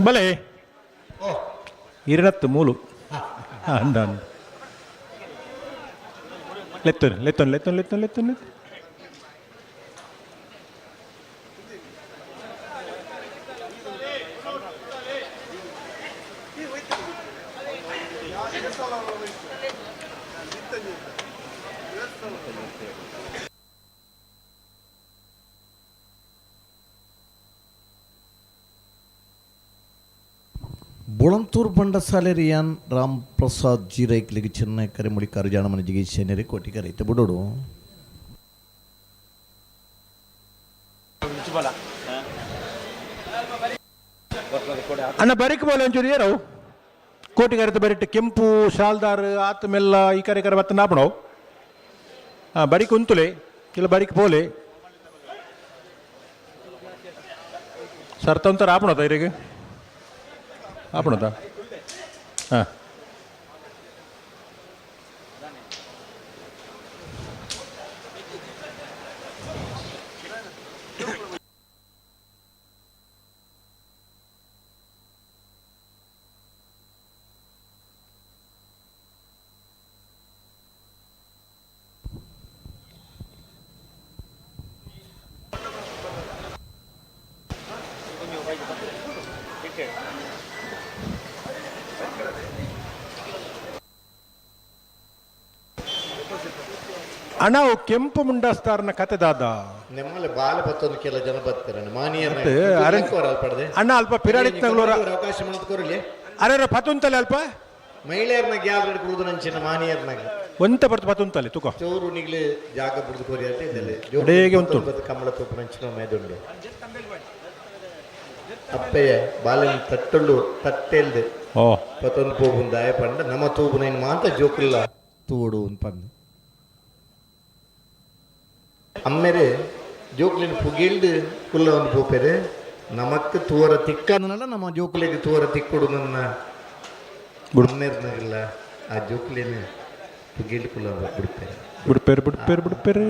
ಬಲೆ. ಇರನತ್ತು ಮೂಲು ಅಂದ ಲೆತ್ತೊನ್ ಲೆತ್ತೊನ್ ಲೆತ್ತೊನ್ ಲೆತ್ತೊನ್ ಲೆತ್ತೊನ್ ಲೆತ್ತೊನ್. ಬೊಳಂತೂರು ಬಂಡಸಾಲೆ ರಿಯಾನ್ ರಾಮ್ ಪ್ರಸಾದ್ ಜಿ ರೈಕ್ಲಿಗೆ ಚೆನ್ನೈ ಕರೆಮುಡಿ ಕಾರು ಜಿಗಿ ಸೇನರಿ ಕೋಟಿ ಕರೈತೆ ಬಿಡೋಡು. ಅಣ್ಣ, ಬರಿಕ್ ಬೋಲೆ ಒಂಚೂರು ಏರವು ಕೋಟಿಗಾರಿತ ಬರಿಟ್ ಕೆಂಪು ಶಾಲ್ದಾರ್ ಆತ ಮೆಲ್ಲ ಈ ಕರೆ ಕರೆ ಬತ್ತ ನಾಪಣವು. ಹಾಂ, ಬರಿಕ್ ಉಂತುಲೆ ಇಲ್ಲ ಬರಿಕ್ ಪೋಲೆ ಸರ್ತಂತರ ಆಪಣದ ಇರೆಗ್ ಆಪಣದ. ಹಾಂ, ಅಣ್ಣ, ಅವು ಕೆಂಪು ಮುಂಡಾಸ್ತಾರನ ಕತೆ ದಾದ? ನಿಮ್ಮಲ್ಲಿ ಬಾಲ ಬತ್ತೊಂದು ಕೆಲ ಜನ ಬರ್ತಾರೆ ಮಾನಿಯ. ಮತ್ತೆ ಪಡೆದೆ. ಅಣ್ಣ, ಅಲ್ಪ ಪಿರಾಡಿತ್ನಗ್ಲೋರ ಅವಕಾಶ ಮಾಡ್ಕೊರಲಿ. ಅರೆ, ಪತುಂತಲೆ ಅಲ್ಪ. ಮಹಿಳೆಯರ್ನ ಗ್ಯಾಲರಿ ಕುಡಿದು ನಂಚಿನ ಮಾನಿಯರ್ನಾಗ. ಒಂತ ಬರ್ತು ಪತುಂತಲೆ ತುಕೋ. ಚೋರು ನಿಗ್ಲಿ ಜಾಗ ಬಿಡ್ದು ಕೊರಿ ಅಂತ ಇದ್ದಲೆ. ಅಡೇಗೆ ಉಂಟು. ಕಮಲ ತೂಪು ನಂಚಿನ ಮೇದುಂಡು ಅಪ್ಪಯ್ಯ ಬಾಲನ್ ತಟ್ಟೊಳ್ಳು ತಟ್ಟೆಲ್ದು. ಓ. ಪತ್ತೊಂದು ಪೋಪುಂದಾಯ ಪಂಡ ನಮ್ಮ ತೂಪುನೈನ್ ಮಾತ ಜೋಕುಲ್ಲ ತೂಡು ಪಂದ್ ಅಮ್ಮೆರೆ ಜೋಕ್ಲಿನ ಪುಗಿಲ್ದು ಕುಲ್ಲ ಒಂದು ಪೋಪೆರೆ ನಮಕ್ ತೂವರ ತಿಕ್ಕನಲ್ಲ ನಮ್ಮ ಜೋಕುಲಿಗೆ ತೂವರ ತಿಕ್ಕುಡು ನನ್ನ ಅಮ್ಮೆರ್ನಾಗಿಲ್ಲ ಆ ಜೋಕುಲಿನ ಪುಗಿಲ್ದು ಕುಲ್ಲ ಬಿಡ್ಪೇರೆ. ಬಿಡ್ಪೇರು ಬಿಡ್ಪೇರು ಬಿಡ್ಪೇರು.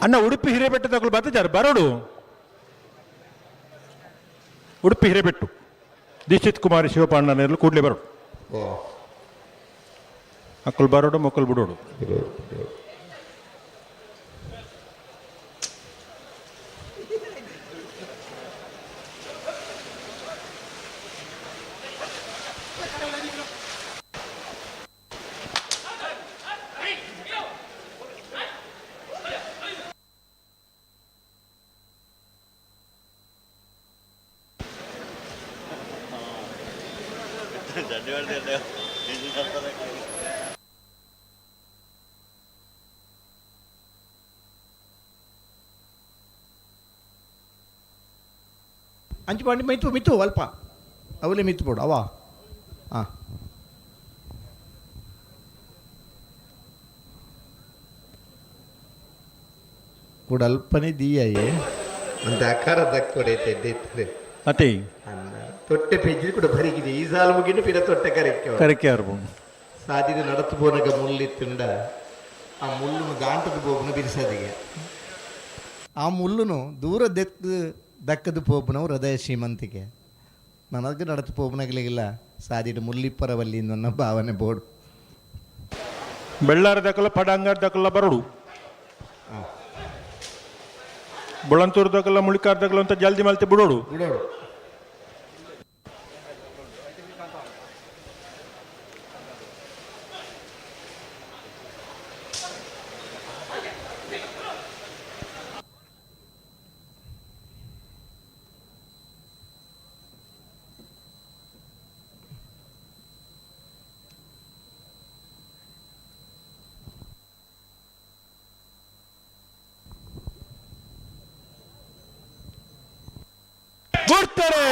ಅಣ್ಣ, ಉಡುಪಿ ಹಿರೇಬೆಟ್ಟದಗಳು ಬತ್ತಿದ್ದಾರೆ, ಬರೋಡು. ಉಡುಪಿ ಹಿರೇಬೆಟ್ಟು ದೀಕ್ಷಿತ್ ಕುಮಾರಿ ಶಿವಪಾಂಡನೆಲ್ಲ ಕೂಡಲೇ ಬರೋಡು. ಓ. ಮಕ್ಕಳು ಬರೋಡು, ಮಕ್ಕಳು ಬಿಡೋಡು. ಅಂಚು ಪಾಂಡಿ ಮಿತ್ತು ಮಿತ್ತು ಅಲ್ಪ ಅವಲೇ ಮಿತ್ತು ಬೋಡು ಅವಾ ಹಾಂ ಕೂಡ ಅಲ್ಪನೇ ದೀಯೇ ಅಂತ ಆಕಾರ ದಕ್ಕೊಡೈತೆ ಎದ್ದಿರ್ತದೆ. ಅತ್ತೆ. ಅನ್ನ ತೊಟ್ಟೆ ಪೆಜ್ಜಿ ಕೂಡ ಬರಿಗಿದೆ ಈ ಸಾಲು ಮುಗಿನ ಪಿರ ತೊಟ್ಟೆ ಕರೆಕ್ಕೆ. ಕರೆಕೆ ಯಾರು? ಸಾದಿದ ನಡತು ಪೋನಗ ಮುಳ್ಳಿತ್ತುಂಡ ಆ ಮುಳ್ಳುನು ದಾಂಟದ ಪೋಪುನ ಬಿರ್ಸದಿಗೆ ಆ ಮುಳ್ಳುನು ದೂರ ದೆಕ್ ದಕ್ಕದ ಪೋಪುನವು ಹೃದಯ ಶ್ರೀಮಂತಿಕೆ ನನಗೆ ನಡತು ಪೋಪುನಗಲಿಗಿಲ್ಲ ಸಾದಿಡು ಮುಳ್ಳಿಪ್ಪರವಲ್ಲಿ ನನ್ನ ಭಾವನೆ ಬೋರ್ಡು. ಬೆಳ್ಳಾರ ದಕಲ ಪಡಂಗಾರ ದಕಲ ಬರೋಡು, ಬೊಳಂತೂರು ದಕಲ ಮುಳಿಕಾರ ದಕಲ ಅಂತ ಜಲ್ದಿ ಮಲ್ತೆ ಬಿಡೋಡು. ಬಿಡೋಡು. ಬಿಡ್ತಾರೆ.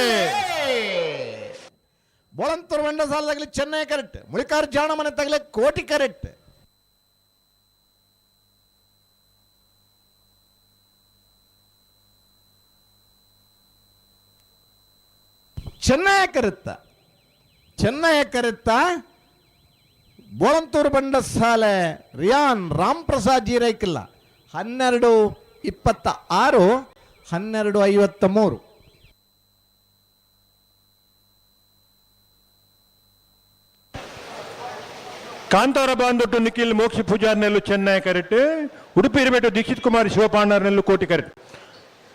ಬೊಳಂತೂರು ಬಂಡ ಸಾಲದಾಗಲಿ ಚೆನ್ನೈ ಕರೆಕ್ಟ್, ಮುಳಿಕಾರ ಜಾಣ ಮನೆ ತಗಲೆ ಕೋಟಿ ಕರೆಕ್ಟ್. ಚೆನ್ನಯ ಕರೆತ್ತ, ಚೆನ್ನಯ ಕರೆತ್ತ ಬೋಳಂತೂರು ಬಂಡಸಾಲೆ ರಿಯಾನ್ ರಾಮ್ ಪ್ರಸಾದ್ ಜೀರೈಕಿಲ್ಲ. 12:26, 12:53. ಕಾಂತಾರ ಬಾಂದೊಟ್ಟು ನಿಖಿಲ್ ಮೋಕ್ಷಿ ಪೂಜಾರ್ನೆಲ್ಲು ಚೆನ್ನೈ ಕರೆಕ್ಟ್, ಉಡುಪಿ ಇರಬೇಟು ದೀಕ್ಷಿತ್ ಕುಮಾರ್ ಶಿವಪಾಂಡರ್ನೆಲ್ಲು ಕೋಟಿ ಕರೆಕ್ಟ್.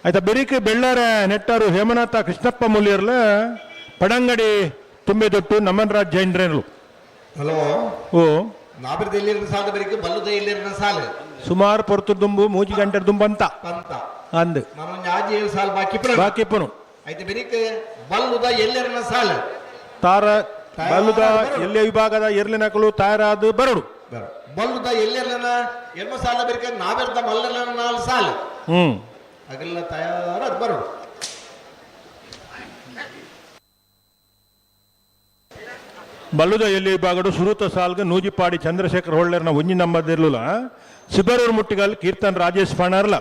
ಆಯ್ತಾ, ಬೆರಿಕ್ ಬೆಳ್ಳಾರ ನೆಟ್ಟಾರು ಹೇಮನಾಥ ಕೃಷ್ಣಪ್ಪ ಮುಲಿಯರ್ಲ, ಪಡಂಗಡಿ ತುಂಬೆದೊಟ್ಟು ನಮನ್ರಾಜ್ ಜೈನ್ರೇನ್ಲು. ಹಲೋ. ಓ. ನಾಬಿರ್ದ ಎಲ್ಲಿರ್ನ ಸಾಲ ಬೆರಿಕ್ ಬಲ್ಲುದ ಎಲ್ಲಿರ್ನ ಸಾಲ. ಸುಮಾರು ಪೊರ್ತು ದುಂಬು ಮೂಜಿ ಗಂಟೆ ದುಂಬು ಅಂತ. ಪಂತ. ಅಂದ್. ನಾನು ಆಜಿ ಏಳು ಸಾಲ ಬಾಕಿ ಪುರ. ಬಾಕಿ ಪುನು. ಐತೆ ಬೆರಿಕ್ ಬಲ್ಲುದ ಎಲ್ಲಿರ್ನ ಸಾಲ. ತಾರ ಬಲ್ಲುದ ಎಲ್ಲೆ ವಿಭಾಗದ ಎರ್ಲಿನಕಲು ತಯಾರಾದ ಬರಡು. ಬಲ್ಲುದ ಎಲ್ಲೆರ್ಲನ ಎಲ್ಮ ಸಾಲ ಬೆರಿಕ ನಾವೆರ್ದ ಮಲ್ಲರ್ಲನ ನಾಲ್ ಸಾಲ. ಅಗಲ್ಲ ತಯಾರಾದ ಬರಡು. ಬಲ್ಲುದ ಎಲ್ಲಿ ವಿಭಾಗಡು ಸುರೂತ ಸಾಲ್ಗ ನೂಜಿಪಾಡಿ ಚಂದ್ರಶೇಖರ್ ಹೊಳ್ಳರ್ನ ಒಂಜಿ ನಂಬರ್ದಿರ್ಲಿಲ್ಲ, ಸಿಬರೂರು ಮುಟ್ಟಿಗಲ್ ಕೀರ್ತನ್ ರಾಜೇಶ್ ಫಾಣರ್ಲ.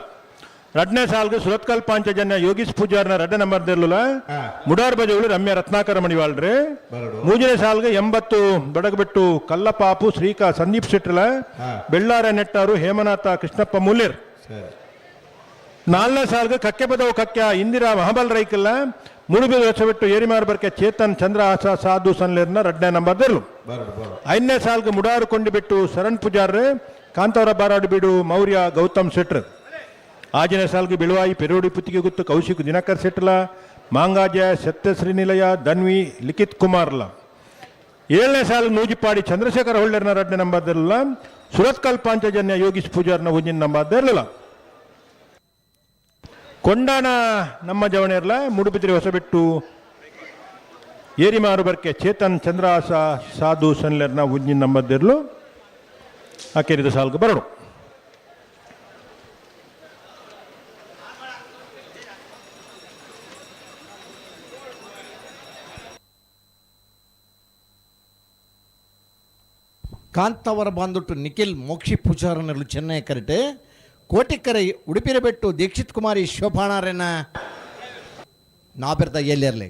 ರಡ್ನೇ ಸಾಲ್ಗ ಸುರತ್ಕಲ್ ಪಾಂಚಜನ್ಯ ಯೋಗೀಶ್ ಪೂಜಾರ್ನ ರಡ್ಡ ನಂಬರ್ದಿರ್ಲಿಲ್ಲ, ಮುಡಾರ್ ಬಜೆಗಳು ರಮ್ಯ ರತ್ನಾಕರ ಮಣಿವಾಳ್ರಿ. ಬರಡು. ಮೂರನೇ ಸಾಲ್ಗ 80 ಬಡಗಬೆಟ್ಟು ಕಲ್ಲಪಾಪು ಶ್ರೀಕಾ ಸಂದೀಪ್ ಶೆಟ್ಟರ್ಲ, ಬೆಳ್ಳಾರ ನೆಟ್ಟಾರು ಹೇಮನಾಥ ಕೃಷ್ಣಪ್ಪ ಮುಲ್ಲೇರ್. ಸರಿ. ನಾಲ್ನೇ ಸಾಲ್ಗ ಕಕ್ಕೆಬದವು ಕಕ್ಯ ಇಂದಿರಾ ಮಹಾಬಲ್ ರೈಕಲ್ಲ, ಮುಡುಬಿದ ಹೊಸಬೆಟ್ಟು ಏರಿಮಾರ್ ಬರ್ಕೆ ಚೇತನ್ ಚಂದ್ರಹಾಸ ಸಾಧು ಸನ್ಲೇರ್ನ ರಡ್ನೇ ನಂಬರ್ ದೆರ್ಲು. ಬರಡು ಬರಡು. ಐದನೇ ಸಾಲ್ಗೆ ಮುಡಾರು ಕೊಂಡಿ ಬಿಟ್ಟು ಶರಣ್ ಪೂಜಾರ್, ಕಾಂತಾವರ ಬಾರಾಡು ಬೀಡು ಮೌರ್ಯ ಗೌತಮ್ ಶೆಟ್ರ್. ಆಜನೇ ಸಾಲ್ಗೆ ಬಿಳುವಾಯಿ ಪೆರೋಡಿ ಪುತ್ತಿಗೆ ಗುತ್ತು ಕೌಶಿಕ್ ದಿನಕರ್ ಶೆಟ್ಲ, ಮಾಂಗಾಜ ಸತ್ಯಶ್ರೀ ನಿಲಯ ಧನ್ವಿ ಲಿಖಿತ್ ಕುಮಾರ್ಲ. ಏಳನೇ ಸಾಲ್ಗೆ ನೂಜಿಪಾಡಿ ಚಂದ್ರಶೇಖರ ಹೊಳ್ಳರ್ನ ರಡ್ನೇ ನಂಬರ್ ಇರಲಿಲ್ಲ, ಸುರತ್ಕಲ್ ಪಾಂಚಜನ್ಯ ಯೋಗೀಶ್ ಪೂಜಾರ್ನ ಒಂಜಿನ ನಂಬರ್ ಇರಲಿಲ್ಲ. ಕೊಂಡಾಣ ನಮ್ಮ ಜವಣಿಯರ್ಲ ಮೂಡುಬಿದಿರೆ ಹೊಸಬೆಟ್ಟು ಏರಿಮಾರು ಬರ್ಕೆ ಚೇತನ್ ಚಂದ್ರಹಾಸ ಸಾಧು ಸನ್ಲೆರ್ನ ಉಜ್ಜಿನ ನಂಬದ್ದಿರ್ಲು ಆಕೆರಿದ ಸಾಲ್ಗೆ ಬರಡು. ಕಾಂತಾವರ ಬಾಂದೊಟ್ಟು ನಿಖಿಲ್ ಮೋಕ್ಷಿ ಪೂಜಾರನರು ಚೆನ್ನೈ ಕರೆಟ್, ಕೋಟಿಕ್ಕರೆ ಉಡುಪಿರಬೆಟ್ಟು ದೀಕ್ಷಿತ್ ಕುಮಾರಿ ಶೋಭಾಣಾರನ ನಾಪೆರ್ತ ಎಲ್ಲಿರಲಿ.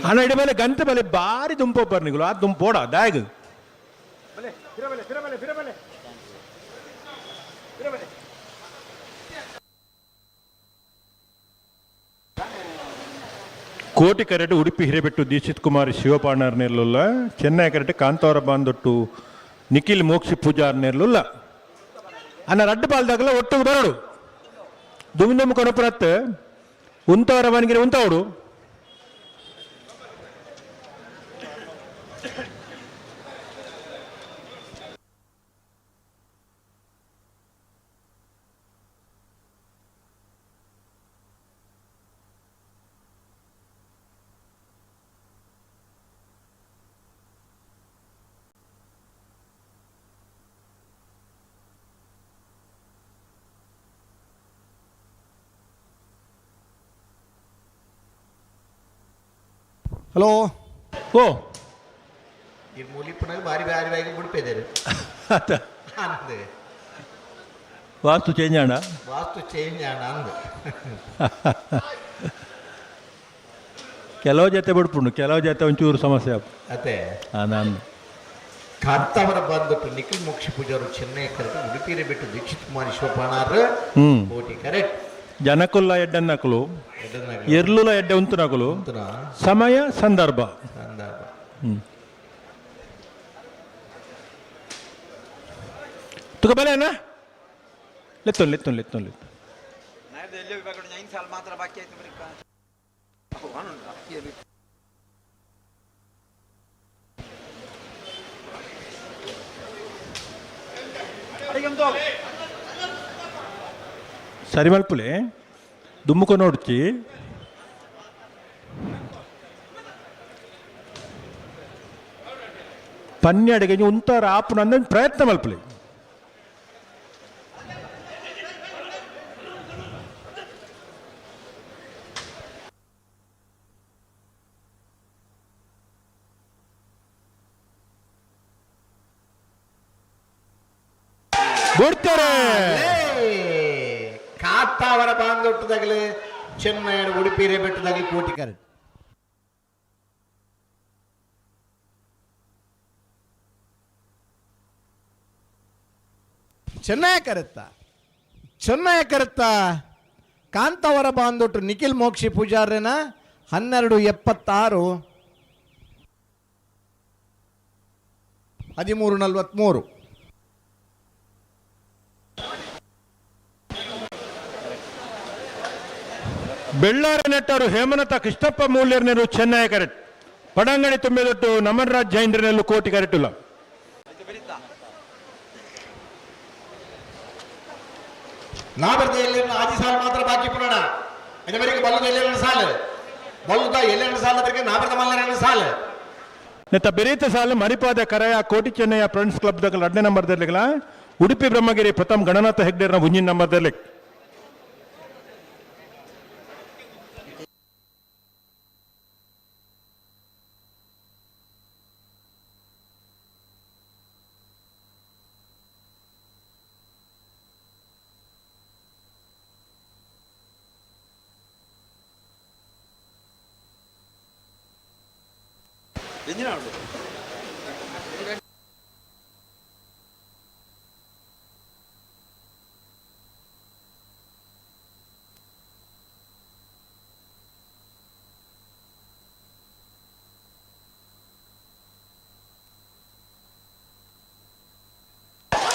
ಹಣ ಇಡ ಮೇಲೆ ಗಂಟೆ ಮೇಲೆ ಬಾರಿ ದುಂಪೊಬ್ಬರ್ ನಿಗುಲು ಆ ದುಂಪೋಡ ದಾಗ್. ಕೋಟಿ ಕರೆಟು ಉಡುಪಿ ಹಿರೇಬೆಟ್ಟು ದೀಕ್ಷಿತ್ ಕುಮಾರ್ ಶಿವಪಾಣರ್ ನೇರ್ಲುಲ್ಲ, ಚೆನ್ನೈ ಕರೆಟು ಕಾಂತಾವರ ಬಾಂದೊಟ್ಟು ನಿಖಿಲ್ ಮೋಕ್ಷಿ ಪೂಜಾರ್ ನೇರ್ಲುಲ್ಲ. ಅನ್ನ ರಡ್ಡು ಪಾಲ್ದಾಗಲ ಒಟ್ಟು ಬರಡು ದುಮ್ ದುಮ್ ಕೊನಪುರತ್ ಉಂತವರ ಮನಗಿರಿ ಉಂತವಡು. ಹಲೋ. ಓ. ಈ ಮೂಲಿಪುನಾಗ ಬಾರಿ ಬಾರಿ ಬಾರಿ ಬಿಡ್ಪಿದ್ದಾರೆ. ಆತ. ಅಂದೆ. ವಾಸ್ತು ಚೇಂಜ್ ಅಣ್ಣ. ವಾಸ್ತು ಚೇಂಜ್ ಆಣ ಅಂದ. ಕೆಲವು ಜೊತೆ ಬಿಡ್ಪುಂಡು, ಕೆಲವು ಜೊತೆ ಒಂಚೂರು ಸಮಸ್ಯೆ ಆಪ್. ಅದೇ. ನಾನು ಕಾಂತಾವರ ಬಂದ್ಬಿಟ್ಟು ನಿಖಿಲ್ ಮೋಕ್ಷ ಪೂಜಾರು ಚೆನ್ನೈ ಕರೆಕ್ಟ್, ಉಡುಪಿರೆ ಬಿಟ್ಟು ದೀಕ್ಷಿತ್ ಕುಮಾರ್ ಶಿವಪಾಣಾರ್ ಕೋಟಿ ಕರೆಕ್ಟ್. ಜನಕುಲ್ಲ ಎಡ್ಡನ್ನಕಲು ಎರ್ಲುಲ ಎಡ್ಡೆ ಉಂತುನಕಲು ಸಮಯ ಸಂದರ್ಭ. ಸಂದರ್ಭ. ತುಕ ಬಲೆ ಅಣ್ಣ, ಲೆತ್ತೊನ್ ಲೆತ್ತೊನ್ ಲೆತ್ತೊನ್ ಲೆತ್ತು. ಸರಿ ಮಲ್ಪುಲೆ ದುಮ್ಮುಕ ನೋಡ್ಚಿ. ಪನ್ನೆಡೆಗೆ ಉಂತಾರ ಆಪುನ ಅಂದ ಪ್ರಯತ್ನ ಮಲ್ಪುಲೆ. ಬುಡ್ತಾರೆ. ಕಾತ್ತಾವರ ಬಾಂದೊಟ್ಟದಾಗಲಿ ಚೆನ್ನೈ ಉಡುಪಿ ಬೆಟ್ಟದಾಗಲಿ ಕೋಟಿ ಕರೆಕ್ಟ್. ಚೆನ್ನೈ ಕರೆತ್ತ, ಚೆನ್ನೈ ಕರೆತ್ತ. ಕಾಂತಾವರ ಬಾಂದೊಟ್ಟು ನಿಖಿಲ್ ಮೋಕ್ಷಿ ಪೂಜಾರ್ಯನ 12:76, 13:43. ಬೆಳ್ಳಾರ ನೆಟ್ಟರು ಹೇಮನಾಥ ಕೃಷ್ಣಪ್ಪ ಮೂಲ್ಯರ್ನೆರು ಚೆನ್ನೈ ಕರೆಕ್ಟ್. ಪಡಂಗಡಿ ತುಂಬಿದೊಟ್ಟು ನಮನ್ರಾಜ್ ಜೈಂದ್ರನೆಲ್ಲು ಕೋಟಿ ಕರೆಟುಲ್ಲ. ನಾ ಬರ್ದ ಎಲ್ಲೆರಡು ಆಜಿ ಸಾಲು ಮಾತ್ರ ಬಾಕಿ ಪುನಣ. ಇದವರೆಗೆ ಬಲ್ಲದ ಎಲ್ಲೆರಡು ಸಾಲು, ಬಲ್ಲದ ಎಲ್ಲೆರಡು ಸಾಲ ಬರಿಗೆ ನಾ ಬರ್ದ ಮಲ್ಲ ಸಾಲು. ನೆತ್ತ ಬೆರೀತ ಸಾಲು ಮರಿಪಾದ ಕರೆಯ ಕೋಟಿ ಚೆನ್ನಯ್ಯ ಫ್ರೆಂಡ್ಸ್ ಕ್ಲಬ್ ದಗಲ್ 2ನೇ ನಂಬರ್ ದರ್ಲಿಗಲ, ಉಡುಪಿ ಬ್ರಹ್ಮಗಿರಿ ಪ್ರಥಮ್ ಗಣನಾಥ ಹೆಗ್ಡೇರ್ನ ಒಂಜಿನ ನಂಬರ್ ದರ್ಲಿಕ್.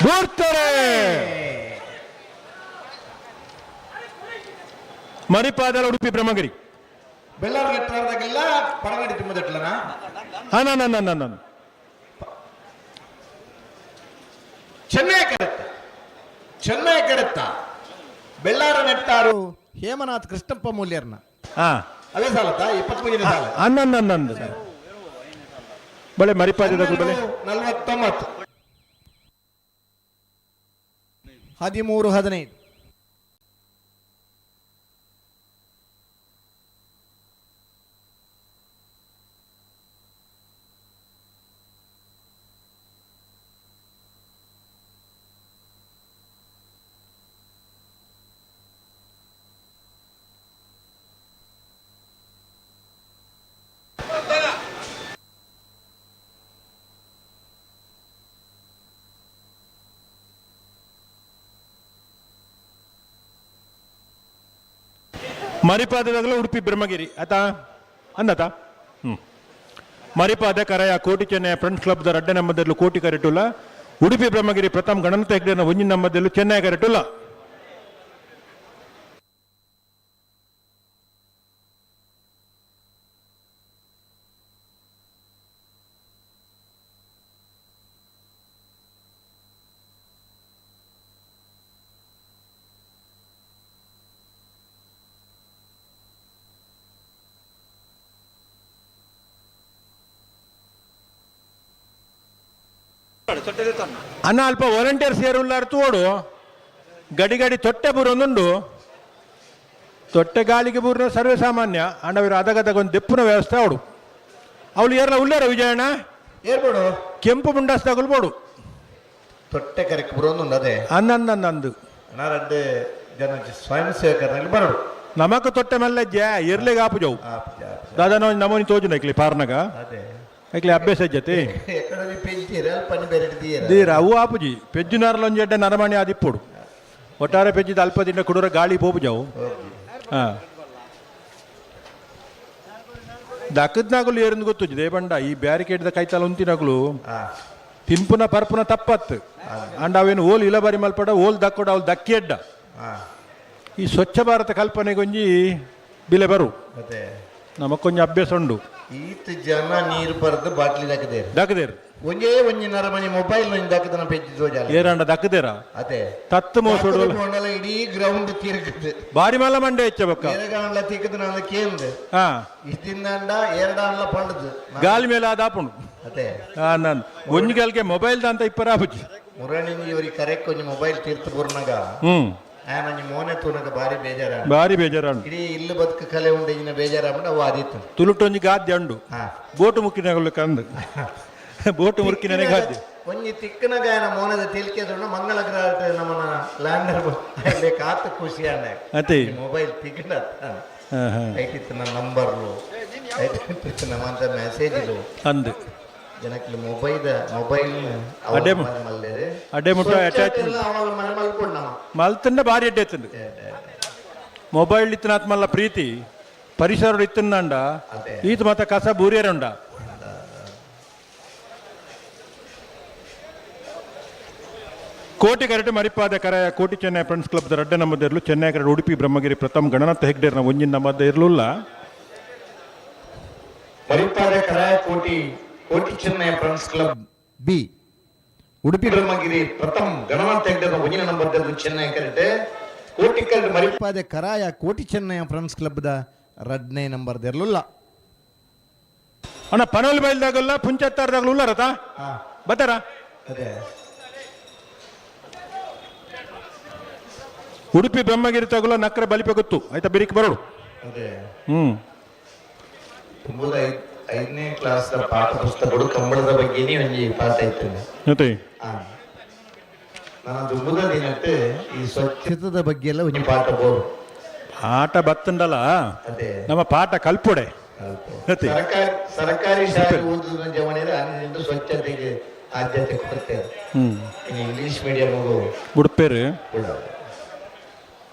ಬೂಡ್ತಾರೆ. ಮರಿಪಾದರ ಉಡುಪಿ ಬ್ರಹ್ಮಗಿರಿ. ಬೆಳ್ಳಾರ ನೆಟ್ಟಾರ್ದಾಗೆಲ್ಲ ಪಡಂಗಡಿ ತುಂಬದಟ್ಲನಾ? ಹಾ, ನನ್ನ ನನ್ನ ಚೆನ್ನೈ ಕರೆತ್ತ, ಚೆನ್ನೈ ಕರೆತ್ತ. ಬೆಳ್ಳಾರ ನೆಟ್ಟಾರು ಹೇಮನಾಥ್ ಕೃಷ್ಣಪ್ಪ ಮೂಲ್ಯರ್ನ. ಹಾ. ಅವೇ ಸಾಲತ್ತ 23ನೇ ಸಾಲ. ಹನ್ನೊಂದು ಬಳೆ ಮರಿಪಾದದ ಬಳೆ. 49, 13:15. ಮರಿಪಾದದಾಗಲೂ ಉಡುಪಿ ಬ್ರಹ್ಮಗಿರಿ ಆತಾ ಅಂದತ. ಮರಿಪಾದ ಕರೆಯ Koti Chennai friends club the ರಡ್ಡ ನಂಬದಲ್ಲೂ ಕೋಟಿ ಕರೆಟುಲ್ಲ. ಉಡುಪಿ ಬ್ರಹ್ಮಗಿರಿ ಪ್ರಥಮ್ ಗಣನಾಥ ಹೆಗ್ಡೆನ ಒಂಜಿನ ನಂಬದಲ್ಲೂ ಚೆನ್ನೈ ಕರೆಟುಲ್ಲ. ಅನ್ನ ಅಲ್ಪ ವಾಲಂಟಿಯರ್ಸ್ ಏರುಲ್ಲಾರು ತೋಡು ಗಡಿ ಗಡಿ ತೊಟ್ಟೆ ಬೂರೊಂದುಂಡು. ತೊಟ್ಟೆ ಗಾಳಿಗೆ ಬೂರಿನ ಸರ್ವೇ ಸಾಮಾನ್ಯ. ಅಣ್ಣವರು ಅದಗದಾಗ ಒಂದು ದೆಪ್ಪುನ ವ್ಯವಸ್ಥೆ ಅವಡು. ಅವಳು ಏರ್ಲ ಉಳ್ಳಾರ ವಿಜಯಣ್ಣ? ಏರ್ಬೋಡು. ಕೆಂಪು ಮುಂಡಾಸ್ ತಗೊಳ್ಬೋಡು. ತೊಟ್ಟೆ ಕರೆಕ್ ಬರೋದುಂಡು ಅದೇ. ಅನ್ನಂದು. ರಡ್ಡು ಜನ ಸ್ವಯಂ ಸೇವಕರಲ್ಲಿ ಬರೋಡು. ನಮಕ್ ತೊಟ್ಟೆ ಮಲ್ಲಜ್ಜೆ ಎರ್ಲೆಗೆ ಆಪು ಜವು. ದಾದಾ ನಮೋನಿ ತೋಜು ನೈಕ್ಲಿ ಪಾರ್ನಗ. ಅದೇ. ಐಕ್ಲೆ ಅಭ್ಯಾಸ ಜತೆ. ಎಕ್ಕಡ ಪೆಂಚೀರ ಪನಿ ಬೇರೆ ತೀರ. ದೀರ ಅವು ಆಪುಜಿ. ಪೆಜ್ಜುನಾರ್ಲೊಂಜಿ ಎಡ್ಡೆ ನರಮಣಿ ಆದಿಪ್ಪುಡು. ಒಟ್ಟಾರೆ ಪೆಜ್ಜಿದ ಅಲ್ಪ ದಿನ ಕುಡುರ ಗಾಳಿ ಪೋಪು ಜಾವು. ಹಾ, ದಕ್ಕದ್ನಾಗಲು ಏರಂದು ಗೊತ್ತುಜಿ ದೇಬಂಡ ಈ ಬ್ಯಾರಿಕೇಡ್ದ ಕೈತಾಲ ಉಂತಿನಗಲು ತಿನ್ಪುನ ಪರ್ಪುನ ತಪ್ಪತ್ತು. ಅಂಡ್ ಅವೇನು ಓಲ್ ಇಲಬಾರಿ ಮಲ್ಪಡ ಓಲ್ ದಕ್ಕೊಡ ಅವಳು ದಕ್ಕಿ ಎಡ್ಡ. ಈ ಸ್ವಚ್ಛ ಭಾರತ ಕಲ್ಪನೆಗೊಂಜಿ ಬಿಲೆ ಬರು. ಅದೇ. ನಮಕ್ಕೊಂಜಿ ಅಭ್ಯಾಸ ಉಂಡು. ಈತ ಜನ ನೀರು ಬರೆದು ಬಾಟ್ಲಿ ದಕ್ಕದೇರು. ದಕ್ಕದೇರು. ಒಂಜೇ ಒಂಜಿ ನರಮಣಿ ಮೊಬೈಲ್ ಒಂಜಿ ದಕ್ಕದನ ಪೆಜ್ಜಿ ತೋಜಾಲ. ಏರಂಡ ದಕ್ಕದೇರ. ಅದೇ. ತತ್ತು ಮೋಸೋಡು. ಬೋಂಡಲ ಇಡೀ ಗ್ರೌಂಡ್ ತಿರುಗುದು. ಬಾರಿ ಮಲ್ಲ ಮಂಡೆ ಹೆಚ್ಚ ಬೊಕ್ಕ. ಎರಗಾಂಡ್ಲ ತಿಕ್ಕದು ನಾನು ಕೇಂದ್ರ. ಹಾ. ಇದಿಂದಂಡ ಎರಡಾಂಡ್ಲ ಪಂಡದು. ಗಾಲಿ ಮೇಲೆ ಅದಾಪುಂಡು. ಅದೇ. ಹಾ, ನಾನು ಒಂಜಿ ಗಾಲಿಗೆ ಮೊಬೈಲ್ ದಂತ ಇಪ್ಪರ ಆಪುಜಿ. ಮುರಣಿ ಇವರಿಗೆ ಕರೆಕ್ ಒಂಜಿ ಮೊಬೈಲ್ ತೀರ್ಥ ಬುರ್ನಗ ಆನಂಜಿ ಮೋನೆ ತೂನಗ ಬಾರಿ ಬೇಜಾರ. ಬಾರಿ ಬೇಜಾರು. ಇಡೀ ಇಲ್ಲು ಬದುಕು ಕಲೆ ಉಂಡು ಇನ್ನ ಬೇಜಾರಾಪುಂಡು ಅವು ಆದಿತ್ತು. ತುಳುಟೊಂಜಿ ಗಾದ್ಯ ಉಂಡು. ಹಾ. ಬೋಟು ಮುಕ್ಕಿನ ಕಂದು ಬೋಟು ಮುರುಕಿನ ಗಾದ್ಯ. ಒಂಜಿ ತಿಕ್ಕನ ಗಾಯನ ಮೋನದ ತೆಲಿಕೆದುಂಡು ಮಂಗಳ ಗ್ರಹ ನಮ್ಮನ ಲ್ಯಾಂಡರ್ ಕಾತು ಖುಷಿ ಅಣ್ಣ. ಅತೆ. ಮೊಬೈಲ್ ತಿಕ್ಕನ. ಹಾ ಹಾ ಐಟಿತ್ತಿನ ನಂಬರ್ಲು, ಐಟಿತ್ತಿನ ಮಾಂತ ಮೆಸೇಜ್ಲು. ಅಂದ್. ಜನಕ್ಕೆ ಮೊಬೈಲ್ ಮೊಬೈಲ್. ಮಲ್ಲೇರು. ಅಡ್ಡೆ ಮುಟ್ಟ attachment. ಅವಾಗ ಮನೆ ಮಲ್ಕೊಂಡು ನಮ್ಮ. ಮಲ್ತಂಡ ಭಾರಿ ಅಡ್ಡೆ ಎತ್ತಂಡು. ಮೊಬೈಲ್ ಇತ್ತನಾತ್ ಮಲ್ಲ ಪ್ರೀತಿ ಪರಿಸರ ಇತ್ತಂಡ. ಅದೇ. ಈತ ಮತ್ತ ಕಸ ಬೂರಿಯರುಂಡ. ಕೋಟಿ ಕರಟು ಮರಿಪಾದ ಕರೆಯ ಕೋಟಿ ಚೆನ್ನೈ ಫ್ರೆಂಡ್ಸ್ ಕ್ಲಬ್ ರಡ್ಡ ನಮ್ಮದಿರಲು ಚೆನ್ನೈ ಕರಡು ಉಡುಪಿ ಬ್ರಹ್ಮಗಿರಿ ಪ್ರಥಮ್ ಗಣನಾಥ ಹೆಗ್ಡೇರ್ನ ಒಂಜಿನ ನಮ್ಮದ ಇರಲಿಲ್ಲ. ಮರಿಪಾದ ಕರಾಯ Koti Koti Chennai friends club B Udupi Brahmagiri Pratham Gananatha ಹೆಗ್ಡೆರ ಒಂಜಿನ ನಂಬರ್ ಚೆನ್ನೈ ಕರೆಟ್ ಕೋಟಿ ಕರಡು ಮರಿಪಾದೆ ಕರಾಯ Koti Chennai friends club the ರಡ್ನೇ number ಇರಲಿಲ್ಲ. ಅಣ್ಣ, ಪನೋಲ್ ಬೈಲ್ದಾಗಲ್ಲ, ಪುಂಚತ್ತಾರದಾಗಲೂ ಉಲ್ಲಾರತ ಬತ್ತಾರ. ಅದೇ. ಉಡುಪಿ ಬ್ರಹ್ಮಗಿರಿ ತಗುಲ ನಕ್ರೆ ಬಲಿಪೆ ಗೊತ್ತು ಆಯ್ತಾ, ಬಿರಿಕ್ ಬರೋಡು. ಅದೇ. ತುಂಬದ 5ನೇ ಕ್ಲಾಸ್ ಪಾಠ ಪುಸ್ತಕಗಳು ಕಂಬಳದ ಬಗ್ಗೆನೇ ಒಂಜಿ ಪಾಠ ಇತ್ತು. ಮತ್ತೆ. ನಾನು ದುಂಬುದ ದಿನಕ್ಕೆ ಈ ಸ್ವಚ್ಛತದ ಬಗ್ಗೆ ಎಲ್ಲ ಒಂಜಿ ಪಾಠ ಬೋರು. ಆಟ ಬತ್ತಂಡಲ್ಲ. ಅದೇ. ನಮ್ಮ ಪಾಠ ಕಲ್ಪೊಡೆ ಅತ್ತೆ. ಸರ್ಕಾರಿ ಸರ್ಕಾರಿ ಶಾಲೆ ಓದುವ ಜವಣಿಯರು ಅಲ್ಲಿ ಸ್ವಚ್ಛತೆಗೆ ಆದ್ಯತೆ ಕೊಡ್ತಾರೆ. ಇನ್ನು ಇಂಗ್ಲಿಷ್ ಮೀಡಿಯಂ ಉಡುಪೇರು.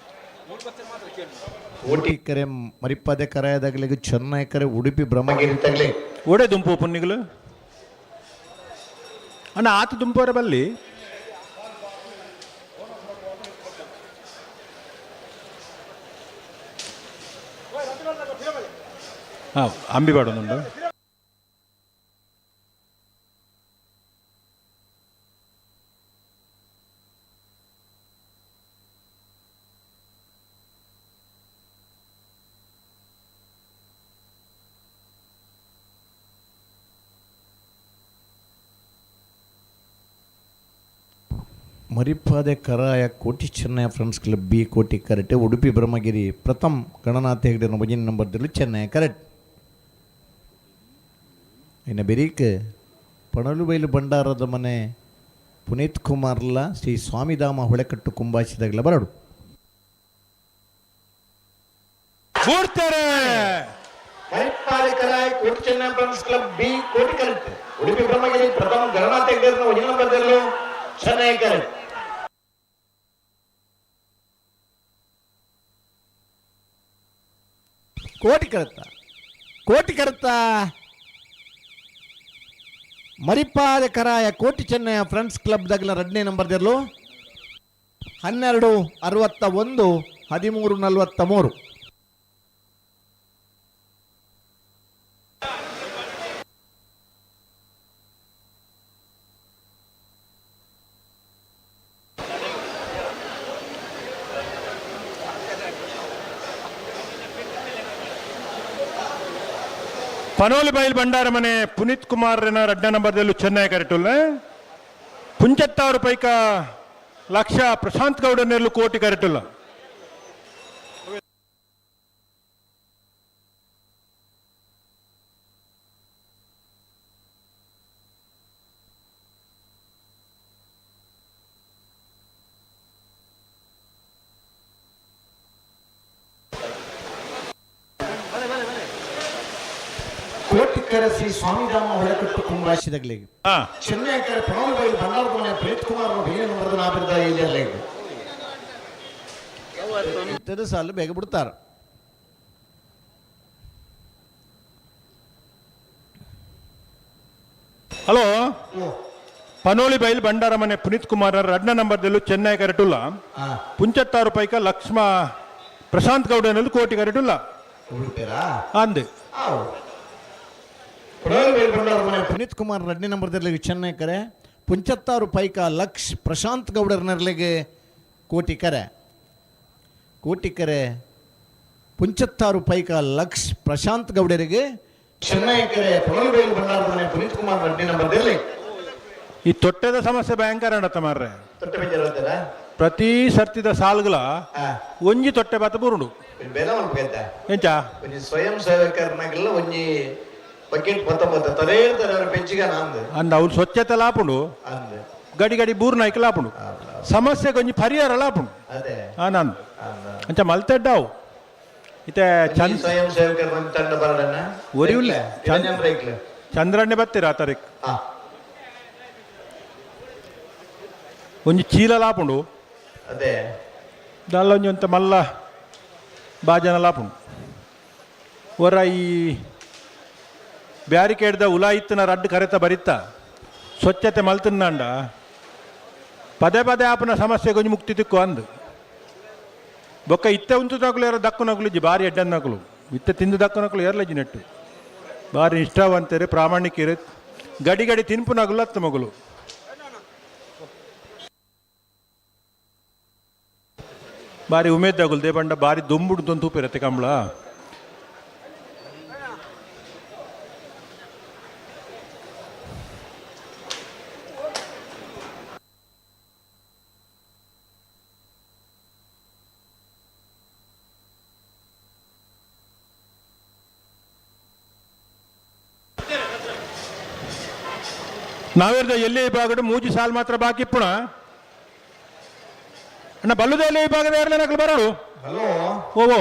ಕೋಟಿ ಕರೆ ಮರಿಪಾದೆ ಕರಾಯದಾಗಲಿಗೆ ಚೆನ್ನೈ ಕರೆ ಉಡುಪಿ ಬ್ರಹ್ಮಗಿರಿ ತಗಲಿ. ಒಡೆ ದುಂಪು ಪುನ್ನಿಗಳು ಅಣ್ಣ, ಆತ ದುಂಪುವರ ಬಲ್ಲಿ. ಹಾ, ಅಂಬಿ ಬಾಡೊಂದುಂಡು. ಮರಿಪಾದೆ ಕರಾಯ Koti Chennai friends club B ಕೋಟಿ ಕರೆಕ್ಟ್ ಉಡುಪಿ ಬ್ರಹ್ಮಗಿರಿ ಪ್ರಥಮ್ ಗಣನಾಥ ಹೆಗ್ಡೆ ಭಜನೆ ನಂಬರ್ದಲ್ಲಿ ಚೆನ್ನೈ ಕರೆಕ್ಟ್. ಇನ್ನು ಬೆರೀಕ್ ಪಣಲುಬೈಲು ಭಂಡಾರದ ಮನೆ ಪುನೀತ್ ಕುಮಾರ್ಲ ಶ್ರೀ ಸ್ವಾಮಿಧಾಮ ಹೊಳೆಕಟ್ಟು ಕುಂಬಾಯಿಸಿದಾಗಲ ಬರಡು. ಬೂಡ್ತಾರೆ. ಮರಿಪಾದೆ ಕರಾಯ Koti Chennai friends club B ಕೋಟಿ ಕರೆಕ್ಟ್ ಉಡುಪಿ ಬ್ರಹ್ಮಗಿರಿ ಪ್ರಥಮ್ ಗಣನಾಥ ಹೆಗ್ಡೆ ಭಜನೆ ನಂಬರ್ದಲ್ಲಿ ಚೆನ್ನೈ ಕರೆಕ್ಟ್. ಕೋಟಿ ಕರೆತ್ತ, ಕೋಟಿ ಕರೆತ್ತ. ಮರಿಪಾದ ಕರಾಯ ಕೋಟಿ ಚೆನ್ನಯ ಫ್ರೆಂಡ್ಸ್ ಕ್ಲಬ್ ದಗಲ ರಡ್ನೇ ನಂಬರ್ ದಿರ್ಲು. 12:61, 13:43. ಪನೋಲಿ ಬೈಲ್ ಭಂಡಾರ ಮನೆ ಪುನೀತ್ ಕುಮಾರ್ ರಡ್ಡ ನಂಬರ್ದಲ್ಲೂ ಚೆನ್ನೈ ಕರೆಟುಲ್ಲ. ಪುಂಚತ್ತಾರು ಪೈಕ ಲಕ್ಷ ಪ್ರಶಾಂತ್ ಗೌಡನೆಲ್ಲು ಕೋಟಿ ಕರೆಟುಲ್ಲ. ಕೋಟಿಕರ ಶ್ರೀ ಸ್ವಾಮಿಧಾಮ ಹೊಳೆಕಟ್ಟು ಕುಂಬಾಯಿಸಿದಾಗಲಿಗೆ ಹಾ. ಚೆನ್ನೈ ಕರೆ ಪಣೋಲಿ ಭಂಡಾರದ ಮನೆ ಪುನೀತ್ ಕುಮಾರ್ ಭೀನ ನಂಬರ್ದ ನಾಬಿರ್ದ ಇಲ್ಲ ಸಾಲು ಬೇಗ ಬಿಡ್ತಾರೆ. ಹಲೋ, ಪನೋಲಿ ಬೈಲ್ ಭಂಡಾರ ಮನೆ ಪುನೀತ್ ಕುಮಾರ್ ರಡ್ನ ನಂಬರ್ದಲ್ಲೂ ಚೆನ್ನೈ ಕರೆಟುಲ್ಲ. ಪುಂಚತ್ತಾರು ಪೈಕ ಲಕ್ಷ್ಮ ಪ್ರಶಾಂತ್ ಗೌಡನಲ್ಲಿ ಕೋಟಿ ಕರೆಟುಲ್ಲ. ಉಡುಪಿರಾ? ಅಂದೆ. ಪುನೀತ್ ಕುಮಾರ್ ರಡ್ನೇ ನಂಬರ್ದಲ್ಲಿ ಚೆನ್ನೈ ಕರೆ, ಪುಂಚತ್ತಾರು ಪೈಕ ಲಕ್ಷ್ ಪ್ರಶಾಂತ್ ಗೌಡರ್ನರ್ಲಿಗೆ ಕೋಟಿ ಕರೆ. ಕೋಟಿ ಕರೆ ಪುಂಚತ್ತಾರು ಪೈಕ ಲಕ್ಷ್ ಪ್ರಶಾಂತ್ ಗೌಡರಿಗೆ ಚೆನ್ನೈ ಕರೆ ಪೊನಲ್ಬೇಲು ಭಂಡಾರದ ಮನೆ ಪುನೀತ್ ಕುಮಾರ್ ರಡ್ನೇ ನಂಬರ್ದಲ್ಲಿ. ಈ ತೊಟ್ಟೆದ ಸಮಸ್ಯೆ ಭಯಂಕರ ಅಣ್ಣ ಮಾರ್ರೆ. ತೊಟ್ಟೆ ಬೇಜಾರು. ಪ್ರತಿ ಸರ್ತಿದ ಸಾಲ್ಗಳ ಒಂಜಿ ತೊಟ್ಟೆ ಬಾತ ಬುರುಂಡು. ಬೆಲ ಮಲ್ಪೈತ. ಎಂಚ? ಒಂಜಿ ಸ್ವಯಂ ಸೇವಕರನಾಗೆಲ್ಲ ಒಂಜಿ ಬಕೆಟ್ ಮೊತ್ತ ಮೊತ್ತ ತರೇರ್ ತರೇರ್ ಪೆಚ್ಚಿಗ ನಂದು. ಅಂದ ಅವ್ರು ಸ್ವಚ್ಛತೆ ಲಾಪುಂಡು. ಅಂದ್. ಗಡಿ ಗಡಿ ಬೂರ್ನ ಲಾಪುಂಡು, ಸಮಸ್ಯೆ ಕೊಂಚ ಪರಿಹಾರ ಲಾಪುಂಡು. ಅದೇ. ಆ ನಾನು ಅಂಚ ಮಲ್ತೆಡ್ಡಾವು ಇತ್ತೆ ಚಂದ್ ಸ್ವಯಂ ಸೇವಕರ ಬಂದು ತಂಡ ಬರಡಣ್ಣ. ಒರಿ ಉಲ್ಲೆ. ಚಂದ್ರ ಚಂದ್ರಣ್ಣೆ ಬತ್ತೀರ ಆ ತಾರೀಕು. ಹಾ. ಒಂಜಿ ಚೀಲ ಲಾಪುಂಡು. ಅದೇ. ದಾಲ್ಲ ಒಂಜಿ ಒಂತ ಮಲ್ಲ ಬಾಜನ ಲಾಪುಂಡು. ಒರ ಈ ಬ್ಯಾರಿಕೇಡ್ದ ಉಲಾಯಿತ್ತಿನ ರಡ್ಡ್ ಕರೆತ ಬರಿತ್ತ ಸ್ವಚ್ಛತೆ ಮಲ್ತಿಂದಾಂಡ ಪದೇ ಪದೇ ಆಪನ ಸಮಸ್ಯೆ ಕೊಂಚ ಮುಕ್ತಿ ತಿಕ್ಕು ಅಂದು. ಬೊಕ್ಕ ಇತ್ತೆ ಉಂತು ನಕಲು ಯಾರ ದಕ್ಕು ನಕಲು ಇಜ್ಜಿ, ಬಾರಿ ಎಡ್ಡನ್ ನಕಲು ಇತ್ತೆ ತಿಂದು ದಕ್ಕು ನಕಲು ಏರ್ಲಜ್ಜಿ ನೆಟ್ಟು ಬಾರಿ ನಿಷ್ಠಾವಂತರು, ಪ್ರಾಮಾಣಿಕರು, ಗಡಿ ಗಡಿ ತಿನ್ಪು ನಗುಲು ಅತ್ತ ಮಗುಲು. ಬಾರಿ ಉಮೇದಾಗುಲ್ ದೇಪಂಡ ಬಾರಿ ದೊಂಬುಡು ತೊಂದು ತೂಪಿರತ್ತೆ ಕಂಬಳ. ನಾವೇರ್ದ ಎಲ್ಲಿ ವಿಭಾಗಡು ಮೂಜಿ ಸಾಲ್ ಮಾತ್ರ ಬಾಕಿ ಇಪ್ಪುಣ ಅಣ್ಣ. ಬಲ್ಲುದ ಎಲ್ಲಿ ವಿಭಾಗದ ಯಾರಲ್ಲ ನಕಲು ಬರೋಡು. ಹಲೋ. ಓವೋ.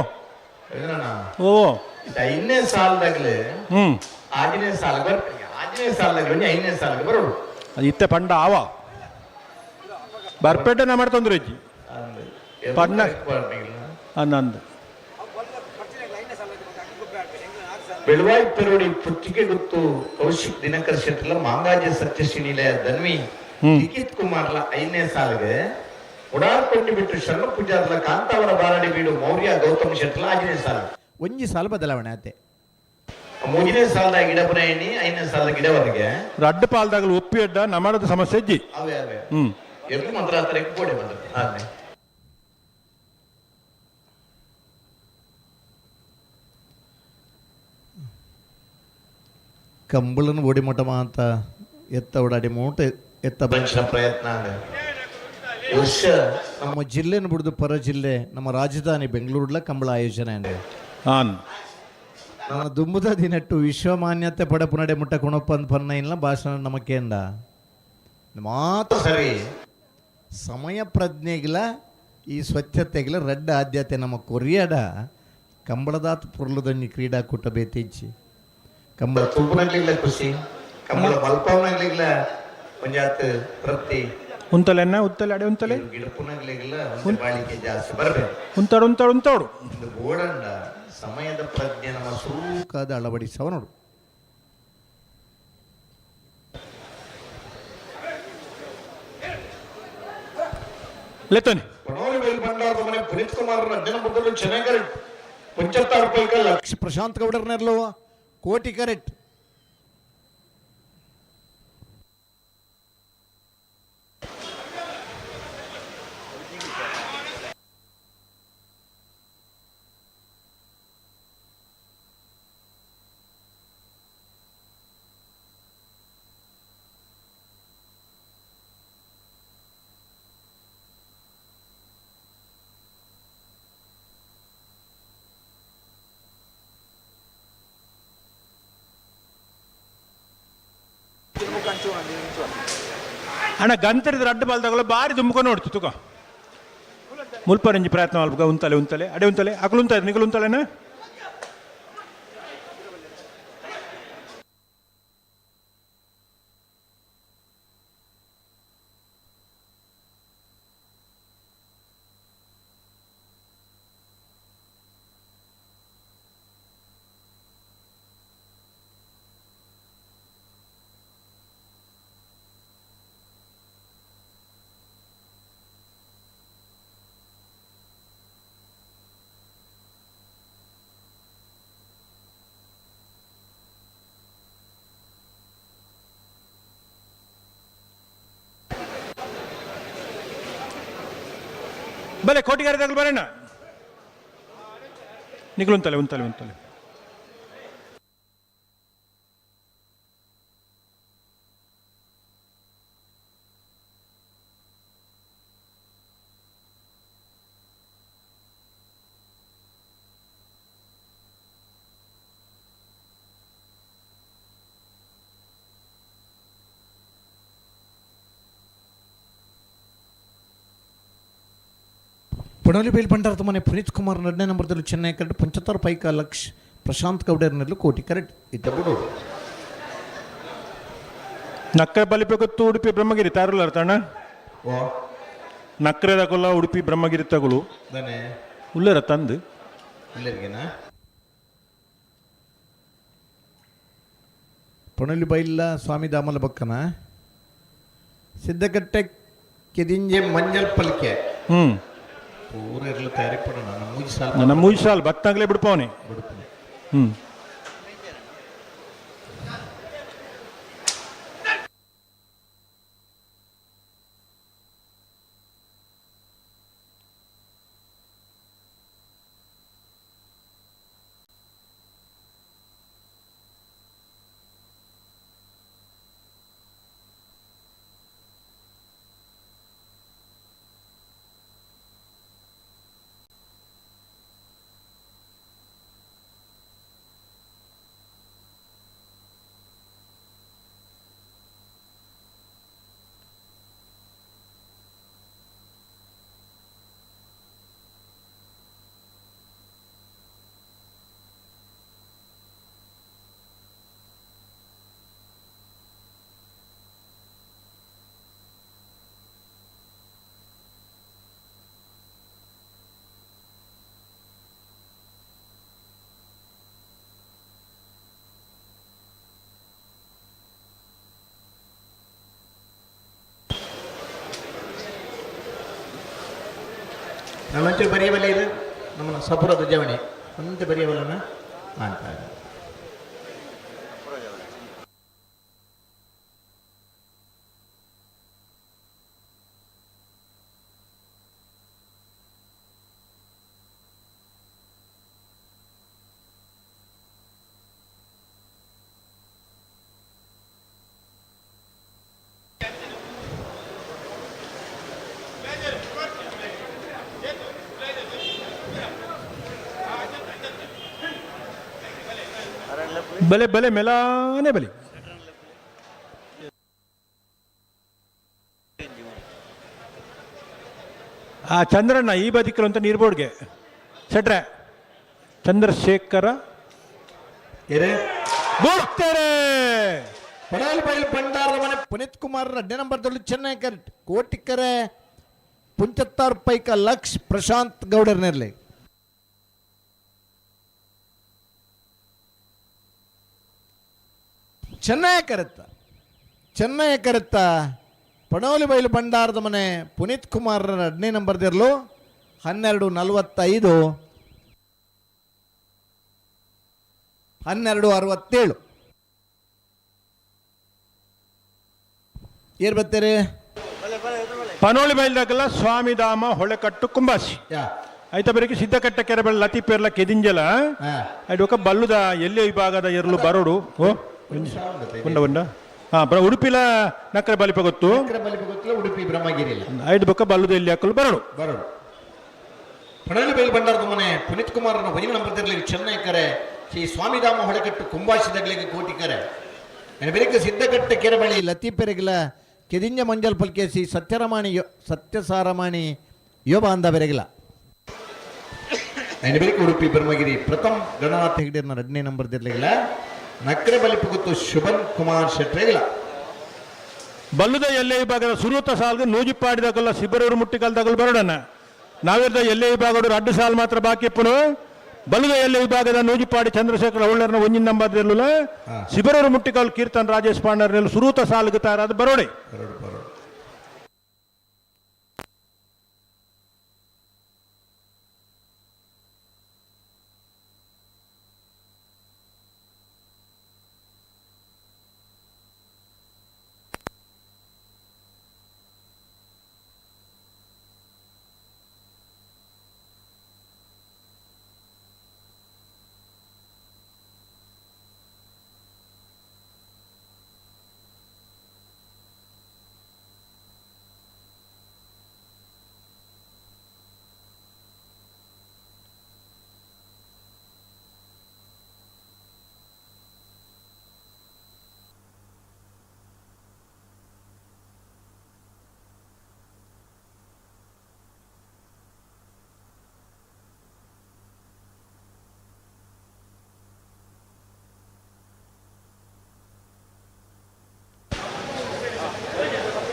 ಏನಣ್ಣ? ಓವೋ. ಐದನೇ ಸಾಲದಾಗ್ಲೆ ಆಜನೇ ಸಾಲ ಬರ್, ಆಜನೇ ಸಾಲದಾಗ್ಲೆ ಐದನೇ ಸಾಲಕ್ಕೆ ಬರೋಡು. ಅದು ಇತ್ತೆ ಪಂಡ ಆವ ಬರ್ಪೇಟೆ ನಾ ಮಾಡ್ತಂದ್ರೆ ಅಜ್ಜಿ ಪಣ್ಣ. ಅಂದ. ಬೆಳವಾಯಿ ಪೆರೋಡಿ ಪುತ್ತಿಗೆ ಗುತ್ತು ಕೌಶಿಕ್ ದಿನಕರ್ ಶೆಟ್ಟಿಲ ಮಾಂಗಾಜೆ ಸತ್ಯಶ್ರೀನಿಲಯ ಧನ್ವಿ ಲಿಖಿತ್ ಕುಮಾರ್ಲ ಐದನೇ ಸಾಲಿಗೆ, ಉಡಾರ್ಕೊಂಡಿ ಬಿಟ್ಟು ಶರಣ ಪೂಜಾರ್ಲ ಕಾಂತಾವರ ಬಾರಡಿ ಬೀಡು ಮೌರ್ಯ ಗೌತಮ್ ಶೆಟ್ಟಿಲ ಆಜನೇ ಸಾಲ. ಒಂಜಿ ಸಾಲ ಬದಲಾವಣೆ ಆತೆ. ಮೂರನೇ ಸಾಲದ ಗಿಡ ಎಣ್ಣಿ ಐದನೇ ಸಾಲದ ಗಿಡವರೆಗೆ. ರಡ್ಡು ಪಾಲ್ದಾಗಲು ಒಪ್ಪಿ ಅಡ್ಡ ನಮ್ಮದ ಸಮಸ್ಯೆ ಅಜ್ಜಿ. ಅವೇ ಅವೇ. ಎರಡು ಮಂತ್ರ ಹತ್ರ ಕೋಡೆ ಬಂದ ಆನೆ. ಕಂಬಳನ ಓಡಿ ಮಠ ಅಂತ ಎತ್ತ ಓಡಾಡಿ ಮೂಟೆ ಎತ್ತ ಬಂಚಿನ ಪ್ರಯತ್ನ ಅಂದೆ. ವರ್ಷ ನಮ್ಮ ಜಿಲ್ಲೆನ ಬಿಡ್ದು ಪರ ಜಿಲ್ಲೆ, ನಮ್ಮ ರಾಜಧಾನಿ ಬೆಂಗಳೂರ್ಲ ಕಂಬಳ ಆಯೋಜನೆ ಅಂದೆ. ಆನ್. ನಮ್ಮ ದುಂಬುದ ದಿನಟ್ಟು ವಿಶ್ವಮಾನ್ಯತೆ ಪಡಪುನಡೆ ಮುಟ್ಟ ಕುಣಪ್ಪ ಅಂದ್ ಪನ್ನ ಇಲ್ಲ ಭಾಷಣ ನಮಕೇಂಡ ಮಾತು. ಸರಿ. ಸಮಯ ಪ್ರಜ್ಞೆಗಿಲ ಈ ಸ್ವಚ್ಛತೆಗಿಲ ರಡ್ಡ ಆದ್ಯತೆ ನಮ್ಮ ಕೊರಿಯಾಡ ಕಂಬಳದಾತ್ ಪೊರ್ಲುದಂಜಿ ಕ್ರೀಡಾಕೂಟ ಬೇತಿಜ್ಜಿ ಕಂಬಳ. ತೂಪುನಗ್ಲಿಲ್ಲ ಖುಷಿ, ಕಂಬಳ ಮಲ್ಪವನಾಗ್ಲಿಲ್ಲ ಒಂಜಾತ್ ತೃಪ್ತಿ. ಉಂತಲೆನ್ನ ಉತ್ತಲೆ ಅಡೆ ಉಂತಲೆ. ಗಿಡಪುನಗ್ಲಿಲ್ಲ ಒಂದು ಬಾಳಿಕೆ ಜಾಸ್ತಿ ಬರ್ಬೇಕು. ಉಂತಾಡು ಉಂತಾಡು ಉಂತಾಡು. ಒಂದು ಗೋಡಂಡ ಸಮಯದ ಪ್ರಜ್ಞೆ ನಮ್ಮ ಸೂಕಾದ ಅಳವಡಿಸವ ನೋಡು. ಲೆತ್ತನಿ. ಕೊಣೋಲಿ ಬೇಲ್ ಭಂಡಾರದ ಮನೆ ಪುನೀತ್ ಕುಮಾರ್ ಅಜ್ಜನ ಮೊದಲು ಚೆನ್ನಾಗಿ ಪಂಚತ್ತಾರು ಪೈಕಲ್. ಲಕ್ಷ ಪ್ರಶಾಂತ್ ಗೌಡರ್ನೆಲ್ಲೋ ಕೋಟಿ ಕರೆಕ್ಟ್. ಅಣ್ಣ ಗಂತರಿದ ರಡ್ಡು ಬಾಲ್ದಾಗಲ ಬಾರಿ ದುಮ್ಕೊಂಡು ನೋಡ್ತು ತುಕ ಮುಲ್ಪರಂಜಿ ಪ್ರಯತ್ನ ಮಲ್ಪ. ಉಂತಲೆ ಉಂತಲೆ ಅಡೆ ಉಂತಲೆ ಅಕಲು ಉಂತ ನಿಕಲು ಉಂತಲೆನ. ಬಲೆ ಕೋಟಿಗಾರ ತಗಲು ಬರೋಣ. ನಿಕಲು ಉಂತಲೆ ಉಂತಲೆ ಉಂತಲೆ. ಪಣೋಲಿ ಬೈಲ್ ಭಂಡಾರದ ಮನೆ ಪುನೀತ್ ಕುಮಾರ್ ಎರಡನೇ ನಂಬರ್ದಲ್ಲಿ ಚೆನ್ನೈ ಕರೆಕ್ಟ್. ಪಂಚತ್ತಾರು ಪೈಕ ಲಕ್ಷ್ ಪ್ರಶಾಂತ್ ಗೌಡರ್ನಲ್ಲೂ ಕೋಟಿ ಕರೆಕ್ಟ್ ಇತ್ತ ಬಿಡು. ನಕ್ಕರೆ ಬಲಿಪೆ ಗೊತ್ತು ಉಡುಪಿ ಬ್ರಹ್ಮಗಿರಿ ತಾರುಲಾರ ತಣ್ಣ. ಓ. ನಕ್ಕರೆ ತಗೊಲ್ಲ ಉಡುಪಿ ಬ್ರಹ್ಮಗಿರಿ ತಗೊಳು. ದನೆ. ಉಲ್ಲೇರ ತಂದು. ಉಲ್ಲೇರಿಗೆನಾ? ಪಣೋಲಿ ಬೈಲ ಸ್ವಾಮಿ ದಾಮಲ ಬಕ್ಕನ ಸಿದ್ದಕಟ್ಟೆ ಕೆದಿಂಜೆ ಮಂಜಲ್ ಪಲ್ಕೆ. ಪೂರ ಇರಲು ತಯಾರಿ ಪಡೋಣ ನಮ್ಮ ಮೂಜಿ ಸಾಲ. ನನ್ನ ಮೂಜಿ ಸಾಲ್ ಬತ್ತಾಗಲೇ ಬಿಡ್ಪವನೆ. ಬಿಡುಪನೆ. ನಮ್ಮಂಚೂರು ಬರೆಯಬಲ್ಲ ಇದು ನಮ್ಮನ್ನ ಸಪುರದ ಜವಣಿ ಅಂತ ಬರೆಯಬಲ್ಲನ ಅಂತ. ಬಲೆ ಬಲೆ ಮೆಲಾನೆ ಬಲೆ. ಆ ಚಂದ್ರಣ್ಣ ಈ ಬದಿಕರು ಅಂತ ನೀರ್ಬೋರ್ಡ್ಗೆ ಸೆಟ್ರೆ ಚಂದ್ರಶೇಖರ. ಏರೇ. ಬೋಡ್ತಾರೆ. ಪಡಾಲ್ ಬೈಲ್ ಭಂಡಾರದ ಮನೆ ಪುನೀತ್ ಕುಮಾರ್ ಎರಡನೇ ನಂಬರ್ದಲ್ಲಿ ಚೆನ್ನೈ ಕರೆಕ್ಟ್. ಕೋಟಿಕ್ಕರೆ ಪುಂಚತ್ತಾರು ಪೈಕ ಲಕ್ಷ್ ಪ್ರಶಾಂತ್ ಗೌಡರ್ನಲ್ಲಿ. ಚೆನ್ನೈ ಕರೆತ್ತ, ಚೆನ್ನೈ ಕರೆತ್ತ. ಪಣೋಲಿ ಬೈಲು ಭಂಡಾರದ ಮನೆ ಪುನೀತ್ ಕುಮಾರ್ ಎರಡನೇ ನಂಬರ್ದಿರಲು. 12:45, 12:67. ಏರ್ ಬರ್ತೀರಿ? ಪನೋಳಿ ಬೈಲ್ದಾಗಲ್ಲ ಸ್ವಾಮಿಧಾಮ ಹೊಳೆಕಟ್ಟು ಕುಂಬಾಸಿ. ಯಾ. ಆಯ್ತಾ, ಬರೀ ಸಿದ್ದಕಟ್ಟ ಕೆರೆಬೆಳ್ಳ ಲತಿಪೇರ್ಲ ಕೆದಿಂಜಲ. ಆಯ್ತು, ಬಲ್ಲುದ ಎಲ್ಲಿ ವಿಭಾಗದ ಎರ್ಲು ಬರೋಡು? ಓ, ಉಂಡ ಉಂಡ ಹಾ ಬರ ಉಡುಪಿಲ ನಕ್ಕರೆ ಬಲಿಪ ಗೊತ್ತು. ಬಲಿಪ ಗೊತ್ತಿಲ್ಲ, ಉಡುಪಿ ಬ್ರಹ್ಮಗಿರಿ ಇಲ್ಲ. ಐದು ಬೊಕ್ಕ ಬಲ್ಲುದ ಎಲ್ಲಿ ಹಾಕಲು ಬರೋಡು. ಬರೋಡು. ಪಣಲಿ ಬೈಲು ಭಂಡಾರದ ಮನೆ ಪುನೀತ್ ಕುಮಾರನ ವೈನ ನಂಬರ್ದಿರಲಿ ಚೆನ್ನೈ ಕರೆ. ಶ್ರೀ ಸ್ವಾಮಿಧಾಮ ಹೊಳೆಕಟ್ಟು ಕುಂಬಾಶಿದಗಳಿಗೆ ಕೋಟಿ ಕರೆ. ಬೆಳಿಗ್ಗೆ ಸಿದ್ದಕಟ್ಟೆ ಕೆರೆಬಳಿ ಲತೀಪೆರೆಗಿಲ ಕೆದಿಂಜ ಮಂಜಲ್ ಪಲ್ಕೇಸಿ ಸತ್ಯರಮಾಣಿ ಸತ್ಯಸಾರಮಾಣಿ ಯೋಬ ಅಂದ ಬೆರೆಗಿಲ. ಬೆಳಿಗ್ಗೆ ಉಡುಪಿ ಬ್ರಹ್ಮಗಿರಿ ಪ್ರಥಮ್ ಗಣನಾಥ ಹೆಗ್ಡೆರ್ನ ಎರಡನೇ ನಂಬರ್ ದಿರ್ಲಿಗಿಲ್ಲ. ನಕ್ರೆ ಬಲಿಪು ಗೊತ್ತು ಶುಭನ್ ಕುಮಾರ್ ಶೆಟ್ರೆಗಿಲ್ಲ. ಬಲ್ಲುದ ಎಲ್ಲೆ ವಿಭಾಗದ ಸುರೂತ ಸಾಲ್ಗೆ ನೂಜಿಪ್ಪಾಡಿದಾಗಲ್ಲ ಸಿಬ್ಬರೂರು ಮುಟ್ಟಿಕಲ್ದಾಗಲು ಬರೋಡಣ್ಣ. ನಾವಿರ್ದ ಎಲ್ಲೆ ವಿಭಾಗದ ಅಡ್ಡು ಸಾಲ್ ಮಾತ್ರ ಬಾಕಿ ಇಪ್ಪನು. ಬಲ್ಲುದ ಎಲ್ಲೆ ವಿಭಾಗದ ನೂಜಿಪಾಡಿ ಚಂದ್ರಶೇಖರ ಒಳ್ಳರ್ನ ಒಂಜಿನ ನಂಬರ್ ಇರಲಿಲ್ಲ. ಸಿಬರೂರು ಮುಟ್ಟಿಕಲ್ ಕೀರ್ತನ್ ರಾಜೇಶ್ ಪಾಂಡರ್ನಲ್ಲಿ ಸುರೂತ ಸಾಲ್ಗೆ ತಯಾರಾದ ಬರೋಡೆ. ಬರೋಡು ಬರೋಡು.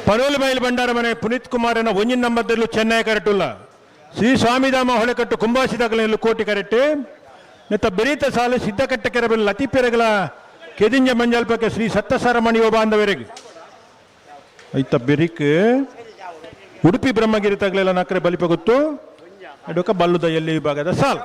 ಪನೋಲು ಬೈಲ್ ಭಂಡಾರ ಮನೆ ಪುನೀತ್ ಕುಮಾರನ ಒಂಜಿನ ನಂಬರ್ದಲ್ಲೂ ಚೆನ್ನೈ ಕರೆಟುಲ್ಲ. ಶ್ರೀ ಸ್ವಾಮಿಧಾಮ ಹೊಳೆಕಟ್ಟು ಕುಂಬಾಸಿದಾಗಲೆಲ್ಲೂ ಕೋಟಿ ಕರೆಕ್ಟ್. ನೆತ್ತ ಬೆರೀತ ಸಾಲು ಸಿದ್ದಕಟ್ಟ ಕೆರಬೆಲ್ ಲತಿಪೆರಗಲ ಕೆದಿಂಜ ಮಂಜಲ್ಪಕ್ಕೆ ಶ್ರೀ ಸತ್ತಸಾರ ಮಣಿಯೋ ಬಾಂಧವರಿಗೆ. ಐತ ಬೆರಿಕ್ ಉಡುಪಿ ಬ್ರಹ್ಮಗಿರಿ ತಗಲೆಲ್ಲ ನಕರೆ ಬಲಿಪ ಗೊತ್ತು ಅಡುಕ ಬಲ್ಲುದ ಎಲ್ಲಿ ವಿಭಾಗದ ಸಾಲು.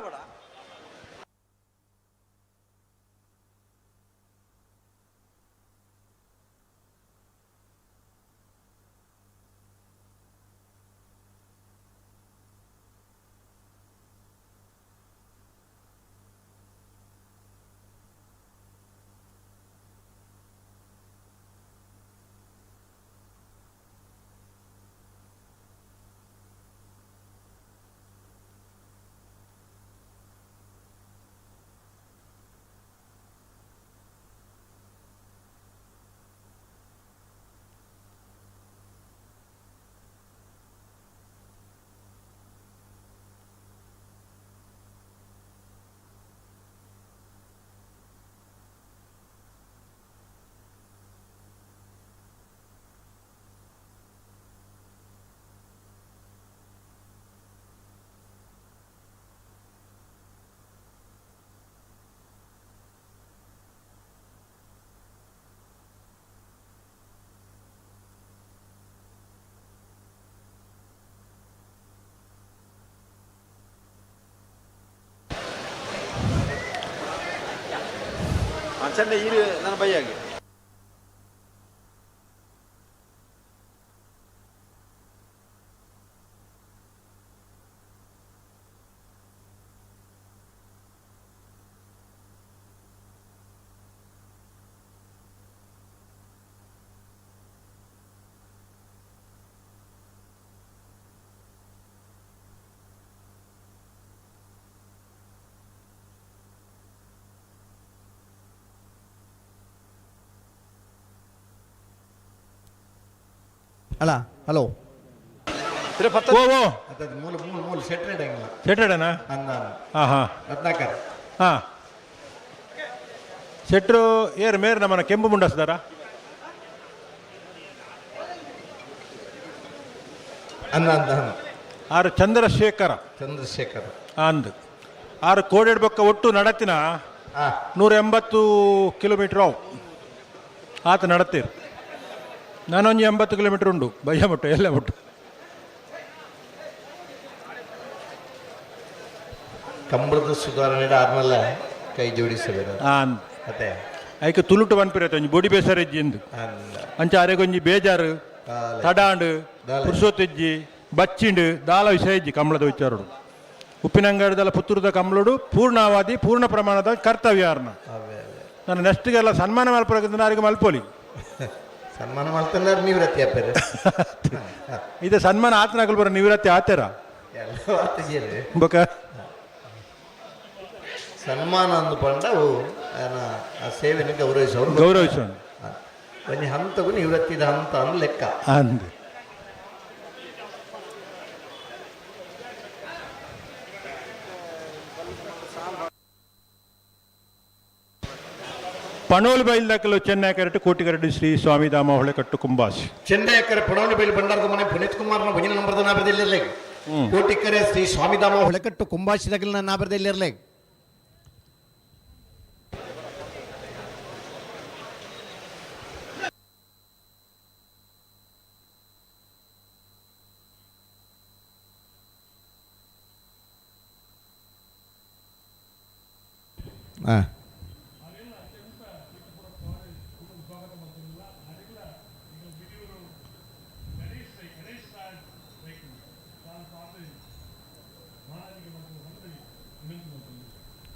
ಚೆಂಡ ಇರು ನನ್ನ ಬೈಯಾಗೆ. ಅಲ್ಲ, ಹಲೋ. ಓ ಓ. ಅದು ಮೂಲ ಮೂಲ ಮೂಲ ಸೆಟ್ರೇಡ್ ಹಂಗಿಲ್ಲ. ಸೆಟ್ರಡನಾ? ಅಂದ. ಹಾ ಹಾ. ರತ್ನಾಕರ್. ಹಾ, ಶೆಟ್ರು ಏರ್ ಮೇರ್ ನಮ್ಮನ ಕೆಂಪು ಮುಂಡಸ್ದಾರ. ಅಂದ ಅಂದ ಅಂದ. ಆರು ಚಂದ್ರಶೇಖರ. ಚಂದ್ರಶೇಖರ್. ಅಂದ್ ಆರು ಕೋಡೆಡ್ ಬೊಕ್ಕ ಒಟ್ಟು ನಡತಿನ 180 ಕಿಲೋಮೀಟರ್ ಅವು ಆತ ನಡತ್ತೀರ್. ನಾನೊಂದು 80 ಕಿಲೋಮೀಟರ್ ಉಂಡು ಬಯ್ಯ ಮುಟ್ಟು ಎಲ್ಲ ಮುಟ್ಟು. ಕಂಬಳದ ಸುಧಾರಣೆ ಆದ್ಮೇಲೆ ಕೈ ಜೋಡಿಸಬೇಡ. ಅಂದ್. ಅದೇ. ಐಕೆ ತುಳುಟು ಪನ್ಪಿರತ್ತೆ ಒಂಜಿ ಬೊಡಿ ಬೇಸರ ಇಜ್ಜಿ ಇಂದು. ಅಂದ. ಅಂಚ ಅರೆಗೊಂಜಿ ಬೇಜಾರು. ದಾಲೆ. ತಡಾಂಡು. ದಾಲೆ. ಪುರ್ಸೊತ್ತಿಜ್ಜಿ ಬಚ್ಚಿಂಡು ದಾಲ ವಿಷಯ ಇಜ್ಜಿ ಕಂಬಳದ ವಿಚಾರಡು. ಉಪ್ಪಿನಂಗಡದಲ್ಲ ಪುತ್ತೂರದ ಕಂಬಳೋಡು ಪೂರ್ಣಾವಧಿ ಪೂರ್ಣ ಪ್ರಮಾಣದ ಕರ್ತವ್ಯ ಆರ್ನ. ಅವೇ ಅವೇ. ನಾನು ನೆಕ್ಸ್ಟ್ಗೆಲ್ಲ ಸನ್ಮಾನ ಮಲ್ಪೊರಗೆ ಆರಿಗೆ ಮಲ್ಪೊಲಿ. ಸನ್ಮಾನ ಮಾಡ್ತಾನೆ ನಿವೃತ್ತಿ ಅಪ್ಪರು. ಇದು ಸನ್ಮಾನ ಆತನಾಗಲ್ ಬರೋ ನಿವೃತ್ತಿ ಆತೇರ. ಎಲ್ಲ ಆತಿಜೇರು. ಬೊಕ ಸನ್ಮಾನ ಅಂದು ಪಂಡ ಅವು ಆ ಸೇವೆಯನ್ನು ಗೌರವಿಸೋರು. ಗೌರವಿಸೋಣ. ಒಂಜಿ ಹಂತಗೂ ನಿವೃತ್ತಿದ ಹಂತ ಅಂದ್ ಲೆಕ್ಕ. ಅಂದ್. ಪಣೋಲ್ ಬೈಲ್ದಕಲು ಚೆನ್ನೈ ಕರೆಟು ಕೋಟಿಗರಡಿ ಶ್ರೀ ಸ್ವಾಮಿಧಾಮ ಹೊಳೆಕಟ್ಟು ಕುಂಬಾಸಿ. ಚೆನ್ನೈ ಪಣೋಲಿ ಬೈಲ್ ಭಂಡಾರದ ಮನೆ ಪುನೀತ್ ಕುಮಾರ್ನ ಭಜನೆ ನಂಬರ್ದ ನಾಬರದಲ್ಲಿರಲಿ. ಕೋಟಿಕರೆ ಶ್ರೀ ಸ್ವಾಮಿಧಾಮ ಹೊಳೆಕಟ್ಟು ಕುಂಬಾಶಿದಗಲ್ನ ನಾಬರದಲ್ಲಿರಲಿ. ಹಾಂ.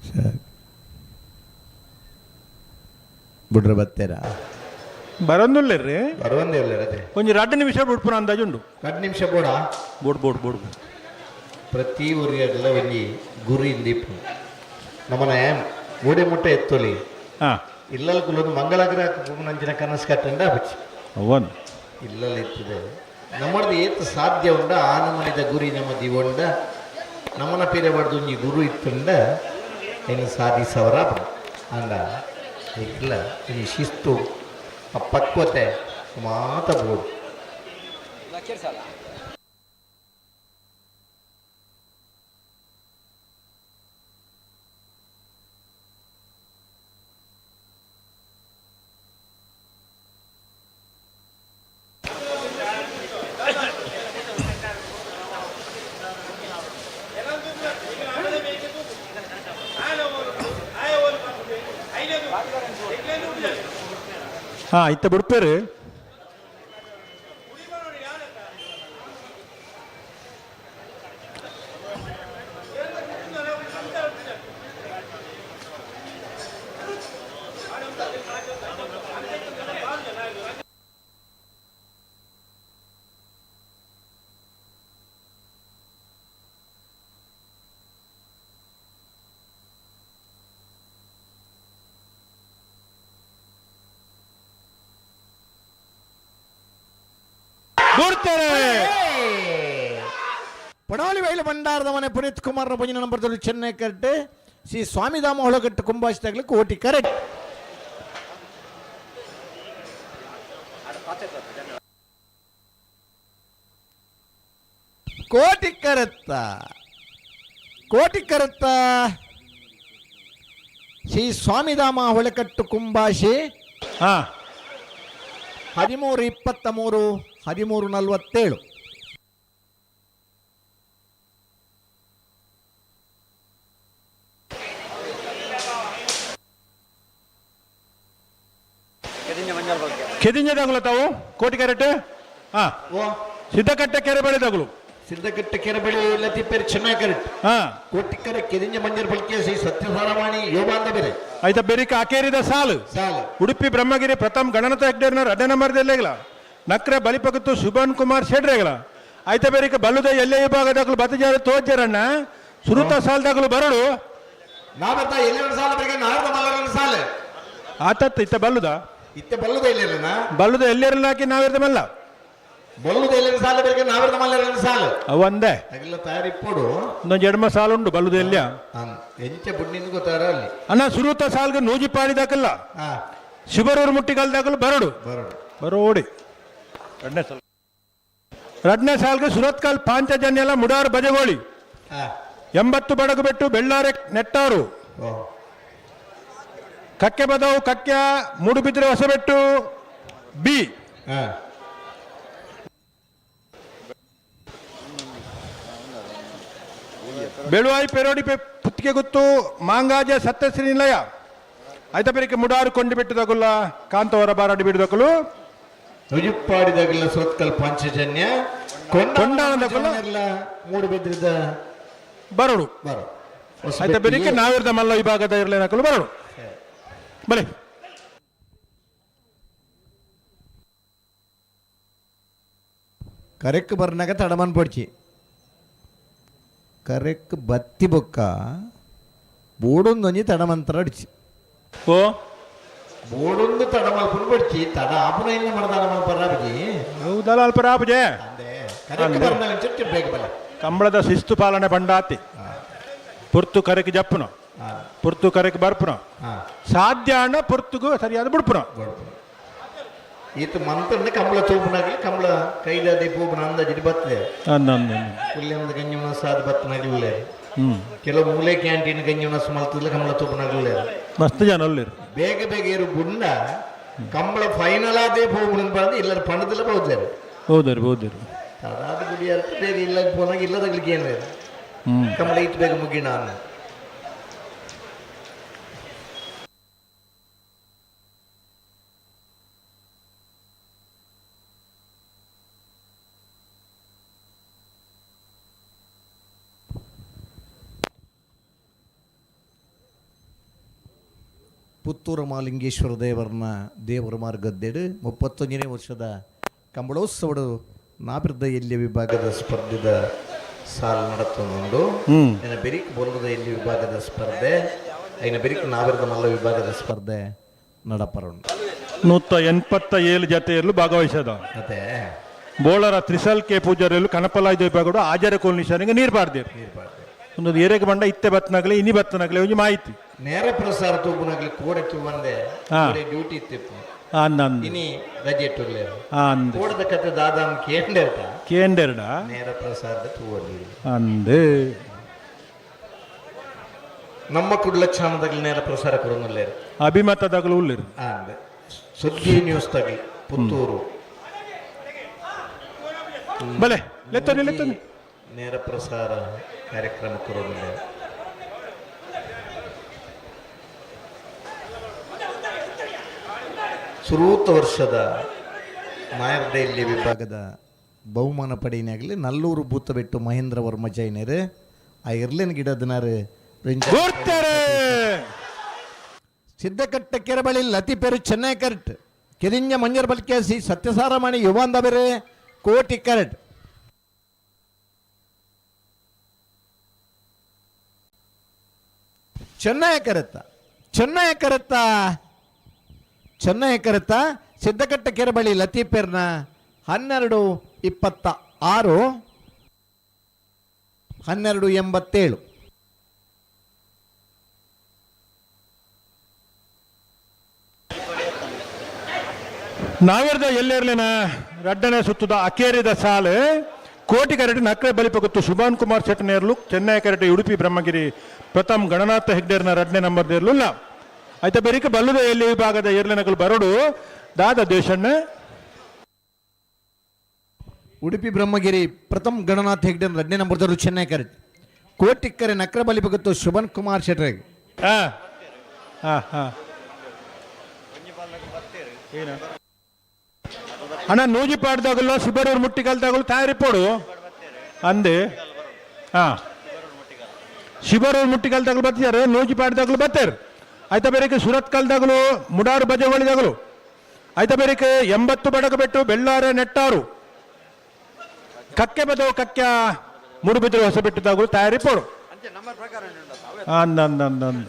ಸರಿ ಬಿಡ್ರ ಬತ್ತೀರಾ? ಬರೊಂದುಲ್ಲೆರ್ರಿ. ಬರುವಂದೇ ಇಲ್ಲ ಅದೇ. ಒಂಜಿ 2 ನಿಮಿಷ ಬುಡ್ಪುನ ಅಂದಾಜು ಉಂಡು. 2 ನಿಮಿಷ ಬೋಡ. ಬೋಡ್ ಬೋಡ್ ಬೋಡ್. ಪ್ರತಿ ಊರಿಗೆಲ್ಲ ಒಂಜಿ ಗುರಿ ಇಂದಿಪ್ಪು. ನಮ್ಮನೆ ಮೂಡೆ ಮುಟ್ಟೆ ಎತ್ತೊಲಿ. ಹಾಂ. ಇಲ್ಲಲ್ ಕುಲೊಂದು ಮಂಗಳಗ್ರಹ ನಂಚಿನ ಕನಸು ಕಟ್ಟಂಡ ಬಚ್ಚಿ. ಅವನ್. ಇಲ್ಲಲ್ಲಿ ಇರ್ತದೆ. ನಮ್ಮದು ಏತ್ ಸಾಧ್ಯ ಉಂಡ ಆ ನಮ್ಮನಿದ ಗುರಿ ನಮ್ಮ ದಿವೊಂಡ ನಮ್ಮನ ಪೀರೆ ಬಡ್ದು ಒಂಜಿ ಗುರು ಇತ್ತುಂಡ ಏನು ಸಾಧಿಸವರ ಅಂಡ ಇಲ್ಲ. ಈ ಶಿಸ್ತು, ಆ ಪಕ್ವತೆ ಮಾತ ಬೋಡು. ಹಾ ಇತ್ತ ಬಿಡ್ಪೇರು. ಬುಡ್ತಾರೆ. ಪಡಾಲಿ ಬೈಲು ಭಂಡಾರದ ಮನೆ ಪುನೀತ್ ಕುಮಾರ್ ಪಂಜಿನ ನಂಬರ್ ಚೆನ್ನೈ ಕರೆಕ್ಟ್. ಶ್ರೀ ಸ್ವಾಮಿಧಾಮ ಹೊಳಗಟ್ಟು ಕುಂಬಾಶ್ ಕೋಟಿ ಕರೆಕ್ಟ್. ಕೋಟಿ ಕರೆತ್ತ, ಕೋಟಿ ಕರೆತ್ತ. ಶ್ರೀ ಸ್ವಾಮಿಧಾಮ ಹೊಳಕಟ್ಟು ಕುಂಬಾಶಿ. ಹಾ. 13:23, 13:47. ಕೆದಿಂಜದಾಗುಲ ತಾವು ಕೋಟಿ ಕ್ಯಾರೆಟ್. ಹಾ. ಓ. ಸಿದ್ದಕಟ್ಟೆ ಕೆರೆ ಬೆಳೆದಾಗಲು. ಸಿದ್ದಕಟ್ಟೆ ಕೆರೆಬೆಳೆ ಲತಿಪೇರು ಚೆನ್ನೈ ಕರೆಕ್ಟ್. ಹಾ. ಕೋಟಿಕರ ಕೆದಿಂಜ ಮಂಜರ್ ಬಲ್ಕೆ ಶ್ರೀ ಸತ್ಯಸಾರವಾಣಿ ಯೋಬಾಂದ ಬೇರೆ. ಆಯ್ತಾ, ಬೆರಿಕ ಅಕೇರಿದ ಸಾಲು. ಸಾಲ. ಉಡುಪಿ ಬ್ರಹ್ಮಗಿರಿ ಪ್ರಥಮ್ ಗಣನಾಥ ಹೆಗ್ಡೇರ್ನವ್ರು ಅಡ್ಡ ನಂಬರ್ದಲ್ಲೇಗಲ, ನಕ್ರೆ ಬಲಿಪಗತ್ತು ಸುಭನ್ ಕುಮಾರ್ ಶೆಡ್ರೇಗಲ. ಆಯ್ತಾ, ಬೇರಿಕ ಬಲ್ಲುದ ಎಲ್ಲೇ ವಿಭಾಗದಾಗಲು ಬತ್ತಜಾರ ತೋಜರಣ್ಣ ಸುರುತ ಸಾಲದಾಗಲು ಬರಡು. ನಾವೆತ್ತ ಎಲ್ಲೆರಡು ಸಾಲ ಬೇಗ ನಾರದ ಮಲ್ಲರನ್ನು ಸಾಲ. ಆತತ್ ಇತ್ತ ಬಲ್ಲುದ. ಇತ್ತೆ ಬಲ್ಲುದ ಎಲ್ಲೆರನ. ಬಲ್ಲುದ ಎಲ್ಲೆರಲ್ಲ ಹಾಕಿ ನಾವಿರ್ದ ಮಲ್ಲ. ಬಲ್ಲುದ ಎಲ್ಲೆರಡು ಸಾಲ ಬೇಗ ನಾವಿರ್ದ ಮಲ್ಲರನ್ನು ಸಾಲ. ಅವು ಒಂದೇ. ಅಗಿಲ್ಲ ತಯಾರಿಪ್ಪೋಡು. ಒಂದೊಂದು ಎಡಮ ಸಾಲು ಉಂಡು ಬಲ್ಲುದ ಎಲ್ಲಿಯ. ಎಂಚ ಬುಡ್ನಿಂದ ಗೊತ್ತಾರ ಅಲ್ಲಿ. ಅಣ್ಣ, ಸುರುತ ಸಾಲ್ಗೆ ನೂಜಿ ಪಾಡಿದಾಕಲ್ಲ. ಹಾ. ಶಿಬರೂರು ಮುಟ್ಟಿಗಲ್ದಾಗಲು ಬರಡು. ಬರೋಡು. ಬರೋಡಿ. ಎರಡನೇ ಸಾಲ, ಎರಡನೇ ಸಾಲ್ಗೆ ಸುರತ್ಕಲ್ ಪಾಂಚಜನ್ಯಲ ಮುಡಾರ್ ಬಜಗೋಳಿ. ಹಾ. 80 ಬಡಗು ಬೆಟ್ಟು ಬೆಳ್ಳಾರೆ ನೆಟ್ಟಾರು. ಓ. ಕಕ್ಕೆ ಬದವು ಕಕ್ಕೆ ಮೂಡುಬಿದ್ರೆ ಹೊಸಬೆಟ್ಟು ಬಿ. ಹಾ. ಬೆಳುವಾಯಿ ಪೆರೋಡಿ ಪುತ್ತಿಗೆ ಗುತ್ತು ಮಾಂಗಾಜ ಸತ್ಯಶ್ರೀ ನಿಲಯ. ಆಯ್ತಾ, ಬೇರೆ ಮುಡಾರು ಕೊಂಡು ಬಿಟ್ಟದಗುಲ್ಲ ಕಾಂತವರ ಬಾರಾಡಿ ಬಿಡದಕ್ಕಲು. ನುಜುಪ್ಪಾಡಿದಾಗಲ್ಲ ಸುರತ್ಕಲ್ ಪಾಂಚಜನ್ಯ. ಕೊಂಡಾಣದಗುಲ್ಲ. ಮೂಡು ಬೆದ್ರಿದ. ಬರಡು. ಬರೋ. ಆಯ್ತಾ, ಬೇರೆ ನಾವಿರ್ದ ಮಲ್ಲ ವಿಭಾಗದ ಇರಲೇನಕಲು ಬರಡು ಬಲೆ. ಕರೆಕ್ಟ್ ಬರ್ನಾಗ ತಡಮನ್ ಪೊಡ್ಚಿ, ಕರೆಕ್ಟ್ ಬತ್ತಿ ಬೊಕ್ಕ ಬೋಡೊಂದೊಂಜಿ ತಡಮಂತರ ಅಡಿಚಿ. ಓ. ಬೋಡೊಂದು ತಡ ಮಲ್ಪುನ ಪಡ್ಚಿ, ತಡ ಆಪುನ ಇಲ್ಲ ಮಡದಾನ ಮಲ್ಪರಾಬಜಿ. ಹೌದಲ್ಲ, ಅಲ್ಪ ರಾಪಜೆ. ಅಂದೆ ಕರೆಕ್ಟ್ ಬರ್ನಾಗ ಚುಟ್ಟಿ ಬೇಗ ಬಲ. ಕಂಬಳದ ಶಿಸ್ತು ಪಾಲನೆ ಬಂಡಾತಿ, ಪುರ್ತು ಕರೆಕ್ ಜಪ್ಪುನ, ಪುರ್ತು ಕರೆಕ್ ಬರ್ಪುನ, ಸಾಧ್ಯ ಅಣ್ಣ ಪುರ್ತುಗು ಸರಿಯಾದ ಬಿಡ್ಪುನ. ಈತ ಮಂತಂಡ ಕಂಬಳ ತೂಪುನಾಗಲಿ ಕಂಬಳ ಕೈದಾದೆ ಪೂಪುನ ಅಂದಾಜಿಡಿ ಬರ್ತದೆ. ಪುಲ್ಯಮದ ಗಂಜಿಮನ ಸಾದ ಬತ್ತನಾಗಲಿಲ್ಲ. ಕೆಲವು ಮೂಲೆ ಕ್ಯಾಂಟೀನ್ ಗಂಜಿಮನ ಮಲ್ತದ ಕಂಬಳ ತೂಪುನಾಗಲಿಲ್ಲ. ಮಸ್ತ್ ಜನ ಅಲ್ಲಿರು. ಬೇಗ ಬೇಗ ಏರು ಗುಂಡ ಕಂಬಳ ಫೈನಲ್ ಆದೇ ಪೋಪುನ ಬಂದು ಇಲ್ಲರ ಪಣದಲ್ಲ ಹೋಗ್ತಾರೆ. ಹೌದರಿ ಹೌದರಿ. ಅದಾದ ಗುಡಿ ಅರ್ಥ ಬೇಗ ಇಲ್ಲ ಪೋನಾಗ ಇಲ್ಲದಾಗ್ಲಿಕ್ಕೆ ಏನು ಕಂಬಳ ಇತ್ತು ಬೇಗ ಮುಗಿಣ ಅನ್ನ. ಪುತ್ತೂರು ಮಾಲಿಂಗೇಶ್ವರ ದೇವರನ್ನ ದೇವರ ಮಾರ್ಗದ್ದೇಡು 31ನೇ ವರ್ಷದ ಕಂಬಳೋತ್ಸವಡು ನಾಬಿರ್ದ ಎಲ್ಲಿಯ ವಿಭಾಗದ ಸ್ಪರ್ಧೆದ ಸಾಲು ನಡತ್ತೊಂದು. ನನ್ನ ಬೆರಿಕ್ ಬೊಲ್ಲದ ಎಲ್ಲಿ ವಿಭಾಗದ ಸ್ಪರ್ಧೆ, ಐನ ಬೆರಿಕ್ ನಾವಿರದ ಮಲ್ಲ ವಿಭಾಗದ ಸ್ಪರ್ಧೆ ನಡಪರುಂಡು. 187 ಜತೆಯಲ್ಲೂ ಭಾಗವಹಿಸದ. ಮತ್ತೆ ಬೋಳರ ತ್ರಿಸಲ್ ಕೆ ಪೂಜಾರಿಯಲ್ಲೂ ಕನಪಲಾಯ ವಿಭಾಗಡು ಆಜಾರ ಕೋಲ್ನಿಶಾನಿಗೆ ನೀರು ಬಾರ್ದಿರು. ಒಂದೊಂದು ಏರೆಗೆ ಬಂಡ ಇತ್ತೆ ಬತ್ತನಾಗಲಿ ಇನಿ ಬತ್ತನಾಗಲಿ ಒಂಜಿ ಮಾಹಿತಿ. ನೇರ ಪ್ರಸಾರ ತೂಪುನಾಗಲಿ ಕೋಡೆ ತೂ ಬಂದೆ. ಡ್ಯೂಟಿ ಇತ್ತಿಪ್ಪು. ಅಂದ್. ಇನಿ ರಜೆ ಇಟ್ಟುಲ್ಲೇರು. ಅಂದ್. ಕೋಡದ ಕತೆ ದಾದಾನ್ ಕೇಂಡೆರ್ಟ. ಕೇಂಡೆರಡ. ನೇರ ಪ್ರಸಾರದ ತೂವಲ್ಲಿ. ಅಂದ್. ನಮ್ಮ ಕುಡ್ಲ ಚಾನದಾಗಲಿ ನೇರ ಪ್ರಸಾರ ಕೊಡೋನುಲ್ಲೇರು. ಅಭಿಮತದಾಗಲು ಉಲ್ಲೇರು. ಅಂದ್ ಸುದ್ದಿ ನ್ಯೂಸ್ ತಗಲಿ ಪುತ್ತೂರು. ಬಲೆ ಲೆತ್ತನೆ ಲೆತ್ತನೆ. ನೇರ ಪ್ರಸಾರ ಕಾರ್ಯಕ್ರಮ ಕೊಡೋನುಲ್ಲೇರು. ಸುರೂತ ವರ್ಷದ ನಾಯರ್ಡೈಲ್ಯ ವಿಭಾಗದ ಬಹುಮಾನ ಪಡೆಯಿನಾಗಲಿ ನಲ್ಲೂರು ಭೂತಬೆಟ್ಟು ಮಹೇಂದ್ರ ವರ್ಮ ಜೈನರು ಆ ಇರ್ಲಿನ ಗಿಡದನಾರು. ಗುರ್ತಾರೆ. ಸಿದ್ದಕಟ್ಟ ಕೆರಬಳಿ ಲತಿ ಪೇರು ಚೆನ್ನೈ ಕರೆಟ್ ಕೆರಿಂಜ ಮಂಜರ್ ಬಲ್ಕೇಸಿ ಸತ್ಯಸಾರಮಣಿ ಯುವಾಂದ ಬೇರೆ ಕೋಟಿ ಕರೆಟ್. ಚೆನ್ನೈ ಕರೆತ್ತ ಚೆನ್ನೈ ಕರೆತ್ತ ಚೆನ್ನೈ ಕರೆತ್ತ ಸಿದ್ದಕಟ್ಟ ಕೆರಬಳಿ ಲತೀಪೇರ್ನ 12:26, 12:87. ನಾವೆರ್ದ ಎಲ್ಲೆರ್ಲಿನ ರಡ್ಡನೆ ಸುತ್ತದ ಅಕೇರಿದ ಸಾಲು ಕೋಟಿ ಕರೆಟ್ ನಕ್ರೆ ಬಲಿಪಗುತ್ತು ಸುಭಾನ್ ಕುಮಾರ್ ಶೆಟ್ಟನೇರ್ಲು ಚೆನ್ನೈ ಕರೆಟ್ ಉಡುಪಿ ಬ್ರಹ್ಮಗಿರಿ ಪ್ರಥಮ್ ಗಣನಾಥ ಹೆಗ್ಡೇರ್ನ ರಡ್ನೆ ನಂಬರ್ ದೇರ್ಲುಲ್ಲ ಆಯ್ತಾ ಬೆರಿಕೆ ಬಲ್ಲುದ ಎಲ್ಲಿ ವಿಭಾಗದ ಏರ್ಲಿನಗಳು ಬರೋಡು ದಾದ ದೇಶಣ್ಣ. ಉಡುಪಿ ಬ್ರಹ್ಮಗಿರಿ ಪ್ರಥಮ್ ಗಣನಾಥ್ ಹೆಗ್ಡೆ ಎರಡನೇ ನಂಬರ್ದವರು ಚೆನ್ನೈ ಕರೆಟ್ ಕೋಟಿಕ್ಕರೆ ನಕ್ರ ಬಲಿಪಗುತ್ತು ಶುಭನ್ ಕುಮಾರ್ ಶೆಟ್ಟರಿಗೆ. ಹಾ ಹಾ ಹಾ ಅಣ್ಣ ನೂಜಿ ಪಾಡ್ದಾಗಲ್ಲ ಶಿಬರೂರು ಮುಟ್ಟಿಗಲ್ದಾಗಲು ತಯಾರಿ ಪೋಡು ಅಂದೆ. ಹಾ ಶಿಬರೂರು ಮುಟ್ಟಿಗಲ್ದಾಗಲು ಬರ್ತಿದ್ದಾರೆ, ನೂಜಿ ಪಾಡ್ದಾಗಲು ಬರ್ತಾರೆ. ಆಯ್ತಾ ಬೇರೆಕೆ ಸುರತ್ ಕಲ್ದಾಗಲು ಮುಡಾರು ಬಜವಳಿದಾಗಲು ಆಯ್ತಾ ಬೇರೆಕೆ 80 ಬಡಗಬೆಟ್ಟು ಬೆಳ್ಳಾರೆ ನೆಟ್ಟಾರು ಕಕ್ಕೆ ಬದವು ಕಕ್ಕೆ ಮೂಡುಬಿದ್ರೆ ಹೊಸ ಬಿಟ್ಟಿದ್ದಾಗಲು ತಯಾರಿ ಪೋಡು. ಅಂದ ಅಂದ ಅಂದ ಅಂದ.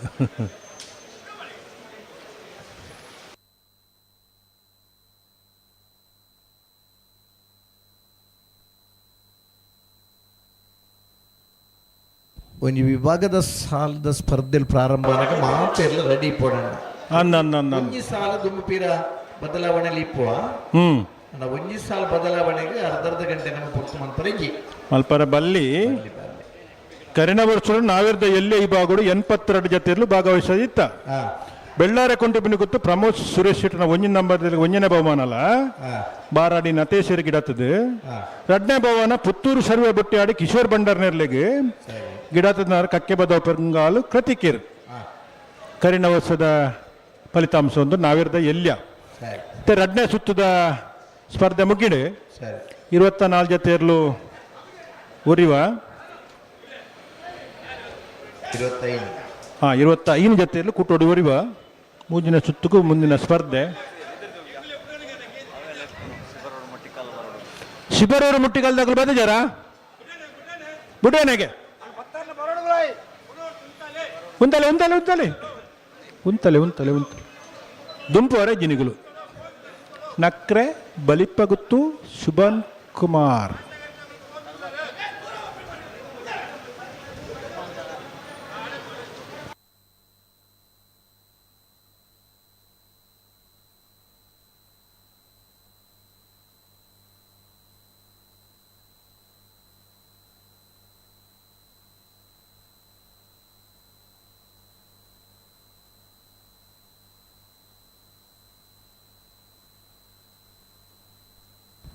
ಒಂದು ವಿಭಾಗದ ಸಾಲದ ಸ್ಪರ್ಧೆಯಲ್ಲಿ ಪ್ರಾರಂಭ ಆದಾಗ ಮಾತೆಲ್ಲ ರೆಡಿ ಪೋಡಣ್ಣ. ಅಂದ ಅಂದ ಅಂದ ಅಂದ. ಒಂಜಿ ಸಾಲ ದುಂಬುಪೀರ ಬದಲಾವಣೆ ಇಪ್ಪುವ. ಅಣ್ಣ ಒಂಜಿ ಸಾಲ ಬದಲಾವಣೆಗೆ ಅರ್ಧ ಅರ್ಧ ಗಂಟೆ ನಮ್ಮ ಪೊರ್ತು ಮನ್ಪರೆ ಇಜ್ಜಿ. ಮಲ್ಪರ ಬಲ್ಲಿ ಕರಿನ ವರ್ಷ ನಾವಿರ್ದ ಎಲ್ಲೇ ಈ ಭಾಗಗಳು 82 ಜೊತೆಯಲ್ಲೂ ಭಾಗವಹಿಸದಿತ್ತ. ಬೆಳ್ಳಾರೆ ಕೊಂಟಿಪಿನ ಗೊತ್ತು ಪ್ರಮೋದ್ ಸುರೇಶ್ ಶೆಟ್ಟನ ಒಂಜಿನ ನಂಬರ್ ಒಂಜನೇ ಬಹುಮಾನ ಅಲ್ಲ. ಬಾರಾಡಿ ನತೇಶ್ವರಿ ಗಿಡತದೆ. ರಡ್ನೇ ಬಹುಮಾನ ಪುತ್ತೂರು ಸರ್ವೆ ಬುಟ್ಟಿಯಾಡಿ ಕಿಶೋರ್ ಬಂಡಾರ್ ನೆರ್ಲೆಗೆ ಗಿಡತದ ಕಕ್ಕೆ ಬದವ ಪೆರಂಗಾಲು ಕೃತಿಕೇರ್. ಕರಿನ ವರ್ಷದ ಫಲಿತಾಂಶ ಒಂದು ನಾವಿರ್ದ ಎಲ್ಯ. ಮತ್ತೆ ರಡ್ನೇ ಸುತ್ತದ ಸ್ಪರ್ಧೆ ಮುಗಿಡೆ. 24 ಜೊತೆಯಲ್ಲೂ ಉರಿವ. 25. ಹಾಂ 25 ಜೊತೆಯಲ್ಲೂ ಕೂಟೋಡಿ ಉರಿವ ಮುಂದಿನ ಸುತ್ತಕ್ಕೂ ಮುಂದಿನ ಸ್ಪರ್ಧೆ. ಶಿಬರೂರು ಮುಟ್ಟಿಗಲ್ದಾಗಲು ಬಂದಿದ್ದಾರಾ ಬಿಡುವನೆಗೆ ಉಂತಲೆ ಉಂತಲೆ ಉಂತಲೆ ಉಂತಲೆ ಉಂತಲೆ ಉಂತಲೆ ದುಂಪು ಅವರೇ ಜಿನಿಗಳು ನಕ್ರೆ ಬಲಿಪಗುತ್ತು ಶುಭನ್ ಕುಮಾರ್.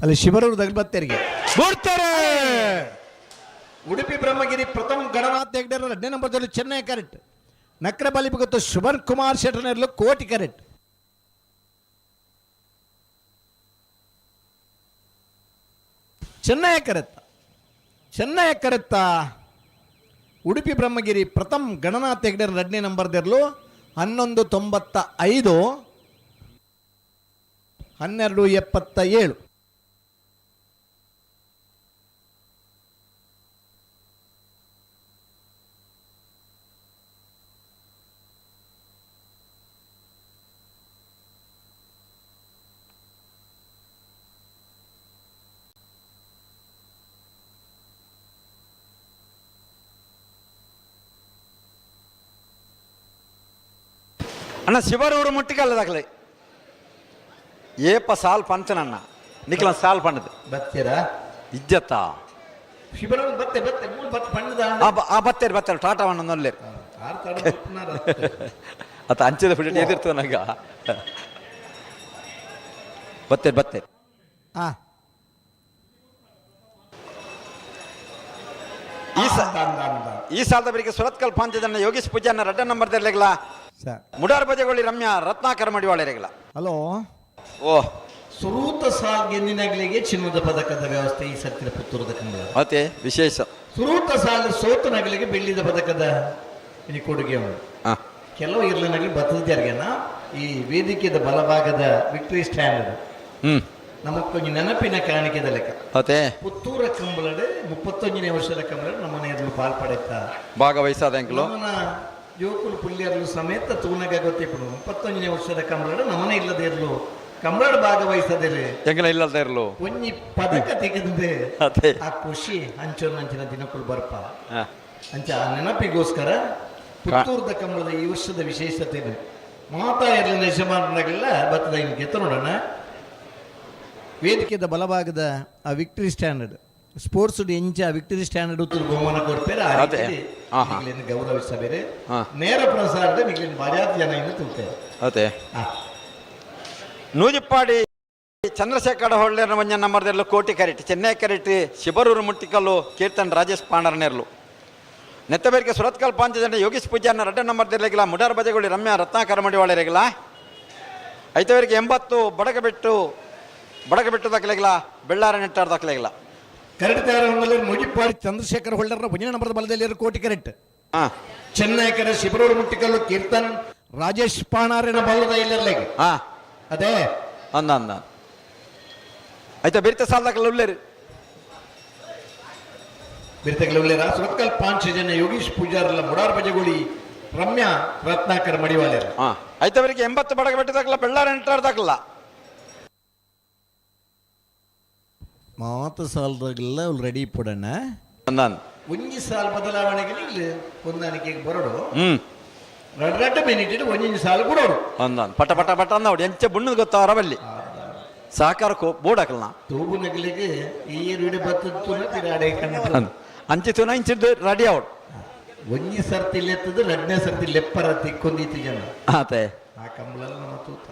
ಅಲ್ಲಿ ಶಿವರೂರು ದಗಲ್ಬತ್ತೇರಿಗೆ ಬರ್ತಾರೆ. ಉಡುಪಿ ಬ್ರಹ್ಮಗಿರಿ ಪ್ರಥಮ ಗಣನಾಥ್ ಹೆಗ್ಡೆ ಎರಡನೇ ನಂಬರ್ದಲ್ಲಿ ಚೆನ್ನೈ ಕರೆಕ್ಟ್ ನಕ್ರ ಬಲಿಪಗುತ್ತು ಶುಭನ್ ಕುಮಾರ್ ಶೆಟ್ಟರ್ನಲ್ಲೂ ಕೋಟಿ ಕರೆಕ್ಟ್. ಚೆನ್ನೈ ಕರೆತ್ತ ಚೆನ್ನೈ ಕರೆತ್ತ ಉಡುಪಿ ಬ್ರಹ್ಮಗಿರಿ ಪ್ರಥಮ್ ಗಣನಾಥ್ ಹೆಗ್ಡೆ ಎರಡನೇ ನಂಬರ್ದಿರಲು 11:95, 12:77. ಅಣ್ಣ ಶಿವರೂರು ಮುಟ್ಟಿಗಲ್ಲದಾಗಲಿ. ಏಪ ಸಾಲ್ ಪಂಚನನ್ನ ನಿಖಲ ಸಾಲ್ ಪಣ್ಣದು ಬತ್ತೀರಾ ಇಜ್ಜತ್ತ ಶಿಬರ ಬತ್ತೆ ಬತ್ತೆ ಮೂರು ಬತ್ ಪಣ್ಣದ ಆ ಬತ್ತೇರಿ ಬತ್ತೇರಿ ಟಾಟಾವಣ್ಣ ನೊಲ್ಲೇರು ಆರ್ ತಡ ಬಪ್ಪುನಾರ ಅತ್ತ ಅಂಚದ ಬಿಟ್ಟು ಎದಿರ್ತವನಾಗ ಬತ್ತೇರಿ ಬತ್ತೇರಿ. ಆ ಈ ಸ ಈ ಸಾಲದ ಬರಿಗೆ ಸುರತ್ಕಲ್ ಪಾಂಚಜನ ಯೋಗೀಶ್ ಪೂಜಾನ ರಡ್ಡ ನಂಬರ್ ದೆರ್ಲೆಗ್ಲ ಸರ್. ಮುಡಾರ್ ಬಜೆಗೊಳ್ಳಿ ರಮ್ಯಾ ರತ್ನಾಕರ ಮಡಿವಾಳರೆಗ್ಲ. ಹಲೋ. ಓ. ಸುರೂತ ಸಾಲ್ ಗೆನ್ನಿನಗಳಿಗೆ ಚಿನ್ನದ ಪದಕದ ವ್ಯವಸ್ಥೆ ಈ ಸತ್ತಿನ ಪುತ್ತೂರದ ಕಂಬಳ. ಅತೆ ವಿಶೇಷ. ಸುರೂತ ಸಾಲು ಸೋತು ನಗಲಿಗೆ ಬೆಳ್ಳಿದ ಪದಕದ ಈ ಕೊಡುಗೆ ಉಂಟು. ಕೆಲವು ಇರ್ಲಿನಗಲಿ ಬತ್ತದ ಜಾರಿಗೆನ ಈ ವೇದಿಕೆದ ಬಲಭಾಗದ ವಿಕ್ಟರಿ ಸ್ಟ್ಯಾಂಡ್ ನಮಕ್ಕೊಂಜಿ ನೆನಪಿನ ಕಾಣಿಕೆದ ಲೆಕ್ಕ. ಅತೆ. ಪುತ್ತೂರ ಕಂಬಳಡು 31ನೇ ವರ್ಷದ ಕಂಬಳಡು ನಮ್ಮನೆ ಎದುರು ಪಾಲ್ ಪಡೆತ ಭಾಗವಹಿಸಾದ ಅಂಕಲು. ನಮ್ಮನ ಜೋಕುಲು ಪುಲ್ಯರ್ಲು ಸಮೇತ ತೂನಗ ಗೊತ್ತಿಪ್ಪುನು 31ನೇ ವರ್ಷದ ಕಂಬಳಡು ನಮನೆ ಇಲ್ಲದೆ ಇರಲು ಕಂಬಳಡು ಭಾಗವಹಿಸದಿರು. ಎಂಕಲ ಇಲ್ಲದ ಇರಲು. ಒಂಜಿ ಪದಕ ತೆಗೆದು ಅತೆ. ಆ ಖುಷಿ ಅಂಚೊನಂಚಿನ ದಿನಕ್ಕೂ ಬರ್ಪ. ಅಂಚ ಆ ನೆನಪಿಗೋಸ್ಕರ ಪುತ್ತೂರದ ಕಂಬಳದ ಈ ವರ್ಷದ ವಿಶೇಷತೆ ಇದೆ. ಮಾತಾ ಇರಲಿನ ಯಜಮಾನರಾಗೆಲ್ಲ ಬತ್ತದ ಇನ್ನು ಗೆತ್ತ ನೋಡೋಣ. ವೇದಿಕೆದ ಬಲಭಾಗದ ಆ ವಿಕ್ಟರಿ ಸ್ಟ್ಯಾಂಡರ್ಡ್ ಸ್ಪೋರ್ಟ್ಸ್ ಎಂಚ ವಿಕ್ಟರಿ ಸ್ಟ್ಯಾಂಡರ್ಡ್ ಉತ್ತರ ಬಹುಮಾನ ಕೊಡ್ತಾರೆ ಆ ಅದೇ. ರೀತಿಯಲ್ಲಿ ನಿಗ್ಲೇನು ಗೌರವಿಸಬೇರೆ. ನೇರ ಪ್ರಸಾರದ ನಿಗ್ಲೇನು ಮರ್ಯಾದೆ ಜನ ಇನ್ನು ತೂತೆ. ಅತೆ. ನೂಜಿಪ್ಪಾಡಿ ಚಂದ್ರಶೇಖರ ಹೊಳ್ಳೆರ್ನ ಒಂಜ ನಂಬರ್ದೆರ್ಲು ಕೋಟಿ ಕರೆಟ್ ಚೆನ್ನೈ ಕರೆಟ್ ಶಿಬರೂರು ಮುಟ್ಟಿಕಲ್ಲು ಕೀರ್ತನ್ ರಾಜೇಶ್ ಪಾಂಡರ್ನೆರ್ಲು ನೆತ್ತಬೇರಿಗೆ ಸುರತ್ಕಲ್ ಪಾಂಚಜನ ಯೋಗೀಶ್ ಪೂಜಾರ್ನ ರಡ್ಡ ನಂಬರ್ದೆರ್ಲೆಗಿಲ್ಲ ಮುಡಾರ್ ಬಜೆಗೊಳ್ಳಿ ರಮ್ಯಾ ರತ್ನಾಕರ ಮಡಿವಾಳರೆಗಿಲ್ಲ ಐತವರಿಗೆ 80 ಬಡಗಬೆಟ್ಟು ಬಡಗಬೆಟ್ಟು ದಾಖಲೆಗಿಲ್ಲ ಬೆಳ್ಳಾರ ನೆಟ್ಟಾರ್ ದಾಖಲೆಗಿಲ್ಲ. ಕರೆಕ್ಟ್ ತಯಾರ ಮುಜಿಪ್ಪಾಡಿ ಚಂದ್ರಶೇಖರ ಹೊಳ್ಳರ್ನ ಒಂಜನೇ ನಂಬರದ ಬಲದಲ್ಲಿ ಕೋಟಿ ಕರೆಕ್ಟ್. ಚೆನ್ನೈ ಕರೆ ಶಿಬರೂರು ಮುಟ್ಟಿಕಲ್ಲು ಕೀರ್ತನ್ ರಾಜೇಶ್ ಪಾಣಾರಿನ ಬಲದ ಇಲ್ಲರ್ಲೆಗೆ. ಅದೇ. ಅಂದ ಅಂದ ಆಯ್ತಾ ಬಿರ್ತ ಸಾಲ ದಾಖಲೆ ಉಳ್ಳೇರು. ಬಿರ್ತಗಳ ಉಳ್ಳೇರ ಸುರತ್ಕಲ್ ಪಾಂಚಜನ ಯೋಗೀಶ್ ಪೂಜಾರಲ್ಲ ಮುಡಾರ್ ಬಜಗುಳಿ ರಮ್ಯಾ ರತ್ನಾಕರ್ ಮಡಿವಾಳ್ಯರ. ಆಯ್ತವರಿಗೆ 80 ಬಡಗಬೆಟ್ಟು ದಾಖಲ ಬೆಳ್ಳಾರ ನೆಟ್ಟಾರ್ ದಾಖಲ. ಮಾತು ಸಾಲದಾಗೆಲ್ಲ ಅವ್ರು ರೆಡಿ ಪಡೋಣ. ಅಂದ ಅಂದ. ಒಂಜಿ ಸಾಲ ಬದಲಾವಣೆಗೆ ಇಲ್ಲಿ ಹೊಂದಾಣಿಕೆಗೆ ಬರೋಡು. ರಡ್ ರಡ್ಡ ಮಿನಿಟ್ ಒಂಜಿ ಸಾಲ ಬಿಡೋರು. ಅಂದ ಪಟ ಪಟ ಪಟ ಅಂದ ಅವಡು ಎಂಚ ಬುಣ್ಣದ ಗೊತ್ತಾರ ಬಲ್ಲಿ ಸಹಕಾರ ಬೋರ್ಡ್ ಹಾಕಲ್ಲ. ತೂಬು ನಗಲಿಗೆ ಈ ರೂಢಿ ಬತ್ತದ ತಿರಾಡೆ ಕಣ್ಣು. ಅಂಚಿತು ಇಂಚಿದ್ದು ರೆಡಿ ಅವಡು. ಒಂಜಿ ಸರ್ತಿ ಲೆತ್ತದು ರಡ್ಡನೇ ಸರ್ತಿ ಲೆಪ್ಪರ ತಿಕ್ಕೊಂದಿತ್ತು ಜನ. ಆತೆ. ಆ ಕಂಬಳಲ್ಲ ನಮ್ಮ ತೂತ.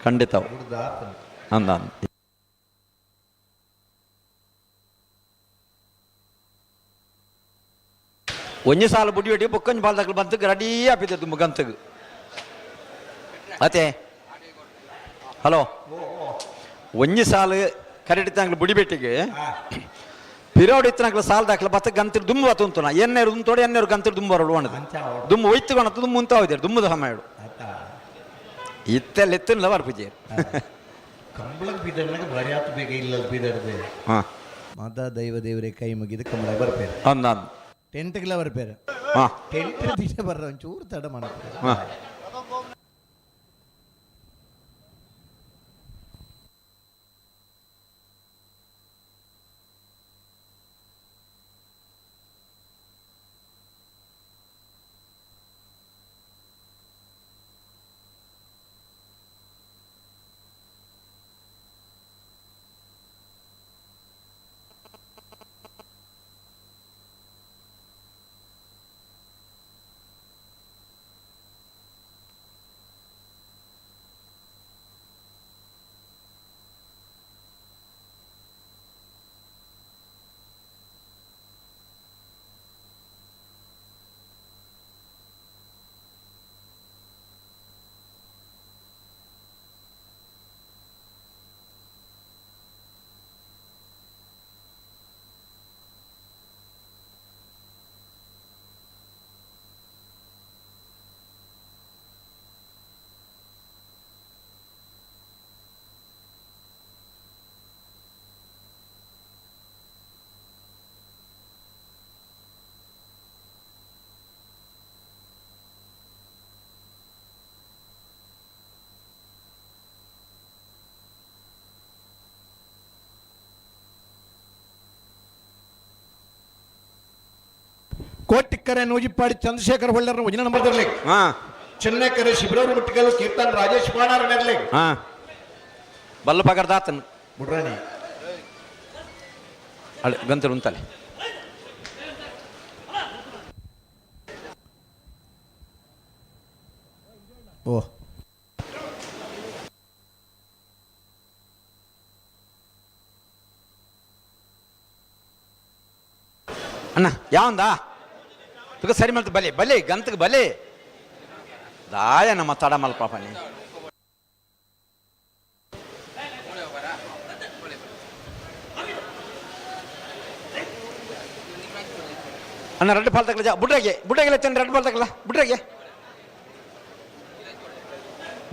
ಖಂಡಿತ. ಹುಡ್ದ ಆತನ. ಅಂದ ಅಂದ. ಒಂಜಿ ಸಾಲ ಬುಡಿ ಹೊಡಿ ಬೊಕ್ಕಂಜಿ ಬಾಲ್ದಾಕಲು ಬಂತು ರೆಡಿ ಆಪಿದ್ದೆ ತುಂಬ ಗಂತಗ್ ಅತೆ. ಹಲೋ, ಒಂಜಿ ಸಾಲು ಕರೆಕ್ಟ್ ಇತ್ತಂಗ್ಲ ಬುಡಿ ಬೆಟ್ಟಿಗೆ ಪಿರೋಡ್ ಇತ್ತನಕ್ಲ ಸಾಲ ದಾಖಲ ಬತ್ತ ಗಂತಿರ್ ದುಂಬು ಬತ್ತುಂತುನ ಎನ್ನೇರು ದುಂತೋಡು ಎನ್ನೇರು ಗಂತಿರ್ ದುಂಬು ಬರೋಡು ಅಣದು. ಅಂಚ ಅವಡು. ದುಂಬು ಒಯ್ತುಕೊಣತ್ತು ದುಂಬು ಉಂತಾವಿದ್ದಾರೆ ದುಂಬುದ ಸಮಯಡು. ಆತಾ. ಇತ್ತೆಲ್ಲ ಎತ್ತಿಲ್ಲ ಬರ್ಪುಜಿ. ಕಂಬಳಕ್ಕೆ ಬೀದರ್ನಾಗ ಭಾರಿ ಆತು ಬೇಗ ಇಲ್ಲ ಬೀದರ್ದೆ. ಮಾತಾ ದೈವ ದೇವರೇ ಕೈ ಮುಗಿದು ಕಂಬಳ ಬರ್ಪೇರು. ಅಂದ ಅಂದ. ಟೆಂಟ್ಗೆಲ್ಲ ಬರ್ಪೇರು. ಟೆಂಟ್ ದಿನ ಬರ್ರ ಒಂಚೂರು ತಡ ಮಾಡ್ತಾರೆ. ಕೋಟಿಕ್ಕರೆ ನೂಜಿಪ್ಪಾಡಿ ಚಂದ್ರಶೇಖರ್ ಹೊಳ್ಳರ ಒಂಜನ ನಂಬರ್ದರ್ಲಿ. ಚೆನ್ನೈಕರೆ ಶಿಬರೂರು ಮುಟ್ಟಿಕಲ್ಲು ಕೀರ್ತನ್ ರಾಜೇಶ್ ಪಾಣಾರ ನೆರ್ಲಿ. ಬಲ್ಲ ಪಗರ್ದಾತನ್ ಬುಡ್ರಾಣಿ ಅಳೆ ಗಂತರು ಉಂತಲೆ. ಓ ಅಣ್ಣ ಯಾವಂದಾ ತುಗ ಸರಿ ಮಾಡ್ತು ಬಲೆ ಬಲೆ ಗಂತಕ್ಕೆ ಬಲೆ ದಾಯ ನಮ್ಮ ತಡ ಮಲ್ಪ ಪಾಪನಿ. ಅಣ್ಣ ರೆಡ್ ಪಾಲ್ ತಕಲ ಜಾ ಬುಡ್ರಾಗೆ ಬುಡ್ರಾಗೆ ಲಚ್ಚನ್ ರೆಡ್ ಪಾಲ್ ತಕಲ ಬುಡ್ರಾಗೆ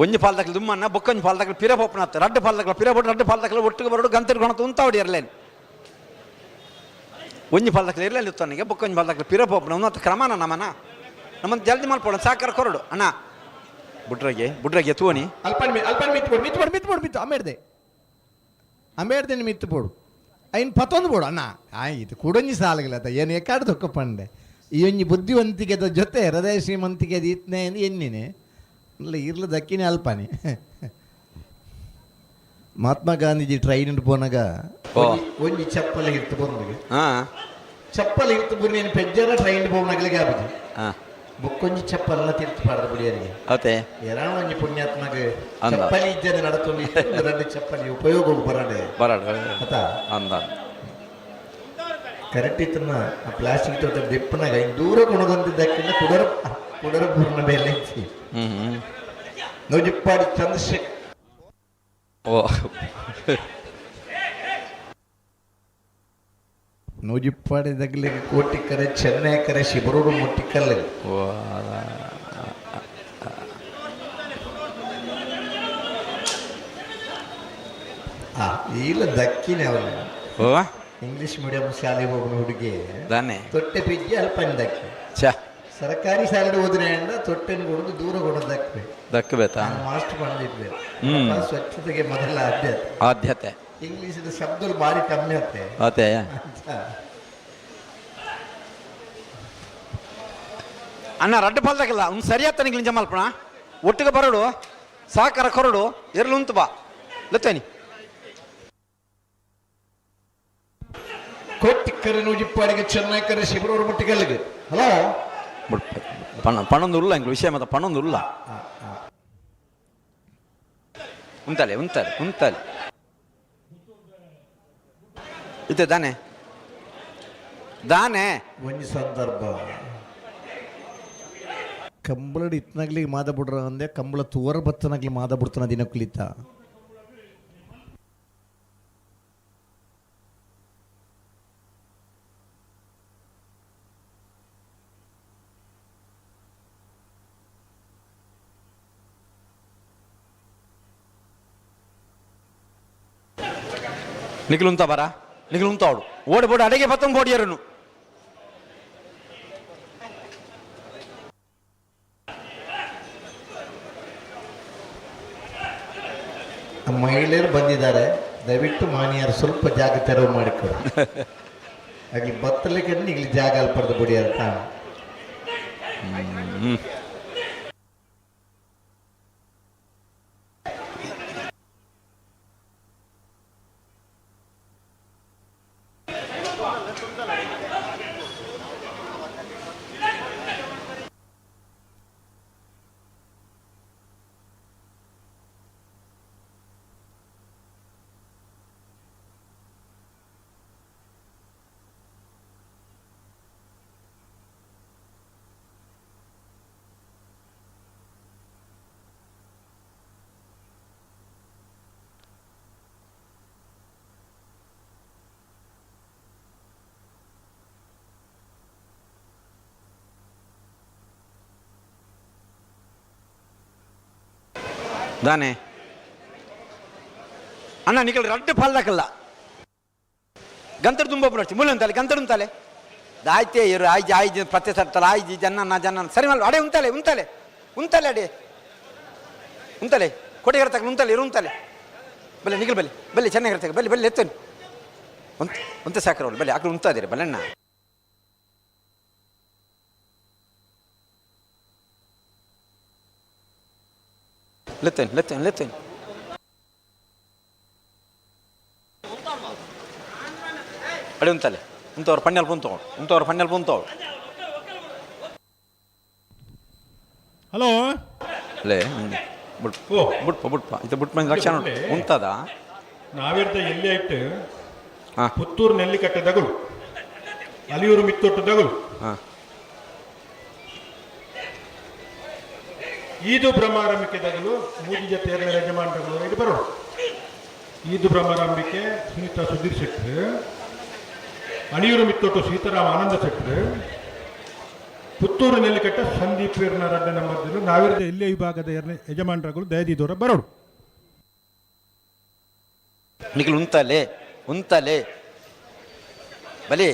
ಒಂಜಿ ಪಾಲ್ ತಕಲ ದುಮ್ಮನ್ನ ಬೊಕ್ಕೊಂಜಿ ಪಾಲ್ ತಕಲ ಪಿರ ಪೋಪನ ರಡ್ಡು ಪಾಲ್ ತಕಲ ಪಿರ ಬೊಟ್ಟು ರಡ್ಡು ಪಾಲ್ ತಕಲ ಒಟ್ಟಿಗೆ ಬರೋಡು ಗಂತರು ಗುಣ ತುಂತಾವಡಿ ಇರಲೇನು. ಒಂಜಿ ಪಾಲ್ ತಕಲ ಇರಲಿಲ್ಲ ಇತ್ತನಿಗೆ ಬೊಕ್ಕೊಂಜಿ ಪಾಲ್ ತಕಲ ಪಿರ ಪೋಪನ ಉನ್ನತ ಕ್ರಮನ ನಮನ ನಮ್ಮನ್ನು ಜಲ್ದಿ ಮಲ್ಪೋಣ ಸಾಕಾರ ಕೊರಡು ಅಣ್ಣ ಬುಡ್ರಾಗೆ ಬುಡ್ರಾಗೆ ತೂವನಿ. ಅಲ್ಪನ್ ಅಲ್ಪನ್ ಮಿತ್ತು ಬೋಡು ಮಿತ್ತು ಬೋಡು ಮಿತ್ತು ಬೋಡು ಮಿತ್ತು ಅಮೇರ್ದೆ ಅಮೇರ್ದೆ ಮಿತ್ತು ಬೋಡು ಐನ್ ಪತ್ತೊಂದು ಬೋಡು ಅಣ್ಣ. ಇದು ಕುಡೊಂಜಿ ಸಾಲಗಲತ್ತ ಏನು ಎಕ್ಕಾಡು ತೊಕ್ಕ ಪಂಡೆ ಈ ಒಂಜಿ ಬುದ್ಧಿವಂತಿಕೆದ ಜೊತೆ ಹೃದಯ ಶ್ರೀಮಂತಿಕೆ ಇತ್ನೆ ಎನ್ನಿನೆ ಇಲ್ಲ ಇರ್ಲು ದಕ್ಕಿನೇ ಅಲ್ಪನಿ. ಮಹಾತ್ಮ ಗಾಂಧೀಜಿ ಟ್ರೈನ್ ಪೋನಾಗ ಓ. ಒಂಜಿ ಚಪ್ಪಲಿ ಇರ್ತು ಬಂದು ಹಾ ಚಪ್ಪಲಿ ಇರ್ತು ಬುರಿ ನೀನು ಪೆಜ್ಜರ ಟ್ರೈನ್ ಪೋನಗಲಿಗೆ ಆಬುದು ಹಾ ಬೊಕ್ಕೊಂಜಿ ಚಪ್ಪಲನ್ನ ತೀರ್ತು ಪಾಡ್ದು ಬುಡಿಯರಿಗೆ ಅತೆ ಏನಾನ ಒಂಜಿ ಪುಣ್ಯಾತ್ಮಗ ಅಂದ. ಚಪ್ಪಲಿ ಇಜ್ಜದೆ ನಡತೊಂದು ಇತ್ತು, ಎರಡು ಚಪ್ಪಲಿ ಉಪಯೋಗ ಬರಡೆ ಬರಡು ಅತ ಅಂದ. ಕರೆಕ್ಟ್ ಇತ್ತನ್ನ ಆ ಪ್ಲಾಸ್ಟಿಕ್ ತೋಟ ದಿಪ್ಪನಾಗ ಇನ್ನು ದೂರ ಕೊಣದಂತಿದ್ದಕ್ಕಿಂತ ಕುಡರ ಕುಡರ ಪೂರ್ಣ ಮೇಲೆ ಇತ್ತು. ಹ್ಮ್ ಹ್ಮ್ ನೂಜಿಪ್ಪಾಡಿ ಚಂದ್ರಶೇಖರ್. ಓ ನೂಜಿಪ್ಪಾಡಿ ದಗ್ಲಿಗೆ ಕೋಟಿಕರೆ ಚೆನ್ನೈಕರೆ ಶಿಬರೂರು ಮುಟ್ಟಿಕಲ್ಲು. ಓ ಆ ಇಲ್ಲ ದಕ್ಕಿನೇ ಅವನು. ಓ ಇಂಗ್ಲಿಷ್ ಮೀಡಿಯಂ ಶಾಲೆ ಹೋಗುವ ಹುಡುಗಿ ದಾನೆ ತೊಟ್ಟೆ ಪಿಜ್ಜಿ ಅಲ್ಪ ದಕ್ಕಿ. ಛ ಸರ್ಕಾರಿ ಶಾಲೆ ಓದಿನ ತೊಟ್ಟೆನ ಕೊಡೋದು ದೂರ ಕೊಡೋದು ದಕ್ಕಬೇಕಾ? ನಾನು ಮಾಸ್ಟರ್ ಬಂದಿದ್ದೆ. ಹ್ಮ್. ಸ್ವಚ್ಛತೆಗೆ ಮೊದಲ ಆದ್ಯತೆ. ಆದ್ಯತೆ. ಇಂಗ್ಲೀಷಿನ ಶಬ್ದಗಳು ಭಾರಿ ಕಮ್ಮಿ ಆತ್ತೆ ಅತೆ ಅಂತ. ಅಣ್ಣ ರಡ್ಡು ಪಾಲ್ದಾಗಲ್ಲ ಒಂದು ಸರಿಯಾದ ನಿಂಗೆ ನಿಜ ಮಲ್ಪಣ ಒಟ್ಟಿಗೆ ಬರಡು ಸಾಕಾರ ಕೊರಡು ಎರಲು ಉಂತು ಬಾ ಲತ್ತೇನಿ. ಕೋಟಿಕ್ಕರೆ ನೂಜಿಪ್ಪಾಡಿಗೆ ಚೆನ್ನೈಕರೆ ಶಿಬರೂರು ಮುಟ್ಟಿಗಲ್ಲಿಗೆ ಹಲೋ. ಪಣ ಪಣೊಂದು ಉಲ್ಲ ಇಂಗ್ಲು ವಿಷಯ ಮತ್ತೆ ಪಣೊಂದು ಉಲ್ಲ ಉಂತಲೆ ಉಂತಲೆ ಉಂತಲೆ ಇತ್ತೆ ದಾನೆ ದಾನೆ. ಒಂದು ಸಂದರ್ಭ ಕಂಬಳಡ್ ಇತ್ನಾಗ್ಲಿ ಮಾದ ಬಿಡ್ರ ಅಂದೆ ಕಂಬಳ ತೂವರ ಬತ್ತನಾಗ್ಲಿ ಮಾದ ಬಿಡ್ತಾನ ದಿನ ಕುಲಿತ. ನಿಖಲು ಬರ ನಿಖಲು ಉಂತ ಅವಡು ಓಡಿ ಬೋಡು ಅಡಿಗೆ ಪತ್ತೊಂದು ಬೋಡಿಯರನು. ಮಹಿಳೆಯರು ಬಂದಿದ್ದಾರೆ, ದಯವಿಟ್ಟು ಮಾನ್ಯರು ಸ್ವಲ್ಪ ಜಾಗ ತೆರವು ಮಾಡಿಕೊಡಿ. ಅಲ್ಲಿ ಬತ್ತಲಿಕ್ಕೆ ಇಲ್ಲಿ ಜಾಗ ಅಲ್ಪಡ್ದು ಬಿಡಿ ಅಂತ. ದಾನೆ ಅಣ್ಣ ನಿಖಲ್ ರಡ್ಡು ಪಾಲ್ದಾಕಲ್ಲ ಗಂತರು ತುಂಬ ನಡ್ಸಿ ಮುಳ್ಳು ಅಂತಾಲೆ ಗಂತರು ಉಂತಾಲೆ ದಾಯ್ತೆ ಇರು ಆಯ್ಜಿ ಆಯ್ಜಿ ಪ್ರತಿ ಸರ್ತಲ್ಲ ಆಯ್ಜಿ ಜನ್ನ ಜನ್ನ ಸರಿ ಮಲ್ಲ ಅಡೆ ಉಂತಾಲೆ ಉಂತಾಲೆ ಉಂತಾಲೆ ಅಡೆ ಉಂತಾಲೆ ಕೊಟ್ಟಿಗೆ ತಕ್ಕ ಉಂತಾಲೆ ಇರು ಉಂತಾಲೆ ಬಲ್ಲೆ ನಿಖಲ್ ಬಲ್ಲೆ ಬಲ್ಲೆ ಚೆನ್ನಾಗಿರ್ತಕ್ಕ ಬಲ್ಲೆ ಬಲ್ಲೆ ಎತ್ತೇನು ಉಂತ ಉಂತ ಸಾಕ್ರವಳು ಬಲ್ಲೆ ಆಕಳು ಉಂತಾದಿರಿ ಬಲ್ಲಣ್ಣ ಲೆತ್ತೇನು ಲೆತ್ತೇನು ಲೆತ್ತೇನು. ಅಡಿ ಉಂತಲೆ ಉಂತವ್ರು ಪಣ್ಣೆಲ್ ಪುಂತವ್ರು ಉಂತವ್ರು ಪಣ್ಣೆಲ್ ಪುಂತವ್ರು. ಹಲೋ. ಅಲ್ಲೇ ಬುಟ್. ಓ. ಬುಟ್ಪ ಬುಟ್ಪ ಇದು ಬುಟ್ ಮಂದಿ ಲಕ್ಷಣ ಉಂಟು. ಉಂತದ. ನಾವಿರ್ದ ಎಲ್ಲಿ ಆಯ್ತು? ಹಾ. ಪುತ್ತೂರು ನೆಲ್ಲಿಕಟ್ಟೆ ದಗಲು, ಅಲಿಯೂರು ಮಿತ್ತೊಟ್ಟು ದಗಲು. ಹಾಂ. ಈದು ಭ್ರಮಾರಂಭಿಕೆ ದಗಲು ಮೂಜಿ ಜೊತೆ ಎರಡನೇ ಯಜಮಾನರುಗಳು ಇದು ಬರೋಣ. ಈದು ಭ್ರಮರಾಂಬಿಕೆ ಸುನೀತಾ ಸುಧೀರ್ ಶೆಟ್ರು, ಅಳಿಯೂರು ಮಿತ್ತೊಟ್ಟು ಸೀತಾರಾಮ ಆನಂದ ಶೆಟ್ರು, ಪುತ್ತೂರು ನೆಲ್ಲಿಕಟ್ಟ ಸಂದೀಪ್ ವೀರ್ನ ರಡ್ಡ ನಂಬರ್ದಲ್ಲಿ ನಾವಿರದ ಎಲ್ಲೇ ವಿಭಾಗದ ಎರಡನೇ ಯಜಮಾನರುಗಳು ದಯದಿದವರ ಬರೋಣ. ನಿಖಿಲ್ ಉಂತಲೆ ಉಂತಲೆ ಬಲಿ.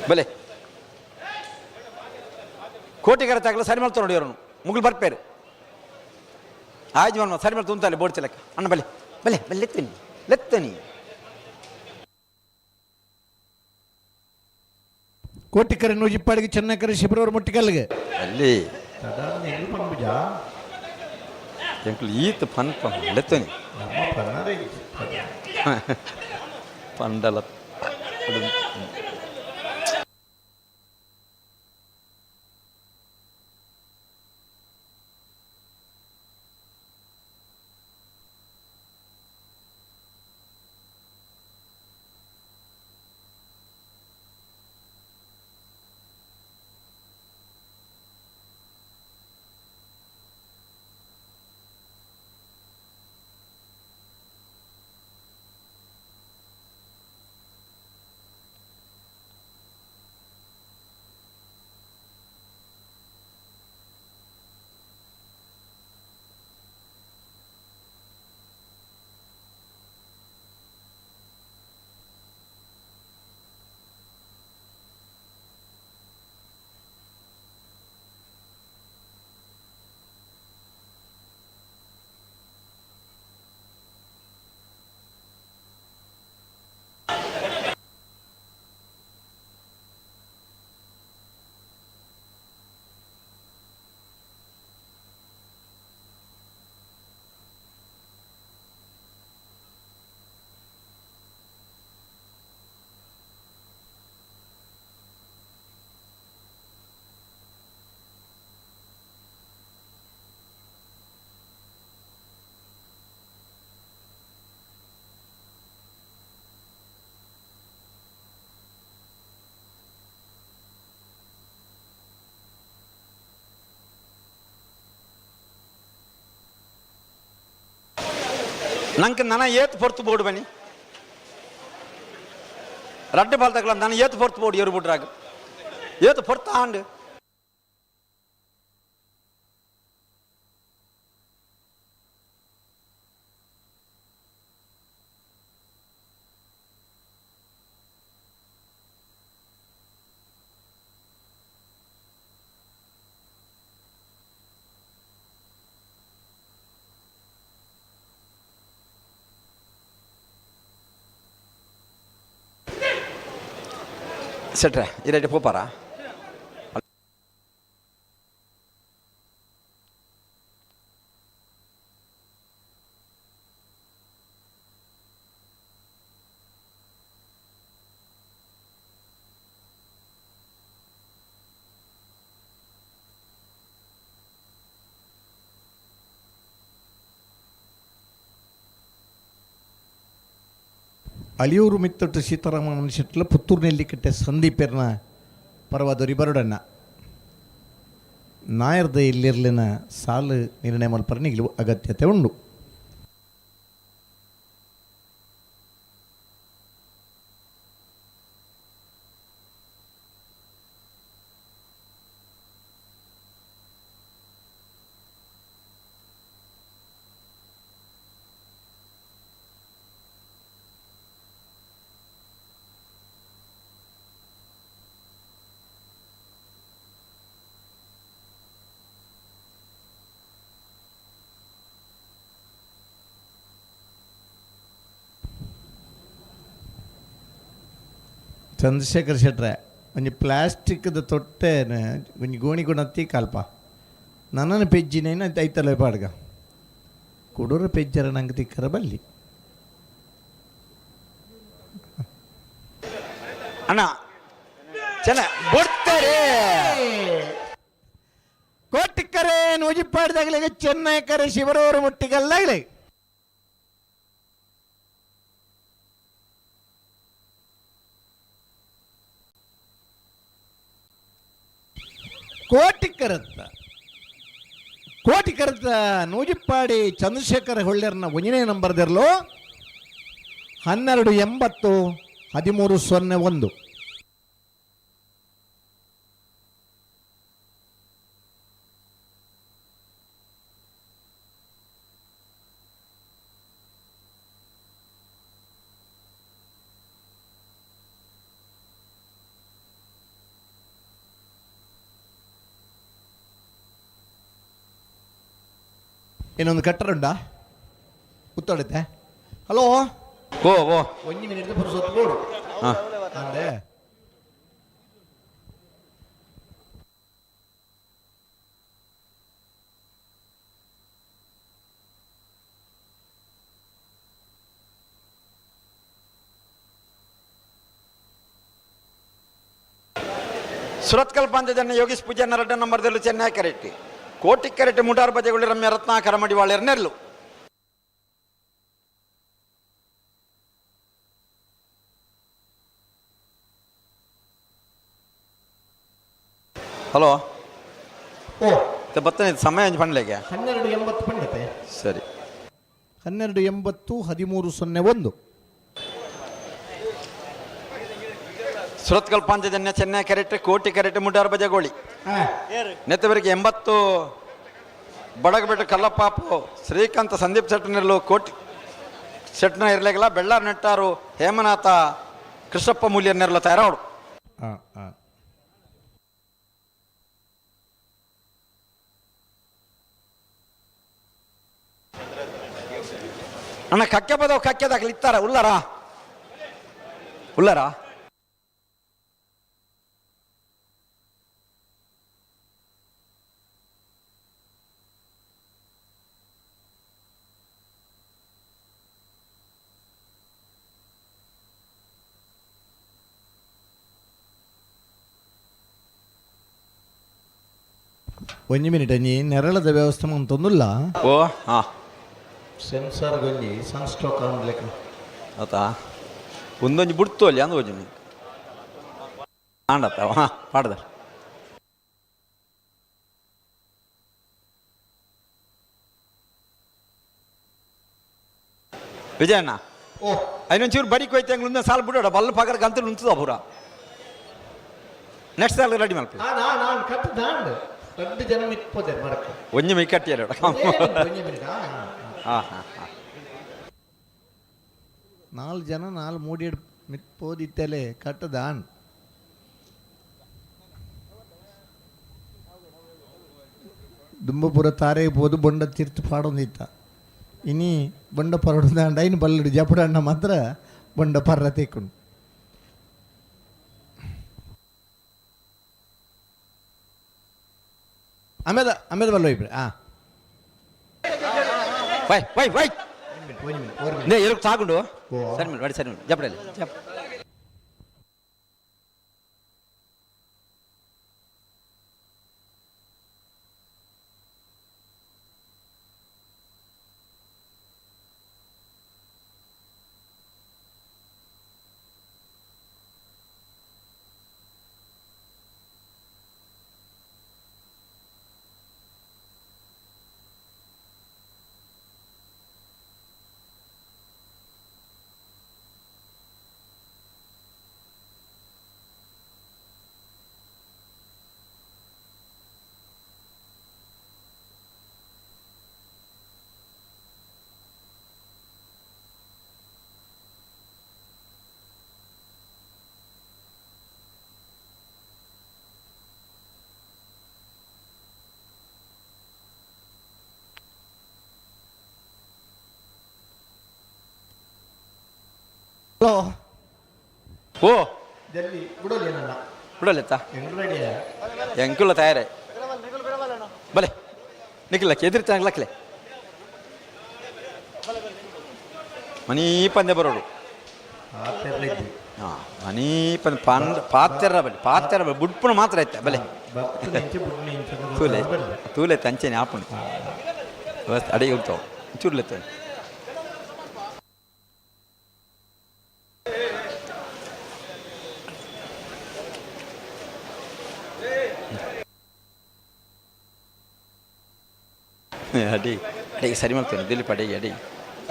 ಬಲೆ ಕೋಟಿಗರ ತಾಗಲ ಸರಿ ಮಾಡ್ತಾರೆ ನೋಡಿ ಅವರನ್ನು ಮುಗುಳು ಬರ್ಪೇರು ಆಯ್ತು ಮನ್ಮ ಸರಿ ಮಾಡ್ತು ಉಂತಲೆ ಬೋರ್ಡ್ ಲೆಕ್ಕ ಅಣ್ಣ ಬಲೆ ಬಲೆ ಬಲೆ ಲೆತ್ತನಿ ಲೆತ್ತನಿ. ಕೋಟಿಕರೆ ನೂಜಿಪ್ಪಾಡಿಗೆ ಚೆನ್ನಕರೆ ಶಿಬ್ರವ್ರ ಮುಟ್ಟಿಕಲ್ಲಿಗೆ. ಅಲ್ಲಿ ಎಲ್ಲಿ ಪಂಪುಜ? ಎಂಕ್ಲು ಈತ್ ಪನ್ ಪನ್ ಲೆತ್ತನಿ. ನಮ್ಮ ಪನ್ನರೆ. ಪಂಡಲ. ನಂಗೆ ನನ ಏತ್ ಪೊರ್ತು ಬೋರ್ಡ್ ಬನ್ನಿ ರಡ್ಡು ಬಾಲ್ ತಗಲ ನಾನು ಏತ್ ಪೊರ್ತು ಬೋರ್ಡ್ ಏರು ಬಿಡ್ರಾಗ ಏತ್ ಪೊರ್ತು ಆಂಡ್. ಸೆಟ್ರೆ ಇರೈಟ್ ಪೋಪಾರ. ಅಳಿಯೂರು ಮಿತ್ತೊಟ್ಟು ಸೀತಾರಾಮ ಶೆಟ್ಲ, ಪುತ್ತೂರು ನೆಲ್ಲಿಕಟ್ಟೆ ಸಂದೀಪೆರ್ನ ಪರವಾದೊರಿ ಬರುಡಣ್ಣ. ನಾಯರ್ದ ಇಲ್ಲಿರ್ಲಿನ ಸಾಲು ನಿರ್ಣಯ ಮಲ್ಪರನಿಗೆ ಅಗತ್ಯತೆ ಉಂಡು. ಚಂದ್ರಶೇಖರ್ ಶೆಟ್ರೆ ಒಂಜಿ ಪ್ಲಾಸ್ಟಿಕ್ದ ತೊಟ್ಟೆನ ಒಂಜಿ ಗೋಣಿ ಗುಣತ್ತಿ ಕಾಲ್ಪ ನನ್ನನ ಪೆಜ್ಜಿನೇನು ಐತಲ್ಲ ಪಾಡ್ಗ ಕುಡೂರ ಪೆಜ್ಜರ ನಂಗೆ ತಿಕ್ಕರ ಬಲ್ಲಿ. ಅಣ್ಣ ಚೆನ್ನ ಬಿಡ್ತಾರೆ. ಕೋಟಿಕ್ಕರೆ ನೂಜಿಪ್ಪಾಡ್ದಾಗಲೇ ಚೆನ್ನೈ ಕರೆ ಶಿವರವರು ಮುಟ್ಟಿಗಲ್ಲಾಗಲೇ. ಕೋಟಿಕ್ಕರತ್ತ ಕೋಟಿಕರತ್ತ ನೂಜಿಪ್ಪಾಡಿ ಚಂದ್ರಶೇಖರ ಹೊಳ್ಳೆರ್ನ ಒಂದನೇ ನಂಬರ್ದಿರಲು 12 80 13 01. ಇನ್ನೊಂದು ಕಟ್ಟರುಂಡಾ ಉತ್ತೊಡುತ್ತೆ. ಹಲೋ. ಓ ಓ. ಒಂಜಿ ಮಿನಿಟ್ ಪುರುಸೊತ್ತು ಬೋಡು. ಹಾ. ಅಂದೆ. ಸುರತ್ಕಲ್ ಪಂಚಜನ ಯೋಗೀಶ್ ಪೂಜಾರ್ನ ರಡ್ಡ ನಂಬರ್ದಲ್ಲಿ ಚೆನ್ನೈ ಕರೆಟ್ಟಿ ಕೋಟಿ ಕರೆಟ್ಟಿ ಮುಟಾರ್ ಬಜೆಗಳು ರಮ್ಯ ರತ್ನಾಕರ ಮಡಿವಾಳ್ಯರ ನೆರಳು. ಹಲೋ. ಓ. ಬತ್ತನೆ ಸಮಯ ಪಣ್ಲೆಗೆ. 12 80 ಪಂಡತೆ. ಸರಿ. 12 80 13 01. ಸುರತ್ಕಲ್ ಪಾಂಚಜನ್ಯ ಚೆನ್ನೈ ಕರೆಕ್ಟ್ ಕೋಟಿ ಕರೆಕ್ಟ್ ಮುಟಾರ್ ಬಜಗೋಳಿ ನೆತ್ತವರಿಗೆ 80 ಬಡಗಬೆಟ್ಟು ಕಲ್ಲಪ್ಪಾಪು ಶ್ರೀಕಾಂತ ಸಂದೀಪ್ ಶೆಟ್ಟನೆಲ್ಲು ಕೋಟಿ ಶೆಟ್ಟನ ಇರಲಿಲ್ಲ ಬೆಳ್ಳಾರ್ ನೆಟ್ಟಾರು ಹೇಮನಾಥ ಕೃಷ್ಣಪ್ಪ ಮೂಲ್ಯನ್ನೆಲ್ಲ ತಯಾರಾಡು. ಹಾಂ ಹಾಂ. ಅಣ್ಣ ಕಕ್ಕೆ ಬದವು ಕಕ್ಕೆದಾಗಲಿ ಇತ್ತಾರ ಉಲ್ಲರಾ ಉಲ್ಲರಾ. ಒಂಜಿ ಮಿನಿಟ್, ಒಂಜಿ ನೆರಳದ ವ್ಯವಸ್ಥೆ ಅಂತಂದುಲ್ಲ. ಓ ಹಾಂ. ಸೆನ್ಸಾರ್ ಒಂಜಿ ಸನ್ ಸ್ಟ್ರೋಕ್ ಆನ್ಲೆಕ್ಕ. ಆತಾ ಒಂದೊಂಜಿ ಬುಡ್ತು ಅಲ್ಲಿ ಅಂದು ಒಂಜಿ ಆಂಡತ್ತ ಹಾಂ ಪಾಡ್ದ. ವಿಜಯಣ್ಣ. ಓ. ಐನೊಂಚೂರು ಬಡಿ ಕೊಯ್ತು ಅಂಗ್ಳು ಸಾಲು ಬಿಡೋಡ ಬಲ್ಲ ಪಗರ ಗಂತಲು ಉಂತದ ಪೂರ ನೆಕ್ಸ್ಟ್ ಸಾಲ ರೆಡಿ ಮಲ್ಪ. ನಾನು ಕಟ್ಟು ದಾಂಡ್ ದೊಡ್ಡ ಜನ ಮಿಕ್ಪೋದೆ ಮರಕ್ಕೆ. ಒಂಜಿ ಮೈ ಕಟ್ಟಿಯಾರ. ಒಂಜಿ ಮಿನಿಟ್. ಹಾಂ ಹಾಂ ಹಾಂ. ನಾಲ್ಕು ಜನ ನಾಲ್ ಮೂಡಿ ಮಿತ್ಪೋದಿತ್ತಲೆ ಕಟ್ಟದಾನ್. ದುಂಬಪುರ ತಾರೆ ಪೋದು ಬೊಂಡ ತೀರ್ಥ ಪಾಡೊಂದಿತ್ತ ಇನಿ ಬೊಂಡ ಪರಡು ಐನು ಬಲ್ಲಡು ಜಪಡಣ್ಣ ಮಾತ್ರ ಬೊಂಡ ಪರ್ರ ತೇಕೊಂಡು. ಆಮೇಲೆ ಆಮೇಲೆ ಬಲ್ಲ ಇಬ್ರೆ ಹಾಂ. Why why why. ಒಂಜಿ ಮಿನಿಟ್ ಒಂದು. ನೇ ಎರುಕು ಸಾಗುಂಡು. ಓ. ಸರಿ ಮೇಡಮ್ ಸರಿ ಮೇಡಮ್ ಜಪಡಲಿ ಜಪ್. ಹಲೋ. ಓ. ಜಲ್ದಿ ಬಿಡೋದೇನಲ್ಲ. ಬಿಡಲೆತ್ತ. ರೆಡಿ. ಎಂಕುಲ ತಯಾರೇ. ಬಲೆ ನಿಖಿಲ ಕೆದಿರ್ತಾಂಗ್ ಲಕ್ಲೆ ಮನೀ ಪಂದ್ಯ ಬರೋಡು. ಹಾಂ, ಮನೀ ಪಂದ್ಯ ಪಂದ್ ಪಾತ್ಯರ ಬಲೆ, ಪಾತ್ಯರ ಬಲೆ, ಬುಡ್ಪುಣ ಮಾತ್ರ ಐತೆ ಬಲೆ. ತೂಲೆ ತೂಲೆ ತಂಚೆನೆ ಆಪುಣು ವ್ಯವಸ್ಥೆ ಅಡಿಗೆ ಉಂಟು ಚೂರ್ಲೆತ್ತ. ಅಡಿ ಅಡಿಗೆ ಸರಿ ಮಾಡ್ತೇನೆ ದಿಲೀಪ್. ಅಡಿಗೆ ಅಡಿ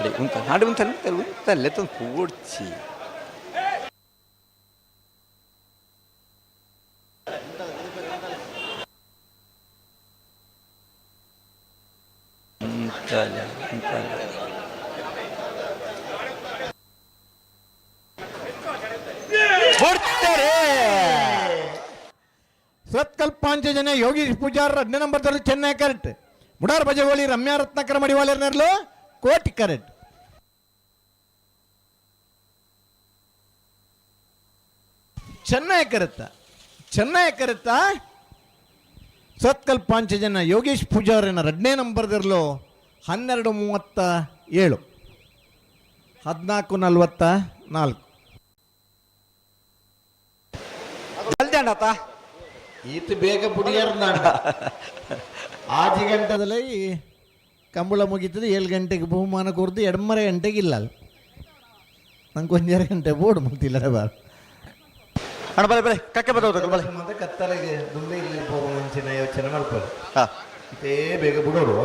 ಅಡಿ ಉಂತ ನಾಡು ಉಂತ ಉಂತ ಲೆತ್ತೊಂದು ಪೂಡ್ಚಿ. ಉಂತಲೆ ಉಂತಲೆ ಕೊಡ್ತಾರೆ. ಸತ್ಕಲ್ ಪಾಂಚಜನ್ಯ ಯೋಗೀಶ್ ಪೂಜಾರ್ 2ನೇ ನಂಬರ್ ತರಲು ಚೆನ್ನೈ ಕರೆಕ್ಟ್. ಮುಡಾರ್ ಬಜಗೋಳಿ ರಮ್ಯಾ ರತ್ನಾಕರ ಮಡಿವಾಳರ್ನರ್ಲು ಕೋಟಿ ಕರೆಕ್ಟ್. ಚೆನ್ನೈ ಕರೆತ್ತ, ಚೆನ್ನೈ ಕರೆತ್ತ. ಸತ್ಕಲ್ ಪಾಂಚಜನ ಯೋಗೇಶ್ ಪೂಜಾರನ 2ನೇ ನಂಬರ್ದಿರಲು 12:37, 14:44. ಜಲ್ದಿ ಅಣ್ಣಾತ. ಈತ ಬೇಗ ಪುಡಿಯರ್. ಆಜಿ ಗಂಟೆದಲ್ಲಿ ಕಂಬಳ ಮುಗೀತದೆ. 7 ಗಂಟೆಗೆ ಬಹುಮಾನ ಕೊರ್ದು 2.5 ಗಂಟೆಗೆ ಇಲ್ಲ ಅಲ್ಲಿ. ನಂಗೆ ಒಂದೆರಡು ಗಂಟೆ ಬೋರ್ಡ್ ಮುಗ್ತಿಲ್ಲ ಬಾರ್. ಅಣ್ಣ, ಬಲೆ ಬಲೆ, ಕಕ್ಕೆ ಬದೌದು ಬಲೆ. ಮತ್ತೆ ಕತ್ತಲೆಗೆ ದುಂಬೆ ಇಲ್ಲಿ ಹೋಗೋ ಮುಂಚಿನ ಯೋಚನೆ ಮಾಡ್ಬೋದು. ಹಾಂ. ಇದೇ ಬೇಗ ಬಿಡೋರು.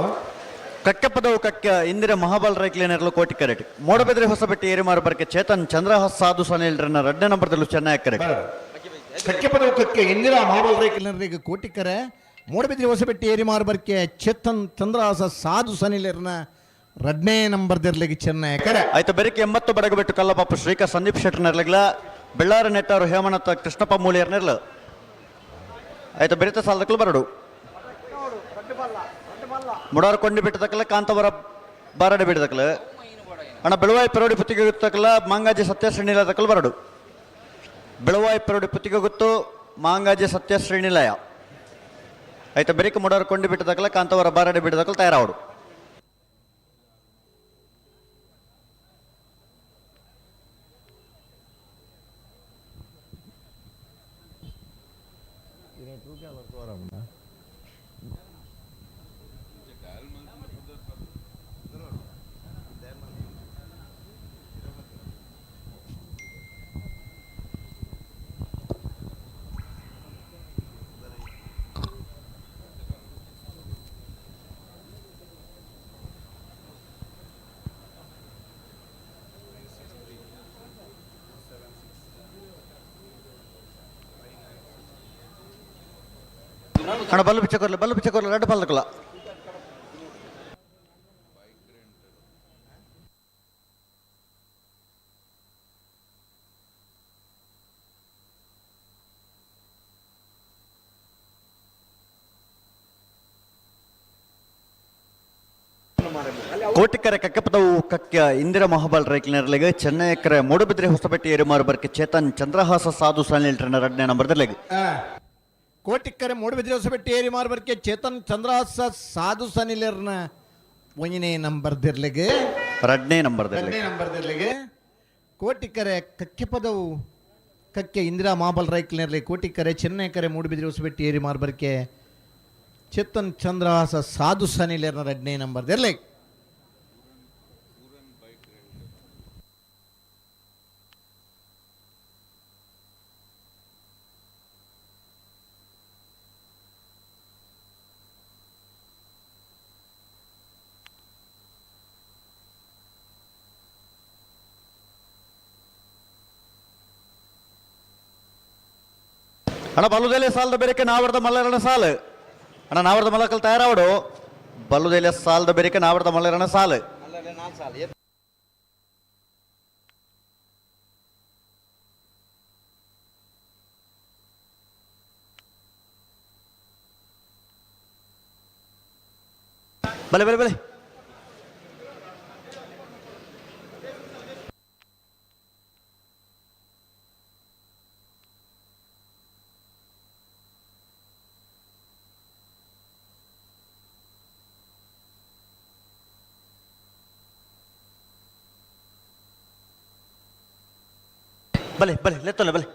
ಕಕ್ಕೆ ಪದವು ಕಕ್ಕೆ ಇಂದಿರ ಮಹಾಬಲ್ ರೈಕ್ಲೇನರ್ಲು ಕೋಟಿ ಕರೆಟ್. ಮೋಡಬೆದ್ರೆ ಹೊಸಬೆಟ್ಟಿ ಏರಿಮಾರು ಬರ್ಕೆ ಚೇತನ್ ಚಂದ್ರಹಾಸ್ ಸಾಧು ಸನಿಲ್ರನ್ನ 2ನೇ ನಂಬರ್ದಲ್ಲೂ ಚೆನ್ನೈ ಕರೆಕ್ಟ್. ಕಕ್ಕೆ ಪದವು ಕಕ್ಕೆ ಇಂದಿರಾ ಮಹಾಬಲ್ ರೈಕ್ಲೇನರಿಗೆ ಕೋಟಿಕರೆ. ಮೂಡಬಿದ್ರಿ ಹೊಸಬೆಟ್ಟಿ ಏರಿಮಾರು ಬರ್ಕೆ ಚೇತನ್ ಚಂದ್ರಹಾಸ ಸಾಧು ಸನಿಲರ್ನ 2ನೇ ನಂಬರ್ದಿರ್ಲಿಕ್ಕೆ ಚೆನ್ನೈ ಕರೆ. ಆಯ್ತು, ಬೆರಕೆ 80 ಬಡಗಬೆಟ್ಟು ಕಲ್ಲಪಾಪು ಶ್ರೀಕಾ ಸಂದೀಪ್ ಶೆಟ್ಟರ್ನರ್ಲಗ್ಲ ಬೆಳ್ಳಾರ ನೆಟ್ಟಾರು ಹೇಮನಾಥ ಕೃಷ್ಣಪ್ಪ ಮೂಲಿಯರ್ನೆರ್ಲ. ಆಯ್ತು, ಬೆರಿತ ಸಾಲದಕ್ಕಲು ಬರಡು ಮುಡಾರ ಕೊಂಡಿ ಬಿಟ್ಟದಕ್ಕಲ್ಲ ಕಾಂತವರ ಬಾರಡೆ ಬಿಡದಕ್ಕಲ. ಅಣ್ಣ, ಬೆಳುವಾಯಿ ಪರೋಡಿ ಪುತ್ತಿಗೆ ಗೊತ್ತಕ್ಕಲ್ಲ ಮಾಂಗಾಜಿ ಸತ್ಯಶ್ರೀನಿಲಯ ತಕ್ಕಲು ಬರಡು. ಬೆಳುವಾಯಿ ಪರೋಡಿ ಪುತ್ತಿಗೆ ಗೊತ್ತು ಮಾಂಗಾಜಿ ಸತ್ಯಶ್ರೀನಿಲಯ. ಆಯ್ತು, ಬೆರಿಕ ಮುಡಾರ ಕೊಂಡಿ ಬಿಟ್ಟದಕ್ಕಲ್ಲ ಕಾಂತವರ ಬಾರಡೆ ಬಿಡದಕ್ಕಲು ತಯಾರಾವಡು. ಅಣ್ಣ, ಬಲ್ಲು ಬಿಚ್ಚ ಕೊರ್ಲೆ, ಬಲ್ಲು ಬಿಚ್ಚ ಕೊರ್ಲೆ, ರಡ್ಡು ಪಲ್ಲಕಲ್ಲ. ಕೋಟಿಕರೆ ಕಕ್ಕೆಪದವು ಕಕ್ಯ ಇಂದಿರಾ ಮಹಾಬಲ್ ರೈಕ್ಲಿನರ್ಲೆಗ್ ಚೆನ್ನೈ ಎಕರೆ ಮೂಡುಬಿದ್ರೆ ಹೊಸಪೇಟೆ ಏರುಮಾರು ಬರ್ಕೆ ಚೇತನ್ ಚಂದ್ರಹಾಸ ಸಾಧು ಸನಿಲ್ರನ್ನ 2ನೇ ನಂಬರ್ದರ್ಲೆಗ್. ಕೋಟಿಕ್ಕರೆ ಮೂಡುಬಿದ್ರೆ ಹೊಸಬೆಟ್ಟಿ ಏರಿ ಮಾರ್ಬರ್ಕೆ ಚೇತನ್ ಚಂದ್ರಹಾಸ ಸಾಧು ಸನಿಲರ್ನ 1ನೇ ನಂಬರ್ದಿರ್ಲಿಗೆ. 2ನೇ ನಂಬರ್ದರ್ಲೆಗ್. 2ನೇ ನಂಬರ್ದಿರ್ಲಿಗೆ. ಕೋಟಿಕ್ಕರೆ ಕಕ್ಕೆ ಪದವು ಕಕ್ಕೆ ಇಂದಿರಾ ಮಾಬಲ್ ರೈಕ್ಲಿನರ್ಲಿ ಕೋಟಿಕ್ಕರೆ ಚೆನ್ನೈ ಕರೆ ಮೂಡುಬಿದ್ರೆ ಹೊಸಬೆಟ್ಟಿ ಏರಿ ಮಾರ್ಬರ್ಕೆ ಚೇತನ್ ಚಂದ್ರಹಾಸ ಸಾಧು ಸನಿಲರ್ನ 2ನೇ ನಂಬರ್ದಿರ್ಲಿಗೆ. ಅಣ್ಣ, ಬಲ್ಲುದೆಲೆ ಸಾಲದ ಬೇರೆಕೆ ನಾವರ್ದ ಮಲ್ಲರಣ ಸಾಲು. ಅಣ್ಣ, ನಾವರ್ದ ಮಲ್ಲಕಲ್ ತಯಾರಾವಡು. ಬಲ್ಲುದೆಲೆ ಸಾಲದ ಬೇರೆಕೆ ನಾವರ್ದ ಮಲ್ಲರಣ ಸಾಲು. ಬಲೆ ಬಲೆ ಬಲೆ. ಬಲೆ ಬಲೆ ಲೆತ್ತೊಲೆ ಬಲೆ.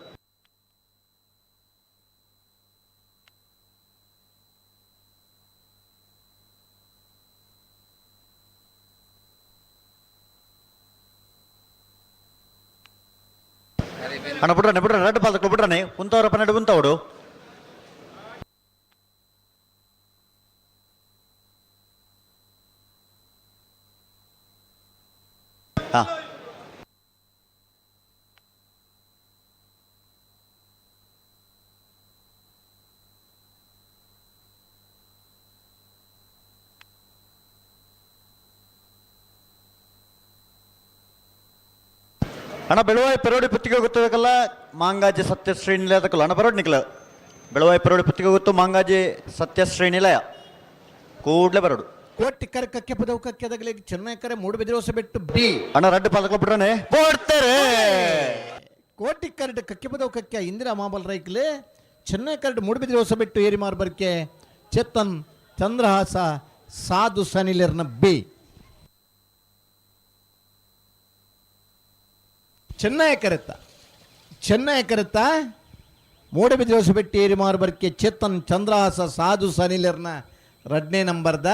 ಅಣ್ಣ ಬಿಡ್ರನೆ ಬಿಡ್ರನೆ, ರಡ್ಡು ಪಾಲ್ದಕ್ಲು ಬಿಡ್ರನೆ, ಉಂತವ್ರ ಪನ್ನೆರಡು ಉಂತವಡು. ಹಾ ಅಣ್ಣ ಬೆಳುವಾಯಿ ಪೆರೋಡಿ ಪುತ್ತಿಗೆ ಗೊತ್ತದಕ್ಕಲ್ಲ ಮಾಂಗಾಜಿ ಸತ್ಯಶ್ರೀ ನಿಲಯದಕ್ಕಲ್ಲ ಅಣ್ಣ ಬರೋಡ್ ನಿಕ್ಲ. ಬೆಳುವಾಯಿ ಪೆರೋಡಿ ಪುತ್ತಿಗೆ ಗೊತ್ತು ಮಾಂಗಾಜಿ ಸತ್ಯಶ್ರೀ ನಿಲಯ ಕೂಡ್ಲೆ ಬರೋಡು. ಕೋಟಿ ಕರೆ ಕಕ್ಕೆ ಪದವು ಕಕ್ಕೆದಗಲಿ ಚೆನ್ನೈ ಕರೆ ಮೂಡುಬಿದಿರೆ ಹೊಸಬೆಟ್ಟು ಬಿ. ಅಣ್ಣ ರಡ್ಡು ಪಾಲಕ್ಲು ಬಿಡ್ರನೆ ಬೋಡ್ತಾರೆ. ಕೋಟಿ ಕರಡು ಕಕ್ಕೆ ಪದವು ಕಕ್ಕೆ ಇಂದಿರಾ ಮಾಬಲ್ ರೈಕ್ಲೆ ಚೆನ್ನೈ ಕರಡು ಮೂಡುಬಿದಿರೆ ಹೊಸಬೆಟ್ಟು ಏರಿಮಾರ್ ಬರ್ಕೆ ಚೇತನ್ ಚಂದ್ರಹಾಸ ಸಾಧು ಸನಿಲರ್ನ ಬಿ. ಚೆನ್ನೈ ಕರೆತ ಚೆನ್ನೈ ಕರೆತ ಮೂಡುಬಿದಿರೆ ಹೊಸಬೆಟ್ಟು ಏರಿಮಾರ್ ಬರ್ಕೆ ಚೇತನ್ ಚಂದ್ರಹಾಸ ಸಾಧು ಸನಿಲರ್ನ ರಡ್ನೇ ನಂಬರ್ದ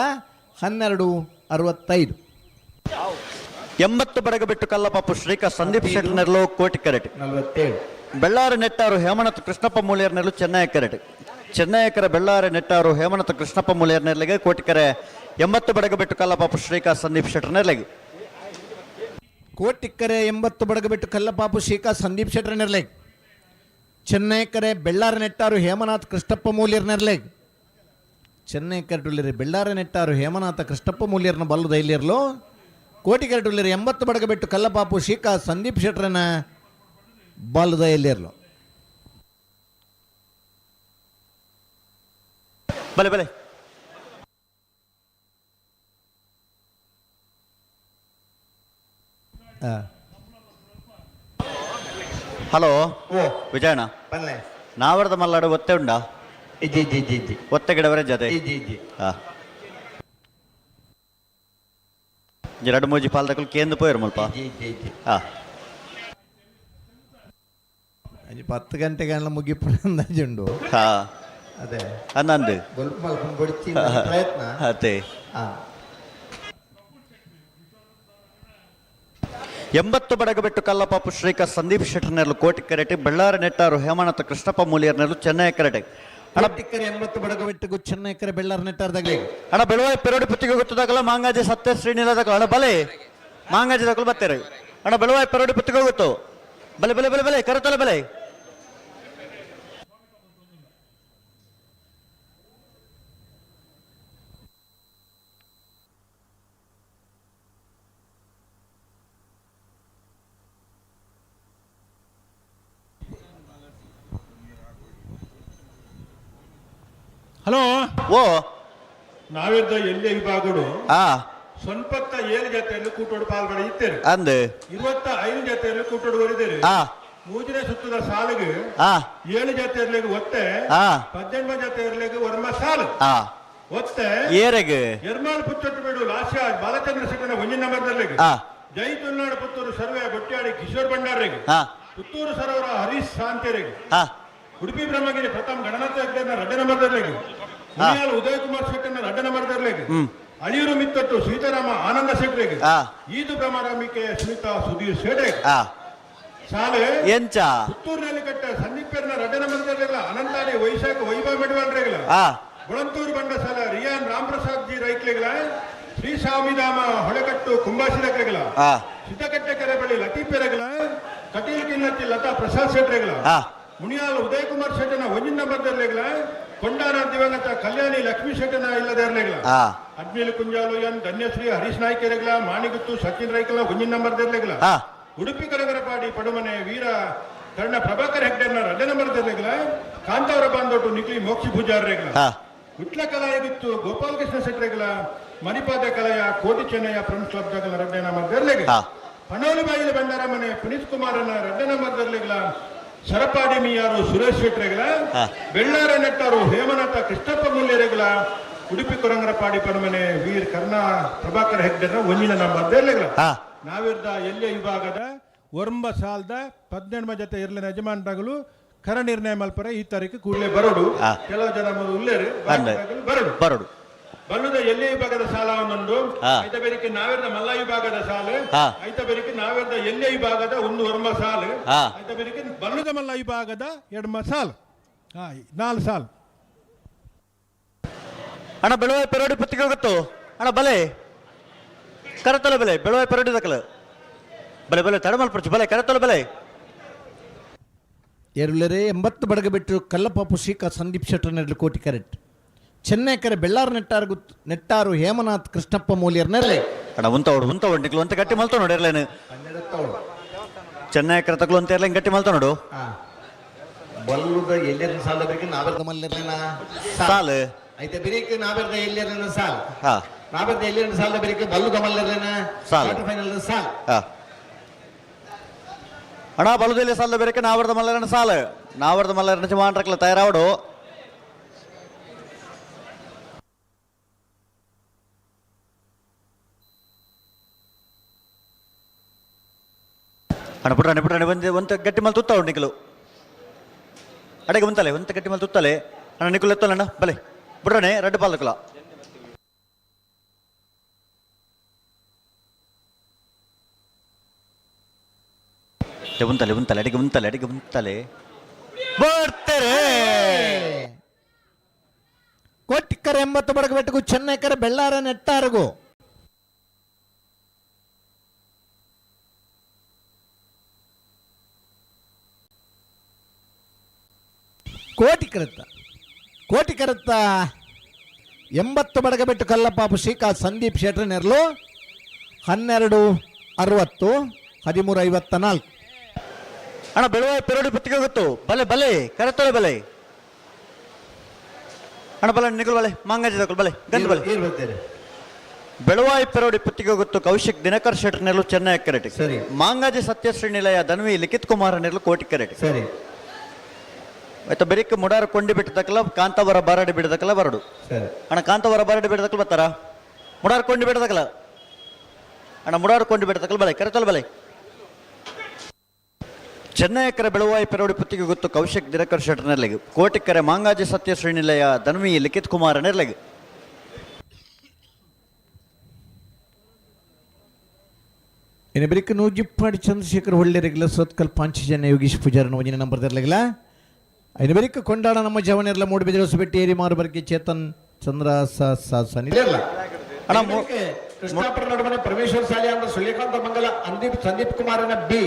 12:65. 80 ಬಡಗ ಬಿಟ್ಟು ಕಲ್ಲಪಾಪು ಶ್ರೀಕಾ ಸಂದೀಪ್ ಶೆಟ್ಟರ್ನೆರ್ಲು ಕೋಟಿ ಕರೆಟ್. 47. ಬೆಳ್ಳಾರಿ ನೆಟ್ಟಾರು ಹೇಮನಾಥ್ ಕೃಷ್ಣಪ್ಪ ಮೂಲಿಯರ್ನೆರ್ಲು ಚೆನ್ನೈ ಕರೆಟ್. ಚೆನ್ನೈಕರ ಬೆಳ್ಳಾರಿ ನೆಟ್ಟಾರು ಹೇಮನಾಥ್ ಕೃಷ್ಣಪ್ಪ ಮೂಲಿಯರ್ನೆರ್ಲಿಗೆ ಕೋಟಿಕರೆ 80 ಬಡಗ ಬಿಟ್ಟು ಕಲ್ಲಪಾಪು ಶ್ರೀಕಾ ಸಂದೀಪ್ ಶೆಟ್ಟರ್ನೆರ್ಲಿಗೆ. ಕೋಟಿಕ್ಕರೆ 80 ಬಡಗಬೆಟ್ಟು ಕಲ್ಲಪಾಪು ಶೀಕಾ ಸಂದೀಪ್ ಶೆಟ್ಟರ್ ನೆರ್ಲೆಗ್. ಚೆನ್ನೈ ಕರೆ ಬೆಳ್ಳಾರ ನೆಟ್ಟಾರು ಹೇಮನಾಥ್ ಕೃಷ್ಣಪ್ಪ ಮೂಲ್ಯರ್ ನೆರ್ಲೆಗ್. ಚೆನ್ನೈ ಕರೆಟುಲ್ಲಿರಿ ಬೆಳ್ಳಾರ ನೆಟ್ಟಾರು ಹೇಮನಾಥ ಕೃಷ್ಣಪ್ಪ ಮೂಲ್ಯರ್ನ ಬಲ್ಲು ದೈಲಿರ್ಲು. ಕೋಟಿ ಕರೆಟುಲ್ಲಿರಿ 80 ಬಡಗಬೆಟ್ಟು ಕಲ್ಲಪಾಪು ಶೀಕಾ ಸಂದೀಪ್ ಶೆಟ್ಟರನ ಬಲ್ಲು ದೈಲಿರ್ಲು. ಬಲೆ ಬಲೆ. ಹಲೋ ವಿಜಯಣ್ಣ, ಪಲ್ಲೆ ನಾವರ್ದ ಮಲ್ಲಾಡು ಒತ್ತೆ ಉಂಡಾ? ಇಜ್ಜಿ ಇಜ್ಜಿ ಇಜ್ಜಿ ಇಜ್ಜಿ. ಒತ್ತೆ ಗಿಡವರೆ ಜೊತೆ ಇಜ್ಜಿ ಇಜ್ಜಿ. ಹಾ ಎರಡು ಮೂಜಿ ಪಾಲ್ದಕ್ಕಲು ಕೇಂದ್ರ ಪೋಯಿರು ಮುಲ್ಪ. ಇಜ್ಜಿ ಇಜ್ಜಿ ಇಜ್ಜಿ. ಹಾ ಅಜ್ಜಿ 10 ಗಂಟೆಗೆಲ್ಲ ಮುಗಿಪು ಅಂದಾಜುಂಡು. ಹಾ ಅದೇ ಅನ್ನಂದು ಬೊಲ್ಪ ಮಲ್ಕೊಂಡು ಬಡಿಚಿ ಪ್ರಯತ್ನ. ಅದೇ. ಹಾ 80 ಬಡಗಬೆಟ್ಟು ಕಲ್ಲಪಾಪು ಶ್ರೀಕಾ ಸಂದೀಪ್ ಶೆಟ್ಟರ್ನೆರ್ಲು ಕೋಟಿ ಕರೆಟೆ. ಬೆಳ್ಳಾರಿ ನೆಟ್ಟಾರು ಹೇಮನಾಥ ಕೃಷ್ಣಪ್ಪ ಮೂಲಿಯರ್ನೆರ್ಲು ಚೆನ್ನೈ ಕರೆಟೆ. ಅಣ್ಣ ಕೋಟಿಕ್ಕರೆ 80 ಬಡಗಬೆಟ್ಟಿಗೂ ಚೆನ್ನೈ ಕರೆ ಬೆಳ್ಳಾರ ನೆಟ್ಟಾರ್ದಾಗ್ಲಿ. ಅಣ್ಣ ಬೆಳುವಾಯಿ ಪೆರೋಡಿ ಪುತ್ತಿಗೆ ಗೊತ್ತದಾಗಲ್ಲ ಮಾಂಗಾಜಿ ಸತ್ಯ ಶ್ರೀನಿಲದಾಗಲ್ಲ ಅಣ್ಣ ಬಲೆ ಮಾಂಗಾಜಿ ದಾಖಲು ಬರ್ತಾರೆ. ಅಣ್ಣ ಬೆಳುವಾಯಿ ಪೆರೋಡಿ ಪುತ್ತಿಗೆ ಗೊತ್ತು ಬಲೆ ಬಲೆ ಬಲೆ ಬಲೆ ಕರೆತಲೆ ಬಲೆ. ಹಲೋ ಓ ನಾವಿದ್ದ ಎಲ್ಲೇ ವಿಭಾಗಡು ಆ ಸೊನ್ಪತ್ತ 7 ಜೊತೆಯಲ್ಲಿ ಕೂಟೋಡು ಪಾಲ್ಗಡೆ ಇತ್ತೇನೆ. ಅಂದು 25 ಜೊತೆಯಲ್ಲಿ ಕೂಟೋಡು ಬರಿದ್ದೇನೆ. ಆ ಮೂಜನೇ ಸುತ್ತದ ಸಾಲಿಗೆ ಆ 7 ಜೊತೆ ಇರ್ಲಿಕ್ಕೆ ಒತ್ತೆ, ಆ 18 ಜೊತೆ ಇರ್ಲಿಕ್ಕೆ ವರ್ಮ ಸಾಲು ಆ ಒತ್ತೆ. ಏರೆಗ್ ಎರ್ಮಾಲ್ ಪುಚ್ಚೊಟ್ಟು ಬೇಡು ಲಾಸ್ಯ ಬಾಲಚಂದ್ರ ಶೆಟ್ಟನ ಒಂಜಿನ ನಂಬರ್ದಲ್ಲಿ. ಆ ಜೈ ತುಳ್ನಾಡು ಪುತ್ತೂರು ಸರ್ವೆ ಬೊಟ್ಟಾಡಿ ಕಿಶೋರ್ ಭಂಡಾರಿಗೆ. ಆ ಪುತ್ತೂರು ಸರೋವರ ಹರೀಶ್ ಸಾಂತೇರಿಗೆ. ಆ ಉಡುಪಿ ಬ್ರಹ್ಮಗಿರಿ ಪ್ರಥಮ್ ಗಣನಾಥ ಹೆಗ್ಡೆನ ರಡ್ಡ ನಂಬರ್ದಲ್ಲಿ. ಮುನಿಯಾಲ್ ಉದಯ್ ಕುಮಾರ್ ಶೆಟ್ಟನ ರಡ್ಡ ನಂಬರ್ದಲ್ಲಿ. ಅಳಿಯೂರು ಮಿತ್ತಟ್ಟು ಸೀತಾರಾಮ ಆನಂದ ಶೆಟ್ಟರಿಗೆ. ಆ. ಈದು ಬ್ರಹ್ಮರಾಮಿಕೆ ಸ್ಮಿತಾ ಸುಧೀರ್ ಶೇಡೆ ಆ ಶಾಲೆ. ಎಂಚ ಪುತ್ತೂರಿನಲ್ಲಿ ಕಟ್ಟ ಸಂದೀಪರ್ನ ರಡ್ಡ ನಂಬರ್ದಲ್ಲಿ ಅನಂತಾರಿ ವೈಶಾಖ ವೈಭವ ಮೆಡವಾಲ್ರೆಗಳ. ಆ ಬುಳಂತೂರು ಬಂಡಸಾಲ ರಿಯಾನ್ ರಾಮ್ಪ್ರಸಾದ್ ಜಿ ರೈಕ್ಲೆಗಳ. ಶ್ರೀ ಸ್ವಾಮಿಧಾಮ ಹೊಳೆಕಟ್ಟು ಕುಂಬಾಸಿದಕ್ಲೆಗಳ. ಆ ಸಿದ್ದಕಟ್ಟೆ ಕೆರೆ ಬಳಿ ಲತೀಪೆರೆಗಳ. ಕಟೀಲ್ ಕಿನ್ನತ್ತಿ ಲತಾ ಪ್ರಸಾದ್ ಶೆಟ್ರೆಗಳ. ಆ ಮುನಿಯಾಲ್ ಉದಯ್ ಕುಮಾರ್ ಶೆಟ್ಟನ ಒಂಜಿನ ನಂಬರ್ದರ್ಲೆಗಳ. ಕೊಂಡಾನ ದಿವಂಗತ ಕಲ್ಯಾಣಿ ಲಕ್ಷ್ಮೀ ಶೆಟ್ಟನ ಇಲ್ಲದರ್ಲೆಗಳ. ಆ ಅಡ್ಮೇಲು ಕುಂಜಾಲು ಎನ್ ಧನ್ಯಶ್ರೀ ಹರೀಶ್ ನಾಯ್ಕೆರೆಗಳ. ಮಾಣಿಗುತ್ತು ಸಚಿನ್ ರೈಕಲ ಒಂಜಿನ ನಂಬರ್ದರ್ಲೆಗಳ. ಆ ಉಡುಪಿ ಕರಗರಪಾಡಿ ಪಡುಮನೆ ವೀರ ಕರ್ಣ ಪ್ರಭಾಕರ್ ಹೆಗ್ಡೆರ್ನ ರಡ್ಡ ನಂಬರ್ದರ್ಲೆಗಳ. ಕಾಂತಾವರ ಬಾಂದೊಟ್ಟು ನಿಕ್ಲಿ ಮೋಕ್ಷಿ ಪೂಜಾರ್ರೆಗಳ. ಆ ವಿಟ್ಲ ಕಲಾಯಗಿತ್ತು ಗೋಪಾಲಕೃಷ್ಣ ಶೆಟ್ಟರೆಗಳ. ಮಣಿಪಾದ ಕಲೆಯ ಕೋಟಿ ಚೆನ್ನಯ್ಯ ಫ್ರೆಂಡ್ಸ್ ಕ್ಲಬ್ ದಗಲ ರಡ್ಡ ನಂಬರ್ದರ್ಲೆಗಳ. ಆ ಪಣೋಲಿ ಬಾಯಿಲ ಬಂಡಾರ ಮನೆ ಪುನೀತ್ ಕುಮಾರನ ರಡ್ಡ ನಂಬರ್ದರ್ಲೆಗಳ. ಸರಪಾಡಿ ಮಿಯಾರು ಸುರೇಶ್ ಶೆಟ್ಟರೆಗಳ. ಹಾ. ಬೆಳ್ಳಾರ ನೆಟ್ಟಾರು ಹೇಮನಾಥ ಕೃಷ್ಣಪ್ಪ ಮೂಲ್ಯರೆಗಳ. ಉಡುಪಿ ಕೊರಂಗರಪಾಡಿ ಪರಮನೆ ವೀರ್ ಕರ್ಣ ಪ್ರಭಾಕರ್ ಹೆಗ್ಡೆರ ಒಂಜಿನ ನಂಬರ್ದರ್ಲೆಗಳ. ಆ ನಾವಿರ್ದ ಎಲ್ಲೆ ವಿಭಾಗದ ಒರ್ಂಬ ಸಾಲದ 18 ಜೊತೆ ಇರ್ಲಿನ ಯಜಮಾನ್ರಾಗಲು ಕರ ನಿರ್ಣಯ ಮಲ್ಪರೆ ಈ ತಾರೀಕು ಕೂಡಲೇ ಬರೋಡು. ಕೆಲವು ಜನ ಉಲ್ಲೇರು ಬರೋಡು ಬರೋಡು. ಬಲ್ಲುದ ಎಲ್ಲಿ ವಿಭಾಗದ ಸಾಲ ಒಂದೊಂದು ಐತ ಬೇರಿಕೆ ನಾವೇರ್ದ ಮಲ್ಲ ವಿಭಾಗದ ಸಾಲು ಐತ ಬೇರಿಕೆ ನಾವೇರ್ದ ಎಲ್ಲಿ ವಿಭಾಗದ ಒಂದು ಒರ್ಂಬ ಸಾಲು ಐತ ಬೇರಿಕೆ ಬಲ್ಲುದ ಮಲ್ಲ ವಿಭಾಗದ ಎಡ್ಮ ಸಾಲು 4 ಸಾಲು. ಅಣ್ಣ ಬೆಳವಾಯಿ ಪೆರೋಡಿ ಪತ್ತಿಗೆ ಹೋಗುತ್ತು ಅಣ್ಣ ಬಲೆ ಕರತಲ ಬೆಲೆ ಬೆಳವಾಯಿ ಪೆರೋಡಿ ದಕ್ಕಲು ಬಲೆ ಬಲೆ ತಡಮಲ್ಪಡ್ಚು ಬಲೆ ಕರತಲ ಬೆಲೆ. ಏರುಲರೆ 80 ಬಡಗ ಬಿಟ್ಟು ಕಲ್ಲಪಾಪು ಶ್ರೀಕಾ ಸಂದೀಪ್ ಶೆಟ್ಟರ್ ನೆರಳು ಕೋಟಿ ಕರೆಕ್ಟ್. ಚೆನ್ನೈಕರೆ ಬೆಳ್ಳಾರು ನೆಟ್ಟಾರು ನೆಟ್ಟಾರು ಹೇಮನಾಥ್ ಕೃಷ್ಣಪ್ಪ ಮೂಲಿಯರ್ ನೆರಳೆ. ಅಣ್ಣ ಉಂತ ಓಡು ಉಂತ ಓಡು ನಿಕ್ಲು ಅಂತ ಗಟ್ಟಿ ಮಲ್ತ ನೋಡಿ ಇರ್ಲೇನು ಚೆನ್ನೈ ಕರತಕ್ಲು ಅಂತ ಇರ್ಲೇನು ಗಟ್ಟಿ ಮಲ್ತ ನೋಡು. ಬಲ್ಲುದ ಎಲ್ಲೆರನ ಸಾಲ ಬೇಕು ನಾವೆರ್ದ ಮಲ್ಲಿರ್ಲೇನ ಸಾಲು ಐತೆ ಬಿರಿಕ್ ನಾವೆರ್ದ ಎಲ್ಲೆರನ ಸಾಲ್ ಹಾ ನಾವೆರ್ದ ಎಲ್ಲೆರನ ಸಾಲ ಬಿರಿಕ್ ಬಲ್ಲುದ ಮಲ್ಲಿರ್ಲೇನ ಸಾಲು. ಫೈನಲ್ ಸಾಲ್. ಹಾ ಅಣ್ಣ ಬಲುದಲ್ಲಿ ಸಾಲದ ಬೇರೆ ನಾವರ್ದ ಮಲ್ಲರನ ಸಾಲು ನಾವರ್ದ ಮಲ್ಲರನ ಚಮಾಂಡ್ರಕ್ಲ ತಯಾರಾವಡು. ಅಣ್ಣ ಪುಟ್ರಾಣಿ ಪುಟ್ರಾಣಿ ಒಂದು ಒಂತ ಗಟ್ಟಿ ಮಲ್ ತುತ್ತಾವು ನಿಖಲು ಅಡೆಗೆ ಒಂತಲೆ ಒಂತ ಗಟ್ಟಿ ಮಲ್ ತುತ್ತಲೆ ಅಣ್ಣ ನಿಖಲು ಎತ್ತಲ್ಲ ಅಣ್ಣ ಬಲೆ ಪುಟ್ರಾಣಿ ರಡ್ಡು ಪಾಲಕಲ ಉಂತಲೆ ಉಂತಲೆ ಅಡಿಗೆ ಉಂತಲೆ ಅಡಿಗೆ ಉಂತಲೆ ಬರ್ತಾರೆ. ಕೋಟಿಕ್ಕರ 80 ಬಡಗ ಬೆಟ್ಟಗೂ ಚೆನ್ನೈಕರ ಬೆಳ್ಳಾರ ನೆಟ್ಟಾರಗು. ಕೋಟಿ ಕರತ್ತ ಕೋಟಿ ಕರತ್ತ 80 ಬಡಗ ಬೆಟ್ಟು ಕಲ್ಲಪಾಪು ಶ್ರೀಕಾ ಸಂದೀಪ್ ಶೆಟ್ಟರ್ ನೆರಳು 12:60 13:54. ಅಣ್ಣ ಬೆಳವಾಯಿ ಪೆರೋಡಿ ಪತ್ತಿಗೆ ಗೊತ್ತು ಬಲೆ ಬಲೆ ಕರೆತೊಲೆ ಬಲೆ ಅಣ್ಣ ಬಲೆ ನಿಖಲ್ ಬಲೆ ಮಾಂಗಾಜಿ ದಕ್ಕಲ್ ಬಲೆ ಗಂದು ಬಲೆ. ಬೆಳವಾಯಿ ಪೆರೋಡಿ ಪತ್ತಿಗೆ ಗೊತ್ತು ಕೌಶಿಕ್ ದಿನಕರ್ ಶೆಟ್ಟರ್ ನೆರಳು ಚೆನ್ನೈ ಕರೆಟ್. ಸರಿ. ಮಾಂಗಾಜಿ ಸತ್ಯಶ್ರೀ ನಿಲಯ ಧನ್ವಿ ಲಿಖಿತ್ ಕುಮಾರ್ ನೆರಳು ಕೋಟಿ ಕರೆಟ್. ಸರಿ. ಆಯ್ತಾ ಬೆರಿಕ್ ಮುಡಾರ ಕೊಂಡಿ ಬಿಟ್ಟದಕ್ಕಲ್ಲ ಕಾಂತಾವರ ಬಾರಾಡಿ ಬಿಡದಕ್ಕಲ್ಲ ಬರಡು. ಸರಿ. ಅಣ್ಣ ಕಾಂತಾವರ ಬಾರಾಡಿ ಬಿಡದಕ್ಕಲ್ಲ ಬರ್ತಾರ ಮುಡಾರ ಕೊಂಡಿ ಬಿಡದಕ್ಕಲ್ಲ ಅಣ್ಣ ಮುಡಾರ ಕೊಂಡಿ ಬಿಡದಕ್ಕಲ್ಲ ಬಲೆ ಕರೆತಲ್ಲ ಬಲೆ. ಚೆನ್ನೈಕರ ಬೆಳವಾಯಿ ಪೆರೋಡಿ ಪುತ್ತಿಗೆ ಗೊತ್ತು ಕೌಶಿಕ್ ದಿನಕರ್ ಶೆಟ್ಟರ್ ನೆರಳಿಗೆ ಕೋಟಿಕ್ಕರೆ ಮಾಂಗಾಜಿ ಸತ್ಯ ಶ್ರೀನಿಲಯ ಧನ್ವಿ ಲಿಖಿತ್ ಕುಮಾರ್ ನೆರಳಿಗೆ. ಇನ್ನು ಬರಿಕ ನೂಜಿಪ್ಪಾಡಿ ಚಂದ್ರಶೇಖರ್ ಹೊಳ್ಳೆರಗಿಲ್ಲ ಸತ್ಕಲ್ ಪಾಂಚಜನ್ಯ ಯೋಗೀಶ್ ಪೂಜಾರನ ಒಂಜಿನ ನಂಬರ್ ತರಲಾಗಿಲ್ಲ. ಇನ್ನು ಬರಿಕ ಕೊಂಡಾಡ ನಮ್ಮ ಜವನೆರ್ಲ ಮೂಡುಬಿದಿರೆ ಹೊಸಬೆಟ್ಟಿ ಏರಿ ಮಾರುಬರ್ಗೆ ಚೇತನ್ ಚಂದ್ರ ಸ ಸ ಸನಿಲೆರ್ಲ. ಅಣ್ಣ, ಕೃಷ್ಣಾಪುರ ನಡುವನೆ ಪರಮೇಶ್ವರ ಸಾಲಿ ಅಂದ್ರೆ ಸುಳ್ಯಕಾಂತ ಮಂಗಲ ಅಂದೀಪ್ ಸಂದೀಪ್ ಕುಮಾರನ ಬಿ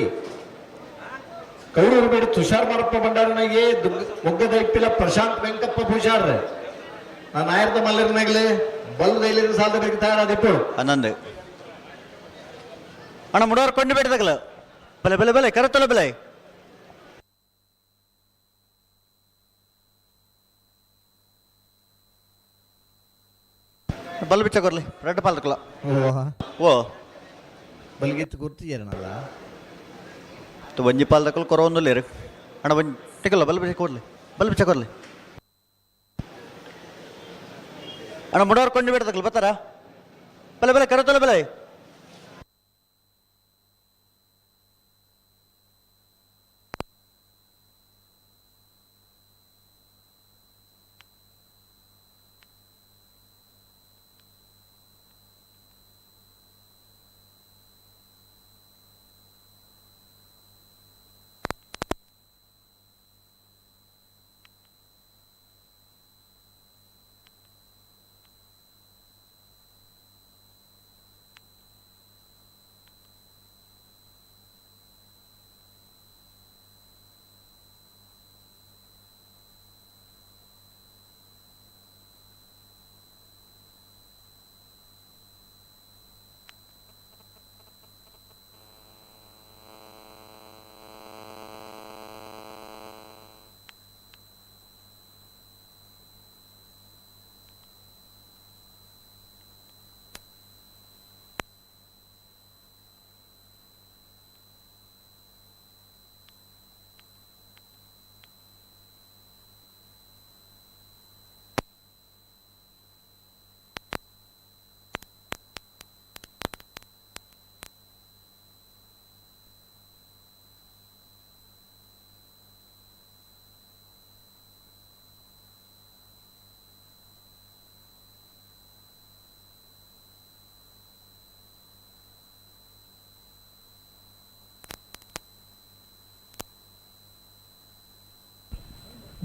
ಕೌಡೂರು ಬೇಡ ತುಷಾರ್ ಮಾರಪ್ಪ ಭಂಡಾರನ ಎ ಮೊಗ್ಗದ ಇಪ್ಪಿಲ ಪ್ರಶಾಂತ್ ವೆಂಕಪ್ಪ ಪೂಜಾರ್ ನಾನು ಆಯರ್ದ ಮಲ್ಲರ್ನಾಗ್ಲೆ ಬಲ್ದ ಇಲ್ಲಿನ ಸಾಲದ ಬೇಕು ತಯಾರಾದಿಪ್ಪು. 11 ಅಣ್ಣ ಮುಡಾರ ಕೊಂಡಿ ಬಿಡದಕ್ಕಲ್ಲ ಬಲೆ ಬಲೆ ಬಲೆ ಕರೆತಲ್ಲ ಬಲೆ. ಬಲ್ ಬಿಚ್ಚ ಕೊರ್ಲಿ ರೆಡ್ ಪಾಲ್ದಕ್ಕಲ್ಲ ಓ ಬಲ್ಗೆತ್ತು ಗುರ್ತಿಜೇರನಲ್ಲ. ಒಂಜಿ ಪಾಲ್ದಕ್ಕಲ್ ಕೊರೊಂದುಲ್ಲೇರು ಅಣ್ಣ ಒಂಜಿ ಟಿಕಲ್ಲ ಬಲ್ ಬಿಚ್ಚ ಕೊರ್ಲಿ ಬಲ್ ಬಿಚ್ಚ ಕೊರ್ಲಿ ಅಣ್ಣ ಮುಡೋರ್ ಕೊಂಡಿ ಬಿಡದಕ್ಕಲ್ ಬರ್ತಾರ ಬಲೆ ಬಲೆ ಕರೆತಲ್ಲ ಬಲೆ.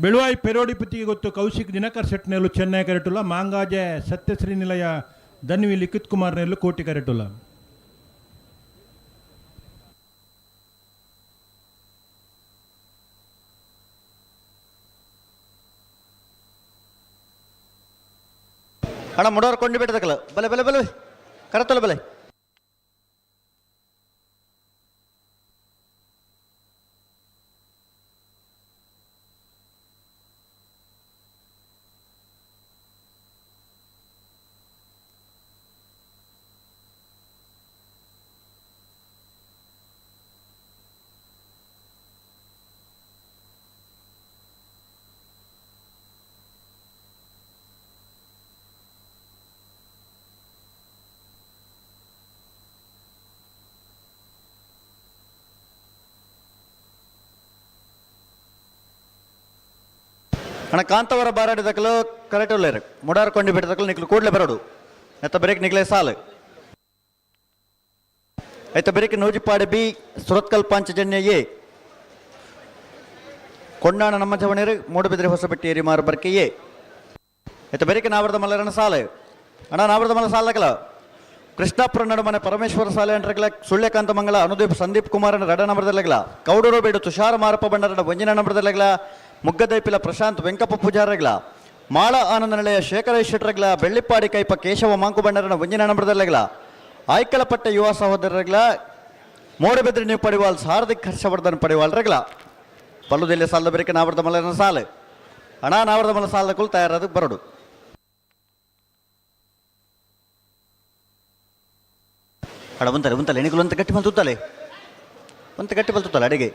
Beluvai ಪೆರೋಡಿ ಪುತ್ತಿಗೆ ಗೊತ್ತು ಕೌಶಿಕ್ ದಿನಕರ್ ಶೆಟ್ನೆಲ್ಲು ಚೆನ್ನೈ ಕರೆಟುಲ್ಲ. ಮಾಂಗಾಜೆ ಸತ್ಯಶ್ರೀ ನಿಲಯ ಧನ್ವಿ ಲಿಖಿತ್ ಕುಮಾರ್ ನೆಲ್ಲು ಕೋಟಿ ಕರೆಟುಲ್ಲ. ಅಣ್ಣ ಮುಡೋರು ಕೊಂಡು ಬಿಟ್ಟದಕ್ಕಲ್ಲ. ಬಲೆ ಬಲೆ ಬಲೆ ಕರತಲ್ಲ ಬಲೆ. ಅಣ್ಣ ಕಾಂತವರ ಬಾರಾಡಿದಕ್ಕಲು ಕರೆಕ್ಟ್ ಉಳ್ಳೇರು. ಮುಡಾರ್ ಕೊಂಡಿ ಬಿಟ್ಟದಕ್ಕಲು ನಿಕ್ಲು ಕೂಡಲೇ ಬರೋಡು. ನೆತ್ತ ಬ್ರೇಕ್ ನಿಕ್ಲೆ ಸಾಲು. ಆಯ್ತ break Nojipadi B Surathkal Panchajanya A Kondana ನಮ್ಮ ಜವಣೇರು ಮೂಡುಬಿದ್ರೆ ಹೊಸಬೆಟ್ಟಿ ಏರಿಮಾರು ಬರ್ಕೆ ಎ. ಆಯ್ತ ಬೆರಿಕೆ ನಾವರದ ಮಲ್ಲರನ ಸಾಲೆ. ಅಣ್ಣ ನಾವರದ ಮಲ್ಲ ಸಾಲಕಲ ಕೃಷ್ಣಾಪುರ ನಡುಮನೆ ಪರಮೇಶ್ವರ ಸಾಲೆ ಅಂಟ್ರಗಲ ಸುಳ್ಯಕಾಂತ ಮಂಗಲ ಅನುದೀಪ್ ಸಂದೀಪ್ ಕುಮಾರನ ರಡ ನಂಬರದಲ್ಲಗಲ ಕೌಡೂರು ಬೇಡು ತುಷಾರ ಮಾರಪ್ಪ ಬಂಡರನ ಒಂಜಿನ ನಂಬರದಲ್ಲಗಲ ಮುಗ್ಗದೈಪಿಲ ಪ್ರಶಾಂತ್ ವೆಂಕಪ್ಪ ಪೂಜಾರಗಲ ಮಾಳ ಆನಂದ ನಿಲಯ ಶೇಖರ ಶೆಟ್ರಗಲ ಬೆಳ್ಳಿಪ್ಪಾಡಿ ಕೈಪ ಕೇಶವ ಮಾಂಕು ಬಂಡರನ ಒಂಜಿನ ನಂಬರದಲ್ಲಗಲ ಆಯ್ಕಲಪಟ್ಟ ಯುವ ಸಹೋದರರಗಲ ಮೂಡಬಿದ್ರೆ ನೀವು ಪಡಿವಾಲ್ ಹಾರ್ದಿಕ್ ಹರ್ಷವರ್ಧನ್ ಪಡಿವಾಲ್ರಗಲ ಪಲ್ಲುದೆಲ್ಲ ಸಾಲದ ಬೇರೆ ನಾವರದ ಮಲ್ಲನ ಸಾಲೆ. ಅಣ್ಣ ನಾವರದ ಮಲ್ಲ ಸಾಲದ ಕುಲ್ ತಯಾರಾದ ಬರಡು. ಅಡ ಉಂತಲೆ ಉಂತಲೆ ಎಣಿಕಲು ಅಂತ ಗಟ್ಟಿ ಬಂತು ಅಂತ ಗಟ್ಟಿ ಬಲ್ತುತ್ತಲ್ಲ ಅಡಿಗೆ.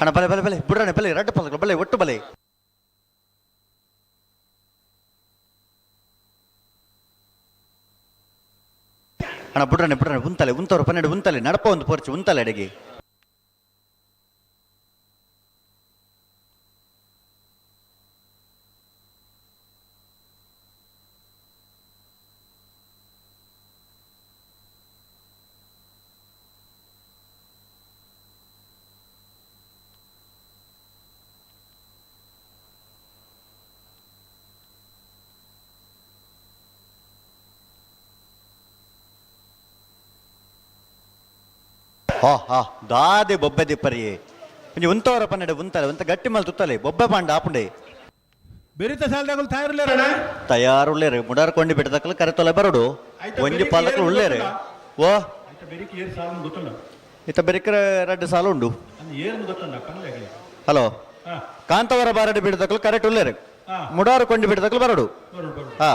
ಅಣ್ಣ ಬಲೆ ಬಲೆ ಬಲೆ ಬುಡ್ರಣ ಬಲೆ ರಡ್ಡು ಪಲ್ಕ ಬಲೆ ಒಟ್ಟು ಬಲೆ. ಅಣ್ಣ ಬುಡ್ರಣ ಬುಡ್ರಣ ಉಂತಲೆ ಉಂತವರು 12 ಉಂತಲೆ ನಡಪ ಒಂದು ಪೋರ್ಚು ಉಂತಲೆ ಅಡಿಗೆ. ಹಾ ಹಾ ದಾದೆ ಬೊಬ್ಬೆ ದಿಪ್ಪರಿ ಒಂಜಿ ಉಂತವರ 12 ಉಂತಲೆ ಉಂತ ಗಟ್ಟಿ ಮಲ್ ತುತ್ತಲೆ ಬೊಬ್ಬೆ ಪಾಂಡ ಆಪುಂಡೆ. ಬೆರಿತ ಸಾಲದಾಗಲು ತಯಾರಿಲ್ಲೇರಣ. ತಯಾರುಳ್ಳೇರು ಮುಡಾರ್ ಕೊಂಡಿ ಬಿಟ್ಟದಕ್ಕಲು ಕರೆತೊಲೆ ಬರೋಡು. ಒಂಜಿ ಪಾಲಕಲು ಉಳ್ಳೇರು ಓ. ಆಯ್ತ ಬೆರಿಕೆ ಏರು ಸಾಲ ಗೊತ್ತುಂಡ. ಇತ್ತ ಬೆರಿಕರ ರಡ್ಡು ಸಾಲ ಉಂಡು. ಏರ್ನು ಗೊತ್ತುಂಡ ಪನ್ಲೆ. ಹಲೋ ಹಾ. ಕಾಂತವರ ಬಾರಡಿ ಬಿಡದಕ್ಕಲು ಕರೆಕ್ಟ್ ಉಳ್ಳೇರು. ಹಾ. ಮುಡಾರು ಕೊಂಡಿ ಬಿಟ್ಟದಕ್ಕಲು ಬರೋಡು. ಬರೋಡು ಬರೋಡು. ಹಾ.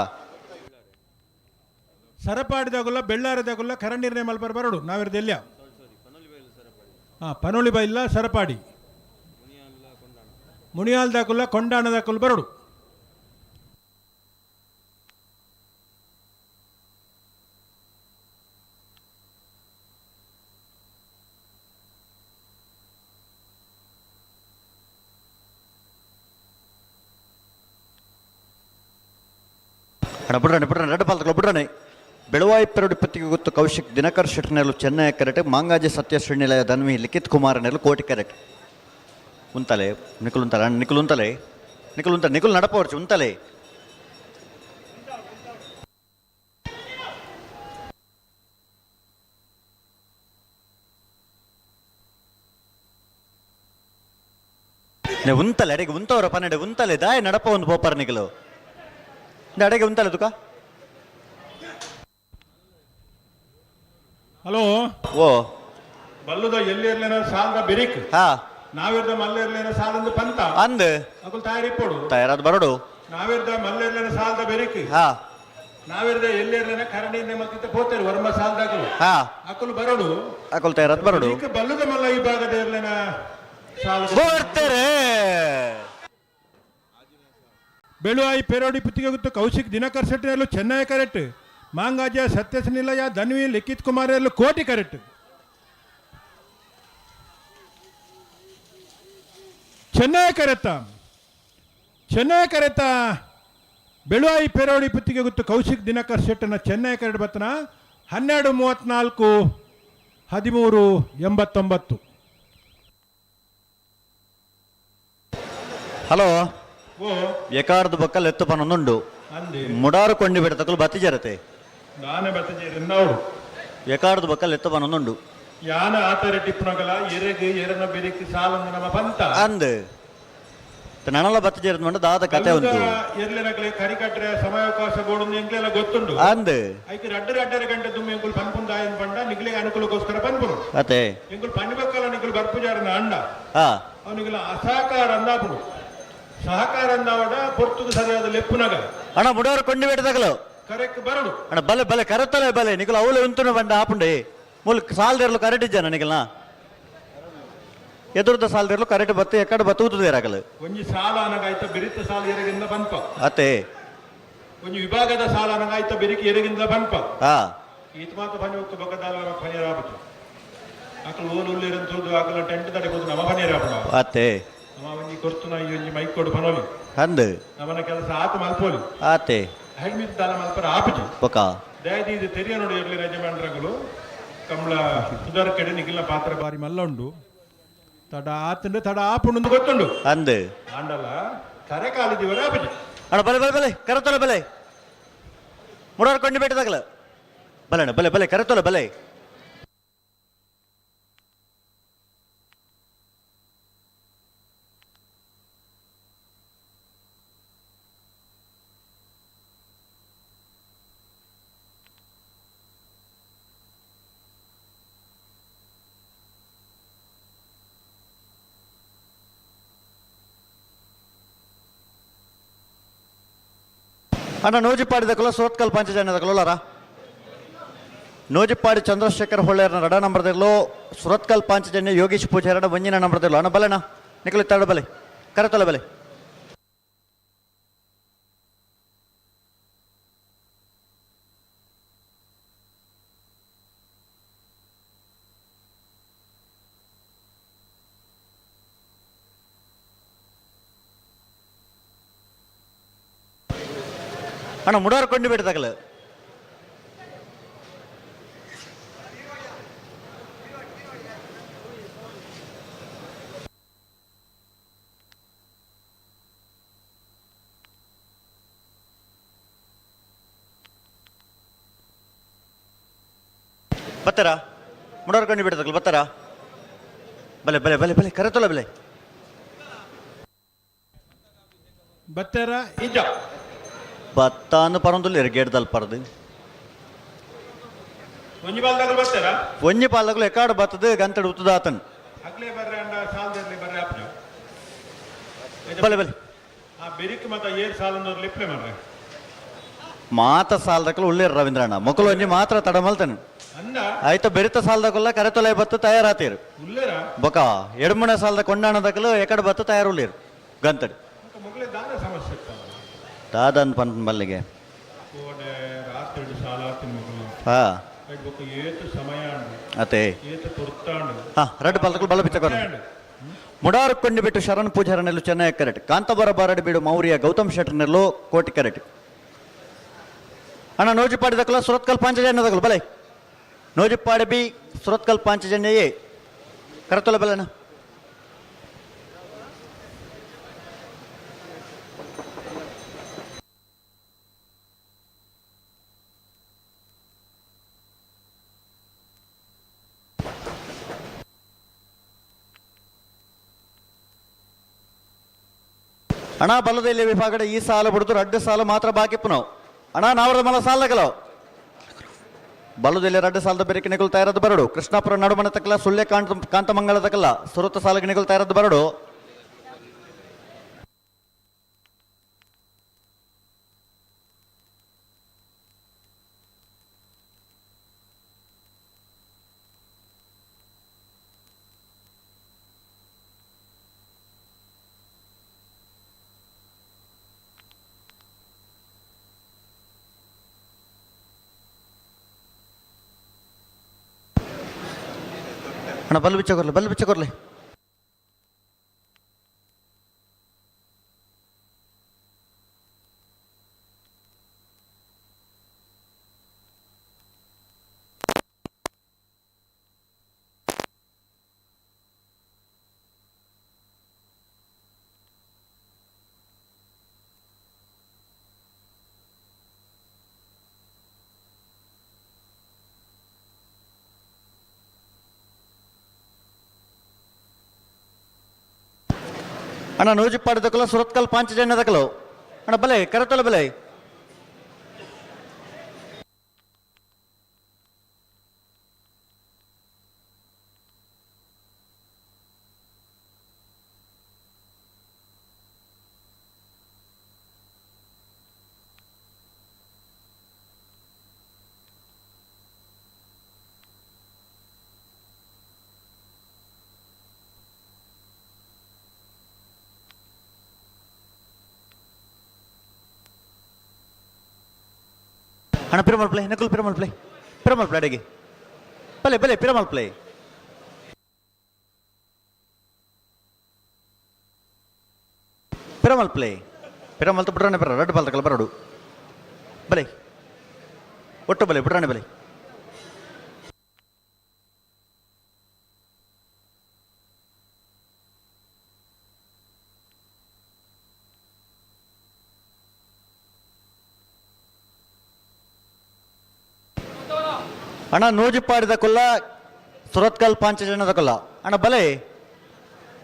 ಸರಪಾಡಿದಾಗುಲ್ಲ ಬೆಳ್ಳಾರದಾಗುಲ್ಲ ಕರ ನಿರ್ಣಯ ಮಲ್ಪರ್ ಬರೋಡು ನಾವಿರ್ದ ಎಲ್ಲಿಯ. ಹಾ ಪನೋಳಿ ಬೈಲ್ಲ ಸರಪಾಡಿ ಮುನಿಯಾಲ್ದಾಕುಲ್ಲ ಕೊಂಡಾಣದಾಕುಲ್ ಬರೋಡು. ಅಣ್ಣ ಬಿಡ್ರಣೆ ಬಿಡ್ರಣೆ ರಡ್ಡು ಪಾಲ್ತಗಳು ಬಿಡ್ರಣೆ. ಬೆಳುವಾಯಿ ಪೆರಡು ಪತ್ತಿಗೆ ಗೊತ್ತು ಕೌಶಿಕ್ ದಿನಕರ್ ಶೆಟ್ನೆಲು ಚೆನ್ನೈ ಕರೆಕ್ಟ್ ಮಾಂಗಾಜಿ ಸತ್ಯ ಶ್ರೀನಿಲಯ ಧನ್ವಿ ಲಿಖಿತ್ ಕುಮಾರ್ ನೆಲು ಕೋಟಿ ಕರೆಕ್ಟ್. ಉಂತಲೆ ನಿಕುಲ್ ಉಂತಲೆ ಅಣ್ಣ ನಿಕುಲ್ ಉಂತಲೆ ನಿಕುಲ್ ಉಂತಲೆ ನಿಕುಲ್ ನಡಪವರ್ಚು ಉಂತಲೆ. ಉಂತಲೆ ಅಡಿಗೆ ಉಂತವರ 12 ಉಂತಲೆ ದಾಯ ನಡಪ ಒಂದು ಪೋಪರ್ ನಿಕಲು ಅಡಿಗೆ ಉಂತಲೆ ತುಕ. ಹಲೋ. ಓ ಬಲ್ಲುದ ಎಲ್ಲಿ ಇರ್ಲೇನ ಸಾಲದ ಬೆರಿಕ್. ಹಾ. ನಾವಿರ್ದ ಮಲ್ಲ ಇರ್ಲೇನ ಸಾಲದ ಪಂತ. ಅಂದ್ ಅಕುಲ್ ತಯಾರಿ ಇಪ್ಪೋಡು. ತಯಾರಾದ ಬರೋಡು. ನಾವಿರ್ದ ಮಲ್ಲ ಇರ್ಲೇನ ಸಾಲದ ಬೆರಿಕ್. ಹಾ. ನಾವೆರ್ದ ಎಲ್ಲೆರ್ಲನ ಕರಣಿಯಿಂದ ಮತ್ತಿತ್ತ ಪೋತಾರೆ ವರ್ಮ ಸಾಲ್ದಾಗಲು. ಹಾ. ಅಕುಲು ಬರೋಡು. ಅಕುಲು ತಯಾರದ್ ಬರಡು. ಈಗ ಬಲ್ಲುದ ಮಲ್ಲ ವಿಭಾಗದ ಇರ್ಲೆನ ಸಾಲು. ಬರ್ತಾರೆ. ಬೆಳುವಾಯಿ ಪೆರೋಡಿ ಪುತ್ತಿಗೆ ಗೊತ್ತು ಕೌಶಿಕ್ ದಿನಕರ್ ಶೆಟ್ಟಿನಲ್ಲೂ ಚೆನ್ನೈ ಕರೆಕ್ಟ್, ಮಾಂಗಾಜ ಸತ್ಯಸ್ ನಿಲಯ ಧನ್ವಿ ಲಿಖಿತ್ ಕುಮಾರ್ ಎಲ್ಲೂ ಕೋಟಿ ಕರೆಕ್ಟ್. ಚೆನ್ನೈ ಕರೆತ, ಚೆನ್ನೈ ಕರೆತ. ಬೆಳುವಾಯಿ ಪೆರೋಡಿ ಪುತ್ತಿಗೆ ಗೊತ್ತು ಕೌಶಿಕ್ ದಿನಕರ್ ಶೆಟ್ಟನ ಚೆನ್ನೈ ಕರೆಟ್ ಬತ್ತನ 12:34, 13:89. ಹಲೋ. ಓ. ಎಕಾರ್ದ ಬೊಕ್ಕಲ್ ಎತ್ತು ಪನೊಂದುಂಡು. ಅಂದೆ. ಮುಡಾರು ಕೊಂಡಿ ಬಿಡತಕಲು ಬತ್ತಿ ಜರತೆ. ನಾನೇ ಬತ್ತಜೇರಿ ಅವರು. ಎಕಾರ್ದ ಬೊಕ್ಕಲ್ ಎತ್ತು ಪನೊಂದುಂಡು. ಯಾನ ಆತರ ಟಿಪ್ಪುನಗಲ ಎರೆಗ್ ಎರನ ಬೆರಿಕ್ ಸಾಲಂದ ನಮ್ಮ ಪಂತ. ಅಂದ್ ನನಲ ಬತ್ತಿ ಜೇರದ್ ಮಂಡ ದಾದ ಕತೆ ಉಂಟು. ಎರ್ಲೆನಗಲೆ ಕರಿಕಟ್ರೆ ಸಮಯಾವಕಾಶ ಬೋಡು ಎಂಕ್ಲೆಲ್ಲ ಗೊತ್ತುಂಡು. ಅಂದ್. ಐಕ್ ರಡ್ಡ ರಡ್ಡರ ಗಂಟೆ ದುಮ್ಮಿ ಎಂಕುಲು ಪನ್ಪುಂದಾಯನ್ ಪಂಡ ನಿಗ್ಲೆಗೆ ಅನುಕೂಲಕ್ಕೋಸ್ಕರ ಪನ್ಪುನು. ಅತೆ. ಎಂಕುಲು ಪನ್ಬೇಕಲ್ಲ, ನಿಗುಲು ಬರ್ಪುಜಾರನ ಅಂಡ ಹಾ. ಅವನಿಗೆಲ್ಲ ಅಸಹಕಾರ ಅಂದಾಪುಡು, ಸಹಕಾರ ಅಂದಾವಡ ಪೊರ್ತುಗು ಸರಿಯಾದ ಲೆಪ್ಪುನಗ. ಅಣ್ಣ, ಮುಡಾರು ಕೊಂಡಿ ಬಿಡತಕಲು. ಕರೆಕ್ ಬರಡು. ಅಣ್ಣ, ಬಲೆ ಬಲೆ, ಕರೆತಲೆ ಬಲೆ. ನಿಕುಲು ಅವಲೆ ಉಂತುನು ಬಂಡ ಆಪುಂಡೆ. ಮುಲ್ ಸಾಲ್ದೇರ್ಲು ಕರೆಕ್ಟ್ ಇಜ್ಜಾನ ನಿಕಲ್ನ? ಎದುರುದ ಸಾಲ್ದೇರ್ಲು ಕರೆಕ್ಟ್ ಬತ್ತು ಎಕ್ಕಡ ಬತ್ತು ರಾಕಲು. ಒಂಜಿ ಸಾಲ ಅನಗಾಯ್ತ ಬಿರಿತ ಸಾಲ ಎರೆಗಿಂದ ಪನ್ಪ. ಅತೆ. ಒಂಜಿ ವಿಭಾಗದ ಸಾಲ ಅನಗಾಯ್ತ ಬಿರಿಕಿ ಎರೆಗಿಂದ ಪನ್ಪ. ಹಾ. ಈತ ಮಾತ ಪನಿ ಒಕ್ಕ ಬೊಕ್ಕದಾಲ ಪನಿ ರಾಪುಜು. ಅಕಲು ಓಲು ಉಲ್ಲೇರಂತದ್ದು ಅಕಲ ಟೆಂಟ್ ತಡೆ ಹೋದು ನಮ್ಮ ಪನಿ ರಾಪುಣ. ಅತೆ. ನಮ್ಮ ಒಂಜಿ ಕೊರ್ತುನ ಈ ಒಂಜಿ ಮೈಕ್ ಕೊಡು ಪನೋಲಿ. ಅಂದ್. ನಮನ ಕೆಲಸ ಆತ ಮಲ್ಪೋಲಿ. ಆತೆ. ಹೆಡ್ಮಿತ್ ದಾಲ ಮಲ್ಪರ ಆಪುಜಿ. ಬೊಕ. ದಯದೀದು ತೆರಿಯ ನೋಡಿ ಇರಲಿ ಯಜಮಾನ್ರಗಳು ಕಮಲ ಸುಧಾರ ಕಡೆ ನಿಖಿಲ್ನ ಪಾತ್ರ ಬಾರಿ ಮಲ್ಲ ಉಂಡು. ತಡ ಆತಂಡು ತಡ ಆಪುಂಡು ಗೊತ್ತುಂಡು. ಅಂದ್. ಆಂಡಲ ಕರೆ ಕಾಲಿದ್ದೀವರ ಆಪುಜಿ. ಅಣ್ಣ, ಬಲೆ ಬಲೆ ಬಲೆ, ಕರೆತಲೆ ಬಲೆ. ಮುಡಾರು ಕೊಂಡಿ ಬಿಟ್ಟದಾಗಲ ಬಲೆ ಅಣ್ಣ, ಬಲೆ ಬಲೆ, ಕರೆತಲೆ ಬಲೆ. ಅಣ್ಣ, ನೋಜಿಪಾಡಿ ದಕಲ ಸೋತ್ಕಲ್ ಪಂಚಜನ ದಕಲೋಲಾರ. ನೋಜಿಪಾಡಿ ಚಂದ್ರಶೇಖರ್ ಹೊಳ್ಳೆಯರ್ನ ರಡ ನಂಬರ್ದಿರ್ಲು, ಸುರತ್ಕಲ್ ಪಾಂಚಜನ್ಯ ಯೋಗೀಶ್ ಪೂಜಾರಡ ಒಂಜಿನ ನಂಬರ್ದಿರ್ಲು. ಅಣ್ಣ, ಬಲೆಣ್ಣ, ನಿಕಲು ತಡ ಬಲೆ, ಕರೆತೊಲೆ ಬಲೆ. ಅಣ್ಣ, ಮುಡಾರು ಕೊಂಡು ಬಿಡ್ದಾಗಲ. ಬತ್ತಾರ? ಮುಡಾರು ಕೊಂಡು ಬಿಡ್ದಾಗಲ ಬತ್ತಾರ? ಬಲೆ ಬಲೆ ಬಲೆ ಬಲೆ, ಕರೆತೊಲೆ ಬಲೆ. ಬತ್ತೆರ ಇಜ್ಜ? ಬತ್ತಾನು ಪರೊಂದುಲ್ಲ ಗೇಡ್ದಲ್ ಪರದು. ಒಂಜಿ ಬಾಲ್ದಾಗಲು ಬತ್ತೆರ? ಒಂಜಿ ಪಾಲಕಲು ಎಕಾಡು ಬತ್ತದು ಗಂತಡು ಉತ್ತದಾತನ್. ಅಗ್ಲೇ ಬರ್ರೆ ಅಂಡ ಸಾಲದಲ್ಲಿ ಬರ್ರೆ ಆಪುಜು. ಬಲೆ ಬಲೆ. ಆ ಬೆರಿಕ್ ಮತ ಏರ್ ಸಾಲಂದವ್ರು ಲಿಪ್ಲೆ ಮಾಡ್ರೆ. ಮಾತ ಸಾಲದಕ್ಕಲು ಉಳ್ಳೇರು ರವೀಂದ್ರಣ್ಣ ಮೊಕಲು ಒಂಜಿ ಮಾತ್ರ ತಡ ಮಲ್ತನು. ಅಂದ. ಆಯ್ತ, ಬೆರಿತ ಸಾಲದಕಲ್ಲ ಕರೆತೊಲೆ ಬತ್ತು ತಯಾರಾತೀರು. ಉಲ್ಲೇರ. ಬೊಕ ಎಡ್ಮುಣ ಸಾಲದ ಕೊಂಡಾಣದಕಲು ಎಕಡೆ ಬತ್ತು ತಯಾರು ಉಳ್ಳೇರು ಗಂತಡು. ಮತ್ತೆ ಮೊಗಲೇ ದಾನ ಸಮಸ್ಯೆ ಇತ್ತಲ್ಲ. ದಾದನ್ ಪಂತ ಮಲ್ಲಿಗೆ. ಕೋಡೆ ರಾತ್ರಿ ಸಾಲ ತಿನ್ಮಗಳು. ಹಾ. ಬೊಕ್ಕ ಏತು ಸಮಯ ಅಂಡು. ಅತೆ. ಏತು ತುರ್ತಾಂಡು. ಹಾ, ರಡ್ಡು ಪಲ್ತಕಲು ಬಲ ಬಿಚ್ಚಕೊರ. ಮುಡಾರು ಕೊಂಡಿ ಬಿಟ್ಟು ಶರಣ್ ಪೂಜಾರನೆಲ್ಲು ಚೆನ್ನೈ ಕರೆಟ್, ಕಾಂತಬರ ಬಾರಡಿ ಬೀಡು ಮೌರ್ಯ ಗೌತಮ್ ಶೆಟ್ಟರ್ನೆಲ್ಲು ಕೋಟಿ ಕರೆಟ್. ಅಣ್ಣ, ನೋಜಿಪಾಡಿ ದಕ್ಕಲ ಸುರತ್ಕಲ್ ಪಾಂಚಜನ್ಯ ದಕ್ಕಲು ಬಲೆ. ನೋಜಿಪಾಡಿ ಬಿ, ಸುರತ್ಕಲ್ ಪಾಂಚಜನ್ಯ ಎ, ಕರತೊಲೆ ಬಲೆಣ್ಣ. ಅಣ್ಣ, ಬಲದಲ್ಲಿ ವಿಭಾಗದ ಈ ಸಾಲ ಬಿಡ್ದು ರಡ್ಡು ಸಾಲ ಮಾತ್ರ ಬಾಕಿ ಪುನವ್. ಅಣ್ಣ, ನಾವರದ ಮಲ ಸಾಲಗಲವು. ಬಲದಲ್ಲಿ ರಡ್ಡು ಸಾಲದ ಬೆರಕೆ ನಿಗುಲ್ ತಯಾರದ್ದು ಬರಡು. ಕೃಷ್ಣಾಪುರ ನಡುಮನ ತಕ್ಕಲ, ಸುಳ್ಯ ಕಾಂತ ಕಾಂತಮಂಗಲ ತಕ್ಕಲ್ಲ ಸುರತ ಸಾಲಗೆ ನಿಗುಲ್ ತಯಾರದ್ದು ಬರಡು. ಅಣ್ಣ ಬಲ್ಲು ಬಿಚ್ಚ ಕೊರ್ಲೆ, ಬಲ್ಲು ಬಿಚ್ಚ ಕೊರ್ಲೆ. ಅಣ್ಣ ನೂಜಿಪ್ಪಾಡು ದಕ್ಕಲ ಸುರತ್ಕಲ್ ಪಾಂಚಜನ್ಯ ದಕ್ಕಲು. ಅಣ್ಣ ಬಲೆ ಕರತಲ ಬಲೆ. ಅಣ್ಣ Piramal play, Nakul Piramal play, Piramal play ಅಡಿಗೆ ಬಲೆ ಬಲೆ ಪಿರಮಲ್ ಪ್ಲೇ. ಪಿರಮಲ್ ಪ್ಲೇ ಪಿರಮಲ್ ಬುಡ್ರಾಣೆ ಬರ ರಡ್ಡು ಬಾಲ್ ತಕಲ ಬರಡು ಬಲೆ ಒಟ್ಟು ಬಲೆ ಬುಡ್ರಾಣೆ ಬಲೆ. ಅಣ್ಣ ನೂಜಿಪ್ಪಾಡಿದ ಕೊಲ್ಲ ಸುರತ್ಕಲ್ ಪಾಂಚಜನದ ಕೊಲ್ಲ. ಅಣ್ಣ ಬಲೆ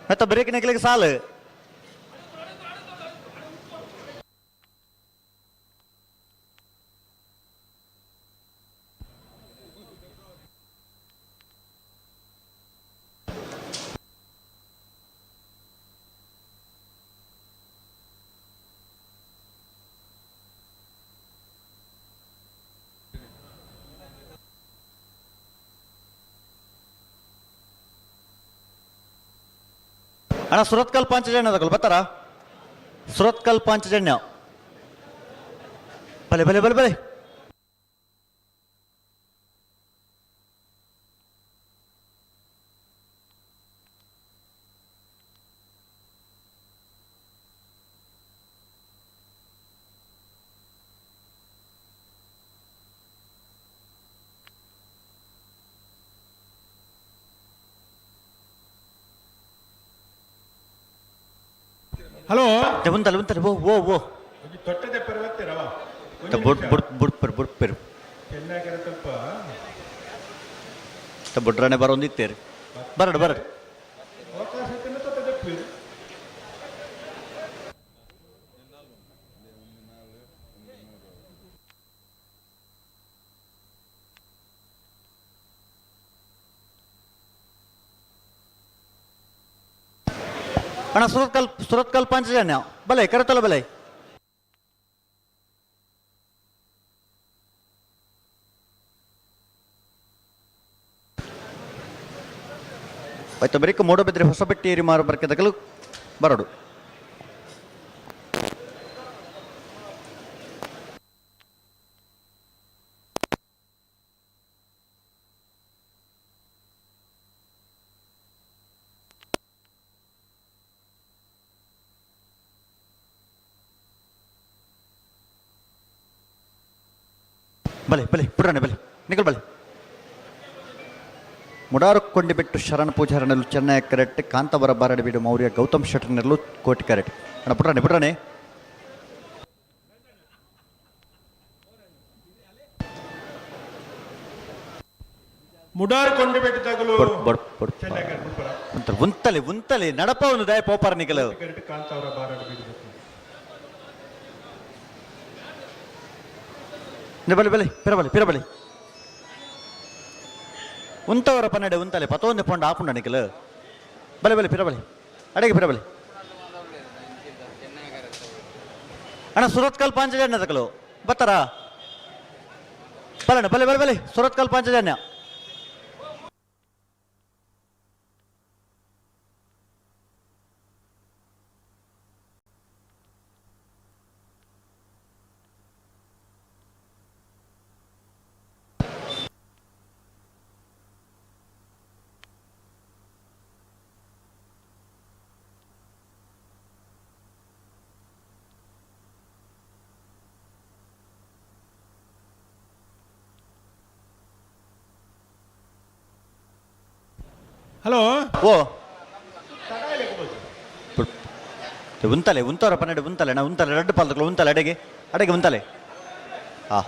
ಮತ್ತೆ ಬ್ರೇಕ್ ನೆಕ್ಲಿಗೆ ಸಾಲು. ಅಣ್ಣ ಸುರತ್ಕಲ್ ಪಾಂಚಜನ್ಯ ತಗೊಳ್ಳಿ ಬರ್ತಾರಾ? ಸುರತ್ಕಲ್ ಪಾಂಚಜನ್ಯ ಬಲೆ ಬಲೆ ಬಲೆ ಬಲೆ. ಹಲೋ. ಉಂತಲ್ಲ ಉಂತಲ್ಲ ಓ ಓ ಓ. ತೊಟ್ಟದೆ ಪರ್ವತ್ತಿರವ. ಬುಡ್ ಬುಡ್ ಬುಡ್ ಪೆರು ಬುಡ್ ಪೆರು. ಸ್ವಲ್ಪ ಬುಡ್ರಾಣೆ ಬರೋಂದಿತ್ತೇರಿ ಬರಡು ಬರಡು. ಅವಕಾಶ ಇತ್ತಂದ್ರೆ ತೊಟ್ಟದೆ. ಅಣ್ಣ ಸುರತ್ಕಲ್ ಸುರತ್ಕಲ್ ಪಾಂಚಜನ್ಯ ಬಲೆ ಕರತಲ ಬಲೆ. ಆಯ್ತು ಬರೀಕ ಮೂಡಬಿದ್ರೆ ಹೊಸಬೆಟ್ಟಿ ಮಾರು ಬರ್ಕೆದಕಲು ಬರಡು. ಬಲೆ ಬಲೆ ಪುರಾಣೆ ಬಲೆ ನಿಕಲ್ ಬಲೆ. ಮುಡಾರು ಕೊಂಡಿಬೆಟ್ಟು ಶರಣ ಪೂಜಾರನಲ್ಲೂ ಚೆನ್ನೈ ಕರೆಕ್ಟ್ ಕಾಂತವರ ಬಾರಡಬೀಡು ಮೌರ್ಯ ಗೌತಮ್ ಶೆಟ್ಟರ್ನಲ್ಲೂ ಕೋಟಿ ಕರೆಕ್ಟ್. ಅಣ್ಣ ಪುಟ್ರಾಣೆ ಪುಟ್ರಾಣೆ. ಮುಡಾರು ಕೊಂಡಿಬೆಟ್ಟು ತಗಲು. ಬಡ್ ಬಡ್ ಬಡ್ ಉಂತಲೆ ಉಂತಲೆ ಉಂತಲೆ ನಡಪ ಒಂದು ದಯ ಪೋಪಾರ ನಿಕಲು. ಕರೆಕ್ಟ್ ಕಾಂತಾವರ ಬಾರಡಬೀಡು. ಬಲೆ ಬಲೆ ಪಿರಬಲೆ ಪಿರಬಲೆ ಉಂತವರ ಪನ್ನಡೆ ಉಂತಲೆ ಪತೊಂದೆ ಪೊಂಡ ಆಪುಂಡ ನಿಕಲು. ಬಲೆ ಬಲೆ ಪಿರಬಲೆ ಅಡೆಗೆ ಪಿರಬಲೆ. ಅಣ್ಣ ಸುರತ್ಕಲ್ ಪಾಂಚಜನ್ಯ ತಕಲು ಬತ್ತಾರಾ? ಬಲಣ್ಣ ಬಲೆ ಬಲೆ ಬಲೆ ಸುರತ್ಕಲ್ ಪಾಂಚಜನ್ಯ. ಹಲೋ. ಓ ಉಂತಲೆ ಉಂತವರ 12 ಉಂತಲೆ ನಾ ಉಂತಲೆ ರಡ್ಡು ಪಾಲ್ದಕ್ಲು ಉಂತಲೆ ಅಡೆಗೆ ಅಡೆಗೆ ಉಂತಲೆ. ಹಾ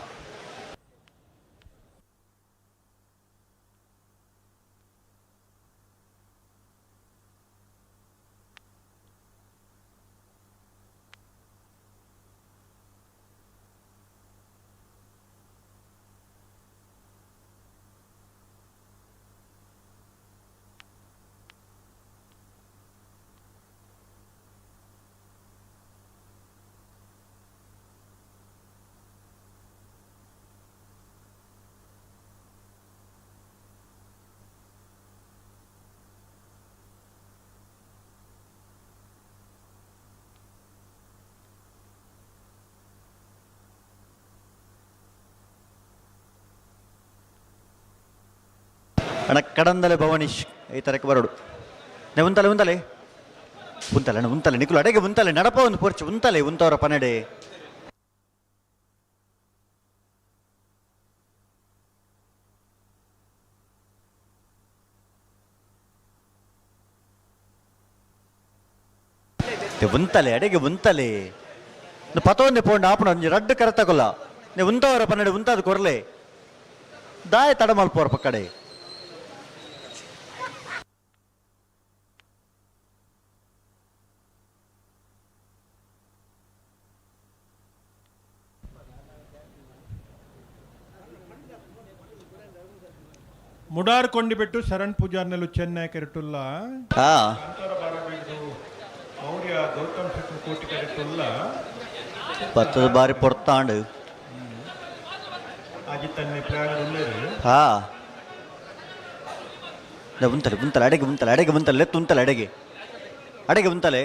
ಅಣ್ಣ ಕಡಂದಲೆ ಭವನೀಶ್ ಈ ತರಕ್ಕೆ ಬರೋಡು. ನೇ ಉಂತಲೆ ಉಂತಲೆ ಉಂತಲೆ ಅಣ್ಣ ಉಂತಲೆ ನಿಕುಲು ಅಡೆಗೆ ಉಂತಲೆ ನಡಪ ಒಂದು ಪೊರ್ಚು ಉಂತಲೆ ಉಂತವರ ಪನಡೆ. ಉಂತಲೆ ಅಡೆಗೆ ಉಂತಲೆ ಪತೊಂದೆ ಪೋಂಡ ಆಪಣ ಒಂಜಿ ರಡ್ಡು ಕರೆತಕೊಲ್ಲ ನೇ ಉಂತವರ ಪನ್ನಡೆ ಉಂತಾದ ಕೊರ್ಲೆ ದಾಯ ತಡ ಮಲ್ಪೋರ ಪಕ್ಕಡೆ. ಮುಡಾರ್ ಕೊಂಡಿಬಿಟ್ಟು ಶರಣ್ ಪೂಜಾರ್ನಲ್ಲೂ ಚೆನ್ನೈ ಕೆರಟುಲ್ಲ. ಹಾ ಮೌರ್ಯ ಗೌತಮ್ ಶೆಟ್ಟಿ ಕೋಟಿ ಕೆರಟುಲ್ಲ. ಪತ್ತದ ಬಾರಿ ಪೊರ್ತಾಂಡು. ಅಜಿತನ್ನೆ ಪ್ಲಾನ್ ಉಳ್ಳೇರು. ಹಾ ಉಂತಲೆ ಉಂತಲೆ ಅಡೆಗೆ ಉಂತಲೆ ಅಡೆಗೆ ಉಂತಲೆ ಲೆತ್ತು ಉಂತಲೆ ಅಡೆಗೆ ಅಡೆಗೆ ಉಂತಲೆ.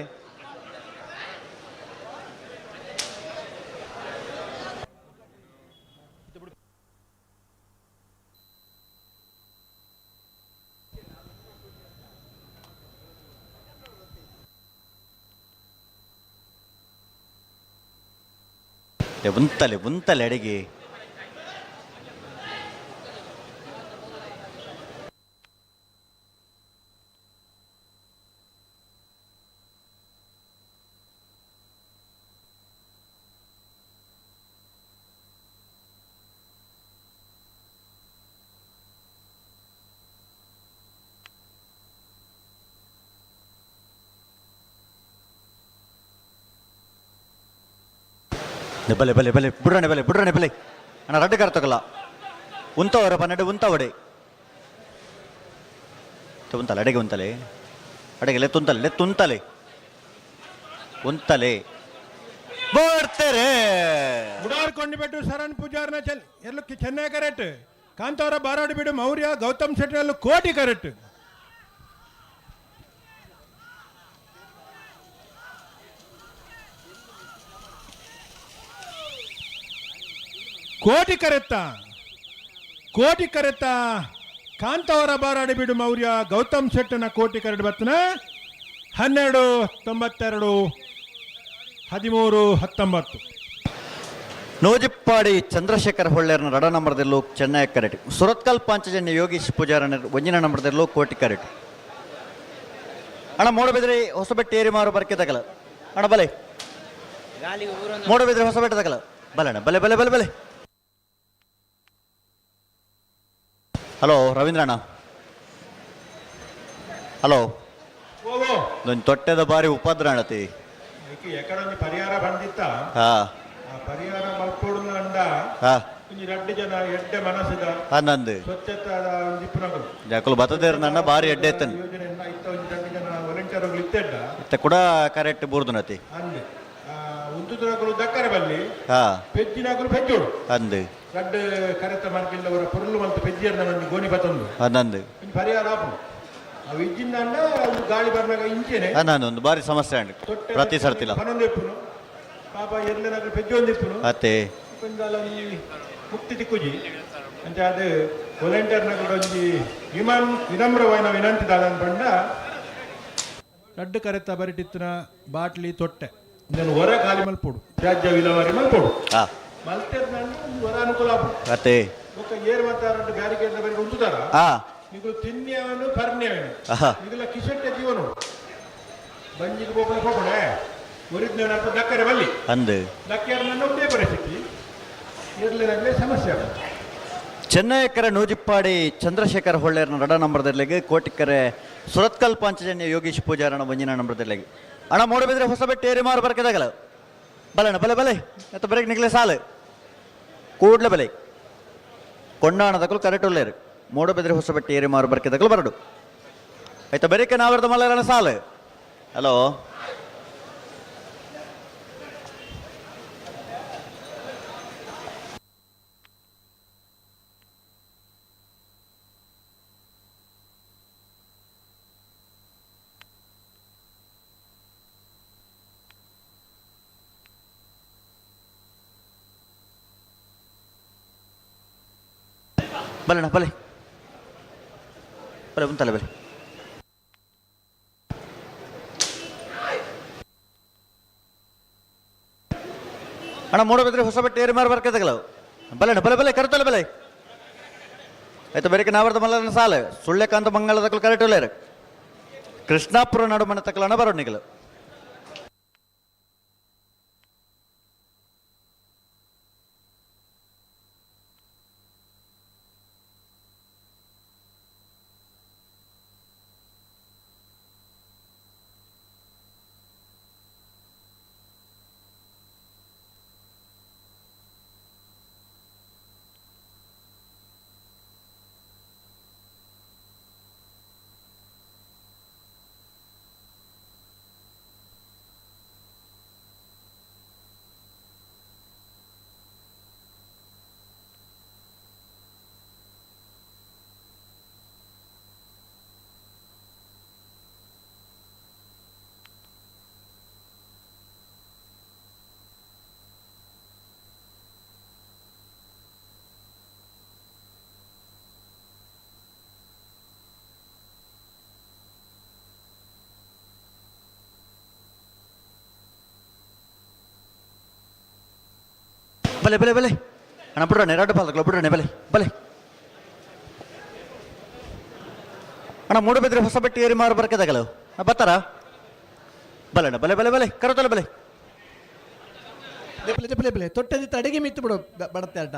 ಉಂತಲೆ ಉಂತಲೆ ಅಡೆಗೆ. ಬಲೆ ಬಲೆ ಬಲೆ ಬುಡ್ರಣೆ ಬಲೆ ಬುಡ್ರಣೆ ಬಲೆ ಅಣ್ಣ ರಡ್ಡು ಕರ್ತಕಲ್ಲ ಉಂತವರ 12 ಉಂತವಡೆ ಉಂತಲೆ ಅಡೆಗೆ ಉಂತಲೆ ಅಡೆಗೆ ಲೆತ್ತು ಉಂತಲೆ ಲೆತ್ತು ಉಂತಲೆ ಉಂತಲೆ ಬರ್ತಾರೆ. ಮುಡಾರ್ ಕೊಂಡಿಬಿಟ್ಟು ಶರಣ್ ಪೂಜಾರ್ನ ಚೆಲ್ ಎಲ್ಲೂ ಚೆನ್ನೈ ಕರೆಕ್ಟ್ ಕಾಂತಾವರ ಬಾರಾಡಿ ಬಿಡು ಮೌರ್ಯ ಗೌತಮ್ ಶೆಟ್ಟಿ ಅಲ್ಲೂ ಕೋಟಿ ಕರೆಕ್ಟ್. ಕೋಟಿ ಕರೆತ್ತ ಕೋಟಿ ಕರೆತ್ತ ಕಾಂತಾವರ ಬಾರಾಡಿ ಬಿಡು ಮೌರ್ಯ ಗೌತಮ್ ಶೆಟ್ಟನ ಕೋಟಿ ಕರೆಡ್ ಬರ್ತನ 12 92 13 19. ನೋಜಿಪ್ಪಾಡಿ ಚಂದ್ರಶೇಖರ್ ಹೊಳ್ಳೇರ್ನ ರಡ ನಂಬರ್ದಲ್ಲೂ ಚೆನ್ನೈ ಕರೆಟ್. ಸುರತ್ಕಲ್ ಪಾಂಚಜನ್ಯ ಯೋಗೀಶ್ ಪೂಜಾರನ ಒಂಜಿನ ನಂಬರ್ದಲ್ಲೂ ಕೋಟಿ ಕರೆಟ್. ಅಣ್ಣ ಮೂಡಬಿದ್ರಿ ಹೊಸಬೆಟ್ಟು ಏರಿ ಮಾರು ಬರ್ಕೆ ತಗಲ ಅಣ್ಣ ಬಲೆ ಮೂಡಬಿದ್ರಿ ಹೊಸಬೆಟ್ಟು ತಗಲ ಬಲೆ ಅಣ್ಣ ಬಲೆ ಬಲೆ ಬಲೆ ಬಲೆ. ಹಲೋ ರವೀಂದ್ರಣ್ಣ. ಹಲೋ ಒಂದ್ ತೊಟ್ಟೆದ ಬಾರಿ ಉಪದ್ರ ಅಣ್ಣತಿ. ಎಕಡೊಂಜಿ ಪರಿಹಾರ ಬಂದಿತ್ತ. ಹಾ ಆ ಪರಿಹಾರ ಮಲ್ಪೊಡುನ ಅಂಡ ಹಾ ಒಂಜಿ ರಡ್ಡು ಜನ ಎಡ್ಡೆ ಮನಸ್ಸಿದ ಹನ್ನೊಂದು ಸ್ವಚ್ಛತಾದ ಒಂಜಿ ಇಪ್ಪುನಗುಲು ಜಕುಲು ಬತ್ತದೇರ್ನಣ್ಣ ಬಾರಿ ಎಡ್ಡೆ ಎತ್ತನ್ ಯೋಜನೆ ಇತ್ತ ಒಂಜಿ ರಡ್ಡು ಜನ ವಾಲಂಟಿಯರ್ ಇತ್ತೆಡ್ಡ ಇತ್ತ ಕೂಡ ಕರೆಕ್ಟ್ ಬೂರ್ದುನತಿ ಅಂದೆ ಉಂತುದನಕುಲು ದಕ್ಕರೆ ಬಲ್ಲಿ ಹಾ ಪೆಜ್ಜಿನಕುಲು ಪೆಜ್ಜೋಡು ಅಂದು ರಡ್ಡು ಕರೆತ ಮರ್ಗಿಲ್ಲವರ ಪೊರ್ಲು ಮಂತ್ ಪೆಜ್ಜಿಯರ್ನ ಒಂಜಿ ಗೋಣಿ ಬತ್ತೊಂದು ಹನ್ನೊಂದು ಒಂಜಿ ಪರಿಹಾರ ಆಪುಂಡು. ಅವು ಇಜ್ಜಿಂದ ಅಂಡ ಅವು ಗಾಳಿ ಬರ್ನಾಗ ಇಂಚೆನೆ ಹನ್ನೊಂದು ಒಂದು ಬಾರಿ ಸಮಸ್ಯೆ ಅಂಡ್ ತೊಟ್ಟೆ ಪ್ರತಿ ಸರ್ತಿಲ ಪನೊಂದು ಇಪ್ಪುನು ಪಾಪ ಎಲ್ಲನಕುಲು ಪೆಜ್ಜೊಂದು ಇಪ್ಪುನು ಅತ್ತೆ ಒಂಜಾಲ ಒಂಜಿ ಮುಕ್ತಿ ತಿಕ್ಕುಜಿ ಅಂಚ ಅದು ವಾಲಂಟಿಯರ್ನಕುಲು ಒಂಜಿ ವಿಮಾನ್ ವಿನಮ್ರವಾಯಿನ ವಿನಂತಿ ದಾದನ್ ಪಂಡ ರಡ್ಡು ಕರೆತ ಬರಿಟಿತ್ತಿನ ಬಾಟ್ಲಿ ತೊಟ್ಟೆ ಇದನ್ನು ಹೊರ ಖಾಲಿ ಮಲ್ಪೊಡು ರಾಜ್ಯ ವಿಲವಾರಿ ಮಲ್ಪೊಡು ಹಾ ಮಲ್ತೆರ್ನಂಡ ಒಂದು ಹೊರ ಅನುಕೂಲ ಆಪುಂಡು. ಅತ್ತೆ ಬೊಕ್ಕ ಏರ್ ಮಾತ ರಡ್ಡು ಬ್ಯಾರಿಕೇಡ್ ಬರಿ ಉಂತುದಾರ ಹಾ ನಿಗುಲು ತಿನ್ಯವನು ಪರ್ಣ್ಯವನು. ಆಹಾ. ನಿಗುಲ ಕಿಸೆಟ್ಟೆ ಜೀವನು ಬಂಜಿಗೆ ಬೋಪನೆ ಪೋಪಣೆ ಒರಿದ್ನ ಅಲ್ಪ ದಕ್ಕರೆ ಬಲ್ಲಿ. ಅಂದು. ದಕ್ಕೆರೆ ನನ್ನ ಉದ್ದೇ ಪರಿಸ್ಥಿತಿ ಇರ್ಲಿನಾಗಲೇ ಸಮಸ್ಯೆ ಆಗುತ್ತೆ. ಚೆನ್ನೈಕರ ನೂಜಿಪ್ಪಾಡಿ ಚಂದ್ರಶೇಖರ್ ಹೊಳ್ಳೇರ್ನ ರಡ ನಂಬರ್ದಲ್ಲಿಗೆ, ಕೋಟಿಕ್ಕರೆ ಸುರತ್ಕಲ್ ಪಾಂಚಜನ್ಯ ಯೋಗೀಶ್ ಪೂಜಾರಣ ಒಂಜಿನ ನಂಬರ್ದಲ್ಲಿಗೆ. ಅಣ್ಣ, ಮೂಡಬಿದ್ರೆ ಹೊಸಬೆಟ್ಟು ಏರಿ ಮಾರು ಬರ್ಕದಾಗಲ. ಬಲಣ್ಣ, ಬಲೆ ಬಲೆ. ಎತ್ತ ಬರೆಗೆ ನಿಗ್ಲೆ ಸಾಲು ಕೂಡ್ಲೆ ಬಲೆ. ಕೊಂಡಾಣದಕಲು ಕರೆಕ್ಟ್ ಉಳ್ಳೇರು. ಮೂಡಬಿದ್ರೆ ಹೊಸಬೆಟ್ಟು ಏರಿ ಮಾರು ಬರ್ಕೆದಕಲು ಬರಡು. ಆಯ್ತಾ? ಬರೀಕೆ ನಾವರ್ದ ಮಲ್ಲರಣ ಸಾಲು. ಹಲೋ, ಬಲಣ್ಣ, ಬಲೆ ಬಲೆ, ಉಂತಲ್ಲ, ಬಲೆ. ಅಣ್ಣ, ಮೂಡಬಿದ್ರೆ ಹೊಸಬೆಟ್ಟು ಏರಿ ಮಾರು ಬರ್ಕದಗಲ. ಬಲೆಣ್ಣ, ಬಲೆ ಬಲೆ, ಕರ್ತಲ್ಲ ಬಲೆ. ಆಯ್ತು, ಬೆರಕೆ ನಾವರ್ದ ಮಲ್ಲನ ಸಾಲ. ಸುಳ್ಳೆಕಾಂತ ಮಂಗಳದಕಲು ಕರೆಕ್ಟ್ ಉಳ್ಳೇರು. ಕೃಷ್ಣಾಪುರ ನಡು ಮನೆ ತಕಲಣ ಬರೋಣಿಗಲು. ಬಲೆ ಬಲೆ ಬಲೆ ಅಣ್ಣ, ಬಿಡ್ರಣ್ಣ, ಎರಡು ಪಾಲ್ದಕ್ಲ ಬಿಡ್ರಣ್ಣ. ಬಲೆ ಬಲೆ ಅಣ್ಣ. ಮೂಡಬಿದ್ರೆ ಹೊಸಬೆಟ್ಟು ಏರಿ ಮಾರು ಬರ್ಕದಾಗಲ್ಲ. ಬತ್ತಾರ? ಬಲೆಣ್ಣ, ಬಲೆ ಬಲೆ ಬಲೆ, ಕರತಲ್ಲ ಬಲೆ. ದೆಪ್ಪಲೆ ದೆಪ್ಪಲೆ ಬಲೆ. ತೊಟ್ಟದಿತ್ತು ಅಡಿಗೆ ಮಿತ್ತು ಬಿಡು ಬಡತ್ತೆ ಅಟ.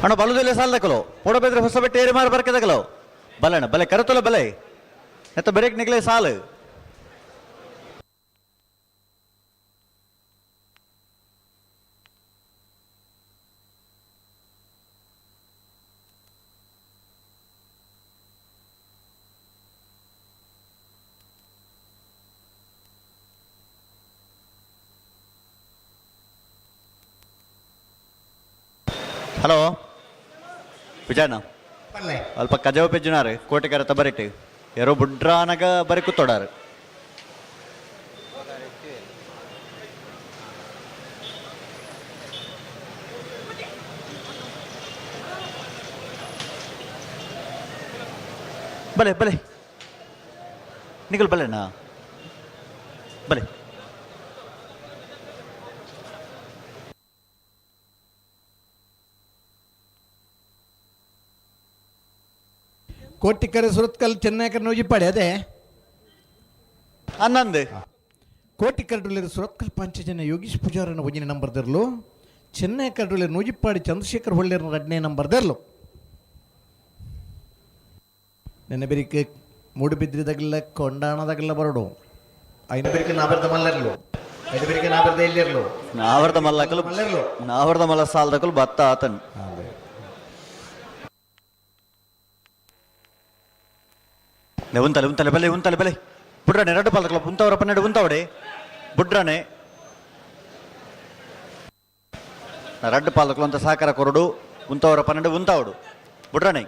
ಅಣ್ಣ, ಬಲುದಲ್ಲೇ ಸಾಲದಕಲು. ಮೂಡಬಿದ್ರೆ ಹೊಸಬೆಟ್ಟು ಏರಿ ಮಾರು ಬರ್ಕದಾಗಲೋ. ಬಲೆಣ್ಣ, ಬಲೆ, ಕರತಲ್ಲ ಬಲೆ. ಎತ್ತ ಬೆರಕ್ ನಿಗ್ಲೆ ಸಾಲು. ಹಲೋ ವಿಜಯಣ್ಣ. ಪಲ್ಲೆ. ಅಲ್ಪ ಕಜವ ಪೆಜ್ಜಿನಾರು ಕೋಟೆಕರ ತಬರಿಟ್ಟು ಯಾರೋ ಬುಡ್ರಾನಗ ಬರಿ ಕೂತೋಡಾರು. ಬಲೆ ಬಲೆ ನಿಗಲ್ ಬಲೆನಾ? ಬಲೆ. ಕೋಟಿಕರೆ ಸುರತ್ಕಲ್ ಚೆನ್ನೈಕರ್ ನೂಜಿಪ್ಪಾಡಿ ಅದೇ. 11. ಕೋಟಿಕರಡುಳ್ಳಿರು ಸುರತ್ಕಲ್ ಪಾಂಚಜನ್ಯ ಯೋಗೀಶ್ ಪೂಜಾರನ ಒಂಜನೇ ನಂಬರ್ ದರ್ಲು, ಚೆನ್ನೈ ಕರಡುಳ್ಳಿರು ನೂಜಿಪ್ಪಾಡಿ ಚಂದ್ರಶೇಖರ್ ಹೊಳ್ಳೇರನ ಎರಡನೇ ನಂಬರ್ ದರ್ಲು. ನೆನ್ನೆ ಬೆರಿಕೆ ಮೂಡುಬಿದ್ರಿದಾಗಲ್ಲ, ಕೊಂಡಾಣದಾಗಲ್ಲ ಬರಡು. ಐನ ಬೆರಿಕೆ ನಾಬರ್ದ ಮಲ್ಲರ್ಲು, ಐದು ಬೆರಿಕೆ ನಾಬರ್ದ ಎಲ್ಲಿರ್ಲು. ನಾವರ್ದ ಮಲ್ಲಕಲು. ಮಲ್ಲರ್ಲು. ನಾವರ್ದ ಮಲ್ಲ ಸಾಲದಕಲು ಬತ್ತ ಆತನ್. ಉಂತಲೆ ಉಂತಲೆ, ಬಲೆ ಉಂತಲೆ ಬಲೆ. ಬುಡ್ರಾಣೆ, ಎರಡು ಪಾಲಕಲ ಉಂತವರ 12 ಉಂತವಡೆ ಬುಡ್ರಾಣೆ. ರಡ್ಡು ಪಾಲಕಲು ಅಂತ ಸಹಕಾರ ಕೊರಡು. ಉಂತವರ 12 ಉಂತಾವಡು ಬುಡ್ರಾಣೆ.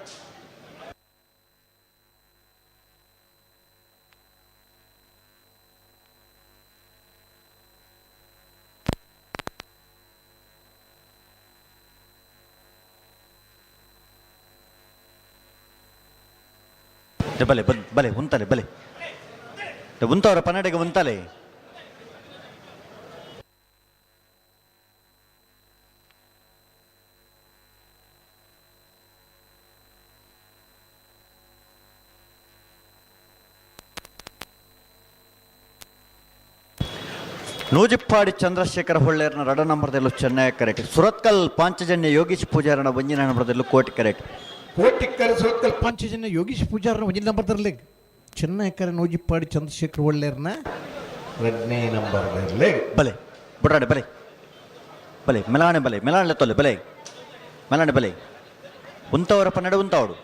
ಬಲೆ ಬಲೆ ಉಂತಲೆ ಬಲೆ ಉಂತವರ ಪನ್ನಡೆಗೆ ಉಂತಲೆ. ನೂಜಿಪ್ಪಾಡಿ ಚಂದ್ರಶೇಖರ ಹೊಳ್ಳೇರ್ನ ರಡ ನಂಬರ್ದಲ್ಲೂ ಚೆನ್ನೈ ಕರೆಕ್ಟ್. ಸುರತ್ಕಲ್ ಪಾಂಚಜನ್ಯ ಯೋಗೀಶ್ ಪೂಜಾರನ ಒಂಜಿನ ನಂಬರ್ದಲ್ಲೂ ಕೋಟಿ ಕರೆಕ್ಟ್. ಕೋಟಿಕ್ಕರೆ ಸುರತ್ಕಲ್ ಪಾಂಚಜನ್ಯ ಯೋಗೀಶ್ ಪೂಜಾರನ ಒಂಜಿನ ನಂಬರ್ ತರಲಿ. ಚೆನ್ನೈಕರೆ ನೂಜಿಪ್ಪಾಡಿ ಚಂದ್ರಶೇಖರ್ ಒಳ್ಳೇರ್ನ ರಡ್ನೇ ನಂಬರ್ ಲೆಗ್. ಬಲೆ ಬುಡ್ರಾಡೆ ಬಲೆ ಬಲೆ ಮೆಲಾಣೆ ಬಲೆ ಮೆಲಾಣೆ ತೊಲೆ ಬಲೆ ಮೆಲಾಣೆ ಬಲೆ ಉಂತವರ ಪನ್ನಡೆ ಉಂತಾವಡು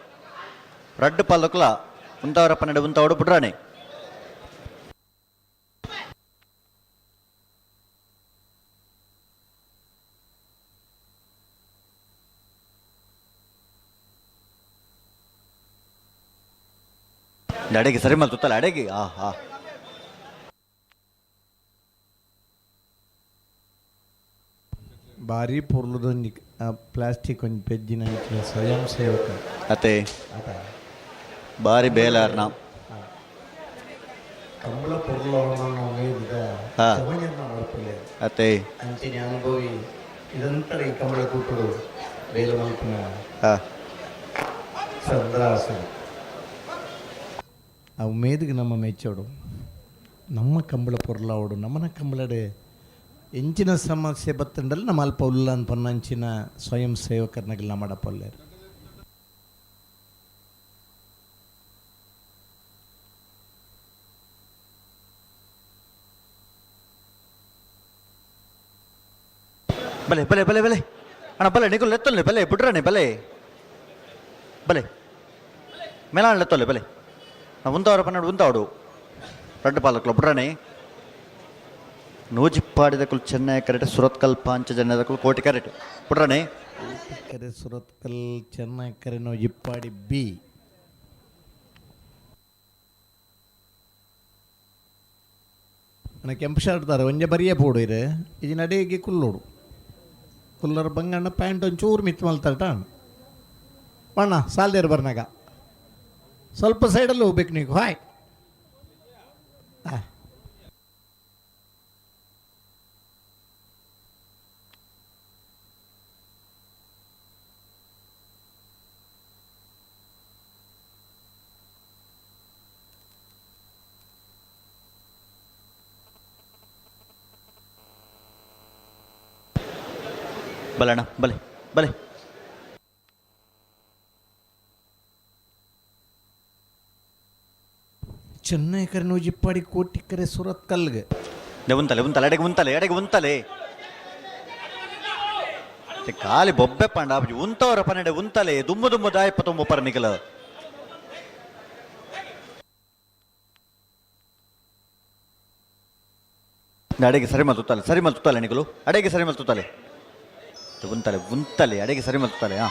ರಡ್ಡು ಪಾಲಕ್ಲ ಉಂತವರ ಪನ್ನಡೆ ಉಂತಾವಡು ಬುಡ್ರಾಣೆ. ಅಡೆಗೆ ಸರಿ ಮಲ್ತುತ್ತಲ್ಲ ಅಡೆಗೆ ಆ ಹಾ. ಭಾರಿ ಪೊರ್ಲುದೊಂಜಿ ಪ್ಲಾಸ್ಟಿಕ್ ಒಂಜಿ ಪೆಜ್ಜಿನ ಅಂಚಿನ ಸ್ವಯಂ ಸೇವಕ. ಅತೆ ಬಾರಿ ಬೇಲಾರ್ನ ಕಂಬಳ ಪೊರ್ಲ ಹಾ. ಮಲ್ಪಲೆ. ಅತೆ ಅಂಚಿನ ಅನುಭವಿ ನಿರಂತರ ಈ ಕಂಬಳ ಕೂಟುಡು ಬೇಲೆ ಮಲ್ಪುನ ಹಾ. ಸಂದ್ರಾಸು ಆ ಉಮೇದಿಗೆ ನಮ್ಮ ಮೆಚ್ಚೋಡು ನಮ್ಮ ಕಂಬಳ ಪೊರ್ಲಾವಡು ನಮ್ಮನ ಕಂಬಳಡೆ ಎಂಚಿನ ಸಮಸ್ಯೆ ಬತ್ತಂಡಲ್ಲಿ ನಮ್ಮ ಅಲ್ಪ ಉಲ್ಲ ಅನ್ಪನ್ನ ಅಂಚಿನ ಸ್ವಯಂ ಸೇವಕರನ್ನಾಗೆಲ್ಲ ಮಾಡಪಲ್ಲೇರು. ಬಲೆ ಬಲೆ ಬಲೆ ಬಲೆ ಅಣ್ಣ ಬಲೆ ನಿಕುಲ್ ಎತ್ತೊಲ್ಲೆ ಬಲೆ ಬುಡ್ರಾಣೆ ಬಲೆ ಬಲೆ ಮೇಲಾಣ ಎತ್ತೊಲ್ಲೆ ಬಲೆ ಉಂತಾವರ ಪನ್ನಡು ಉಂತಾವಡು ರಡ್ಡು ಪಾಲಕ್ಲ ಬುಡ್ರಾಣೆ. ನೂಜಿಪ್ಪಾಡಿದಕುಲು ಚೆನ್ನೈ ಕರೆಕ್ಟ್. ಸುರತ್ಕಲ್ ಪಾಂಚಜನ್ಯದಕುಲು ಕೋಟಿ ಕರೆಕ್ಟ್ ಬುಡ್ರಾಣೆ. ಕರೆ ಸುರತ್ಕಲ್ ಚೆನ್ನೈ ಕರೆ ಇಪ್ಪಾಡಿ ಬಿ ಅಣ್ಣ ಕೆಂಪು ಶರ್ಟ್ ದಾರ ಒಂಜೆ ಬರಿಯೇ ಪೋಡು ಇರು ಇದು ನಡಿಗೆ ಕುಲ್ಲೋಡು ಕುಲ್ಲರ್ ಬಂಗಣ್ಣ ಪ್ಯಾಂಟ್ ಒಂಚೂರು ಮಿತ್ ಮಲ್ತಾಟ ಬಣ್ಣ ಸಾಲ್ದೇರು ಬರ್ನಾಗ ಸ್ವಲ್ಪ ಸೈಡಲ್ಲಿ ಹೋಗ್ಬೇಕು ನೀವು ಹಾಯ್ ಹಾಂ. ಬಲೆ ಅಣ್ಣ ಬಲೆ ಬಲೆ. ಚೆನ್ನೈ ಕರೆ ನೂಜಿಪ್ಪಾಡಿ ಕೋಟಿ ಕರೆ ಸುರತ್ಕಲ್ಗೆ. ಉಂತಲೆ ಉಂತಲೆ ಅಡೆಗೆ ಉಂತಲೆ ಅಡೆಗೆ ಉಂತಲೆ ಖಾಲಿ ಬೊಬ್ಬೆ ಪಂಡ ಉಂತವರ ಪನ್ನಡೆ ಉಂತಲೆ ದುಮ್ಮು ದುಮ್ಮು ದಾಯಪ್ಪ ತುಂಬು ಪರ ನಿಕಲ. ಅಡೆಗೆ ಸರಿ ಮಲ್ತುತ್ತಾಲೆ ಸರಿ ಮಲ್ತುತ್ತಾಲೆ ನಿಕಲು ಅಡೆಗೆ ಸರಿ ಮಲ್ತುತ್ತಾಲೆ ಉಂತಲೆ ಉಂತಲೆ ಅಡೆಗೆ ಸರಿ ಮಲ್ತುತ್ತಾಲೆ ಹಾ.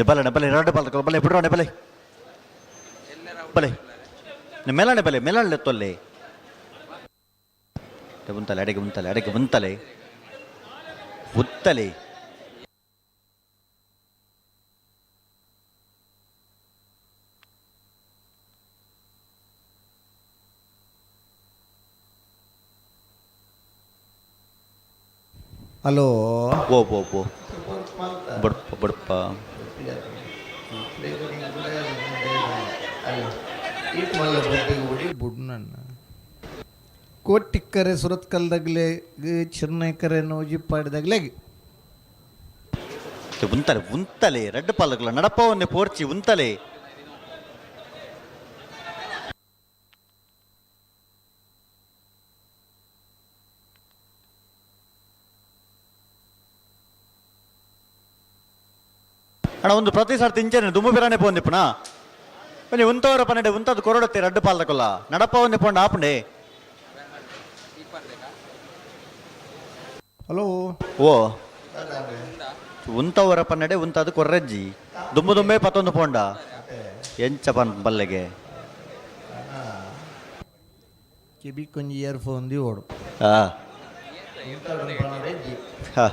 ಬಲೆ ಬಲೆ ಎರಡು ಬಲ ಬಲೆ ಬಿಡ್ರೋಣೆ ಬಲೆ ಬಲೆ ಮೇಲಾಣೆ ಬಲೆ ಮೇಲಾಣೆ ತೊಲ್ಲೆ ಉಂತಲೆ ಅಡೆಗೆ ಉಂತಲೆ ಅಡೆಗೆ ಉಂತಲೆ ಉತ್ತಲೆ. ಹಲೋ. ಓ ಓ ಓ ಬಡಪ್ಪ ಬಡಪ್ಪ. ಬುಡ್ನಣ್ಣ ಕೋಟಿಕ್ಕರೆ ಸುರತ್ಕಲ್ದಾಗ್ಲೆ ಚೆನ್ನೈಕರೆ ನೂಜಿಪ್ಪಾಡಿದಾಗ್ಲೆ. ಉಂತಲೆ ಉಂತಲೆ ರೆಡ್ ಪಾಲಕ್ಲ ನಡಪವನ್ನೇ ಪೋರ್ಚಿ ಉಂತಲೆ. ಅಣ್ಣ ಒಂದು ಪ್ರತಿ ಸರ್ತಿ ಇಂಚೆನೆ ದುಮ್ಮು ಬಿರಾನೆ ಪೋಂದಿಪ್ಪುನ ಒಂಜಿ ಉಂತವರ ಪನ್ನೆಡೆ ಉಂತದ ಕೊರಡತ್ತೆ ರಡ್ಡು ಪಾಲ್ದಕೊಲ್ಲ ನಡಪ ಒಂದೆ ಪೋಂಡ ಆಪುಂಡೆ. ಹಲೋ. ಓ, ಉಂತವರ ಪನ್ನೆಡೆ ಉಂತದು ಕೊರ್ರಜ್ಜಿ, ದುಮ್ಮು ದುಂಬೆ ಪತ್ತೊಂದು ಪೋಂಡ ಎಂಚ ಪನ್ ಬಲ್ಲೆಗೆ. ಕೆಬಿ ಕೊಂಜಿ ಇಯರ್ಫೋನ್ the ಓಡು. ಹಾ. ಹಾ.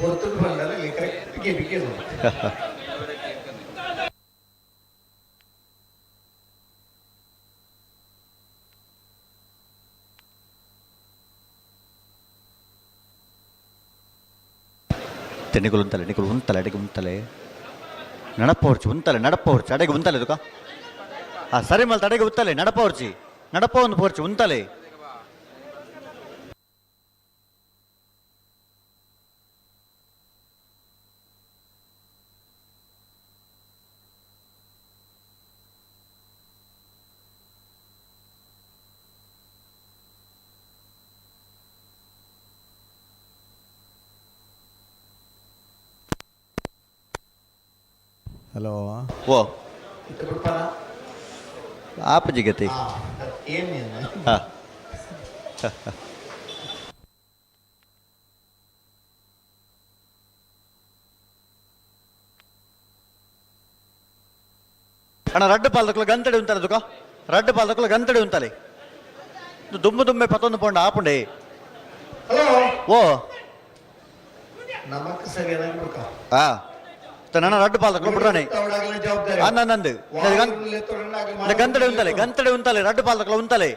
ಪೊರ್ತುಡು ಪಂಡಲ ಕರೆಕ್ಟ್ ಕೆಬಿಕೆ. ನಿಕುಲು ಉಂತಲೆ, ನಿಕುಲು ಉಂತಲೆ, ಅಡಿಗೆ ಉಂತಲೆ. ನಡಪ ಹೊರ್ಚಿ ಉಂತಲೆ, ನಡಪ ಹೊರ್ಚಿ ಅಡೆಗೆ ಉಂತಲೆ ತುಕ. ಆ ಸರಿ ಮಲ್ತ ಅಡೆಗೆ ಉತ್ತಲೆ, ನಡಪ ಹೊರ್ಚಿ, ನಡಪ ಒಂದು ಪೋರ್ಚಿ ಉಂತಲೆ. ಹಲೋ. ಓ, ಆಪ ಜಿಗತಿ. ಏನು? ಹಾ. ಅಣ್ಣ, ರಡ್ಡು ಪಾಲ್ದಕ್ಲ ಗಂತಡೆ ಉಂತಲೆ ತುಕ, ರಡ್ಡು ಪಾಲ್ದಕ್ಲ ಗಂತಡೆ ಉಂತಲೆ. ದುಮ್ಮು ದುಮ್ಮೆ ಪತ್ತೊಂದು ಪೋಂಡ ಆಪುಂಡೆ. ಹಲೋ. ಓ. ನಮಕ್ ಸರಿಯಾದ ಬಿಡ್ಕ. ಹಾ, ನನ್ನ ರಡ್ಡು ಪಾಲ್ದಕ್ಲ ಬಿಡ್ರಾಣೆ. ಜವಾಬ್ದಾರಿ. ಅನ್ನ ನಂದು ಗಂತಡೆ ಉಂತಲೆ, ಗಂತಡೆ ಉಂತಲೆ, ರಡ್ಡು ಪಾಲ್ದಕ್ಲ ಉಂತಲೆ.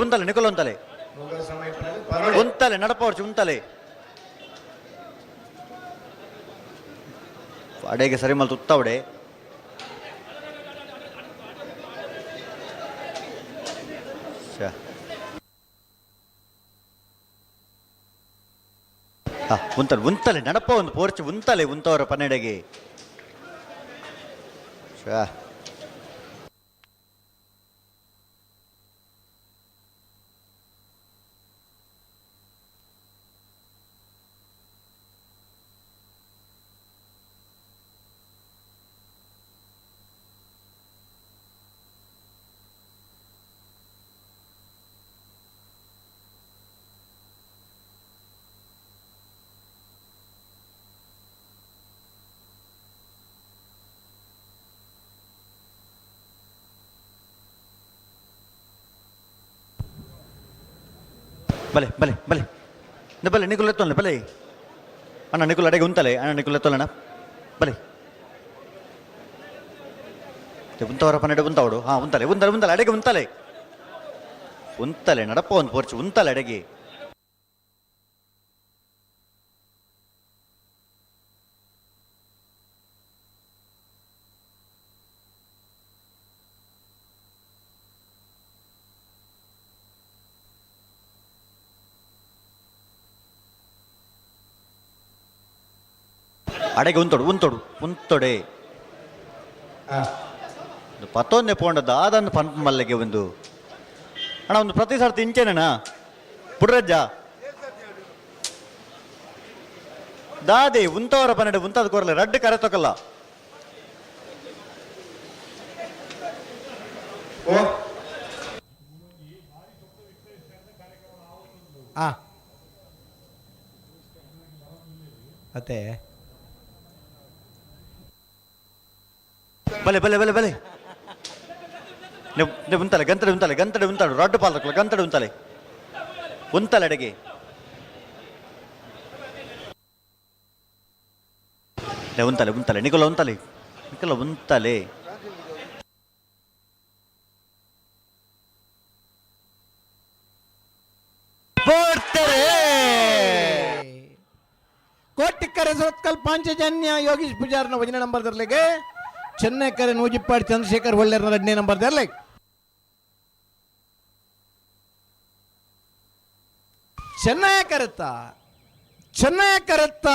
ಉಂತಲೆ ನಿಕೊಲ, ಉಂತಲೆ ಉಂತಲೆ, ನಡಪ ಹೊರ್ಚಿ ಉಂತಲೆ. ಅಡೆಗೆ ಸರಿ ಮಲ್ತು ಉತ್ತವಡೆ. ಹಾ, ಉಂತಲೆ ಉಂತಲೆ, ನಡಪ ಒಂದು ಪೋರ್ಚಿ ಉಂತಲೆ, ಉಂತವರ ಪನ್ನೆಡೆಗೆ. ಶ್ಯಾ. ಬಲೆ ಬಲೆ ಬಲೆ ಬಲೆ, ನಿಕುಲ್ ಎತ್ತೊಲ್ಲೆ ಬಲೆ. ಅಣ್ಣ, ನಿಕುಲ್ ಅಡೆಗೆ ಉಂತಲೆ. ಅಣ್ಣ, ನಿಕುಲ್ ಎತ್ತೊಲ್ಲಣ್ಣ, ಬಲೆ. ಉಂತವರ ಪನ್ನೆಡೆ ಉಂತವಡು. ಹಾ, ಉಂತಲೆ ಉಂತಲೆ ಉಂತಲೆ, ಅಡೆಗೆ ಉಂತಲೆ ಉಂತಲೆ, ನಡಪ ಒಂದು ಪೋರ್ಚು ಉಂತಲೆ ಅಡೆಗೆ. ಅಡೆಗೆ ಉಂತೊಡು ಉಂತೊಡು ಉಂತೊಡೆ. ಪತ್ತೊಂದೆ ಪೋಂಡ ದಾದನ್ನು ಪಂಪ್ ಮಲ್ಲಿಗೆ ಒಂದು. ಅಣ್ಣ, ಒಂದು ಪ್ರತಿ ಸರ್ತಿ ಇಂಚೆನಣ್ಣ ಪುಡ್ರಜ್ಜ ದಾದೆ ಉಂತವರ ಪನ್ನೆಡೆ ಉಂತದ ಕೊರಲೆ, ರಡ್ಡು ಕರೆ ತೊಕಲ್ಲ. ಆ ಅತ್ತೆ. ಬಲೆ ಬಲೆ ಬಲೆ ಬಲೆ, ನೀವು ಉಂತಲೆ, ಗಂತಡೆ ಉಂತಲೆ, ಗಂತಡೆ ಉಂತಾಡು, ರಡ್ಡು ಪಾಲ್ದಕ್ಲ ಗಂತಡೆ ಉಂತಲೆ ಉಂತಲೆ ಅಡೆಗೆ. ಉಂತಲೆ ಉಂತಲೆ, ನಿಕೊಲ ಉಂತಲೆ, ನಿಕೊಲ ಉಂತಲೆ. ಬೋಡ್ತಾರೆ. ಕೋಟಿಕ್ಕರೆ ಸುರತ್ಕಲ್ ಪಾಂಚಜನ್ಯ ಯೋಗೀಶ್ ಪೂಜಾರ್ನ ಒಂದನೇ ನಂಬರ್ ದರ್ಲೆಗೆ, ಚೆನ್ನೈಕರೆ ನೂಜಿಪ್ಪಾಡಿ ಚಂದ್ರಶೇಖರ್ ಒಳ್ಳೆರ್ನ ಎರಡನೇ ನಂಬರ್ ದರ್ಲೆಗೆ. ಚೆನ್ನೈ ಕರೆತ್ತ, ಚೆನ್ನೈ ಕರೆತ್ತ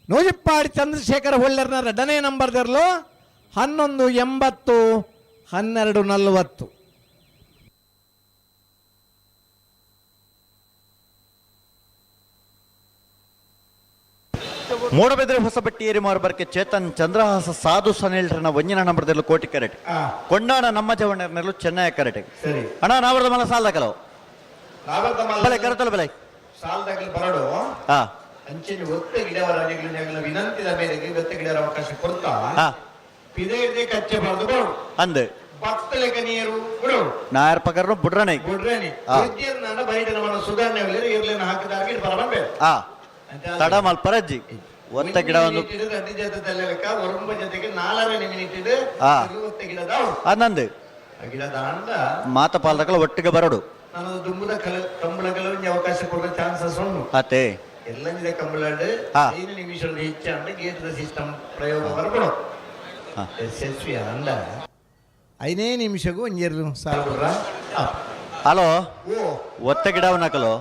ನೂಜಿಪ್ಪಾಡಿ ಚಂದ್ರಶೇಖರ್ ಹೊಳ್ಳೆರ್ನ ಎರಡನೇ ನಂಬರ್ ದರ್ಲು 11.80, 12.40. ಮೂಡಬೆದ್ರೆ ಹೊಸಬಟ್ಟಿ ಏರಿಮಾರು ಬರ್ಕೆ ಚೇತನ್ ಚಂದ್ರಹಾಸ ಸಾಧು ಸನಿಲ್ರನ ಒಂಜಿನ ನಂಬರ್ದಲ್ಲೂ ಕೋಟಿ ಕರೆಟ್. ಕೊಂಡಾಣ ನಮ್ಮ ಜವಣ್ಣರ್ನಲ್ಲೂ ಚೆನ್ನೈ ಕರೆಟ್. ಸರಿ. ಅಣ್ಣ, ನಾವರದ ಮಲ್ಲ ಸಾಲ ಕೆಲವು ಬಲೆ ಕರೆತಲ್ಲ ಬಲೆ. ಸಾಲದಾಗಲಿ ಬರಡು. ಹಾ. ಅಂಚೆನೆ ಒತ್ತ ಗಿಡವರ ವಿನಂತಿದ ಮೇರೆಗೆ ಒತ್ತ ಗಿಡವರ ಅವಕಾಶ ಕೊಡ್ತಾ. ಪಿದೆ ಹಿಡ್ದೆ ಕಚ್ಚೆ ಬಾರ್ದು ಬರಡು. ಅಂದ್. ಭಕ್ತ ಲೆಕ್ಕ ನೀರು ಬಿಡು. ನಾಯರ್ ಪಕರ್ನು ಬುಡ್ರಣೆ. ಬಿಡ್ರೇನಿ. ನನ್ನ ಬೈಟ ನಮ್ಮ ಸುಧಾರಣೆ ಇರ್ಲೇನ ಹಾಕಿದಾಗ ಬರಬೇಕು. ತಡ ಮಲ್ಪರಜ್ಜಿ ಒತ್ತ ಗಿಡ ಒಂದು. ಅಡ್ಡಿ ಜೊತೆ ಲೆಕ್ಕ ಒರಂಬ ಜೊತೆಗೆ ನಾಲ್ಕರ ಮಿನಿಟ್. ಒತ್ತ ಗಿಡದ ನಂದು. ಆ ಗಿಡದ ಅಂಡ. ಮಾತ ಪಾಲ್ದಕಲ ಒಟ್ಟಿಗೆ ಬರಡು. ನಾನು ದುಂಬುದ ಕಲ ಕಂಬಳಗಳ ಒಂಜಿ ಅವಕಾಶ ಕೊಡುವ ಚಾನ್ಸಸ್ ಉಂಟು. ಅತೆ. ಎಲ್ಲಂಜಿದ ಕಂಬಳಡ್ 5 ನಿಮಿಷ ಹೆಚ್ಚಾಂಡ ಗೇಟ್ ಸಿಸ್ಟಮ್ ಪ್ರಯೋಗ ಬರ್ಕೊಡು. ಯಶಸ್ವಿ ಅಂಡ ಐನೇ ನಿಮಿಷಗೂ ಒಂಜೆರ್ಲು ಸಾಲ. ಹಲೋ. ಓ. ಒತ್ತ ಗಿಡವ ನಕಲು.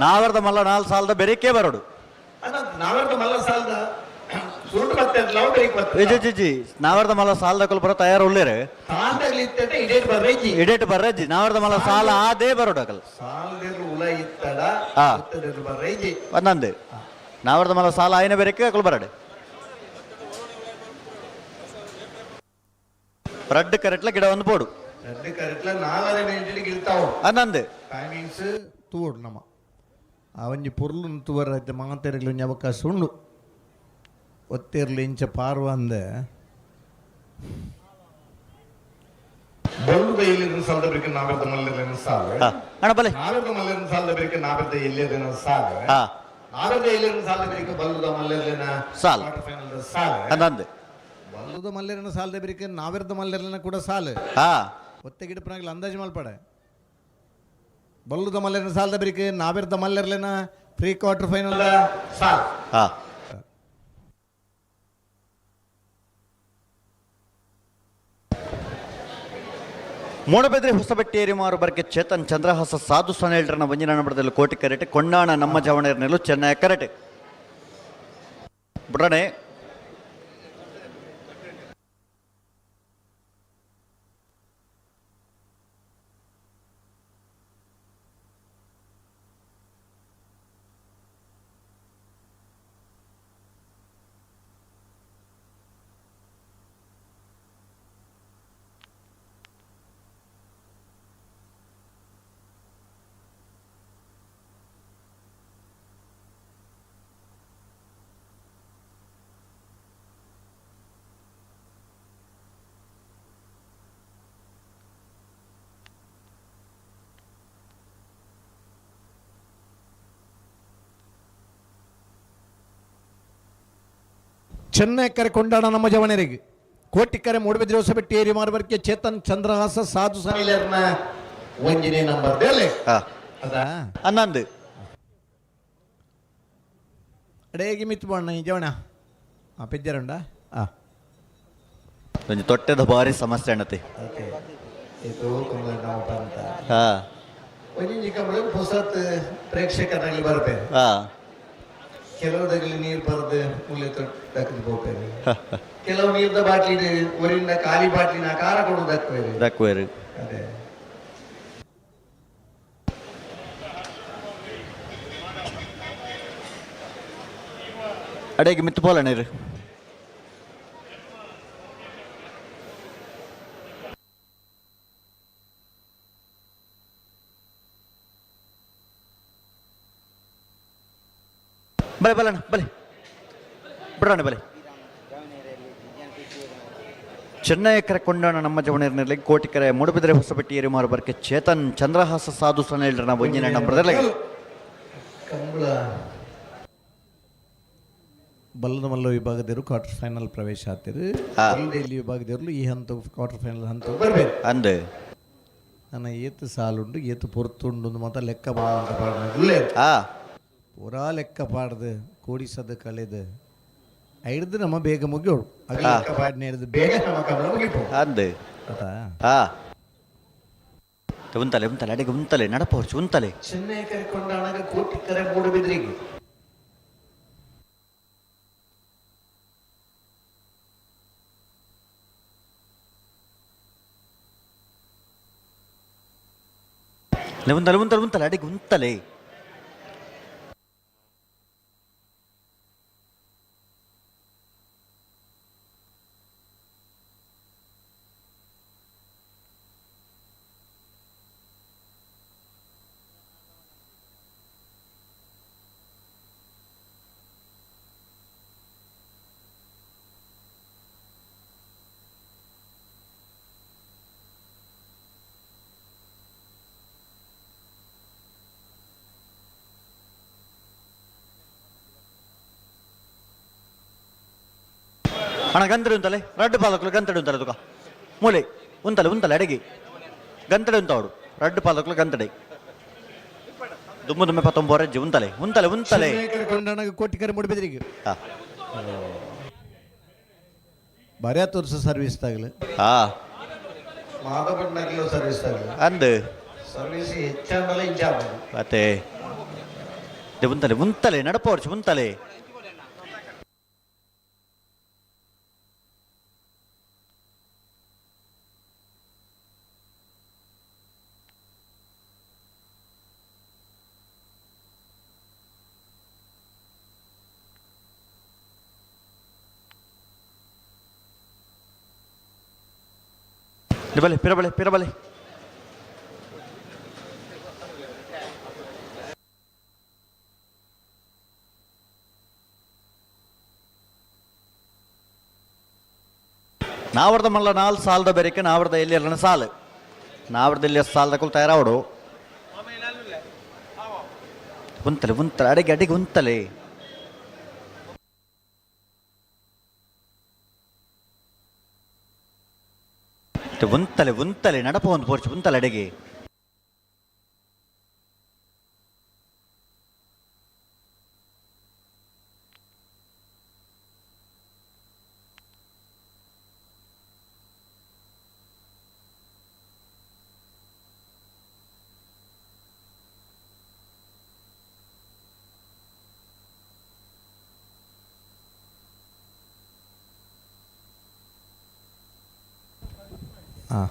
ನಾವರ್ದ ಮಲ್ಲ ನಾಲ್ ಸಾಲದ ಬೆರಿಕೆ ಬರಡು. ಅಣ್ಣ, ನಾವರ್ದ ಮಲ್ಲ ಸಾಲದ ಸುರುಟು ಬತ್ತೆ ಲವ್ ಬ್ರೇಕ್ ಬತ್ತೆ. ಜಿ ಜಿ, ನಾವರ್ದ ಮಲ್ಲ ಸಾಲದ ಕಲ್ ಬರೋ ತಯಾರು ಉಳ್ಳೇರು. ಸಾಲದಾಗ್ಲಿ ಇತ್ತಂటే ಇಡೇಟ್ ಬರ್ರೈಜಿ. ಇಡೇಟ್ ಬರ್ರಜ್ಜಿ, ನಾವರ್ದ ಮಲ್ಲ ಸಾಲ ಆದೇ ಬರೋಡು ಅಕಲ್. ಸಾಲದಿರು ಉಲ ಇತ್ತಡ. ಒತ್ತದಿರು ಬರ್ರೈಜಿ. ಒಂದೊಂದು ನಾವರ್ದ ಮಲ್ಲ ಸಾಲ ಆಯ್ನ ಬೆರಕೆ ಅಕಲ್ ಬರಡು. ರಡ್ಡು ಕರೆಟ್ಲ ಗಿಡ ಒಂದು ಬೋಡು. ரெண்டு ಕರೆಕ್ಟ್ಲ ನಾಲ್ಕರ ಮಿನಿಟ್ ಗಿಲ್ತಾವು. ಅಂದಂದು. ಟೈಮಿಂಗ್ಸ್ ತೂವೊಡು ನಮ ಆ ಒಂಜಿ ಪೊರ್ಲುನು ತೂವರ ಐತೆ ಮಾತೆರೆಗ್ಲ ಒಂಜಿ ಅವಕಾಶ ಉಂಡು. ಒತ್ತೇರ್ಲು ಇಂಚ ಪಾರ್ವ ಅಂದೆ. ಬೊಳ್ಳುದ ಎಲ್ಲಿನ ಸಾಲದ ಬೇಕು ನಾವೆರ್ದ ಮಲ್ಲೆರ್ನ ಸಾಲ. ಅಣ್ಣ ಬಲೆ. ನಾವೆರ್ದ ಮಲ್ಲೆರ್ನ ಸಾಲದ ಬೇಕು ನಾವೆರ್ದ ಎಲ್ಲಿನ ಸಾಲ. ನಾವೆರ್ದ ಎಲ್ಲಿನ ಸಾಲದ ಬೇಕು ಬಲ್ಲುದ ಮಲ್ಲೆರ್ಲಿನ ಸಾಲ. ಫೈನಲ್ ಸಾಲ. ಅಂದಂದು. ಬಲ್ಲುದ ಮಲ್ಲೆರನ ಸಾಲದ ಬೇಕೆ ನಾವೆರ್ದ ಮಲ್ಲೆರ್ನ ಕೂಡ ಸಾಲ. ಒತ್ತೆ ಗಿಡಪನಾಗಲಿ ಅಂದಾಜು ಮಲ್ಪಡೆ. ಬಲ್ಲುದ ಮಲ್ಲೆರನ ಸಾಲದ ಬೇಕೆ ನಾವೆರ್ದ ಮಲ್ಲೆರ್ಲೆನ ಪ್ರೀ ಕ್ವಾರ್ಟರ್ ಫೈನಲ್ ಸಾಲ. ಮೂಡಬೆದ್ರೆ ಹೊಸಬೆಟ್ಟೇರಿ ಮಾರು ಬರ್ಕೆ ಚೇತನ್ ಚಂದ್ರಹಾಸ ಸಾಧು ಸನೇಳ್ರನ ಒಂಜಿನ ನಂಬರದಲ್ಲಿ ಕೋಟಿ ಕರೆಟೆ. ಕೊಂಡಾಣ ನಮ್ಮ ಜವಣೇರ್ನೆಲು ಚೆನ್ನೈ ಕರೆಟೆ ಬುಡ್ರಣೆ. ಚೆನ್ನೈ ಕರೆ ಕೊಂಡಾಡ ನಮ್ಮ ಜವಣರಿಗೆ ಕೋಟಿ ಕರೆ ಮೂಡಬಿದ್ರೆ ಹೊಸಬೆಟ್ಟಿ ಏರಿ ಮಾರ್ಬರ್ಕೆ ಚೇತನ್ ಚಂದ್ರಹಾಸ ಸಾಧು ಸನಿಲರ್ನ ಒಂಜಿನೇ ನಂಬರ್ ದೇಲೆ. ಅದಾ. ಅನ್ನಂದು. ಅಡೇಗೆ ಮಿತ್ತು ಬಣ್ಣ ಈ ಜವಣ ಪೆಜ್ಜರುಂಡ ಒಂಜಿ ತೊಟ್ಟೆದ ಭಾರಿ ಸಮಸ್ಯೆ ಅಣ್ಣತಿ. ಓಕೆ, ಇದು ಕಂಬಳ ನಾವು ಅಂತ. ಒಂಜಿ ಕಂಬಳ ಹೊಸತ್ ಪ್ರೇಕ್ಷಕರಲ್ಲಿ ಬರ್ಬೇಕು. ಕೆಲವು ನೀರು ಬರದೆ ಮೂಲೆ ತೊಟ್ಟು ಹೋಗ್ತೇವೆ. ಕೆಲವು ನೀರ್ದ ಬಾಟ್ಲಿ ಊರಿಂದ ಖಾಲಿ ಬಾಟ್ಲಿನ ಖಾರ ಕೊಡುದು ದಕ್ವೇರು. ದಕ್ವೇರು. ಅದೇ. ಅಡೇಗೆ ಮಿತ್ತು ಪೋಲ ನೀರು. ಬಲೆ ಬಲಣ್ಣ ಬಲೆ ಬಿಡೋಣ ಬಲೆ. ಚೆನ್ನೈ ಕರೆ ಕೊಂಡಾಣ ನಮ್ಮ ಜವಣೇರ್ನಲ್ಲಿ ಕೋಟಿ ಕರೆ ಮೂಡಬಿದ್ರೆ ಹೊಸಬೆಟ್ಟಿ ಏರಿಮಾರು ಬರ್ಕೆ ಚೇತನ್ ಚಂದ್ರಹಾಸ ಸಾಧು ಸನೇಳ್ರನ ಒಂಜಿನ ನಂಬರದಲ್ಲಿ. ಕಂಬಳ. ಬಲ್ಲದ ಮಲ್ಲ ವಿಭಾಗದವರು ಕ್ವಾರ್ಟರ್ ಫೈನಲ್ ಪ್ರವೇಶ ಆಗ್ತಿರು. ಇಲ್ಲಿ ವಿಭಾಗದವರು ಈ ಹಂತ ಕ್ವಾರ್ಟರ್ ಫೈನಲ್ ಹಂತ ಬರ್ಬೇಕು. ಅಂದು. ನನ್ನ ಏತು ಸಾಲುಂಡು ಏತು ಪೊರ್ತುಂಡು ಅಂತ ಮಾತ್ರ ಲೆಕ್ಕ ಅಂತ ಪಾಡ್ದು. ಪೂರಾ ಲೆಕ್ಕ ಪಾಡ್ದು ಕೋಡಿಸದು ಕಳೆದು ಐಡ್ದು ನಮ್ಮ ಬೇಗ ಮುಗಿಯೋಡು ಲೆಕ್ಕ ಪಾಡ್ನೆ ಹಿಡ್ದು ಬೇಗ ನಮ್ಮ ಕಂಬಳ ಮುಗಿಪು. ಅಂದು. ಆತಾ. ಉಂತಲೆ ಉಂತಲೆ ಅಡಿಗೆ ಉಂತಲೆ ನಡಪೋರ್ಚು ಉಂತಲೆ. ಚೆನ್ನೈ ಕರೆ ಕೊಂಡಾಣಗ ಕೋಟಿ ಕರೆ ಮೂಡುಬಿದ್ರಿಗೆ. ಉಂತಲೆ ಉಂತಲೆ ಉಂತಲೆ ಅಡಿಗೆ ಉಂತಲೆ. ಅಣ್ಣ ಗಂತಡಿ ಉಂತಲೆ ರಡ್ಡು ಪಾಲಕ್ಲು ಗಂತಡಿ ಉಂತಲೆ ತುಕ ಮೂಲೆ ಉಂತಲೆ ಉಂತಲೆ ಅಡಿಗೆ ಗಂತಡಿ ಉಂತಾವಡು ರಡ್ಡು ಪಾಲಕ್ಲು ಗಂತಡಿ ದುಮ್ಮು ದುಮ್ಮೆ ಪತ್ತೊಂಬೋರಜ್ಜಿ ಉಂತಲೆ ಉಂತಲೆ ಉಂತಲೆ. ಕೊಂಡಾಣಗ ಕೋಟಿಕರೆ ಮೂಡುಬಿದ್ರಿಗೆ. ಹಾ. ಬರ್ಯಾ ತೋರ್ಸ ಸರ್ವಿಸ್ ತಾಗಲು. ಹಾ. ಮಾದಪಟ್ಟಣಕ್ಕಿಲೋ ಸರ್ವಿಸ್ ತಾಗಲು. ಅಂದು. ಸರ್ವಿಸ್ ಹೆಚ್ಚಾಂಡಲ ಇಂಚಾಪ. ಮತ್ತೆ ಉಂತಲೆ ಉಂತಲೆ ನಡಪೋರ್ಚು ಉಂತಲೆ. ಬಲೆ ಪಿರಬಲೆ ಪಿರಬಲೆ. ನಾವರ್ದ ಮಲ್ಲ ನಾಲ್ ಸಾಲದ ಬೆರಕೆ ನಾವರ್ದ ಎಲ್ಲಿ ಸಾಲು ನಾವರ್ದ ಎಲ್ಲಿ ಸಾಲದ ಕುಲ್ ತಯಾರಾವಡು. ಉಂತಲೆ ಉಂತಲೆ ಅಡಿಗೆ ಅಡಿಗೆ ಉಂತಲೆ. ಉಂತಲೆ ಉಂತಲೆ ನಡಪ ಒಂದು ಪೋರ್ಚು ಉಂತಲೆ ಅಡಿಗೆ. ಹಾ.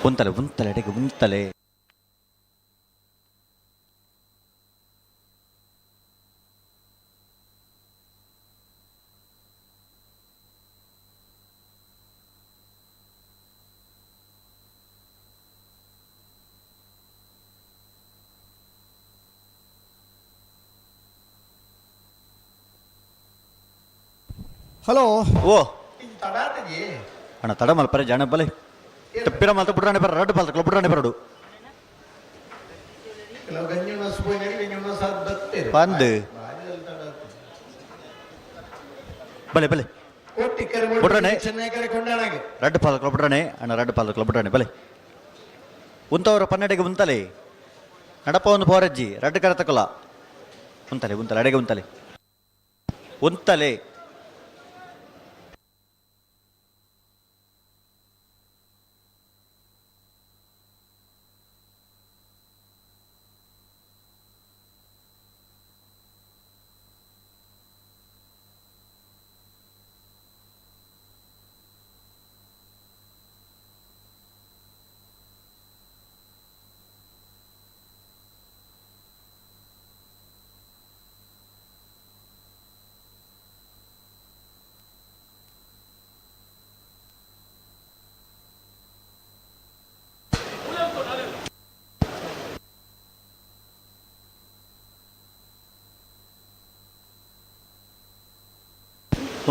ಉಂತಲೆ ಉಂತಲೆ ಅಡಿಗೆ ಉಂತಲೆ. ಹಲೋ. ಓ ಅಣ್ಣ ತಡ ಮಲ್ಪರೆ ಜಾಣ ಬಲೆ ಪಿರ ಮಲ್ತ ಬುಡ್ರಾಣೆ ಬರ ರಡ್ಡು ಪಾಲ್ತಕ್ಲ ಬುಡ್ರಾಣೆ ಬರಡು. ಬಂದು ಬಲೆ ಬಲೆ ಬುಡ್ರಾಣೆ. ರಡ್ಡು ಪಾಲಕ್ಲ ಬುಡ್ರಾಣೆ ಅಣ್ಣ ರಡ್ಡು ಪಾಲಕ್ಲ ಬುಡ್ರಾಣೆ ಬಲೆ ಉಂತವರ ಪನ್ನಡೆಗೆ ಉಂತಲೆ ನಡಪ ಒಂದು ಪೋರಜ್ಜಿ ರಡ್ಡು ಕರತಕಲ ಉಂತಲೆ ಉಂತಲೆ ಅಡೆಗೆ ಉಂತಲೆ ಉಂತಲೆ.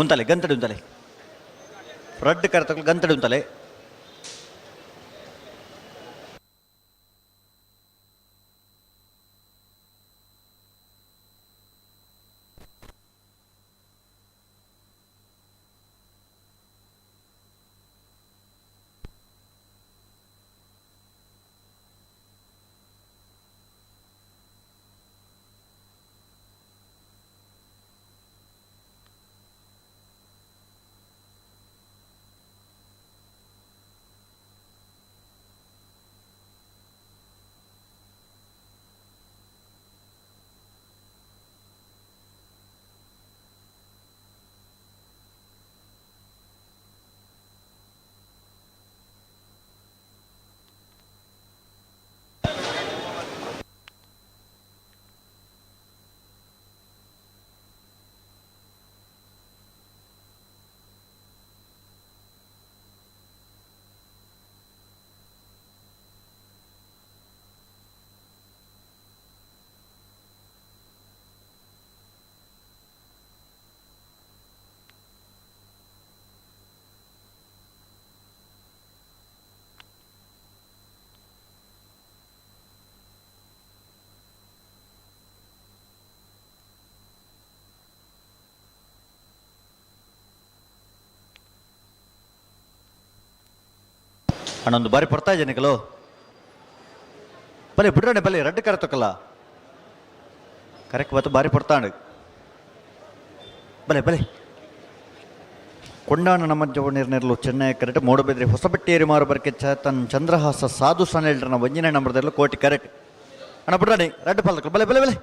ಉಂತಲೆ ಗಂತಡಿ ಉಂತಲೆ ರಡ್ಡು ಕರತಕಲ ಗಂತಡಿ ಉಂತಲೆ. ಅಣ್ಣೊಂದು ಬಾರಿ ಪಡ್ತಾ ಇದ್ದೇನೆ ಕೆಲವು. ಬಲೆ ಬಿಡ್ರಣೆ ಬಲೆ ರಡ್ಡು ಕರೆ ತಕ್ಕಲ್ಲ ಕರೆಕ್ಟ್ ಬತ್ತು ಬಾರಿ ಪಡ್ತಾಂಡು. ಬಲೆ ಬಲೆ ಕೊಂಡಾಣ ನಮ್ಮ ಜವಣಿರ್ನೆರ್ಲು ಚೆನ್ನೈ ಕರೆಕ್ಟ್ ಮೂಡಬಿದ್ರಿ ಹೊಸಬೆಟ್ಟೇರಿ ಮಾರು ಬರ್ಕೆ ಚೇತನ್ ಚಂದ್ರಹಾಸ ಸಾಧು ಸನೇಳ್ರನ ಒಂಜಿನ ನಂಬರ್ದಲ್ಲೂ ಕೋಟಿ ಕರೆಕ್ಟ್. ಅಣ್ಣ ಬಿಡ್ರಾಣಿ ರಡ್ಡು ಪಾಲ್ದಕ್ಕಲು ಬಲೆ ಬಲೆ ಬಲೆ.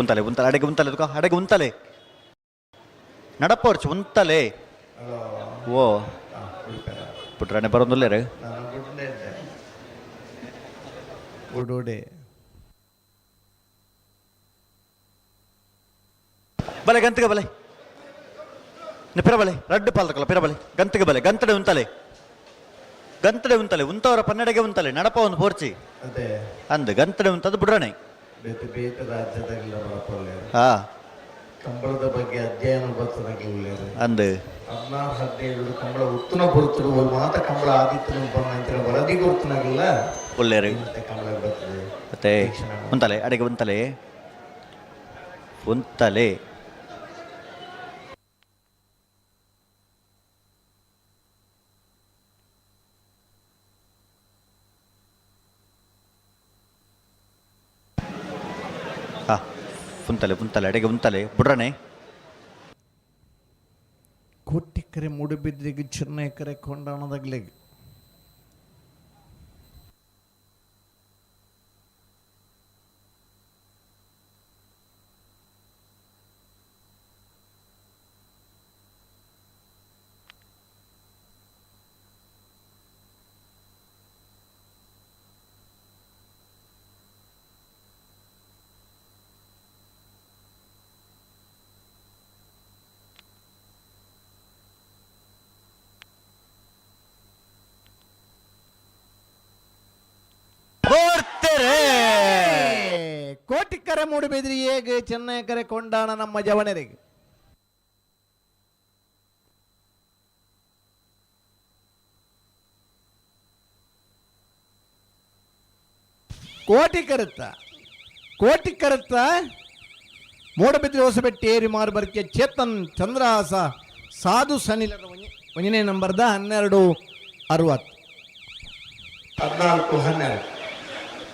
ಉಂತಲೆ ಉಂತಲೆ ಅಡೆಗೆ ಉಂತಲೆ ತುಕ ಅಡೆಗೆ ಉಂತಲೆ ನಡಪೋರ್ಚು ಉಂತಲೆ. ಓ ಪುಟ್ರಾಣಿ ಬರೋದಿಲ್ಲ ರೀ. ಓಡೋಡೆ. ಬಲೆ ಗಂತಿಗೆ ಬಲೆ ಪಿರಬಲೆ ರಡ್ಡು ಪಾಲ್ದಕ್ಕಲ್ಲ ಪಿರಬಲೆ ಗಂತಿಗೆ ಬಲೆ ಗಂತಡೆ ಉಂತಲೆ ಗಂತಡೆ ಉಂತಲೆ ಉಂತವರ ಪನ್ನೆಡೆಗೆ ಉಂತಲೆ ನಡಪ ಒಂದು ಪೋರ್ಚಿ. ಅದೇ. ಅಂದ್ ಗಂತಡೆ ಉಂತದ್ದು ಬಿಡ್ರಾಣೆ. ಬೇತೆ ಬೇತೆ ರಾಜ್ಯದಾಗೆಲ್ಲ ಬರಪಲ್ಲೇರು. ಹಾ. ಕಂಬಳದ ಬಗ್ಗೆ ಅಧ್ಯಯನ ಬರ್ತದಾಗಲಿಲ್ಲ. ಅಂದ್. 16 17 ಕಂಬಳ ಉತ್ತನ ಬರ್ತರು ಮಾತ ಕಂಬಳ ಆದಿತ್ಯನ ಬಂದ ವರದಿ ಗುರ್ತನಾಗಿಲ್ಲ. ಒಳ್ಳೆಯರು. ಮತ್ತೆ ಕಂಬಳ ಬರ್ತದೆ. ಮತ್ತೆ ಉಂತಲೆ ಅಡೆಗೆ ಉಂತಲೆ ಉಂತಲೆ. ಹಾ ಉಂತಲೆ ಉಂತಲೆ ಅಡೆಗೆ ಉಂತಲೆ ಬಿಡ್ರಣೆ. ಕೋಟಿಕರೆ ಮೂಡುಬಿದ್ರಿಗೆ ಚೆನ್ನೈಕರೆ ಕೊಂಡಾಣದಾಗ್ಲಿಗೆ. ಬರ್ತಾರೆ. ಕೋಟಿಕರೆ ಮೂಡುಬಿದ್ರಿ ಹೇಗೆ ಚೆನ್ನೈಕರೆ ಕೊಂಡಾಣ ನಮ್ಮ ಜವಣರಿಗೆ. ಕೋಟಿ ಕರುತ್ತ ಕೋಟಿ ಕರುತ್ತ ಮೂಡಬಿದ್ರಿ ಹೊಸಬೆಟ್ಟಿ ಏರಿ ಮಾರುಬರ್ಕೆ ಚೇತನ್ ಚಂದ್ರಹಾಸ ಸಾಧು ಸನಿಲರ ಒಂದನೇ ನಂಬರ್ದ 12:60. 14 12.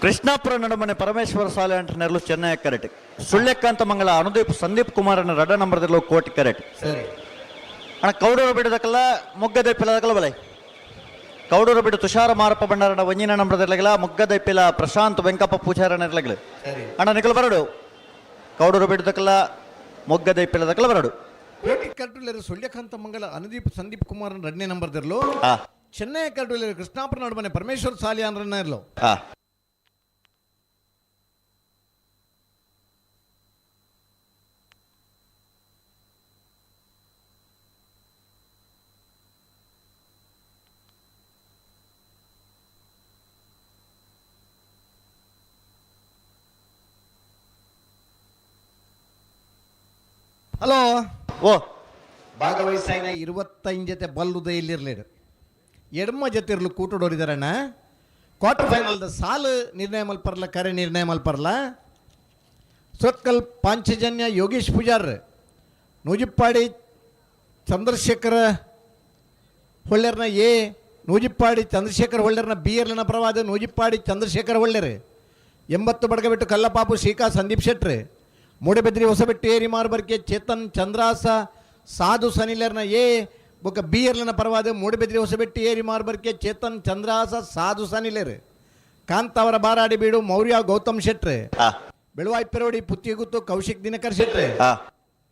ಕೃಷ್ಣಾಪುರ ನಡುಮನೆ ಪರಮೇಶ್ವರ ಸಾಲೆ ಅಂಟನೆರ್ಲು ಚೆನ್ನೈ ಕರೆಕ್ಟ್. ಸುಳ್ಯಕಾಂತ ಮಂಗಳ ಅನುದೀಪ್ ಸಂದೀಪ್ ಕುಮಾರನ ರಡ ನಂಬರ್ದಲ್ಲೂ ಕೋಟಿ ಕರೆಕ್ಟ್. ಸರಿ. ಅಣ್ಣ ಕೌಡೂರು ಬಿಡದಕ್ಕಲ್ಲ ಮೊಗ್ಗದೈಪಿಲದಕ್ಕಲ್ಲ ಬಲೆ. ಕೌಡೂರು ಬಿಡು ತುಷಾರ ಮಾರಪ್ಪ ಭಂಡಾರನ ಒಂಜಿನ ನಂಬರ್ದಿರ್ಲಗಿಲ್ಲ ಮೊಗ್ಗದೈಪಿಲ ಪ್ರಶಾಂತ್ ವೆಂಕಪ್ಪ ಪೂಜಾರನ ಇರ್ಲಗಿಲ್ಲ. ಸರಿ. ಅಣ್ಣ ನಿಖಲ್ ಬರಡು ಕೌಡೂರು ಬಿಡದಕ್ಕಲ್ಲ ಮೊಗ್ಗದೈಪಿಲದಕ್ಕಲ್ಲ ಬರಡು. ಕೋಟಿ ಕಟ್ಟುಲೇರು ಸುಳ್ಯಕಾಂತ ಮಂಗಲ ಅನುದೀಪ್ ಸಂದೀಪ್ ಕುಮಾರ್ ಎರಡನೇ ನಂಬರ್ದಿರ್ಲು. ಹಾ. ಚೆನ್ನೈ ಕಟ್ಟುಲೇರು ಕೃಷ್ಣಾಪುರ ನಡುಮನೆ ಪರಮೇಶ್ವರ ಸಾಲಿಯಾನ್ರನ್ನ ಇರ್ಲು. ಹಾ. ಹಲೋ. ಓ. ಭಾಗವಹಿಸಾಯಿನ 25 ಜೊತೆ ಬಲ್ಲುದ ಇಲ್ಲಿರ್ಲಿರು ಎಡಮ ಜೊತೆ ಇರ್ಲು ಕೂಟಡೋರಿದಾರಣ್ಣ. ಕ್ವಾರ್ಟರ್ ಫೈನಲ್ದ ಸಾಲು ನಿರ್ಣಯ ಮಲ್ಪರ್ಲ ಕರೆ ನಿರ್ಣಯ ಮಲ್ಪರ್ಲ. ಸೊತ್ಕಲ್ ಪಾಂಚಜನ್ಯ ಯೋಗೇಶ್ ಪೂಜಾರ್ ನೂಜಿಪ್ಪಾಡಿ ಚಂದ್ರಶೇಖರ ಹೊಳ್ಳೆರ್ನ ಎ ನೂಜಿಪ್ಪಾಡಿ ಚಂದ್ರಶೇಖರ್ ಹೊಳ್ಳೆರ್ನ ಬಿ ಎರ್ಲನ ಪರವಾದ ನೂಜಿಪ್ಪಾಡಿ ಚಂದ್ರಶೇಖರ್ ಹೊಳ್ಳೆರ್ 80 ಬಡಗಬೆಟ್ಟು ಕಲ್ಲಪಾಪು ಶ್ರೀಕಾ ಸಂದೀಪ್ ಶೆಟ್ರ್ ಮೂಡಬಿದ್ರಿ ಹೊಸಬೆಟ್ಟು ಏರಿ ಮಾರುಬರ್ಕೆ ಚೇತನ್ ಚಂದ್ರಾಸ ಸಾಧು ಸನಿಲರ್ನ ಎ ಬೊಕ್ಕ ಬಿ ಎರ್ಲನ ಪರವಾದ ಮೂಡಬಿದ್ರಿ ಹೊಸಬೆಟ್ಟು ಏರಿ ಮಾರುಬರ್ಕೆ ಚೇತನ್ ಚಂದ್ರಾಸ ಸಾಧು ಸನಿಲರ್ ಕಾಂತಾವರ ಬಾರಾಡಿ ಬೀಡು ಮೌರ್ಯ ಗೌತಮ್ ಶೆಟ್ರ್ ಹಾ. ಬೆಳುವಾಯಿ ಪೆರೋಡಿ ಪುತ್ತಿಗುತ್ತು ಕೌಶಿಕ್ ದಿನಕರ್ ಶೆಟ್ರ್. ಹಾ.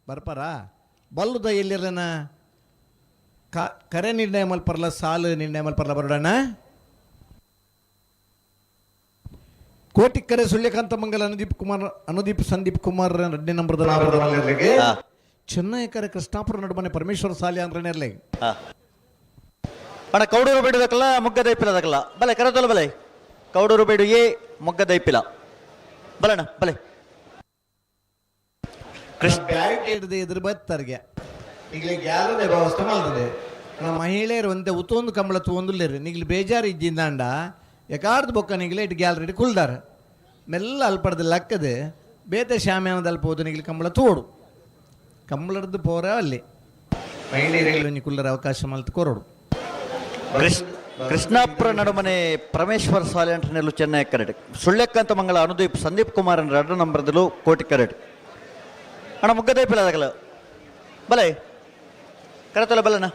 ಬರ್ಪಾರ ಬಲ್ಲುದ ಎಲ್ಲಿರ್ಲನ ಕರೆ ನಿರ್ಣಯ ಮಲ್ಪರ್ಲ ಸಾಲು ನಿರ್ಣಯ ಮಲ್ಪರ್ಲ ಬರೋಡಣ್ಣ. ಕೋಟಿ ಕರೆ ಸುಳ್ಯಕಾಂತ ಮಂಗಲ ಅನುದೀಪ್ ಕುಮಾರ್ ಅನುದೀಪ್ ಸಂದೀಪ್ ಕುಮಾರ್ ಎರಡನೇ ನಂಬರ್ದ ಹಾ. ಚೆನ್ನೈ ಕರೆ ಕೃಷ್ಣಾಪುರ ನಡುಮನೆ ಪರಮೇಶ್ವರ ಸಾಲಿ ಅಂದ್ರೆ ನೆರ್ಲೆ. ಹಾ. ಅಣ್ಣ ಕೌಡೂರು ಬಿಡದಕ್ಕಲ್ಲ ಮೊಗ್ಗದೈಪಿಲದಕ್ಕಲ್ಲ ಬಲೆ ಕರತಲ್ಲ ಬಲೆ ಕೌಡೂರು ಬೇಡು ಎ ಮೊಗ್ಗದೈಪಿಲ ಬಲಣ್ಣ ಬಲೆ ಕೃಷ್ಣ ಬ್ಯಾರಿಕೇಡ್ ಎದುರು ಬತ್ತರ್ಗೆ ಈಗಲೇ ಗ್ಯಾಲರಿ ವ್ಯವಸ್ಥೆ ಮಾಡ್ತದೆ. ನಮ್ಮ ಮಹಿಳೆಯರು ಒಂತೆ ಉತ್ತೊಂದು ಕಂಬಳ ತೂವೊಂದುಲ್ಲೇರು ನಿಗ್ಲು ಬೇಜಾರು ಇಜ್ಜಿಂದಾಂಡ ಯಕಾರ್ದು ಬೊಕ್ಕ ನಿಗ್ಲೆ ಇಟ್ಟು ಗ್ಯಾಲರಿ ಕುಲ್ದಾರ ಮೆಲ್ಲ ಅಲ್ಪಡ್ದು ಲಕ್ಕದು ಬೇತೆ ಶಾಮ್ಯಾನದಲ್ಲಿ ಪೋದು ಕಂಬಳ ತೋಡು ಕಂಬಳದ್ದು ಪೋರ ಅಲ್ಲಿ ಮಹಿಳೆಯರಿಗೆ ಒಂಜಿ ಕುಲ್ಲರ ಅವಕಾಶ ಮಲ್ತು ಕೊರಡು. ಕೃಷ್ಣಾಪುರ ನಡುಮನೆ ಪರಮೇಶ್ವರ ಸಾಲೆ ಅಂಟನೆಲ್ಲು ಚೆನ್ನೈ ಕರೆಟ್. ಸುಳ್ಳೆಕ್ಕಂತ ಮಂಗಳ ಅನುದೀಪ್ ಸಂದೀಪ್ ಕುಮಾರ್ ರಡ್ಡ ನಂಬರ್ದಲು ಕೋಟಿ ಕರೆಟ್. ಅಣ್ಣ ಮುಗ್ಗದೈಪಿಲ್ಲ ಅದಗಲ ಬಲೆ ಕರೆತಲ್ಲ ಬಲನ.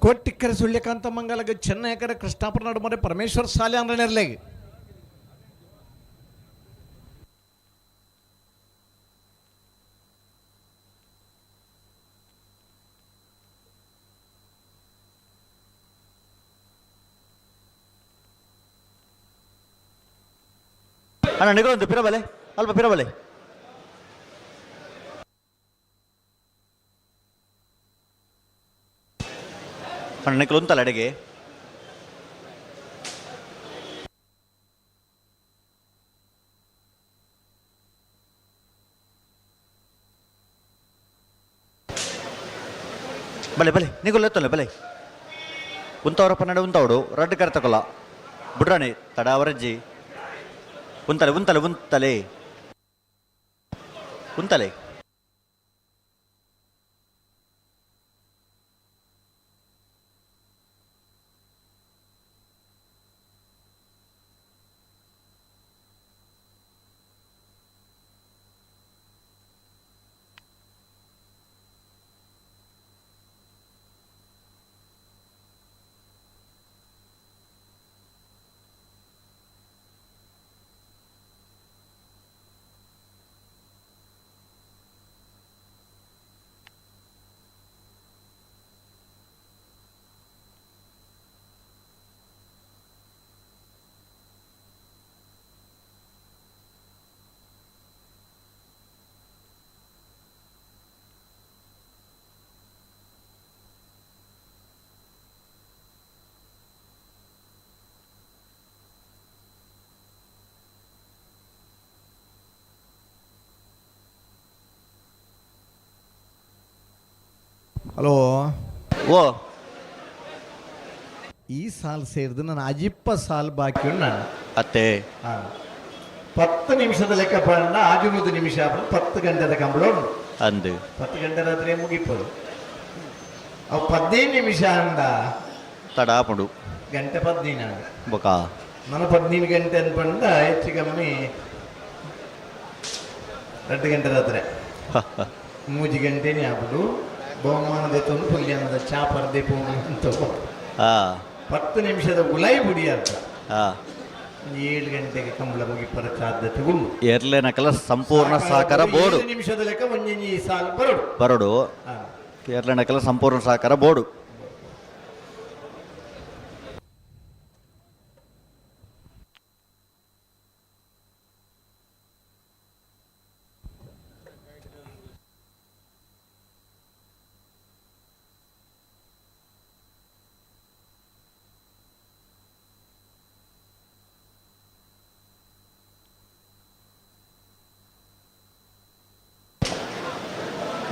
ಕೋಟಿಕ್ಕರೆ ಸುಳ್ಯಕಾಂತ ಮಂಗಲಗ ಚೆನ್ನೈಕರ ಕೃಷ್ಣಾಪುರ ನಡುಮನೆ ಪರಮೇಶ್ವರ ಸಾಲೆ ಅಂದ್ರೆ ಅಣ್ಣ ನಿಗಲೊಂದು ಪಿರಬಲೆ ಅಲ್ಪ ಪಿರಬಲೆ. ಅಣ್ಣ ನಿಕಲು ಉಂತಲ್ಲ ಅಡಿಗೆ. ಬಲೆ ಬಲೆ ನಿಗುಲ್ ಎತ್ತಲ್ಲ ಬಲೆ. ಉಂತವರಪ್ಪ ನಡೆ ಉಂತವಡು ರಡ್ಡು ಕರೆತಕೊಲ್ಲ ಬುಡ್ರಾಣಿ ತಡಾವರಜ್ಜಿ ಉಂತಲೆ ಉಂತಲೆ ಉಂತಲೆ ಉಂತಲೆ. ಹಲೋ. ಓ. ಈ ಸಾಲು ಸೇರಿದು ನಾನು ಅಜಿಪ್ಪ ಸಾಲು ಬಾಕಿ ಉಂಟು ನಾನು. ಅತ್ತೆ. 10 ನಿಮಿಷದ ಲೆಕ್ಕ ಪಂಡ ಆಜುನೂರು ನಿಮಿಷ 10 ಗಂಟೆದ ಕಂಬಳ ಉಂಟು. ಅಂದು. 10 ಗಂಟೆ ರಾತ್ರಿ ಮುಗಿಪದು ಅವು 15 ನಿಮಿಷ ಅಂದ. ತಡಾಪುಂಡು. ಗಂಟೆ 15 ಅಂದ. ಬೊಕ. ನಾನು 15 ಗಂಟೆ ಅನ್ಪಂಡ ಹೆಚ್ಚು ಕಮ್ಮಿ 2 ಗಂಟೆ ರಾತ್ರಿ 3 ಗಂಟೆನೇ ಆಪುಂಡು. ಬಹುಮಾನದ ತಂದು ಪುಲ್ಯಾನದ ಚಾ ಪರ್ದೆ ಪೋನು ಅಂತ. 10 ನಿಮಿಷದ ಉಲೈ ಬುಡಿ ಅಂತ. 7 ಗಂಟೆಗೆ ಕಂಬಳ ಮುಗಿಪರ ಸಾಧ್ಯತೆ ಉಂಟು. ಎರ್ಲೆನಕಲ ಸಂಪೂರ್ಣ ಸಹಕಾರ ಬೋರ್ಡು. 7 ನಿಮಿಷದ ಲೆಕ್ಕ ಒಂಜೊಂಜಿ ಸಾಲು ಬರೋಡು. ಬರೋಡು. ಎರ್ಲೆನಕಲ ಸಂಪೂರ್ಣ ಸಹಕಾರ ಬೋರ್ಡು.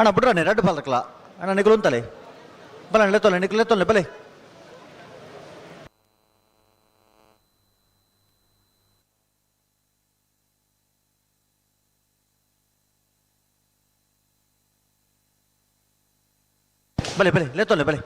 ಅಣ್ಣ ಬಿಡ್ರಾಣಿ ರಡ್ಡು ಪಾಲ್ತಕ್ಲ ಅಣ್ಣ ನಿಕಲು ಉಂತಲೆ ಬಲ ಲೆತ್ತೊಲೆ ನಿಕಲು ಲೆತ್ತೊಲೆ ಬಲೆ. ಬಲೆ ಬಲೆ ಲೆತ್ತೊಲೆ ಬಲೆ.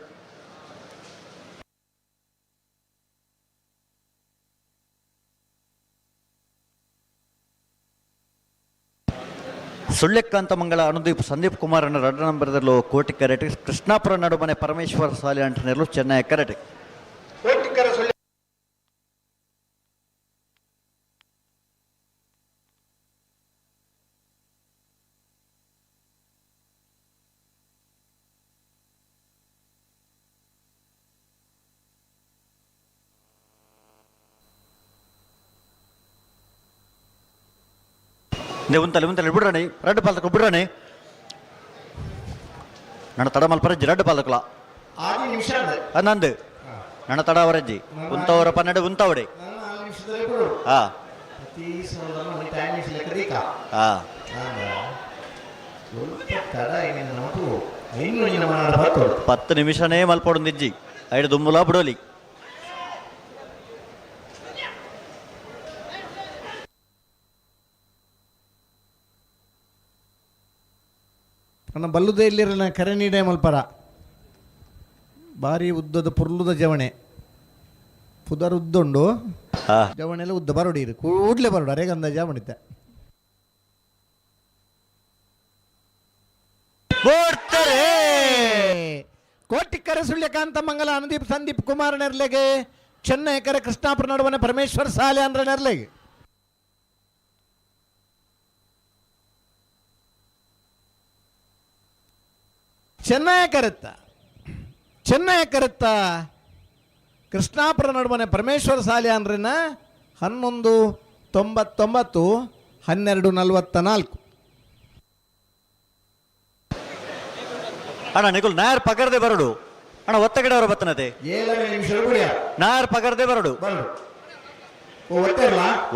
ಸುಳ್ಳೆಕ್ಕಾಂತ ಮಂಗಳ ಅನುದೀಪ್ ಸಂದೀಪ್ ಕುಮಾರ್ ಅನ್ನ ರಡ್ಡ ನಂಬರ್ದಲ್ಲೂ ಕೋಟಿ ಕರೆಟ್. ಕೃಷ್ಣಾಪುರ ನಡುಮನೆ ಪರಮೇಶ್ವರ ಸಾಲೆ ಅಂಟನೆರಲು ಚೆನ್ನೈ ಕರೆಟ್. ಉಂತಲೆ ಉಂತಲೆ ಬಿಡ್ರಾಣಿ ರಡ್ಡು ಪಾಲ್ತಕ ಬಿಡ್ರಾಣಿ ನನ್ನ ತಡ ಮಲ್ಪರಜ್ಜಿ ರಡ್ಡು ಪಾಲ್ತಕಲ. 6 ನಿಮಿಷ. ನಂದು ನನ್ನ ತಡ ಅವರಜ್ಜಿ ಉಂತವರ ಪನ್ನೆರಡು ಉಂತವಡೆ. ಹಾ. ಹಾ. 10 ನಿಮಿಷನೇ ಮಲ್ಪೊಡೊಂದಿಜ್ಜಿ ಐಡ್ ದುಂಬುಲಾ ಬುಡೋಲಿ. ನನ್ನ ಬಲ್ಲುದೇ ಇಲ್ಲಿರಲಿಲ್ಲ ಕರೆ ನೀಡೆ ಮಲ್ಪರ ಭಾರಿ ಉದ್ದದ ಪುರ್ಲುದ ಜವಣೆ ಪುದರ್ ಉದ್ದುಂಡು ಜವಣೆಲ್ಲ ಉದ್ದ ಬರೋಡಿರು ಕೂಡ್ಲೆ ಬರೋಡು ಅರೆಗಂದ ಜವಣಿತ ಕೋಟಿಕ್ಕರೆ ಸುಳ್ಯಕಾಂತ ಮಂಗಲ ಅನುದೀಪ್ ಸಂದೀಪ್ ಕುಮಾರ್ ನೆರ್ಲೆಗೆ, ಚೆನ್ನೈ ಕರೆ ಕೃಷ್ಣಾಪುರ ನಡುವನೆ ಪರಮೇಶ್ವರ್ ಸಾಲೆ ಅಂದ್ರೆ ನೆರ್ಲೆಗೆ. ಚೆನ್ನೈ ಕರೆತ್ತ ಚೆನ್ನೈ ಕರೆತ್ತ ಕೃಷ್ಣಾಪುರ ನಡುವನೆ ಪರಮೇಶ್ವರ ಸಾಲೆ ಅಂದ್ರೆನ 11:99 12:44. ಅಣ್ಣ ನಿಕುಲ್ ನಾಯರ್ ಪಗರ್ದೆ ಬರಡು ಅಣ್ಣ ಒತ್ತಗಡೆ ಅವರ ಬತ್ತನತೆ 7 ನಿಮಿಷ ನಾಯರ್ ಪಗರ್ದೆ ಬರಡು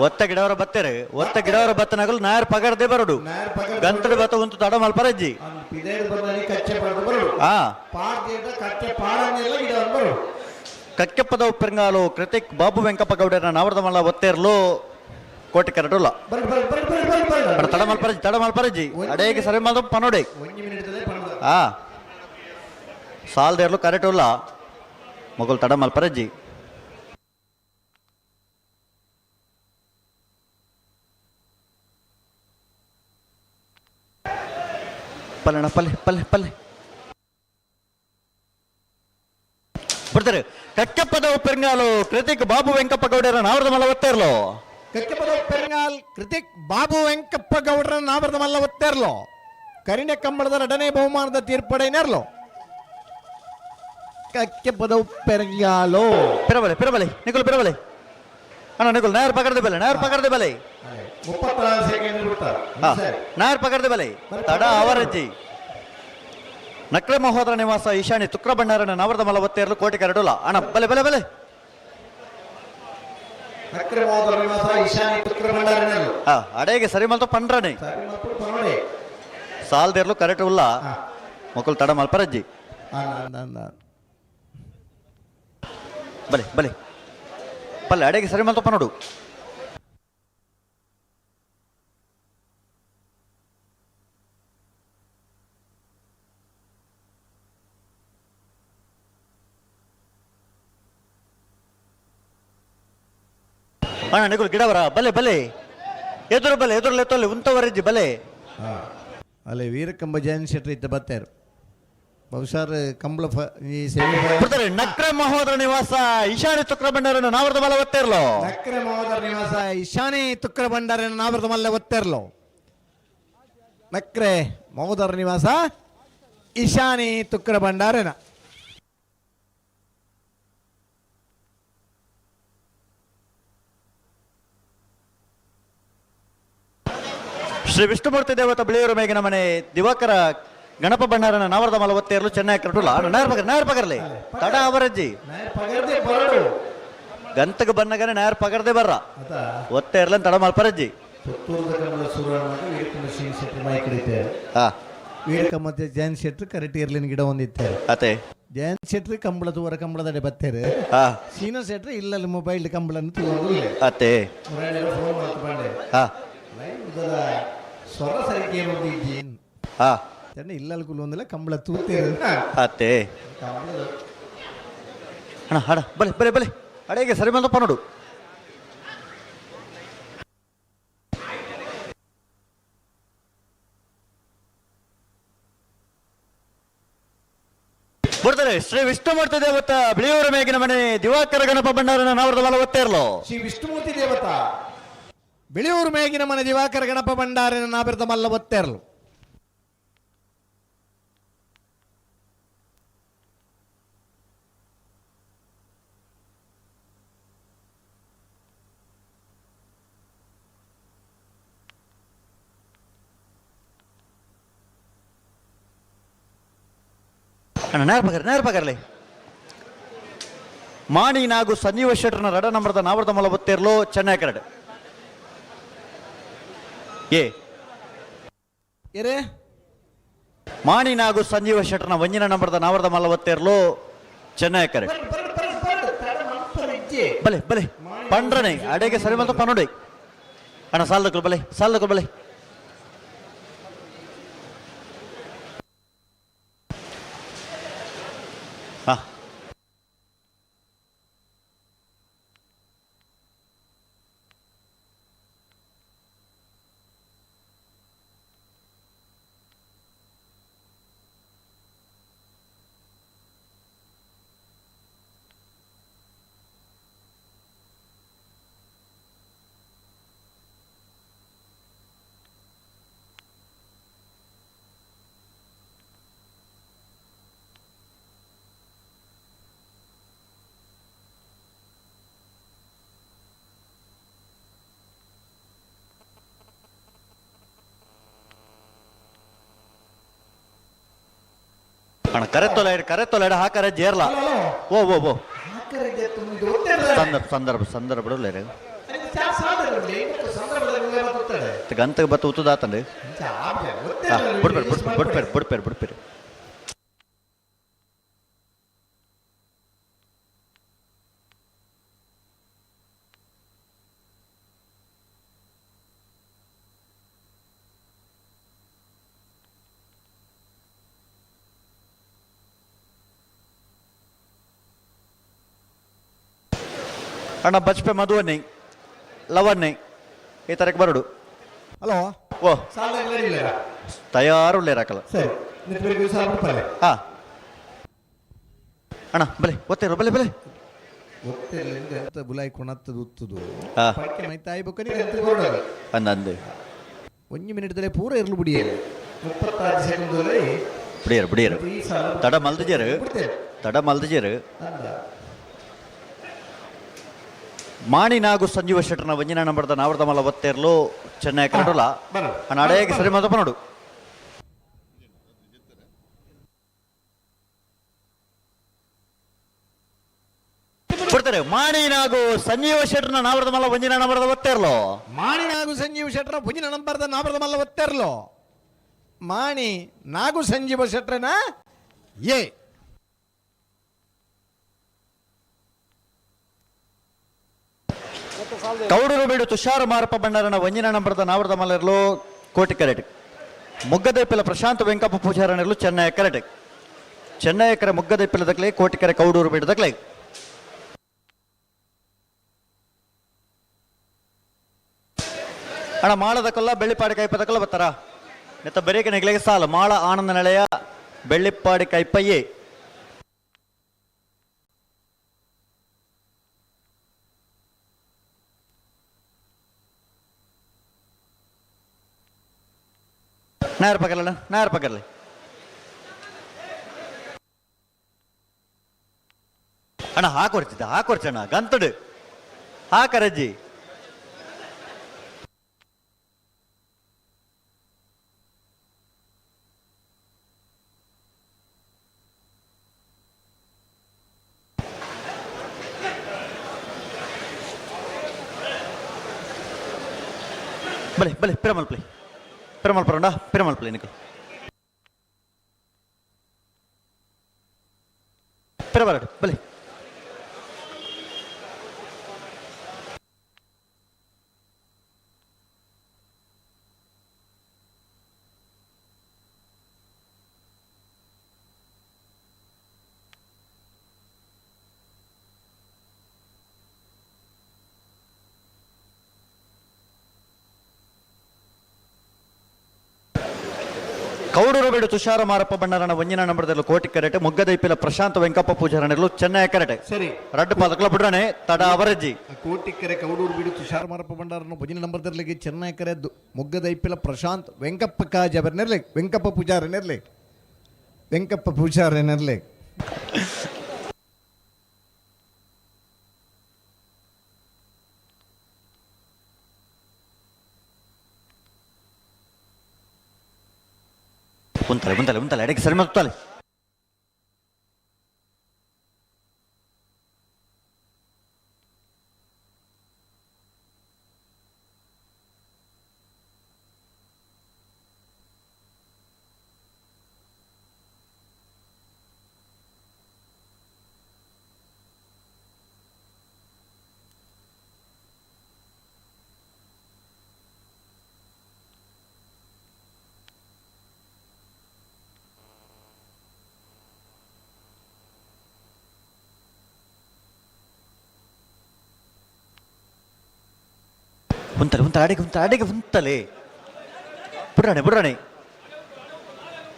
ಒತ್ತ ಗಿಡವರ ಬತ್ತೆರೆ ಒತ್ತ ಗಿಡವರ ಬತ್ತನಗಲು ನಾಯರ್ ಪಗರ್ದೆ ಬರಡು ಗಂತಡು ಬತ್ತ ಉಂತು ತಡ ಮಲ್ಪರಜ್ಜಿ. ಆ ಕಕ್ಕೆಪ್ಪದ ಉಪ್ಪೆರಂಗಾಲು ಕೃತಿಕ್ ಬಾಬು ವೆಂಕಪ್ಪ ಗೌಡರ ನಾವರದ ಮಲ್ಲ ಒತ್ತೇರ್ಲು ಕೋಟೆ ಕರಡುಲ್ಲ ತಡ ಮಲ್ಪರಜ್ಜಿ ತಡ ಮಲ್ಪರಜ್ಜಿ ಅಡೇಗೆ ಸರಿ ಮಾದ ಪನೋಡೆ ಆ ಸಾಲ್ದೇರ್ಲು ಕರೆಟುಲ್ಲ ಮೊಗಲ್ ತಡ ಮಲ್ಪರಜ್ಜಿ. ಪಲ್ಲಣ ಪಲ್ಲೆ ಪಲ್ಲೆ ಪಲ್ಲೆ ಬರ್ತಾರೆ. ಕಕ್ಕೆಪ್ಪದ ಉಪ್ಪೆರಂಗಾಲು ಕೃತಿಕ್ ಬಾಬು ವೆಂಕಪ್ಪ ಗೌಡರ ನಾವರದ ಮಲ್ಲ ಒತ್ತೇರ್ಲು. ಕಕ್ಕೆಪ್ಪದ ಉಪ್ಪೆರಂಗಾಲ್ ಕೃತಿಕ್ ಬಾಬು ವೆಂಕಪ್ಪ ಗೌಡರ ನಾವರದ ಮಲ್ಲ ಒತ್ತೇರ್ಲು. ಕರಿಣೆ ಕಂಬಳದ ಎರಡನೇ ಬಹುಮಾನದ ತೀರ್ಪಡೆ ನೆರ್ಲು ಕಕ್ಕೆಪ್ಪದ ಉಪ್ಪೆರಂಗಾಲು. ಪಿರಬಲೆ ಪಿರಬಲೆ ನಿಕುಲ್ ಪಿರಬಲೆ ಅಣ್ಣ ನಿಕುಲ್ ನಾಯರ್ ಪಕಡ್ದೆ ಬಲೆ ನಾಯರ್ ಪಕಡ್ದೆ ಬಲೆ 34 ಸೆಕೆಂಡ್ ಬಿಡ್ತಾರೆ. ನಾಯರ್ ಪಕಡ್ದೆ ಬಲೆ ತಡ ಅವರಜ್ಜಿ. ನಕ್ರೆ ಮಹೋದರ ನಿವಾಸ ಈಶಾನಿ ತುಕ್ರ ಭಂಡಾರನ ನಾವರದ ಮಲ್ಲ ಒತ್ತೇರ್ಲು ಕೋಟಿ ಕರಡುಲ್ಲ ಅಣ್ಣ ಬಲೆ ಬಲೆ ಬಲೆ. ನಕ್ರೆ ಮಹೋದರ ನಿವಾಸ ಈಶಾನಿ ತುಕ್ರ ಭಂಡಾರನಲ್ಲು. ಅಡೇಗೆ ಸರಿ ಮಲ್ತ ಪಂಡ್ರನೆ ಸಾಲ್ದೇರ್ಲು ಕರೆಕ್ಟ್ ಉಲ್ಲ ಮೊಕಲ್ ತಡ ಮಲ್ಪರಜ್ಜಿ. ಬಲೆ ಬಲೆ ಪಲ್ಲೆ ಅಡೇಗೆ ಸರಿ ಮಲ್ತ ಪನೋಡು. ಅಣ್ಣ ನಿಕುಲ್ ಗಿಡವರ ಬಲೆ ಬಲೆ ಎದುರು ಬಲೆ ಎದುರು ಲೆತ್ತೊಲ್ಲಿ ಉಂತವರೆಜ್ಜಿ ಬಲೆ. ಅಲ್ಲೇ ವೀರಕಂಬ ಜಯನ್ ಶೆಟ್ಟಿ ಇತ್ತ ಬತ್ತಾರು ಬಹುಶಃ ಕಂಬಳ ಈ ಬರ್ತಾರೆ. ನಕ್ರೆ ಮಹೋದರ ನಿವಾಸ ಈಶಾನಿ ತುಕ್ರ ಭಂಡಾರನ ನಾವರದ ಮಲ್ಲ ಒತ್ತೇರ್ಲು. ನಕ್ರೆ ಮಹೋದರ ನಿವಾಸ ಈಶಾನಿ ತುಕ್ರ ಭಂಡಾರನ ನಾವರದ ಮಲ್ಲ ಒತ್ತೇರ್ಲು. ನಕ್ರೆ ಮಹೋದರ ನಿವಾಸ ಈಶಾನಿ ತುಕ್ರ ಭಂಡಾರನ. ಶ್ರೀ ವಿಷ್ಣುಮೂರ್ತಿ ದೇವತ ಬಿಳಿಯೂರು ಮೇಗಿನ ಮನೆ ದಿವಾಕರ ಗಣಪ ಭಂಡಾರನ ನಾವರದ ಮಲ ಒತ್ತೇರ್ಲು ಚೆನ್ನೈ ಕರಟುಲ್ಲ. ನಾಯರ್ ಪಗರ್ ನಾಯರ್ ಪಗರ್ಲಿ ತಡ ಅವರಜ್ಜಿ ಗಂತಗ ಬನ್ನಗನೆ ನಾಯರ್ ಪಗರ್ದೆ ಬರ್ರ ಒತ್ತೇರ್ಲನ್ ತಡ ಮಲ್ಪರಜ್ಜಿ. ವೀರಕಮ್ಮ ಜಯನ್ ಶೆಟ್ರು ಕರೆಕ್ಟ್ ಇರ್ಲಿನ ಗಿಡ ಒಂದಿತ್ತೆ. ಅತೆ ಜಯನ್ ಶೆಟ್ರು ಕಂಬಳ ತೂವರ ಕಂಬಳದಡೆ ಬತ್ತೇರು. ಸೀನೋ ಶೆಟ್ರು ಇಲ್ಲಲ್ಲಿ ಮೊಬೈಲ್ ಕಂಬಳನ್ನು ತೂವರು. ಅತೆ ಸ್ವರ ಸರಿಕೆ ಇಲ್ಲಲ್ಲಿ ಕುಲ್ಲೊಂದಿಲ್ಲ ಕಂಬಳ ತೂತೇರು. ಅತ್ತೆ ಅಣ್ಣ ಹಡ ಬಲೆ ಬಲೆ ಬಲೆ ಅಡೇಗೆ ಸರಿ ಬಂದಪ್ಪ ನೋಡು. ಬರ್ತಾರೆ. ಶ್ರೀ ವಿಷ್ಣುಮೂರ್ತಿ ದೇವತ ಬಿಳಿಯೂರು ಮೇಗಿನ ಮನೆ ದಿವಾಕರ ಗಣಪ ಭಂಡಾರನ ನಾವರದ ಮಲ ಒತ್ತೇರ್ಲು. ಶ್ರೀ ವಿಷ್ಣುಮೂರ್ತಿ ದೇವತಾ ಬಿಳಿಯೂರು ಮೇಗಿನ ಮನೆ ದಿವಾಕರ ಗಣಪ ಭಂಡಾರನ ನಾಬಿರದ ಮಲ್ಲ ಒತ್ತೇರ್ಲು. ಅಣ್ಣ ನೇರ ಪಗರ್ ನೇರ ಪಗರ್ಲಿ ಮಾಣಿ ನಾಗು ಸಂಜೀವ ಶೆಟ್ಟರ್ನ ರಡ ನಂಬರ್ದ ನಾವರದ ಮಲ ಒತ್ತೇರ್ಲು ಚೆನ್ನೈ ಕರಡು ಏ ಎರೆ ಮಾಣಿ ನಾಗು ಸಂಜೀವ ಶೆಟ್ಟರ್ನ ಒಂಜಿನ ನಂಬರ್ದ ನಾವರದ ಮಲ್ಲವತ್ತೇರ್ಲು ಚೆನ್ನೈ ಕರೆ. ಬಲೆ ಬಲೆ ಪಂಡ್ರನೆ ಅಡೆಗೆ ಸರಿ ಮಲ್ತ ಪನೋಡೆ. ಅಣ್ಣ ಸಾಲದಕ್ಕಲು ಬಲೆ, ಸಾಲದಕ್ಕಲು ಬಲೆ. ಹಾ ಅಣ್ಣ, ಕರೆ ತೊಲೆ ಕರೆ ತೊಲೆ ಹಾಕರೆ ಜೇರ್ಲ. ಓ ಓ ಓ, ಸಂದರ್ಭ ಸಂದರ್ಭ ಸಂದರ್ಭ ಬಿಡಲೇರಿ. ಗಂತಗೆ ಬತ್ತ ಉತ್ತದಾತಂడి. ಬಿಡ್ಬೇಡಿ ಬಿಡ್ಬೇಡಿ ಬಿಡ್ಬೇಡಿ ಬಿಡ್ಬೇಡಿ ಬಿಡ್ಬೇಡಿ. ಅಣ್ಣ, ಬಚ್ಪೆ ಮಧುವನ್ನಿ ಲವನ್ನಿ ಈ ತರಕ್ಕೆ ಬರಡು. ಹಲೋ. ಓ, ತಯಾರು ಹಾಕಲ್ಲ. ಸರಿ. ಹಾ ಅಣ್ಣ, ಬಲೆ ಒತ್ತೇರು, ಬಲೆ ಬಲೆ. ಎಂತ ಬುಲಾಯಿ ಕೊಣತ್ತದು ಉತ್ತುದು. ಹಾ. ಪಕ್ಕೆ ಮೈ ತಾಯಿ ಬೊಕ್ಕನಿ ಹೊರಡೋದು. ಅಂದ ಅಂದೆ. ಒಂಜಿ ಮಿನಿಟ್ ದಲೆ ಪೂರ ಇರ್ಲು ಬಿಡಿಯೇರು 36 ಸೆಕೆಂಡ್. ಬಿಡಿಯರು ಬಿಡಿಯರು, ತಡ ಮಲ್ದಿಜರು, ತಡ ಮಲ್ದಿಜರು. ಮಾಣಿ ನಾಗು ಸಂಜೀವ ಶೆಟ್ಟರ್ನ ಒಂಜಿನ ನಂಬರ್ದ ನಾವರ್ದ ಮಲ್ಲ ಒತ್ತೇರ್ಲು ಚೆನ್ನೈ ಕರಡುಲ. ಅಣ್ಣ, ಅಡೇಗೆ ಸರಿ ಮದಪ್ಪ ನೋಡು. ಕೊಡ್ತಾರೆ. ಮಾಣಿ ನಾಗು ಸಂಜೀವ ಶೆಟ್ಟರ್ನ ನಾವರ್ದ ಮಲ್ಲ ಒಂಜಿನ ನಂಬರ್ದ ಒತ್ತೇರ್ಲು. ಮಾಣಿ ನಾಗು ಸಂಜೀವ ಶೆಟ್ರ ಒಂಜಿನ ನಂಬರ್ದ ನಾವರದ ಮಲ್ಲ ಒತ್ತೆರ್ಲು. ಮಾಣಿ ನಾಗು ಸಂಜೀವ ಶೆಟ್ರನ ಎ. ಕೌಡೂರು ಬೀಡು ತುಷಾರ ಮಾರಪ್ಪ ಭಂಡಾರನ ಒಂಜಿನ ನಂಬರ್ದ ನಾವರದ ಮಲ್ಲರ್ಲು ಕೋಟಿ ಕರೆಟ್. ಮುಗ್ಗದೈಪಿಲ ಪ್ರಶಾಂತ್ ವೆಂಕಪ್ಪ ಪೂಜಾರನಿರ್ಲು ಚೆನ್ನೈ ಕರೆಟ್. ಚೆನ್ನೈ ಕರೆ ಮುಗ್ಗದೈಪಿಲ ದಕ್ಲೆ, ಕೋಟಿಕೆರೆ ಕೌಡೂರು ಬೀಡು ದಕ್ಲೆ. ಅಣ್ಣ, ಮಾಳದ ಕೊಲ್ಲ ಬೆಳ್ಳಿಪಾಡಿ ಕೈಪದ ಕೊಲ್ಲ ಬರ್ತಾರ ನೆತ್ತ ಬರೀಕ ನೆಗ್ಲೆಗೆ ಸಾಲ. ಮಾಳ ಆನಂದ ನೆಲೆಯ ಬೆಳ್ಳಿಪ್ಪಾಡಿ ಕೈಪಯ್ಯೆ. ನಾಯರ್ ಪಕರ್ಲಣ್ಣ, ನಾಯರ್ ಪಕರ್ಲಿ. ಅಣ್ಣ, ಹಾಕೊರ್ಚಿದ್ದ ಹಾಕೊರ್ಚಣ್ಣ ಗಂತಡು ಹಾಕರಜ್ಜಿ. ಬಲೆ ಬಲೆ, ಪಿರಮಲ್ ಪ್ಲೇ ಪಿರಮಲ್ ಪರಂಡ ಪಿರಮಲ್ ಪ್ಲೇ ನಿಕಲ್ ಪಿರಬರಡು ಬಲೆ. ಕೌಡೂರು ಬೇಡು ತುಷಾರ ಮಾರಪ್ಪ ಬಣ್ಣರನ ಒಂಜಿನ ನಂಬರ್ದಲ್ಲಿ ಕೋಟಿ ಕರೆಟೆ. ಮುಗ್ಗದೈಪಿಲ ಪ್ರಶಾಂತ್ ವೆಂಕಪ್ಪ ಪೂಜಾರನಿರ್ಲು ಚೆನ್ನೈ ಕರೆಟೆ. ಸರಿ. ರಡ್ಡು ಪಾದಕಲ ಬಿಡ್ರನೆ ತಡ ಅವರಜ್ಜಿ. ಕೋಟಿಕೆರೆ ಕೌಡೂರು ಬೀಡು ತುಷಾರ ಮಾರಪ್ಪ ಭಂಡಾರನ ಭಜನೆ ನಂಬರ್ ತರಲಿಕ್ಕೆ ಚೆನ್ನೈ ಕರೆ ಮೊಗ್ಗದೈಪಿಲ ಪ್ರಶಾಂತ್ ವೆಂಕಪ್ಪ ಕಾಜವರ್ನಿರ್ಲಿ, ವೆಂಕಪ್ಪ ಪೂಜಾರನಿರ್ಲಿ, ವೆಂಕಪ್ಪ ಪೂಜಾರನಿರ್ಲಿ. ಉಂತಲೆ ಉಂತಲೆ ಉಂತಲೆ, ಅಡಿಗೆ ಸರಿ ಮಾಡ್ತಾಳೆ. ಉಂತಲೆ ಉಂತಲೆ ಅಡಿಗೆ ಉಂತಲೆ ಅಡಿಗೆ ಉಂತಲೆ ಬುಡ್ರಾಣೆ ಬುಡ್ರಾಣೆ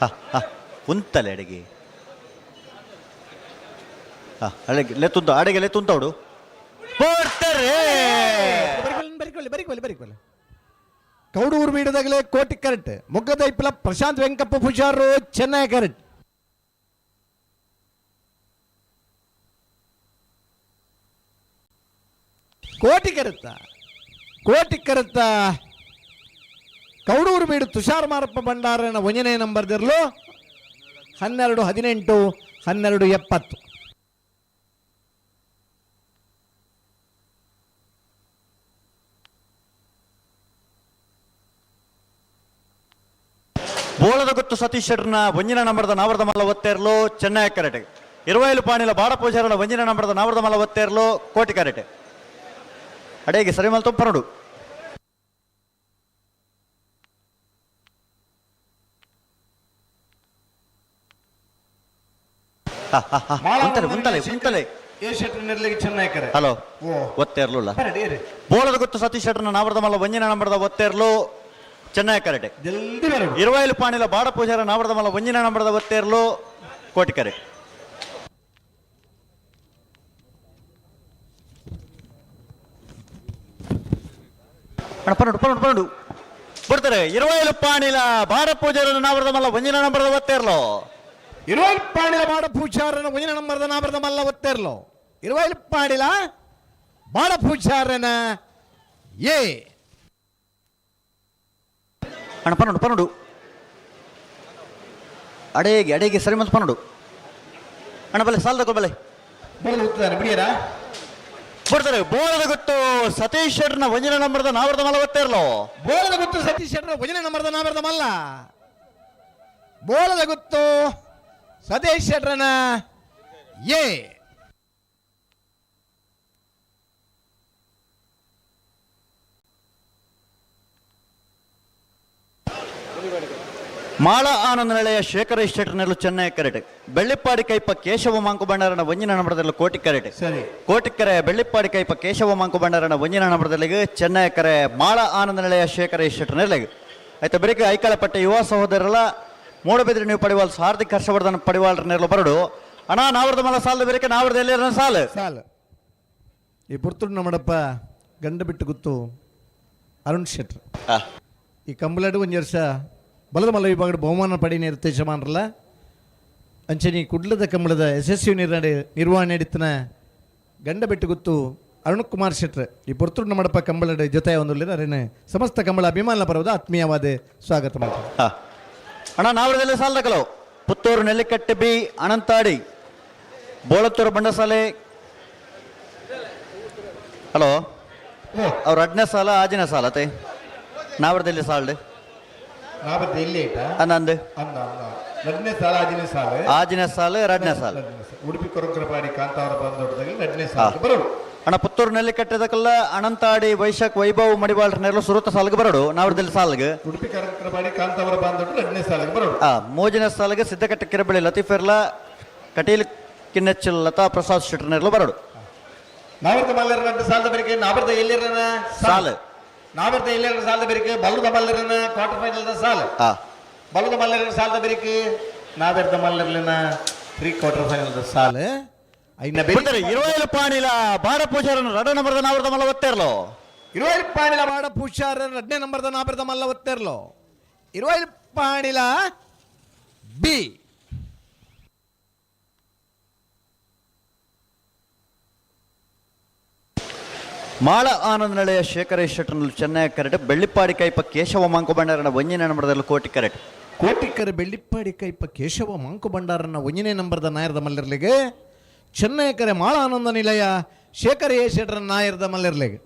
ಹಾ ಹಾ ಉಂತಲೆ ಅಡಿಗೆ ಹಾ ಅಡಿಗೆ ಲೆತ್ತುಂತ ಅಡಿಗೆ ಲೆತ್ತುಂತವಡು ಬೋಡ್ತಾರೆ. ಬರಿಕೊಳ್ಳಿ ಬರಿಕೊಳ್ಳಿ ಬರಿಕೊಳ್ಳಿ. ಕೌಡೂರು ಬೀಡದಾಗಲೇ ಕೋಟಿ ಕರೆಕ್ಟ್ ಮೊಗ್ಗದ ಇಪ್ಪಲ ಪ್ರಶಾಂತ್ ವೆಂಕಪ್ಪ ಪೂಜಾರು ಚೆನ್ನೈ ಕರೆಕ್ಟ್. ಕೋಟಿ ಕರೆತ್ತ ಕೋಟಿ ಕರೆತ್ತ ಕೌಡೂರು ಬೀಡು ತುಷಾರ್ ಮಾರಪ್ಪ ಭಂಡಾರನ ಒಂಜನೇ ನಂಬರ್ದಿರಲು 12 18 12 70. ಬೋಳದ ಗೊತ್ತು ಸತೀಶ್ ಶೆಟ್ಟರ್ನ ಒಂಜಿನ ನಂಬರ್ದ ನಾವರದ ಮಲ್ಲ ಒತ್ತೇರ್ಲು ಚೆನ್ನೈ ಕರೆಟೆ. ಇರುವೈಲು ಪಾಣಿಲ ಬಾಡ ಪೂಜಾರನ ಒಂಜಿನ ನಂಬರ್ದ ನಾವರದ ಮಲ್ಲ ಒತ್ತೇರ್ಲು ಕೋಟಿ ಕರೆಟೆ. ಅಡೇಗೆ ಸರಿ ಮಲ್ ತೊಪ್ಪರಡು. ಉಂತಲೆ ಉಂತಲೆ ಉಂತಲೆ. ಎ ಶೆಟ್ರ್ ನೆರ್ಲಿಗೆ ಚೆನ್ನೈ ಕರೆ. ಹಲೋ. ಓ. ಒತ್ತೇರ್ಲುಲ್ಲ. ಬರಡಿ ಏರಿ. ಬೋಳದ ಗೊತ್ತು ಸತೀಶ್ ಶೆಟ್ಟರ್ನ ನಾವರದ ಮಲ್ಲ ಒಂಜಿನ ನಂಬರ್ದ ಒತ್ತೇರ್ಲು ಚೆನ್ನೈ ಕರೆಟೆ. ಜಲ್ದಿ ಬರಡು. ಇರುವೈಲು ಪಾಣಿಲ ಬಾಡ ಪೂಜಾರ ನಾವರದ ಮಲ್ಲ ಒಂಜಿನ ನಂಬರ್ದ ಒತ್ತೇರ್ಲು ಕೋಟಿ ಕರೆ. ಅಣ್ಣ ಪನ್ನಡು ಪನ್ನಡು ಪನ್ನಡು ಬಿಡ್ತಾರೆ. ಇರುವೈಲು ಪಾಣಿಲ ಬಾಡ ಪೂಜಾರ ನಾವರದ ಮಲ್ಲ ಒಂಜಿನ ನಂಬರ್ದ ಒತ್ತೇರ್ಲು. ಇರುವೈಲು ಪಾಣಿಲ ಬಾಡ ಪೂಜಾರನ ಒಂಜನೇ ನಂಬರ್ದ ನಾವರದ ಮಲ್ಲ ಒತ್ತೇರ್ಲು ಇರುವೈಲು ಪಾಣಿಲ ಬಾಡ ಪೂಜಾರನ ಎ. ಅಣ್ಣ ಪನ್ನಡು ಪನ್ನಡು ಅಡೇಗೆ ಅಡೇಗೆ ಸರಿ ಮತ್ತು ಪನ್ನಡು ಅಣ್ಣ ಬಲೆ ಸಾಲ ತಗೋ ಬಲೆ. ಬರಲು ಹುತ್ತಾನೆ ಬಿಡಿಯರಾ. ಬಿಡ್ತಾರೆ. ಬೋಳದ ಗೊತ್ತು ಸತೀಶ್ ಶೆಟ್ಟರ್ನ ಒಂಜಿನ ನಂಬರ್ದ ನಾವರದ ಮಲ್ಲ ಒತ್ತೇರ್ಲು. ಬೋಳದ ಗುತ್ತು ಸತೀಶ್ ಶೆಟ್ಟರ್ ಒಂಜನೇ ನಂಬರ್ದ ನಾವರದ ಮಲ್ಲ. ಬೋಳದ ಗುತ್ತು ಸತೀಶ್ ಶೆಟ್ಟರನ ಎ. ಮಾಳ ಆನಂದ ನಿಲಯ ಶೇಖರ ಶೆಟ್ಟರ್ನೆಲ್ಲ ಚೆನ್ನೈ ಕರೆಟೆ. ಬೆಳ್ಳಿಪ್ಪಾಡಿ ಕೈಪ ಕೇಶವ ಮಾಂಕು ಭಂಡಾರನ ಒಂಜಿನ ನಂಬರದಲ್ಲಿ ಕೋಟಿ ಕರೆಟೆ. ಸರಿ. ಕೋಟಿಕ್ಕರೆ ಬೆಳ್ಳಿಪ್ಪಾಡಿ ಕೈಪ ಕೇಶವ ಮಾಂಕು ಭಂಡಾರನ ಒಂಜಿನ ನಂಬರದಲ್ಲಿಗೆ ಚೆನ್ನೈ ಕರೆ ಮಾಳ ಆನಂದ ನಿಲಯ ಶೇಖರ ಶೆಟ್ಟರ್ನೆಲ್ಲಿಗೆ ಆಯ್ತಾ. ಬೆಳಿಗ್ಗೆ ಐಕಾಳಪಟ್ಟೆ ಯುವ ಸಹೋದರರ ಮೂಡಬಿದ್ರೆ ನೀವು ಪಡಿವಾಲ್ ಹಾರ್ದಿಕ್ ಹರ್ಷವರ್ಧನ್ ಪಡಿವಾಲ್ರ ನೆರಳು ಬರಡು. ಅಣ್ಣ ನಾವರದ ಮಲ ಸಾಲದ ಬೆರಕೆ ನಾವರದ ಎಲ್ಲಿ ಸಾಲು. ಸಾಲು ಈ ಪುರ್ತುಡು ನಮ್ಮಡಪ್ಪ ಗಂಡ ಬಿಟ್ಟು ಗುತ್ತು ಅರುಣ್ ಶೆಟ್ರ್. ಈ ಕಂಬಳಡು ಒಂಜಿ ವರ್ಷ ಬಲದ ಮಲ್ಲ ವಿಭಾಗದ ಬಹುಮಾನ ಪಡಿನ ಯಜಮಾನ್ರಲ್ಲ. ಅಂಚನೆ ಕುಡ್ಲದ ಕಂಬಳದ ಯಶಸ್ವಿ ನಿರ್ಣಯ ನಿರ್ವಹಣೆ ನಡೀತನ ಗಂಡ ಬಿಟ್ಟು ಗುತ್ತು ಅರುಣ್ ಕುಮಾರ್ ಶೆಟ್ರ್. ಈ ಪುರ್ತುಡು ನಮ್ಮಡಪ್ಪ ಕಂಬಳದ ಜೊತೆ ಒಂದು ಅರೇನೆ ಸಮಸ್ತ ಕಂಬಳ ಅಭಿಮಾನ ಪರ್ವದ ಆತ್ಮೀಯವಾದ ಸ್ವಾಗತ ಮಾಡ್ತಾರೆ. ಅಣ್ಣ ನಾವರದಲ್ಲಿ ಸಾಲದಕಲವು ಪುತ್ತೂರು ನೆಲ್ಲಿಕಟ್ಟೆ ಬಿ ಅನಂತಾಡಿ ಬೋಳತ್ತೂರು ಬಂಡಸಾಲೆ. ಹಲೋ, ಅವ್ರ ಅಡ್ನೇ ಸಾಲ ಆಜಿನ ಸಾಲ ತೇ ನಾವರದಲ್ಲಿ ಸಾಲ್ಡ್. ನಾವತ್ತೆ ಇಲ್ಲಿ ಆಯ್ತಾ? ಅಂದ. ಅಂದ ಅಂದ ಎರಡನೇ ಸಾಲ ಆಜಿನ ಸಾಲ. ಆಜಿನ ಸಾಲ ಎರಡನೇ ಸಾಲ. ಎರಡನೇ ಸಾಲ. ಉಡುಪಿ ಕೊರಕರಪಾಡಿ ಕಾಂತಾವರ ಬಂದೊಡ್ಡದಾಗಲಿ ಎರಡನೇ ಸಾಲ ಬರೋಡು. ಅಣ್ಣ ಪುತ್ತೂರು ನೆಲ್ಲಿಕಟ್ಟೆದಕಲ್ಲ ಅನಂತಾಡಿ ವೈಶಾಖ್ ವೈಭವ್ ಮಡಿವಾಳ್ರನೆಲ್ಲ ಸುರುತ ಸಾಲ್ಗೆ ಬರೋಡು ನಾವರದಲ್ಲಿ ಸಾಲ್ಗೆ. ಉಡುಪಿ ಕರಕರಪಾಡಿ ಕಾಂತಾವರ ಬಂದೊಡ್ಡ ಎರಡನೇ ಸಾಲಿಗೆ ಬರೋಡು. ಆ ಮೋಜಿನ ಸಾಲಿಗೆ ಸಿದ್ದಕಟ್ಟೆ ಕಿರಬಳಿ ಲತೀಫೆರ್ಲ ಕಟೀಲ್ ಕಿನ್ನೆಚ್ಚಲ್ ಲತಾ ಪ್ರಸಾದ್ ಶೆಟ್ಟರ್ನೆಲ್ಲ ಬರೋಡು. ನಾವರ್ತ ಮಲ್ಲರ ನಡ್ಡು ಸಾಲದ ಬೆರಕೆ ನಾವರ್ತ ಎಲ್ಲಿರನ ಸಾಲು. ನಾವರ್ತ ಎಲ್ಲಿರನ ಸಾಲದ ಬೆರಕೆ ಬಲ್ಲದ ಮಲ್ಲರನ ಕ್ವಾರ್ಟರ್ ಫೈನಲ್ the ಸಾಲು. ಬಲ್ಲದ ಮಲ್ಲರನ ಸಾಲದ ಬೆರಕೆ ನಾವೆರ್ದ ಮಲ್ಲರ್ಲಿನ ಪ್ರೀ ಕ್ವಾರ್ಟರ್ ಫೈನಲ್ the ಸಾಲು ಐನ. ಬಿಡ್ತಾರೆ. ಇರುವೈಲು ಪಾಣಿಲ ಬಾಡ ಪೂಜಾರನ ರಡ ನಂಬರ್ದ ನಾವರದ ಮಲ್ಲ ಒತ್ತೇರ್ಲೋ. ಇರುವೈಲು ಪಾಣಿಲ ಬಾಡ ಪೂಜಾರ ಎರಡನೇ ನಂಬರ್ದ ನಾವರದ ಮಲ್ಲ ಒತ್ತೇರ್ಲೋ ಇರುವೈಲು ಪಾಣಿಲ ಬಿ. ಮಾಳ ಆನಂದ ನಿಲಯ ಶೇಖರ ಶೆಟ್ಟರ್ನಲ್ಲಿ ಚೆನ್ನೈ ಕರೆಟ್. ಬೆಳ್ಳಿಪ್ಪಾಡಿ ಕೈಪ ಕೇಶವ ಮಾಂಕು ಭಂಡಾರನ ಒಂಜಿನ ನಂಬರ್ದಲ್ಲಿ ಕೋಟಿ ಕರೆಟ್. ಕೋಟಿಕ್ಕರ ಬೆಳ್ಳಿಪ್ಪಾಡಿ ಕೈಪ ಕೇಶವ ಮಾಂಕು ಭಂಡಾರನ ಒಂಜನೇ ನಂಬರ್ದ ನಾಯರದ ಮಲ್ಲಿರ್ಲಿಗೆ ಚೆನ್ನೈಕರೆ ಮಾಳ ಆನಂದ ನಿಲಯ ಶೇಖರ ಎ ಶೆಟ್ಟರ ನಾಯರದ ಮಲ್ಲಿರ್ಲಿಗೆ.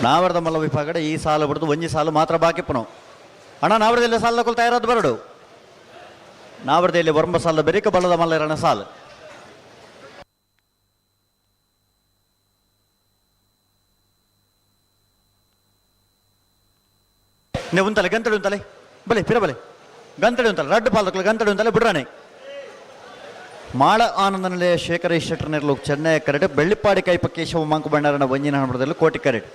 ನಾವರದ ಮಲ್ಲ ವಿಭಾಗಡೆ ಈ ಸಾಲು ಬಿಡ್ದು ಒಂಜಿ ಸಾಲು ಮಾತ್ರ ಬಾಕಿ ಪುನವು. ಅಣ್ಣ, ನಾವರದಲ್ಲಿ ಸಾಲ ಕೊಲ್ ತಯಾರಾದ ಬರಡು. ನಾವರದಲ್ಲಿ ವರ್ಮ ಸಾಲದ ಬೆರಿಕ ಬಲ್ಲದ ಮಲ್ಲರಣ ಸಾಲು. ನೀವು ಉಂತಲೆ ಗಂತಡಿ ಉಂತಲೆ ಬಲೆ ಪಿರ ಬಲೆ ಗಂತಡಿ ಉಂತಲೆ ರಡ್ಡು ಪಾಲ್ದಕ್ಲು ಗಂತಡಿ ಉಂತಲೆ ಬಿಡ್ರಾಣೆ. ಮಾಳ ಆನಂದನಿಲೆ ಶೇಖರ ಶೆಟ್ಟರ್ನೆರ್ಲು ಚೆನ್ನೈ ಕರೆಟ್ ಬೆಳ್ಳಿಪ್ಪಾಡಿ ಕೈಪ ಕೇಶವ ಮಂಕು ಬಣ್ಣರನ ಒಂಜಿನ ಹಣದಲ್ಲಿ ಕೋಟಿ ಕರೆಟ್.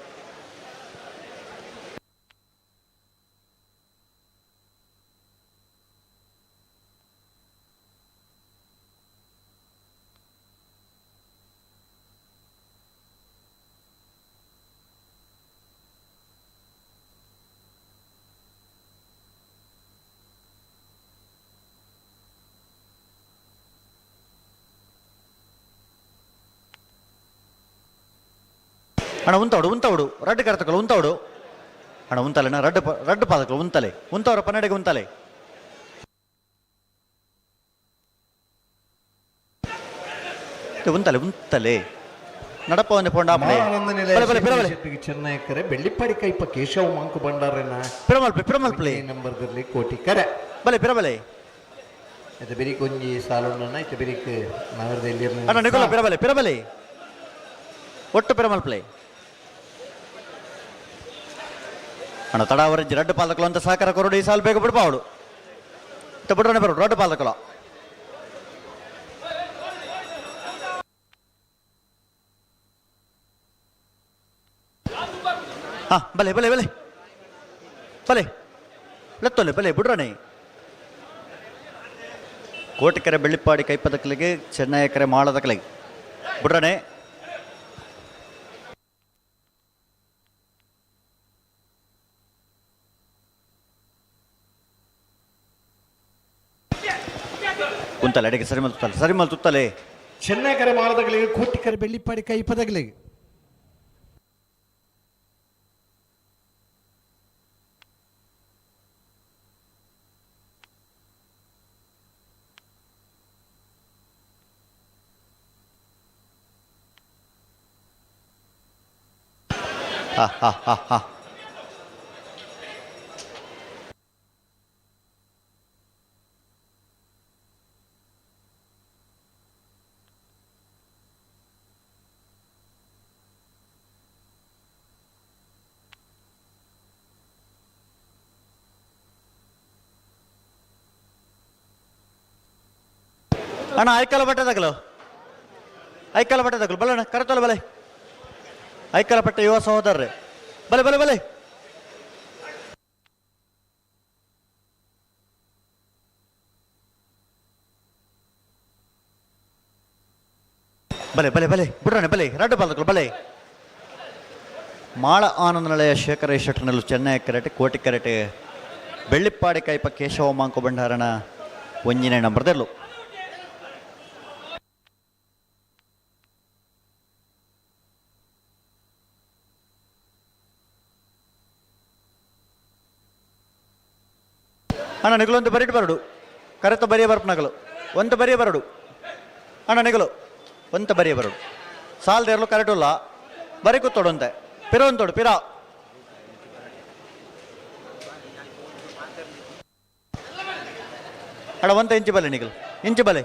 ಅಣ್ಣ ಉಂತವಡು ಉಂತವಡು ರಡ್ಡು ಕರ್ತಕಲು ಉಂತವಡು ಅಣ್ಣ ಉಂತಲೆ ಅಣ್ಣ ರಡ್ಡು ರಡ್ಡು ಪಾದಕಲು ಉಂತಲೆ ಉಂತವರ ಪನ್ನಡೆಗೆ ಉಂತಲೆ. ಉಂತಲೆ ಉಂತಲೆ ನಡಪ ಒಂದು ಪೋಂಡ ಆಪಡೆ. ಬಲೆ ಬಲೆ ಪಿರ ಬಲೆ. ಚೆನ್ನೈಕರೆ ಬೆಳ್ಳಿಪ್ಪಾಡಿ ಕೈಪ ಕೇಶವ ಮಂಕು ಭಂಡಾರನ ಪಿರಮಲ್ಪೆ ಪಿರಮಲ್ಪಲೆ ನಂಬರ್ದಲ್ಲಿ ಕೋಟಿ ಕರೆ. ಬಲೆ ಪಿರ ಬಲೆ. ಇತ್ತ ಬೆರಿಕ್ ಒಂಜಿ ಸಾಲುಂಡಣ್ಣ, ಇತ್ತ ಬೆರಿಕ್ ನಗರದಲ್ಲಿ. ಅಣ್ಣ ನಿಕೋಲ ಪಿರ ಬಲೆ ಪಿರ ಬಲೆ ಒಟ್ಟು ಪಿರಮಲ್ಪಲೆ. ಅಣ್ಣ ತಡಾವರೆಜ್ಜಿ ರಡ್ಡು ಪಾಲಕಲು ಅಂತ ಸಹಕಾರ ಕೊರಡು ಈ ಸಾಲು ಬೇಗ ಬಿಡ್ಬಾವಡು. ಇತ್ತ ಬಿಡ್ರನೆ ಬರೋಡು ರಡ್ಡು ಪಾಲಕಲು. ಹಾ ಬಲೆ ಬಲೆ ಬಲೆ ಬಲೆ ಲೆತ್ತೊಲೆ ಬಲೆ ಬಿಡ್ರನೆ. ಕೋಟಿಕೆರೆ ಬೆಳ್ಳಿಪ್ಪಾಡಿ ಕೈಪದಕಲಿಗೆ ಚೆನ್ನೈಕೆರೆ ಮಾಳದಕಲಿಗೆ ಬಿಡ್ರನೆ. ಕುಂತಲೆ ಅಡಿಗೆ ಸರಿ ಮಲ್ತುತ್ತಲೆ ಸರಿ ಮಲ್ತುತ್ತಲೆ. ಚೆನ್ನೈಕರೆ ಮಾಳದಗಳಿಗೆ ಕೋಟಿಕರೆ ಬೆಳ್ಳಿಪ್ಪಾಡಿ ಕೈಪದಗಳಿಗೆ. ಹಾ ಹಾ ಹಾ ಹಾ ಅಣ್ಣ ಐಕಲ ಬಟ್ಟೆ ತಗಲು ಐಕಲ ಬಟ್ಟೆ ತಗಲು ಬಲಣ್ಣ ಕರೆತೋಲ ಬಲೆ ಐಕಲ ಪಟ್ಟೆ ಯುವ ಸಹೋದರರೇ ಬಲೆ ಬಲೆ ಬಲೆ. ಬಲೆ ಬಲೆ ಬಲೆ ಬಿಡ್ರಣ ಬಲೆ ರಡ್ಡು ಪಾಲಕಲು ಬಲೆ. ಮಾಳ ಆನಂದ ನಿಲಯ ಶೇಖರ ಶೆಟ್ಟರ್ನಲ್ಲೂ ಚೆನ್ನೈ ಕರೆಟೆ ಕೋಟಿ ಕರೆಟೆ ಬೆಳ್ಳಿಪ್ಪಾಡಿ ಕೈಪ ಕೇಶವ ಮಾಂಕು ಭಂಡಾರನ ಒಂಜಿನ ನಂಬರ್ದಲ್ಲೂ. ಅಣ್ಣ ನಿಗಲೊಂದು ಬರಿಟ್ ಬರಡು ಕರೆತ ಬರಿಯ ಬರ್ಪು ನಗಲು ಒಂದು ಬರಿಯ ಬರಡು ಅಣ್ಣ ನಿಗಲು ಒಂತ ಬರಿಯ ಬರಡು ಸಾಲದೇರ್ಲು ಕರೆಟುಲ್ಲ ಬರಿ ಕೂತೋಡು ಅಂತೆ ಪಿರ ಒಂತೋಡು ಪಿರ. ಅಣ್ಣ ಒಂತ ಇಂಚು ಬಲೆ ನಿಗಲು ಇಂಚು ಬಲೆ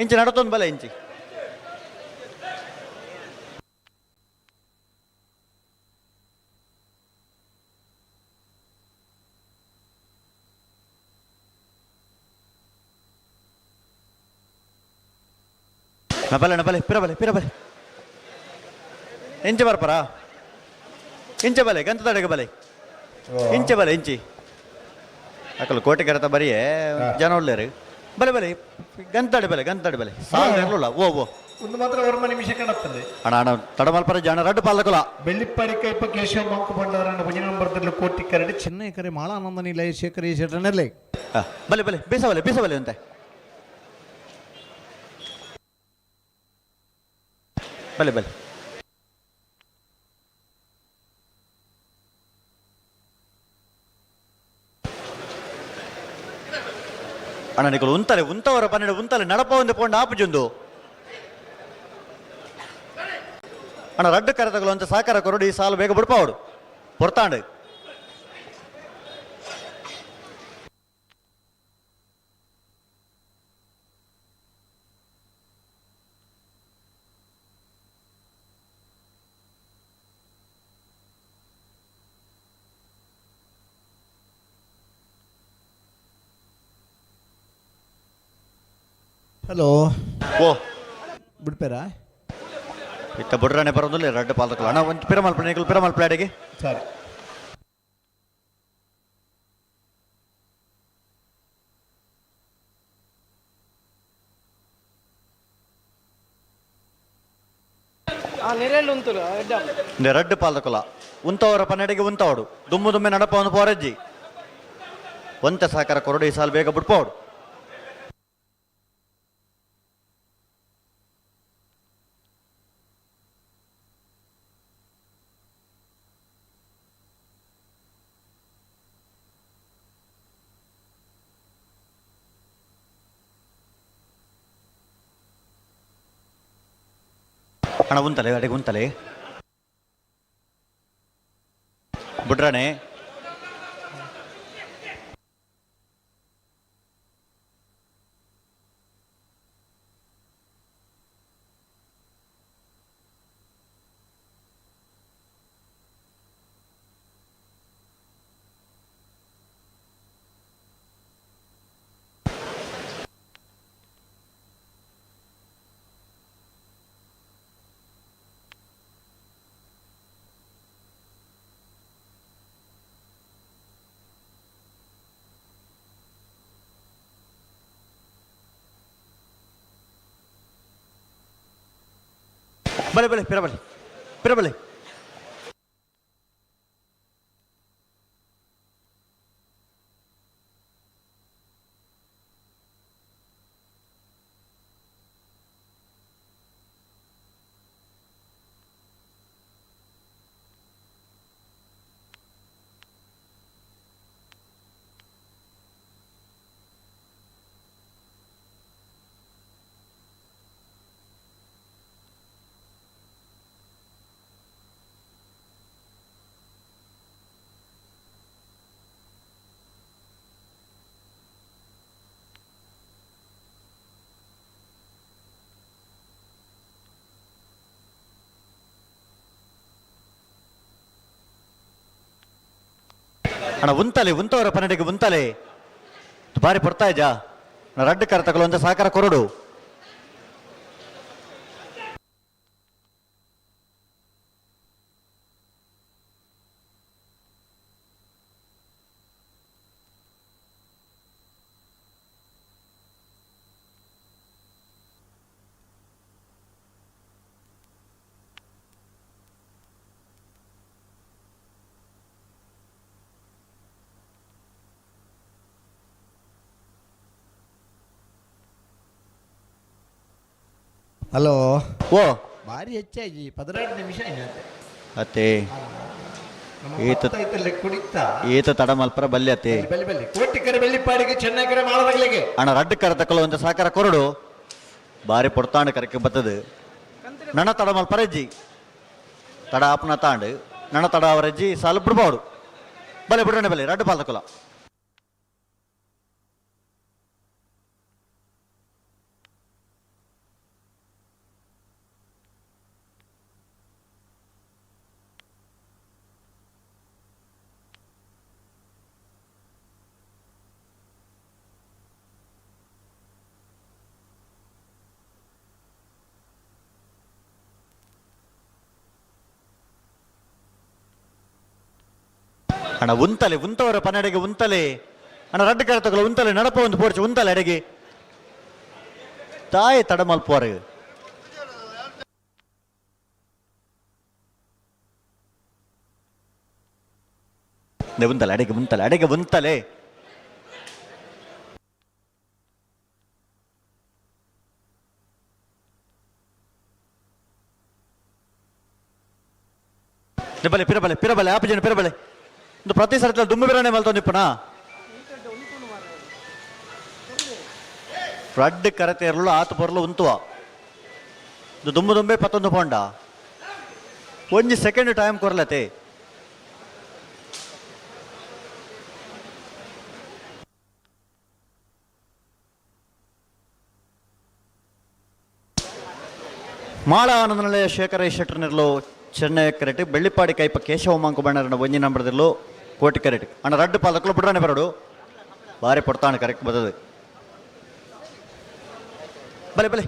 ಇಂಚು ನಡತೊಂದು ಬಲೆ ಇಂಚಿ. ಬಲೆ ಅಣ್ಣ ಬಲೆ ಪಿರ ಬಲೆ ಪಿರ ಬಲೆ ಇಂಚೆ ಬರ್ಪರಾ ಇಂಚೆ ಬಲೆ ಗಂತ ತಡೆಗೆ ಬಲೆ ಇಂಚೆ ಬಲೆ ಇಂಚಿ ಅಕಲು ಕೋಟೆ ಕರೆತ ಬರಿಯೇ ಜನ ಒಳ್ಳೆಯರು ಬಲೆ ಬಲೆ ಗಂತಡೆ ಬಲೆ ಗಂತಡೆ ಬಲೆ ಸಾಲ ಇರಲಿಲ್ಲ ಓ ಓ ಒಂದು ಮಾತ್ರ ವರ್ಮ ನಿಮಿಷ ಕಣತ್ತದೆ. ಅಣ್ಣ ಅಣ್ಣ ತಡಮಲ್ಪರ ಜನ ರಡ್ಡು ಪಾಲಕುಲ. ಬೆಳ್ಳಿಪ್ಪಾಡಿ ಕೈಪ ಕೇಶವ ಮಂಕು ಭಂಡಾರನ ಒಂಜಿ ನಂಬರ್ದಲ್ಲಿ ಕೋಟಿ ಕರಡಿ. ಚೆನ್ನೈಕರೆ ಮಾಳಾನಂದ ನಿಲಯ ಶೇಖರ ಶೆಟ್ಟರ್ನಲ್ಲಿ. ಬಲೆ ಬಲೆ ಬೀಸ ಬಲೆ ಬೀಸ ಬಲೆ ಅಂತೆ ಬಲೆ ಬಲೆ. ಅಣ್ಣ ನಿಕಲು ಉಂತಲೆ ಉಂತವರ ಪನ್ನೆರಡು ಉಂತಲೆ ನಡಪ ಒಂದು ಪೋಂಡ ಆಪುಜೊಂದು. ಅಣ್ಣ ರಡ್ಡು ಕರೆತಗಳು ಅಂತ ಸಹಕಾರ ಕೊರಡು ಈ ಸಾಲು ಬೇಗ ಬಿಡ್ಪಾವಡು ಪೊರ್ತಾಂಡು. ಹಲೋ. ಓ. ಬಿಡ್ಪೇರಾ? ಇತ್ತ ಬುಡ್ರಾಣೆ ಬರೋದಿಲ್ಲ ರಡ್ಡು ಪಾಲ್ದಕ್ಕಲ್ಲ ಅಣ್ಣ. ಒಂದು ಪಿರಮಲ್ಪ ನಿಕಲ್ ಪಿರಮಲ್ಪ ಅಡಿಗೆ. ಸರಿ. ರಡ್ಡು ಪಾಲ್ದಕ್ಕಲ್ಲ ಉಂತವರ ಪನ್ನಡಿಗೆ ಉಂತವಡು ದುಮ್ಮು ದುಮ್ಮೆ ನಡಪವನು ಪೋರಜ್ಜಿ ಒಂತೆ ಸಹಕಾರ ಕೊರಡು ಈ ಸಾಲು ಬೇಗ ಬಿಡ್ಪೋಡು. ಅಣ್ಣ ಉಂತಲೆ ಅಡಿಗೆ ಉಂತಲೆ ಬಿಡ್ರಾಣೆ. ಬಲೆ ಬಲೆ ಪಿರ ಬಲೆ ಪಿರ ಬಲೆ. ಅಣ್ಣ ಉಂತಲೆ ಉಂತವರ ಪನ್ನಡಿಗೆ ಉಂತಲೆ ಬಾರಿ ಪಡ್ತಾ ಇದ್ಯಾ. ರಡ್ಡು ಕರ ತಗೊಳ್ಳೋ ಅಂತ ಸಹಕಾರ ಕೊರಡು. ಹಲೋ. ಓ. ಭಾರಿ ಹೆಚ್ಚಾಗಿ 12 ನಿಮಿಷ ಆಯ್ತು. ಅತ್ತೆ. ಈತ ಕುಡಿತಾ ಈತ ತಡ ಮಲ್ಪರ ಬಲ್ಯ ಅತ್ತೆ. ಬಲ್ಲಿ ಬಲ್ಲಿ ಕೋಟಿ ಕರೆ ಬೆಳ್ಳಿಪ್ಪಾಡಿಗೆ ಚೆನ್ನೈ ಕರೆ ಮಾಡದಾಗಲಿಗೆ. ಅಣ್ಣ ರಡ್ಡು ಕರ ತಕೊಳ್ಳೋ ಅಂತ ಸಹಕಾರ ಕೊರಡು ಬಾರಿ ಪೊಡ್ತಾಂಡು ಕರಕ್ಕೆ ಬತ್ತದು. ನಣ ತಡ ಮಲ್ಪರಜ್ಜಿ ತಡ ಆಪನ ತಾಂಡು ನಣ ತಡ ಅವರಜ್ಜಿ ಸಾಲು ಬಿಡ್ಬಾರ್ದು. ಬಲೆ ಬಿಡೋಣ ಬಲೆ ರಡ್ಡು ಪಾಲ್ ತಕೊಲ್ಲ. ಅಣ್ಣ ಉಂತಲೆ ಉಂತವರ ಪನ್ನಡೆಗೆ ಉಂತಲೆ ಅಣ್ಣ ರಡ್ಡು ಕರ ತಗೊಳ್ಳ ಉಂತಲೆ ನಡಪ ಒಂದು ಪೋರ್ಚು ಉಂತಲೆ ಅಡಿಗೆ ತಾಯಿ ತಡ ಮಲ್ಪುವಾರು. ಉಂತಲೆ ಅಡಿಗೆ ಉಂತಲೆ ಅಡಿಗೆ ಉಂತಲೆ. ಬಲೆ ಪಿರಬಲೆ ಪಿರಬಲೆ ಆಪಜನ ಪಿರಬಲೆ ಒಂದು ಪ್ರತಿ ಸರ್ತಿ ದುಮ್ಮು ಬಿರಾಣೆ ಮಲ್ತೊಂದಿಪ್ಪಣ ರಡ್ಡು ಕರತೇರ್ಲು ಆತು ಪೊರ್ಲು ಉಂತುವ. ಇದು ದುಮ್ಮು ದುಂಬೆ ಪತ್ತೊಂದು ಪೋಂಡ. ಒಂಜಿ ಸೆಕೆಂಡ್ ಟೈಮ್ ಕೊರ್ಲತೆ. ಮಾಳ ಆನಂದನಲೆಯ ಶೇಖರ ಶೆಟ್ಟರ್ನಿರ್ಲು ಚೆನ್ನೈ ಕರೆಟ್ ಬೆಳ್ಳಿಪಾಡಿ ಕೈಪ ಕೇಶವ ಮಾಂಕು ಬಣ್ಣರನ್ನ ಒಂಜಿ ನಂಬರ್ದಿರ್ಲು ಕೋಟಿ ಕರೆಟ್ ಅಣ್ಣ ರಡ್ಡು ಪಾದಕ್ಕಲು ಬುಡ್ರಾನೆ ಬರಡು ಬಾರಿ ಪಡ್ತಾಣ ಕರೆಕ್ಟ್ ಬದದು ಬಲೆ ಬಲೆ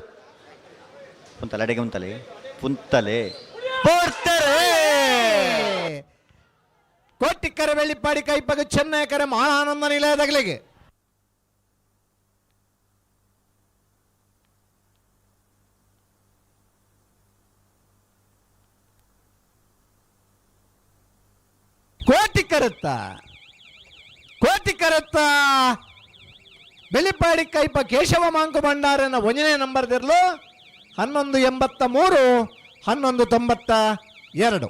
ಪುಂತಲೆ ಅಡಿಗೆ ಉಂತಲೆ ಪುಂತಲೆ ಪೋಡ್ತಾರೆ. ಕೋಟಿಕ್ಕರೆ ಬೆಳ್ಳಿಪಾಡಿ ಕೈಪಗ ಚೆನ್ನೈ ಕರೆ ಮಾಳ ಆನಂದ ನಿಲಯದಗಲಿಗೆ. ಕೋಟಿ ಕರತ್ತ ಕೋಟಿ ಕರತ್ತ ಬೆಳ್ಳಿಪಾಡಿ ಕೈಪ ಕೇಶವ ಮಾಂಕು ಭಂಡಾರನ ಒಂದನೇ ನಂಬರ್ದಿರ್ಲು 11.83 11.92.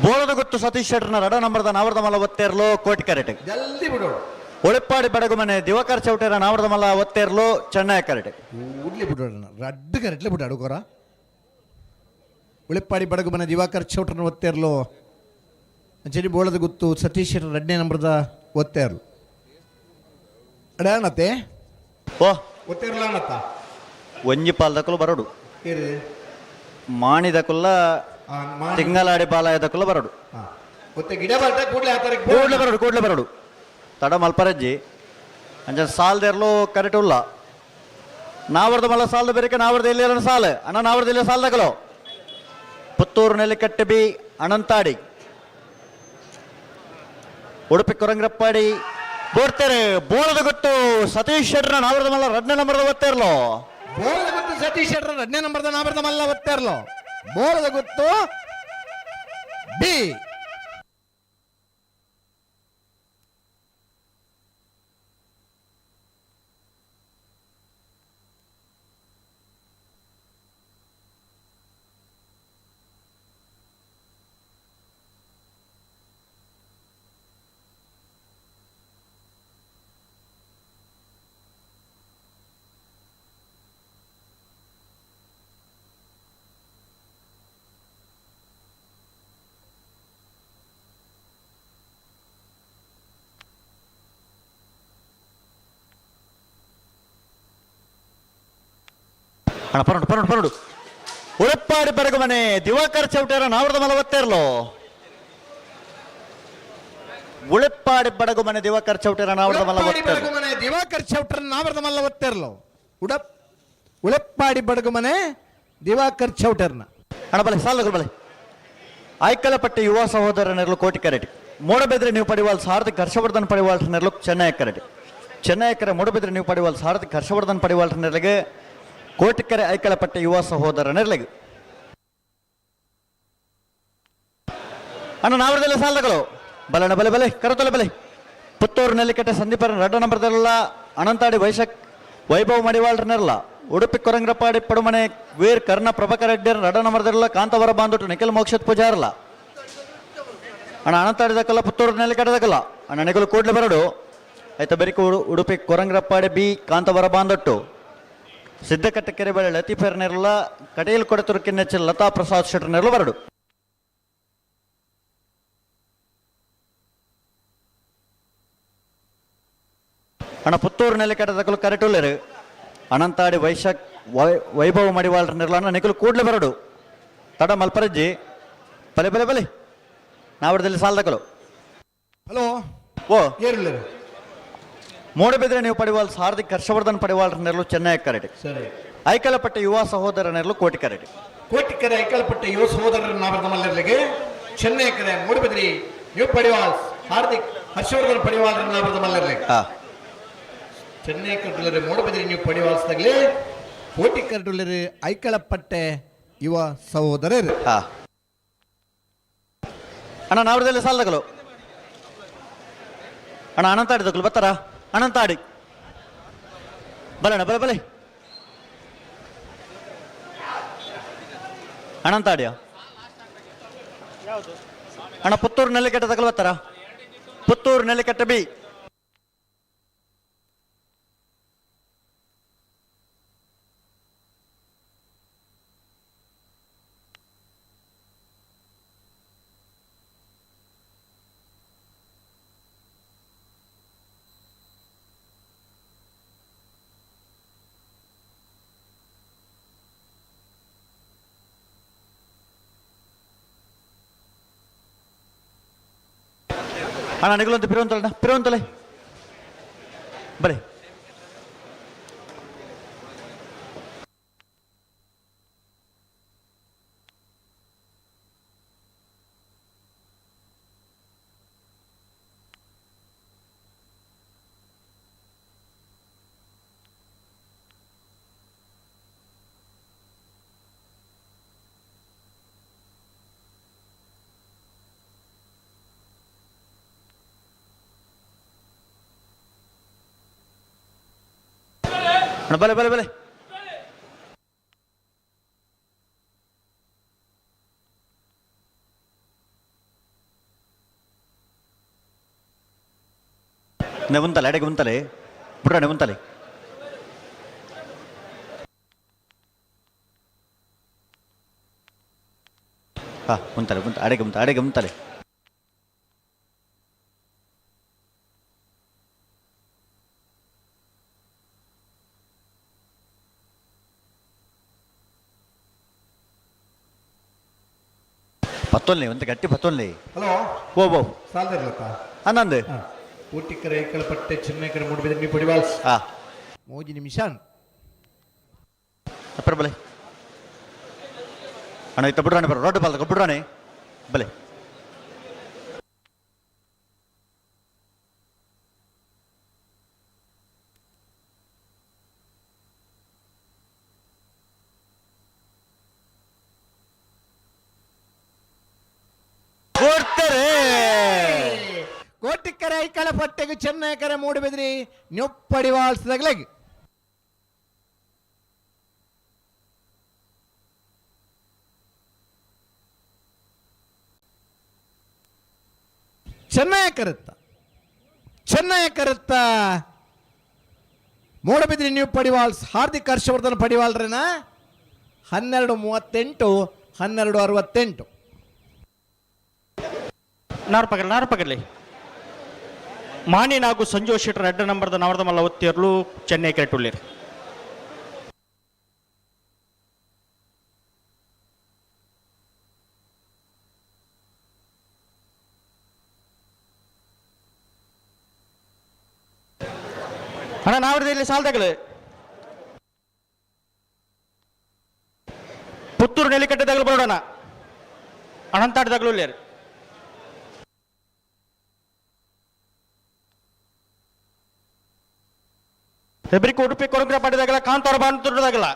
ಬೋಳದ ಗೊತ್ತು ಸತೀಶ್ ಶೆಟ್ಟರ್ನ ರಡ ನಂಬರ್ದ ನಾವರ್ದ ಮಲ್ಲ ಒತ್ತೇರ್ಲು ಕೋಟಿ ಕರೆಟ್. ಜಲ್ದಿ ಬಿಡೋಡು. ಒಳಪ್ಪಾಡಿ ಬಡಗುಮನೆ ದಿವಾಕರ್ ಚೌಟೇರ ನಾವರ್ದ ಮಲ್ಲ ಒತ್ತೇರ್ಲು ಚೆನ್ನೈ ಕರೆಟ್. ಕೂಡ್ಲಿ ಬಿಡೋಣ ರಡ್ಡು ಕರೆಟ್ಲೆ ಬಿಡ ಅಡುಗೋರ. ಉಳಿಪ್ಪಾಡಿ ಬಡಗುಮನೆ ದಿವಾಕರ್ ಚೌಟ್ರನ ಒತ್ತೇರ್ಲು ಅಂಚೆಡಿ ಬೋಳದ ಗುತ್ತು ಸತೀಶ್ ಶೆಟ್ಟರ್ ರಡ್ಡನೇ ನಂಬರ್ದ ಒತ್ತೇರ್ಲು ಅಡಾಣತೆ. ಓ. ಒತ್ತೇರ್ಲ ಅಣ್ಣತ್ತ. ಒಂಜಿ ಪಾಲ್ದಕ್ಕಲು ಬರಡು. ಇರು. ಮಾಣಿದಕುಲ್ಲ ತಿಂಗಳಾಡಿ ಬಾಲಾಯದಕ್ಕುಲ್ಲ ಬರಡು. ಒತ್ತೆ ಗಿಡ ಬರ್ತಾ ಕೂಡ್ಲೆ ಆತರ. ಕೂಡ್ಲೆ ಬರಡು, ಕೂಡ್ಲೆ ಬರಡು. ತಡ ಮಲ್ಪರಜ್ಜಿ ಅಂಚ ಸಾಲ್ದೆರ್ಲು ಕರೆಕ್ಟ್ ಉಲ್ಲ. ನಾವರ್ದ ಮಲ್ಲ ಸಾಲ್ದ ಬೇರೆ ನಾವರ್ದ ಎಲ್ಲಿ ಸಾಲ ಅಣ್ಣ ನಾವರ್ದ ಇಲ್ಲ ಸಾಲ್ದಕಲು ಪುತ್ತೂರು ನೆಲ್ಲಿಕಟ್ಟೆ ಬಿ ಅನಂತಾಡಿ ಉಡುಪಿ ಕೊರಂಗ್ರಪ್ಪಾಡಿ ಬೋಡ್ತಾರೆ. ಬೋಳದ ಗೊತ್ತು ಸತೀಶ್ ಶೆಟ್ಟರ್ನ ನಾವರ್ದ ಮಲ್ಲ ರಡ್ನೇ ನಂಬರ್ದ ಒತ್ತೇರ್ಲು. ಬೋಳದ ಗುತ್ತು ಸತೀಶ್ ಶೆಟ್ಟರ್ ರಡ್ಡನೇ ನಂಬರ್ದ ನಾವರ್ದ ಮಲ್ಲ ಒತ್ತೇರ್ಲು ಬೋಳದ ಗುತ್ತು ಬಿ. ಅಣ್ಣ ಪರಡು ಪರಡು ಪರಡು. ಉಳಪ್ಪಾಡಿ ಬರಗಮನೆ ದಿವಾಕರ್ ಚೌಟೇರ ನಾವರ್ದ ಮಲ ಒತ್ತೇರ್ಲು. ಉಳೆಪ್ಪಾಡಿ ಬಡಗುಮನೆ ದಿವಾಕರ್ ಚೌಟೇರ ನಾವರ್ದ ಮಲ ಉಳೆಪ್ಪಾಡಿ ಒತ್ತೇರ್ಲು. ಬಡಗುಮನೆ ದಿವಾಕರ್ ಚೌಟ್ರ ನಾವರ್ದ ಮಲ್ಲ ಒತ್ತೇರ್ಲು. ಉಳೆಪ್ಪಾಡಿ ಬಡಗುಮನೆ ದಿವಾಕರ್ ಚೌಟರ್ನ. ಅಣ್ಣ ಬಲೆ ಸಾಲಗಳು ಬಲೆ. ಆಯ್ಕಲಪಟ್ಟೆ ಯುವ ಸಹೋದರ ನೆರಳು ಕೋಟಿ ಕರೆಟ್. ಮೂಡಬೆದ್ರೆ ನೀವು ಪಡಿವಾಲ್ ಸಾರ್ಥಕ್ ಹರ್ಷವರ್ಧನ್ ಪಡಿವಾಲ್ ನೆರಳು ಚೆನ್ನೈ ಕರೆಟ್. ಚೆನ್ನೈ ಕರೆ ಮೂಡಬೆದ್ರೆ ನೀವು ಪಡಿವಾಲ್ ಸಾರ್ಥಕ್ ಹರ್ಷವರ್ಧನ್ ಪಡಿವಾಲ್ ನೆರಳಿಗೆ ಕೋಟಿಕೆರೆ ಐಕಲಪಟ್ಟೆ ಯುವ ಸಹೋದರ ನೆರಳಿಗೆ. ಅಣ್ಣ ನಾವರದಲ್ಲ ಸಾಲಗಳು ಬಲಣ ಬಲೆ ಬಲೆ ಕರತೊಲೆ ಬಲೆ. ಪುತ್ತೂರು ನೆಲ್ಲಿಕಟ್ಟೆ ಸಂದೀಪರ ರಡ್ಡ ನಂಬರ್ದಲ್ಲ ಅನಂತಾಡಿ ವೈಶಕ್ ವೈಭವ್ ಮಡಿವಾಳ್ರ ನೆರಳ. ಉಡುಪಿ ಕೊರಂಗ್ರಪಾಡಿ ಪಡುಮನೆ ವೀರ್ ಕರ್ಣ ಪ್ರಭಾಕರ್ ರೆಡ್ಡಿಯರ ರಡ್ಡ ನಂಬರ್ದಿರಲ್ಲ ಕಾಂತವರ ಬಾಂಧುಟು ನಿಖಿಲ್ ಮೋಕ್ಷತ್ ಪೂಜಾರಲ್ಲ. ಅಣ್ಣ ಅನಂತಾಡಿದಕ್ಕಲ್ಲ ಪುತ್ತೂರು ನೆಲ್ಲಿಕಟ್ಟದಕ್ಕಲ್ಲ ಅಣ್ಣ ನಿಖಿಲ್ ಕೂಡ್ಲೆ ಬರಡು ಆಯ್ತಾ ಬೆರಿಕು. ಉಡುಪಿ ಕೊರಂಗ್ರಪ್ಪಾಡಿ ಬಿ ಕಾಂತವರ ಬಾಂಧೊಟ್ಟು ಸಿದ್ದಕಟ್ಟೆ ಕೆರೆಬಳೆ ಲತೀಫರ್ ನೆರಳ ಕಟೀಲ್ ಕೊಡತೂರು ಕಿನ್ನೆಚ್ಚ ಲತಾ ಪ್ರಸಾದ್ ಶೆಟ್ಟರ್ ನೆರಳು ಬರಡು. ಅಣ್ಣ ಪುತ್ತೂರು ನೆಲ್ಲಿಕಟ್ಟದಕ್ಕಲು ಕರೆಟುಲ್ಲೇರು ಅನಂತಾಡಿ ವೈಶಾಖ್ ವೈಭವ ಮಡಿವಾಳ್ರ ನೆರಳು. ಅಣ್ಣ ನಿಖಿಲ್ ಕೂಡ್ಲೆ ಬರಡು ತಡ ಮಲ್ಪರಜ್ಜಿ ಬಲೆ ಬಲೆ ಬಲೆ ನಾವಡದಲ್ಲಿ ಸಾಲದಕಲು. ಹಲೋ. ಓ. ಏರುಲ್ಲರು. ಮೂಡಬಿದ್ರೆ ನೀವು ಪಡಿವಾಲ್ ಸಾರ್ದಿಕ್ ಹರ್ಷವರ್ಧನ್ ಪಡಿವಾಳ್ರ ನೆರಳು ಚೆನ್ನೈ ಕರೆಟ್. ಸರಿ. ಐಕಲಪಟ್ಟೆ ಯುವ ಸಹೋದರ ನೆರಳು ಕೋಟಿ ಕರೆಟ್. ಕೋಟಿಕೆರೆ ಐಕಲ್ಪಟ್ಟೆ ಯುವ ಸಹೋದರರ ನಾವರ್ದ ಮಲ್ಲರ್ಲಿಗೆ ಚೆನ್ನೈ ಕರೆ ಮೂಡಬಿದ್ರಿ ಯುವ ಪಡಿವಾಲ್ಸ್ ಹಾರ್ದಿಕ್ ಹರ್ಷವರ್ಧನ್ ಪಡಿವಾಲ್ರ ನಾವರ್ದ ಮಲ್ಲರ್ಲಿಗೆ. ಚೆನ್ನೈ ಕಟ್ಟುಲರು ಮೂಡಬಿದ್ರಿ ನೀವು ಪಡಿವಾಲ್ಸ್ ತಗಲಿ ಕೋಟಿ ಕಟ್ಟುಲರು ಐಕಳಪಟ್ಟೆ ಯುವ ಸಹೋದರರು. ಅಣ್ಣ ನಾವಡದಲ್ಲಿ ಸಾಲದಕಲು ಅಣ್ಣ ಅನಂತಾಡಿ ಬರ್ತಾರ ಅನಂತಾಡಿ ಬಲಣ್ಣ ಬಲೆ ಬಲೆ ಅನಂತಾಡಿಯ ಅಣ್ಣ ಪುತ್ತೂರು ನೆಲ್ಲಿಕಟ್ಟೆ ತಗಲು ಬರ್ತಾರ ಪುತ್ತೂರು ನೆಲ್ಲಿಕಟ್ಟೆ ಬಿ. ಅಣ್ಣ ನಿಗುಲಂತ ಪಿರುವಂತಲ್ಲ ಪಿರುವಂತಲೆ ಬಲೆ. ಅಣ್ಣ ಬಲೆ ಬಲೆ ಬಲೆ. ನೆ ಉಂತಲೆ ಅಡೆಗೆ ಉಂತಲೆ ಬುಡ್ರಾಣೆ ಉಂತಲೆ. ಹಾ ಉಂತಲೆ ಉಂತ ಅಡೆಗೆ ಉಂತ ಅಡೆಗೆ ಉಂತಲೆ. ಪತ್ತೊನ್ಲೆ ಒಂದು ಗಟ್ಟಿ ಪತ್ತೊನ್ಲೆ. ಹಲೋ. ಓ ಓ. ಸಾಲದಿರ್ಲತ್ತ. ಅನ್ನಂದು. ಕೋಟಿಕರ ಐಕಳಪಟ್ಟೆ ಚೆನ್ನೈಕರ ಮೂಡುಬಿದಿರೆ ಪಡಿವಾಲ್ಸ್. ಹಾ. 3 ನಿಮಿಷ. ಅಪ್ಪರ ಬಲೆ ಅಣ್ಣ ಇತ್ತ ಬಿಡ್ರಾಣೆ ಬರೋ ರೋಡ್ ಬಾಲ್ದ ಬಿಡ್ರಾಣೆ ಬಲೆ. ಕೊಡ್ತಾರೆ. ಕೋಟಿಕ್ಕರೆ ಐಕಳ ಪಟ್ಟೆಗೆ ಚೆನ್ನೈಕರೆ ಮೂಡುಬಿದ್ರಿ ನ್ಯೊಪ್ಪಡಿವಾಲ್ಸ್ದಾಗ್ಲಾಗಿ. ಚೆನ್ನೈ ಕರುತ್ತ ಚೆನ್ನೈ ಕರುತ್ತ ಮೂಡಬಿದ್ರಿ ನ್ಯೂ ಪಡಿವಾಲ್ಸ್ ಹಾರ್ದಿಕ್ ಹರ್ಷವರ್ಧನ್ ಪಡಿವಾಲ್ರೇನ 12:38 12:68. ನಾರ್ಪಗಲ್ ನಾರ್ಪಗಲ್ಲಿ ಮಾಣಿ ನಾಗು ಸಂಜೋಷ್ ಶೆಟ್ಟರ್ ಎಡ್ಡ ನಂಬರ್ದ ನವರ್ದ ಮಲ್ಲ ಒತ್ತಿರ್ಲು ಚೆನ್ನೈ ಕೆರೆಟುಳ್ಳೇರು. ಅಣ್ಣ ನಾವ್ರದ್ದು ಇಲ್ಲಿ ಸಾಲ್ದಾಗಲು ಪುತ್ತೂರು ನೆಲಿಕಟ್ಟೆದಾಗಲು ಬರೋಣ ಅನಂತಾಟದಾಗಲು ಉಳ್ಳೇರು. ಹೆಬ್ರಿಕ್ ಉಡುಪಿ ಕೊರಗ್ರ ಪಡೆದಾಗಲ್ಲ ಕಾಂತಾರ ಬಾಂತದಾಗಲ್ಲ.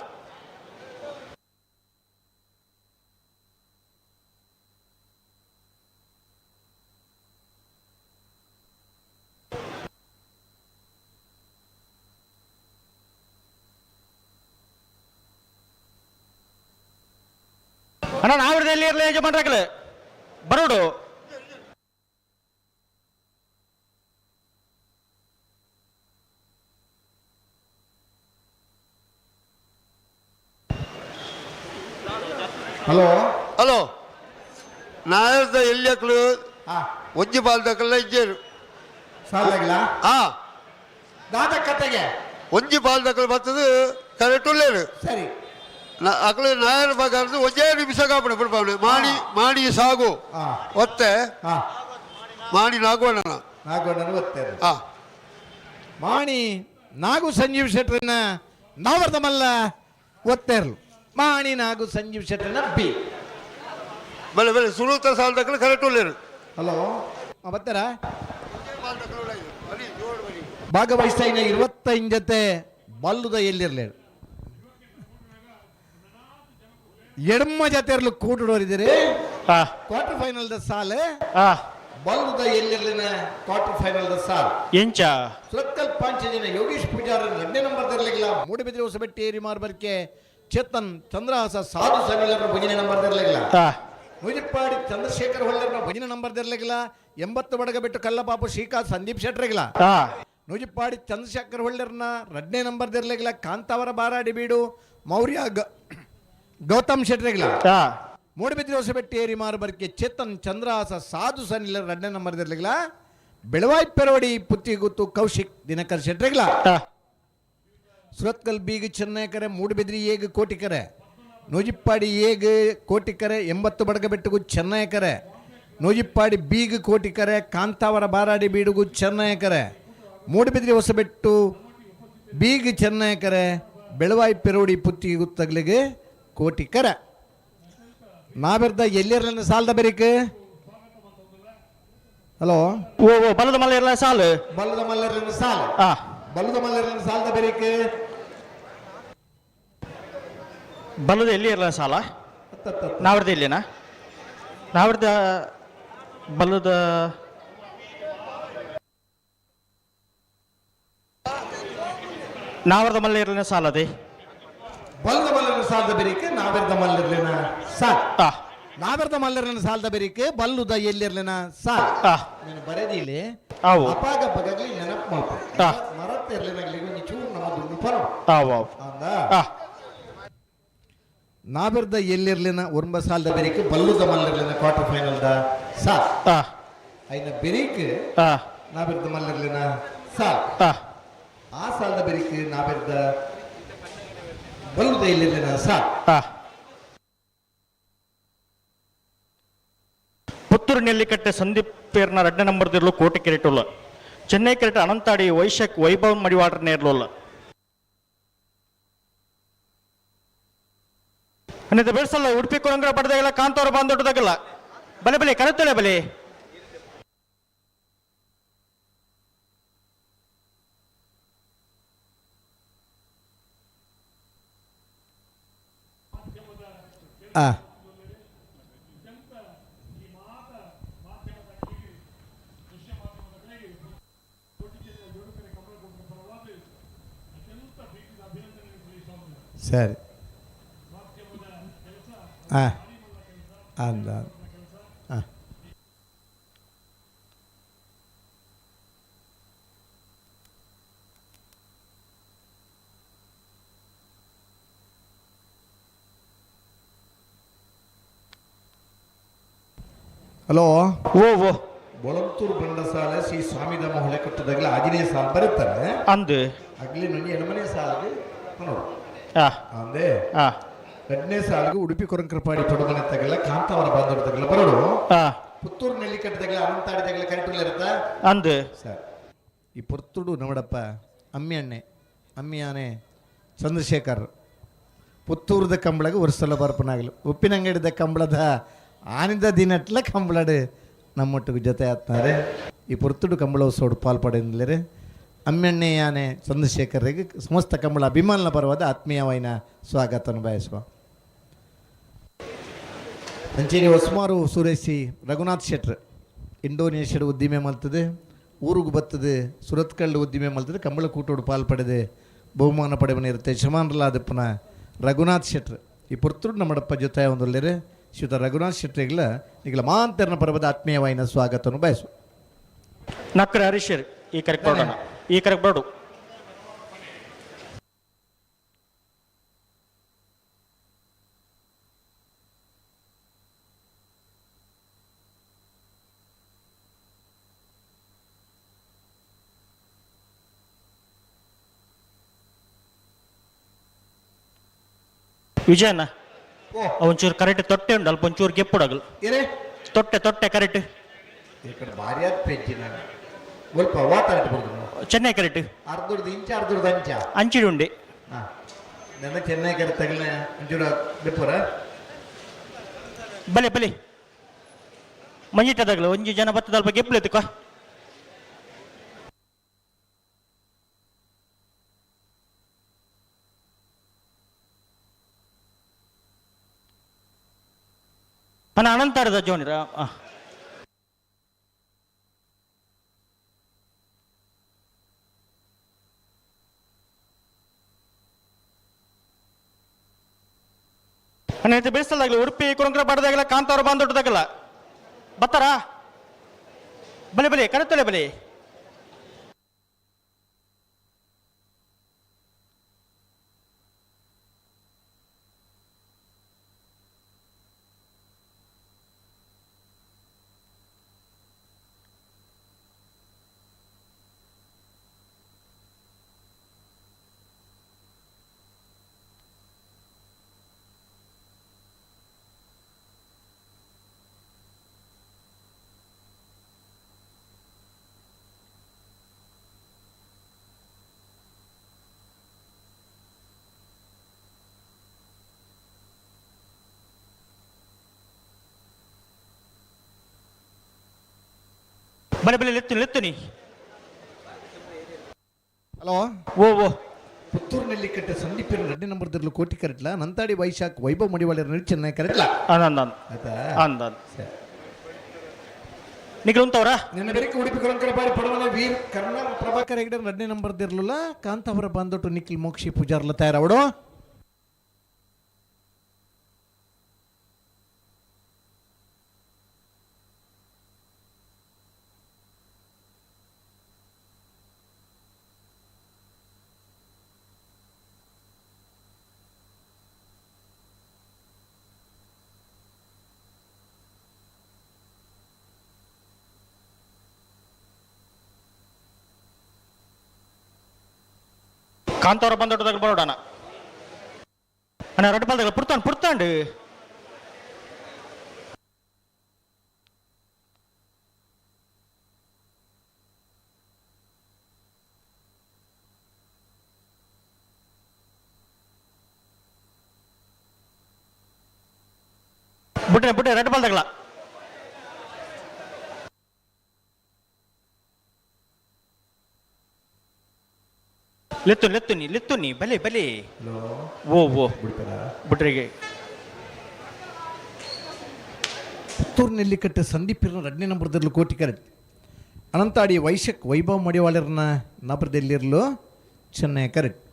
ಅಣ್ಣ ನಾವಿರದಲ್ಲಿ ಇರಲಿ ಯಜಮಾನ್ರಾಗಲ ಬರೋಡು. ಹಲೋ. ಹಲೋ ನಾಯರ್ದ ಎಲ್ಲಿ ಹಾ. ಒಂಜಿ ಬಾಲ್ದಕಲ್ಲ ಇಜ್ಜೇರು. ಸಾಲಾಗಿಲ್ಲ. ಹಾ. ದಾದ ಕತೆಗೆ. ಒಂಜಿ ಬಾಲ್ದಕಲ್ ಬರ್ತದೆ ಕರೆಕ್ಟ್ ಉಳ್ಳೇರು. ಸರಿ. ಅಕಲು ನಾಯರ್ ಬಗಾರ್ದು ಒಂಜೇ ನಿಮಿಷ ಕಾಪಣೆ ಬಿಡ್ಪಾವಣೆ ಮಾಣಿ ಮಾಣಿ ಸಾಗು. ಹಾ. ಒತ್ತೆ. ಹಾ. ಮಾಣಿ ನಾಗುವಣ್ಣ. ನಾಗಣ್ಣನ ಒತ್ತಾರೆ. ಹಾ. ಮಾಣಿ ನಾಗು ಸಂಜೀವ್ ಶೆಟ್ಟರನ್ನ ನಾವರ್ದ ಮಲ್ಲ ಒತ್ತೇರ್ಲು ಮಾಣಿ ನಾಗು ಸಂಜೀವ್ ಶೆಟ್ಟರನ್ನ ಬಿ. ಬಲೆ ಬಲೆ ಸುರುತ ಸಾಲದಕಲ್ ಕರೆಕ್ಟ್ ಉಳ್ಳೇರು. ಹಲೋ. ಬರ್ತಾರ ಭಾಗವಹಿಸ್ತಾ ಇನ್ನ 25 ಜೊತೆ ಬಲ್ಲುದ ಎಲ್ಲಿರ್ಲಿ ಎಡಮ್ಮ ಜೊತೆ ಇರ್ಲು ಕೂಟುಡೋರಿದ್ದೀರಿ. ಹಾ. Quarter final the ಸಾಲೆ. ಹಾ. ಬಲ್ಲುದ ಎಲ್ಲಿರ್ಲಿನ quarter final the ಸಾಲ್. ಎಂಚ. ಸುರತ್ಕಲ್ ಪಾಂಚಜನ ಯೋಗೇಶ್ ಪೂಜಾರ 2ನೇ ನಂಬರ್ ತರಲಿಲ್ಲ. ಮೂಡುಬಿದಿರೆ ಹೊಸಬೆಟ್ಟಿ ಏರಿಮಾರ್ ಬರ್ಕೆ ಚೇತನ್ ಚಂದ್ರಹಾಸ ಸಾಧು ಸಮಿಲರ ಭುಜಿನ ನಂಬರ್ ತರಲಿಲ್ಲ. ಹಾ. ಮುಜಿಪ್ಪಾಡಿ ಚಂದ್ರಶೇಖರ್ ಹೊಳ್ಳರ್ನ ಭುಜಿನ ನಂಬರ್ ತರಲಿಲ್ಲ. 80 ಬಡಗ ಬಿಟ್ಟು ಕಲ್ಲಪಾಪು ಶ್ರೀಕಾಂತ್ ಸಂದೀಪ್ ಶೆಟ್ಟರಿಗಿಲ್ಲ. ಹಾ. ನೂಜಿಪ್ಪಾಡಿ ಚಂದ್ರಶೇಖರ್ ಹೊಳ್ಳರ್ನ 2ನೇ ನಂಬರ್ ತರಲಿಲ್ಲ. ಕಾಂತಾವರ ಬಾರಾಡಿ ಬೀಡು ಮೌರ್ಯ ಗೌತಮ್ ಶೆಟ್ಟರಿಗಿಲ್ಲ. ಹಾ. ಮೂಡುಬಿದಿರೆ ಹೊಸಬೆಟ್ಟಿ ಏರಿಮಾರು ಬರ್ಕೆ ಚೇತನ್ ಚಂದ್ರಹಾಸ ಸಾಧು ಸನಿಲರ್ 2ನೇ ನಂಬರ್ ತರಲಿಲ್ಲ. ಬೆಳವಾಯಿ ಪೆರೋಡಿ ಪುತ್ತಿಗುತ್ತು ಕೌಶಿಕ್ ದಿನಕರ್ ಶೆಟ್ಟರಿಗಿಲ್ಲ. ಹಾ. ಸುರತ್ಕಲ್ ಬೀಗ ಚೆನ್ನೈಕರೆ ಮೂಡುಬಿದ್ರಿ ಏಗ್ ಕೋಟಿಕರೆ ನೂಜಿಪ್ಪಾಡಿ ಏಗ್ ಕೋಟಿಕರೆ 80 ಬಡಗಬೆಟ್ಟುಗು ಚೆನ್ನೈಕರೆ ನೂಜಿಪ್ಪಾಡಿ ಬೀಗ ಕೋಟಿಕರೆ, ಕಾಂತಾವರ ಬಾರಾಡಿ ಬೀಡುಗು ಚೆನ್ನಯಕರೆ, ಮೂಡುಬಿದಿರೆ ಹೊಸಬೆಟ್ಟು ಬೀಗ ಚೆನ್ನಯಕರೆ, ಬೆಳವಾಯಿ ಪೆರೋಡಿ ಪುತ್ತಿಗೆ ಗುತ್ತಗ್ಲಿಗೆ ಕೋಟಿಕರೆ. ನಾವೆರ್ದ ಎಲ್ಲಿರಲಿನ ಸಾಲದ ಬೆರಿಕ್? ಹಲೋ. ಓ ಓ, ಬಲದ ಮಲ್ಲ ಸಾಲು. ಬಲ್ಲದ ಮಲ್ಲರ್ಲಿನ ಸಾಲ. ಆ. ಬಲ್ಲದ ಮಲ್ಲರ್ಲಿನ ಸಾಲದ ಬೆರಿಕ್. ಬಲದ ಎಲ್ಲಿ ಇರಲ್ಲ ಸಾಲ? ನಾವರ್ದ ಎಲ್ಲಿನಾ? ನಾವರ್ದ ಬಲದ ನಾವರ್ದ ಮಲ್ಲ ಇರಲಿನ ಸಾಲ ಅದೇ. ಬಲ್ಲದ ಮಲ್ಲರ್ಲಿನ ಸಾಲದ ಬೆರಿಕ್, ನಾವೆರ್ದ ಮಲ್ಲರ್ಲಿನ ಸಾಲ. ಆ. ನಾವೆರ್ದ ಮಲ್ಲರ್ಲಿನ ಸಾಲದ ಬೆರಿಕ್, ಬಲ್ಲುದ ಎಲ್ಲಿರ್ಲಿನ ಸಾಲ. ಆ. ನೀನು ಬರೆದಿಲ್ಲಿ. ಆವು. ಅಪಾಗ ಬಗಗ್ಲಿ ನೆನಪು ಮಾಡ್ಕೊ. ಆ. ಮರತ್ತ ಇರ್ಲಿನಾಗ್ಲಿ ಒಂಜಿ ಚೂರು ನಮ್ಮ ದುಡ್ಡು ಪರ ಆವು ಆವು. ಅಂದ. ಆ. ನಾವೆರ್ದ ಎಲ್ಲಿರ್ಲಿನ ಒರ್ಂಬ ಸಾಲದ ಬೆರಿಕ್, ಬಲ್ಲುದ ಮಲ್ಲರ್ಲಿನ ಕ್ವಾರ್ಟರ್ ಫೈನಲ್ the ಸಾಲ್. ಆ. ಐನ ಬೆರಿಕ್ ಆ. ನಾವೆರ್ದ ಮಲ್ಲರ್ಲಿನ ಸಾಲ್. ಆ. ಆ ಸಾಲದ ಬೆರಿಕ್ ನಾವೆರ್ದ ಬಲ್ಲುದ ಎಲ್ಲಿರ್ಲಿನ ಸಾಲ್. ಆ. ಪುತ್ತೂರು ನೆಲ್ಲಿಕಟ್ಟೆ ಸಂದೀಪ್ ಪೇರ್ನ ರಡ್ಡ ನಂಬರ್ ದಿರ್ಲು ಕೋಟೆ ಕೆರೆಟುಲ್ಲ. ಚೆನ್ನೈ ಕೆರೆಟ ಅನಂತಾಡಿ ವೈಶಕ್ ವೈಭವ್ ಮಡಿವಾಡ್ರ ನೇರ್ಲುಲ್ಲ. ಅನ್ನಿದ ಬೆಳ್ಸಲ್ಲ ಉಡುಪಿ ಕೊರಂಗ್ರ ಪಡೆದಾಗಲ್ಲ, ಕಾಂತವ್ರ ಬಂದೊಡ್ಡದಾಗಲ್ಲ. ಬಲೆ ಬಲೆ ಕರೆತಲೆ ಬಲೆ. ಆ. ಸರಿ, ಹಾಂ, ಅಂದ ಹಾಂ. ಹಲೋ. ಓ ಓ. ಬೊಳಂತೂರು ಬಂಡಸಾಲೆ ಶ್ರೀ ಸ್ವಾಮಿಧಾಮ ಹೊಳೆ ಕಟ್ಟದಾಗಲೇ ಆಂಜನೇಯ ಸಾಲ ಬರುತ್ತಾರೆ. ಅಂದು. ಅಗ್ಲಿ ನುಣಿ ಎಣಮನೆ ಸಾಲಿಗೆ ನೋಡು. ಆ. ಅಂದೆ. ಆ. ಎರಡನೇ ಸಾಲಿಗೆ ಉಡುಪಿ ಕೊರಂಕರಪಾಡಿ ಪಡುಮನೆ ತಗಲ, ಕಾಂತಾವರ ಬಾಂಧವ್ರ ತಗಲ ಬರೋಡು. ಆ. ಪುತ್ತೂರು ನೆಲ್ಲಿಕಟ್ಟದಾಗಲ ಅನಂತಾಡಿ ತಗಲ ಕರೆಟುಲ್ಲ ಇರುತ್ತಾ. ಅಂದು. ಸರ್, ಈ ಪೊರ್ತುಡು ನಮ್ಮಡಪ್ಪ ಅಮ್ಮಿ ಅಣ್ಣೆ ಅಮ್ಮಿಯಾನೆ ಚಂದ್ರಶೇಖರ್ ಪುತ್ತೂರದ ಕಂಬಳಗೆ ವರ್ಷಲ ಬರ್ಪನಾಗಲು ಉಪ್ಪಿನಂಗಡಿದ ಕಂಬಳದ ಆನಿದ ದಿನಟ್ಲ ಕಂಬಳಡು ನಮ್ಮೊಟ್ಟಿಗೆ ಜೊತೆ ಆತ್ನಾರೆ. ಈ ಪೊರ್ತುಡು ಕಂಬಳ ಉತ್ಸವಡು ಪಾಲ್ಪಡೆಂದ್ಲೇರೆ ಅಮ್ಮೆಣ್ಣೆಯಾನೆ ಚಂದ್ರಶೇಖರ್ಗೆ ಸಮಸ್ತ ಕಂಬಳ ಅಭಿಮಾನ ಪರವಾದ ಆತ್ಮೀಯವಾಯಿನ ಸ್ವಾಗತವನ್ನು ಬಯಸುವ. ಅಂಚೇರಿ ಹೊಸ್ಮಾರು ಸುರೇಶಿ ರಘುನಾಥ್ ಶೆಟ್ರ್ ಇಂಡೋನೇಷ್ಯಾದ ಉದ್ದಿಮೆ ಮಲ್ತದೆ, ಊರಿಗೆ ಬರ್ತದೆ, ಸುರತ್ಕಲ್ಲು ಉದ್ದಿಮೆ ಮಲ್ತದೆ, ಕಂಬಳ ಕೂಟೋಡು ಪಾಲ್ ಪಡೆದೆ ಬಹುಮಾನ ಪಡೆವನಿರುತ್ತೆ ಯಜಮಾನ್ರಲಾದಪ್ಪನ ರಘುನಾಥ್ ಶೆಟ್ರ್. ಈ ಪೊರ್ತುಡು ನಮ್ಮಡಪ್ಪ ಜೊತೆ ಒಂದೊಳ್ಳೆರೆ ಶ್ರೀಯುತ ರಘುನಾಥ್ ಶೆಟ್ರಿಗಳ ಈಗಲ ಮಾಂತರನ ಪರ್ವದ ಆತ್ಮೀಯವಾಯಿನ ಸ್ವಾಗತವನ್ನು ಬಯಸು. ನಕ್ರ ಹರೀಶರ್ ಈ ಕರೆಕ್ಟ್ ಬರೋಣ, ಈ ಕರೆಕ್ಟ್ ಬರೋಡು. ವಿಜಯಣ್ಣ, ಒಂಚೂರು ಕರೆಕ್ಟ್ ತೊಟ್ಟೆ ಉಂಟು, ಅಲ್ಪ ಒಂಚೂರು ಗೆಪ್ಪುಡಗಲು. ಏನೇ? ತೊಟ್ಟೆ ತೊಟ್ಟೆ ಕರೆಕ್ಟ್. ಈ ಕಡೆ ಭಾರಿ ಆದ ಪೆಜ್ಜಿ ನಾನು ಸ್ವಲ್ಪ ವಾತಾಟ ಬರ್ತದೆ. ಚೆನ್ನೈ ಕರೆಕ್ಟ್. ಅರ್ಧರ್ದು ಇಂಚ, ಅರ್ಧರ್ದು ಅಂಚ. ಅಂಚಿಡಿ ಉಂಡೆ. ಹಾಂ, ನನ್ನ ಚೆನ್ನೈ ಕಡೆ ತಗಲ ಒಂಚೂರು ಬಿಪ್ಪುರ. ಬಲೆ ಬಲೆ ಮಂಜಿಟ್ಟದಾಗಲ ಒಂಜಿ ಜನ ಬತ್ತದ ಅಲ್ಪ ಗೆಪ್ಪುಲೆತ್ತುಕ. ಅಣ್ಣ ಅನಂತಾರದ ಜೋನಿರ. ಅಣ್ಣ ಇದು ಬೇಯಿಸಲಾಗಲಿ ಉಡುಪಿ ಕುರಂಕ್ರ ಬಡದಾಗಲ್ಲ, ಕಾಂತಾರ ಬಂದೊಡ್ಡದಾಗಲ್ಲ ಬತ್ತಾರಾ? ಬಲೆ ಬಲೆ ಕರೆತಲೆ ಬಲೆ. ಬಲೆ ಬಲೆ ಲೆತ್ತು ಲೆತ್ತುನಿ. ಹಲೋ. ಓ ಓ. ಪುತ್ತೂರು ನೆಲ್ಲಿಕಟ್ಟೆ ಸಂದೀಪ್ ಎರಡನೇ ನಂಬರ್ ದಿರ್ಲು ಕೋಟಿ ಕರೆಟ್ಲ, ನಂತಾಡಿ ವೈಶಾಖ್ ವೈಭವ್ ಮಡಿವಾಳ ಚೆನ್ನೈ ಕರೆಟ್ಲ. ಅಂದ. ಆಯ್ತಾ? ಅಂದ. ನಿಖಿಲ್ ಉಂತವ್ರಾ? ನಿನ್ನ ಬೆರಕೆ ಉಡುಪಿ ಕೊಳಂಕರ ಬಾರಿ ಪಡವನ ವೀರ್ ಕರ್ಣ ಪ್ರಭಾಕರ್ ಹೆಗಡೆ ಎರಡನೇ ನಂಬರ್ ದಿರ್ಲುಲ, ಕಾಂತಾವರ ಬಂದೊಟ್ಟು ನಿಖಿಲ್ ಮೋಕ್ಷಿ ಪೂಜಾರ್ಲ ತಯಾರವಡು. ಕಾಂತಾವರ ಬಂದೊಟ್ಟದಾಗ ಬರೋಡಣ ಅಣ್ಣ. ರಡ್ಡು ಬಾಲ್ದಾಗ ಪುಡ್ತಾಂಡು ಪುಡ್ತಾಂಡು. ಬುಟ್ಟೆ ಬುಟ್ಟೆ ರಡ್ಡು ಬಾಲ್ದಾಗಲ. ಲೆತ್ತು ಲೆತ್ತುನಿ ಲೆತ್ತುನಿ ಬಲೆ ಬಲೆ. ಓ ಓ ಬಿಟ್ರಿಗೆ. ಪುತ್ತೂರು ನೆಲ್ಲಿಕಟ್ಟೆ ಸಂದೀಪ್ ಎರಡನೇ ನಂಬರ್ ದಿರ್ಲು ಕೋಟಿ ಕರೆಟ್, ಅನಂತಾಡಿ ವೈಶಕ್ ವೈಭವ್ ಮಡಿವಾಳರ್ನ ನಬರದಲ್ಲಿರಲು ಚೆನ್ನೈ ಕರೆಕ್ಟ್.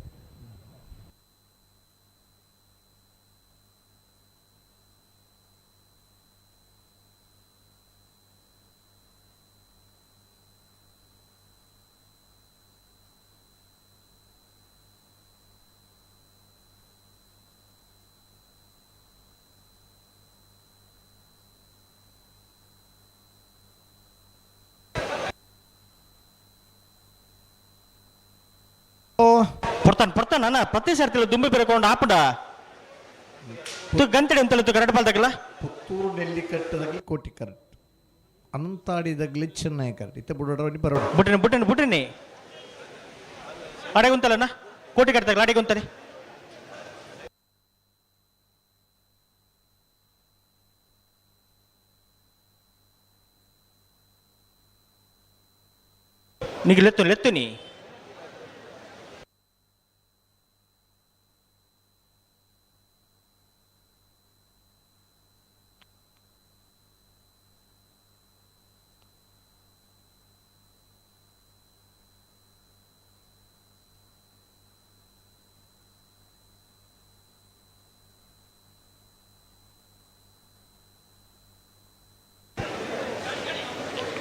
ಪೊರ್ತಾನ್ ಪೊರ್ತಾನ್ ಅಣ್ಣ. ಪ್ರತಿ ಸರ್ತಿ ದುಂಬಿ ಬೆರಕೊಂಡು ಆಪುಂಡ ತು ಗಂತಡೆ ಅಂತಲ್ಲ ತು ಕರೆಕ್ಟ್ ಬಾಲ್ದಾಗಲ್ಲ. ಪುತ್ತೂರು ನೆಲ್ಲಿಕಟ್ಟದಾಗಲಿ ಕೋಟಿ ಕರೆಕ್ಟ್, ಅನಂತಾಡಿದಾಗಲಿ ಚೆನ್ನೈ ಕರೆಕ್ಟ್. ಇತ್ತ ಬುಡೋಡ ಬರೋಣ. ಬುಟ್ಟಿನಿ ಬುಟ್ಟಿನಿ ಬುಟ್ಟಿನಿ. ಅಡೆಗೆ ಉಂತಲ್ಲಣ್ಣ, ಕೋಟಿ ಕಟ್ತಾಗಲ್ಲ ಅಡೆಗೆ ಉಂತಾನೆ. ನೀಗ ಲೆತ್ತು ಲೆತ್ತುನಿ.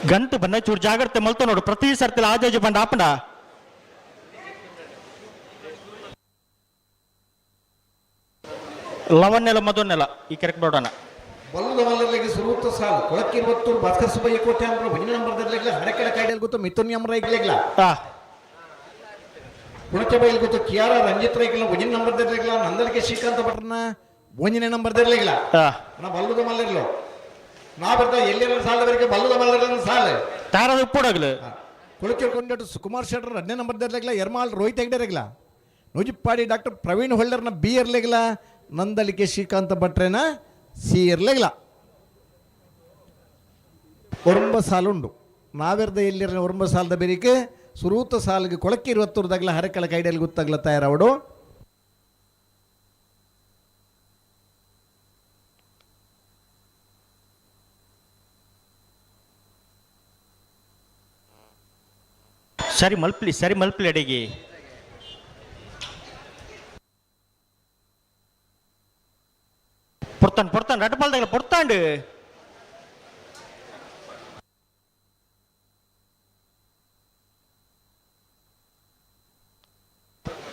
ಗಂಟು ಬನ್ನ ಚೂರು ಜಾಗ್ರತೆ ಮಲ್ತ ನೋಡು. ಪ್ರತಿ ಸರ್ತಿ ಆಜಾಜು ಬಂದ ಆಪಂಡ. ಲವನ್ನೆಲ್ಲ ಮಧುನ್ನೆಲ್ಲ ಈ ಕರೆಕ್ಟ್ ನೋಡೋಣ. ಬಲ್ಲದ ಮಲ್ಲರಿಗೆ ಸುರೂತ ಸಾಲು ಕೊಳಕ್ಕಿರುವತ್ತೂರು ಭಾಸ್ಕರ್ ಸುಬ್ಬಯ್ಯ ಕೋಟೆ ಅಂದ್ರೆ ಒಂದನೇ ನಂಬರ್ ಹರಕೆಳ ಕಾಯಿಲೆ ಗೊತ್ತು ಮಿಥುನ್ ಯಮರ ಇಗ್ಲಿಗ್ಲ. ಆ. ಪುಣಚಬೈಲ್ ಗೊತ್ತು ಕಿಯಾರ ರಂಜಿತ್ ರೈಕ್ಲ ಒಂದನೇ ನಂಬರ್ ದಿರ್ಲಿಗ್ಲ, ನಂದಳಿಕೆ ಶ್ರೀಕಾಂತ ಭಟ್ರನ ಒಂದನೇ ನಂಬರ್ ದಿರ್ಲಿಗ್ಲ. ಆ. ನಾ ಬಲ್ಲದ ಮಲ್ಲರ್ಲು ನಾ ಬರ್ತಾ ಎಲ್ಲಿರ ಸಾಲದವರೆಗೆ ಬಲ್ಲದ ಮಲ್ಲರ ಸಾಲ. ತಾರದ ಉಪ್ಪುಡಗ್ಲು. ಕುಳಕಿರ್ಕೊಂಡಟ್ಟು ಸುಕುಮಾರ್ ಶೆಟ್ಟರ್ ಎರಡನೇ ನಂಬರ್ ದಿರ್ಲಿಗ್ಲ, ಎರ್ಮಾಲ್ ರೋಹಿತ್ ಹೆಗ್ಡೆ ನೂಜಿಪ್ಪಾಡಿ ಡಾಕ್ಟರ್ ಪ್ರವೀಣ್ ಹೊಳ್ಳರ್ನ ಬಿ ಇರ್ಲಿಗ್ಲ, ನಂದಳಿಕೆ ಶ್ರೀಕಾಂತ ಭಟ್ರೇನ ಸಿ ಇರ್ಲಿಗ್ಲ. ಒರಂಬ ಸಾಲುಂಡು ನಾವೆರ್ದ ಎಲ್ಲಿರ ಒರಂಬ ಸಾಲದ ಬೆರಿಕೆ ಸುರೂತ ಸಾಲಿಗೆ ಕೊಳಕ್ಕೆ ಇರುವತ್ತೂರ್ದಾಗ್ಲ ಹರಕಳ ಕೈಡಲ್ಲಿ ಗೊತ್ತಾಗ್ಲ ತಯಾರವಡು. ಸರಿ ಮಲ್ಪ್ಲಿ ಸರಿ ಮಲ್ಪ್ಲಿ ಅಡಿಗೆ. ಪೊರ್ತಾನ್ ಪೊರ್ತಾನ್ ರಡ್ಡು ಬಾಲ್ದಾಗಲ ಪೊರ್ತಾಂಡು.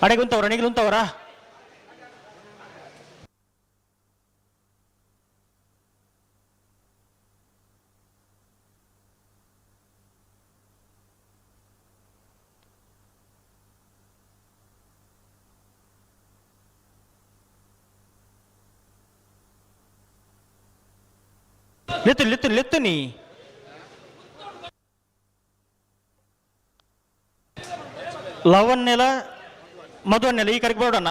ಅಡೆಗೆ ಉಂತವ್ರ ನಿಗಿಲ್ ಉಂತವ್ರಾ? ಲೆತ್ತು ಲೆತ್ತು ಲೆತ್ತುನಿ. ಲವನ್ನೆಲ ಮಧುವನ್ನೆಲ ಈ ಕಡೆಗೆ ಬರೋಣ.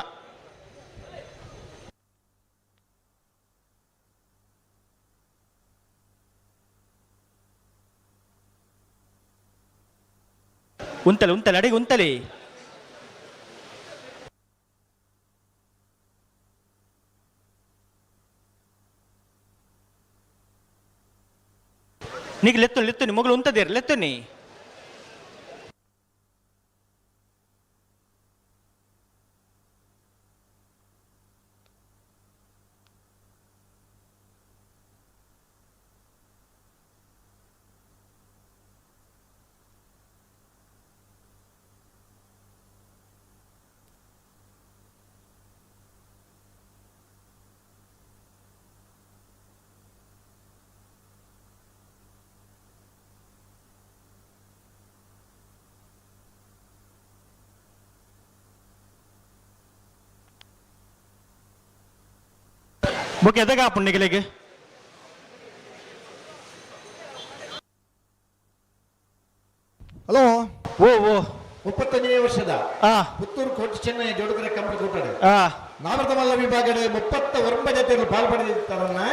ಉಂತಲೆ ಉಂತಲೆ ಅಡಿಗೆ ಉಂತಲೆ. ನೀಗ ಲೆತ್ತು ಲೆತ್ತುನಿ ಮೊಗಲು ಉಂತದೇರು ಲೆತ್ತುನಿ. ಬೊಕ್ಕ ಎದಗ ಪುಣ್ಣಿಗಳಿಗೆ. ಹಲೋ. ಓ ಓ. 35ನೇ ವರ್ಷದ ಪುತ್ತೂರು ಕೋಟಿ ಚೆನ್ನೈ ಜೋಡುಗರ ಕಂಪನಿ ಕೂಟಾಡು ನಾಮೃತಮಲ್ಲ ವಿಭಾಗದ 39 ಜತೆಯಲ್ಲಿ ಪಾಲ್ಪಡೆದಿದ್ದಾರನ್ನ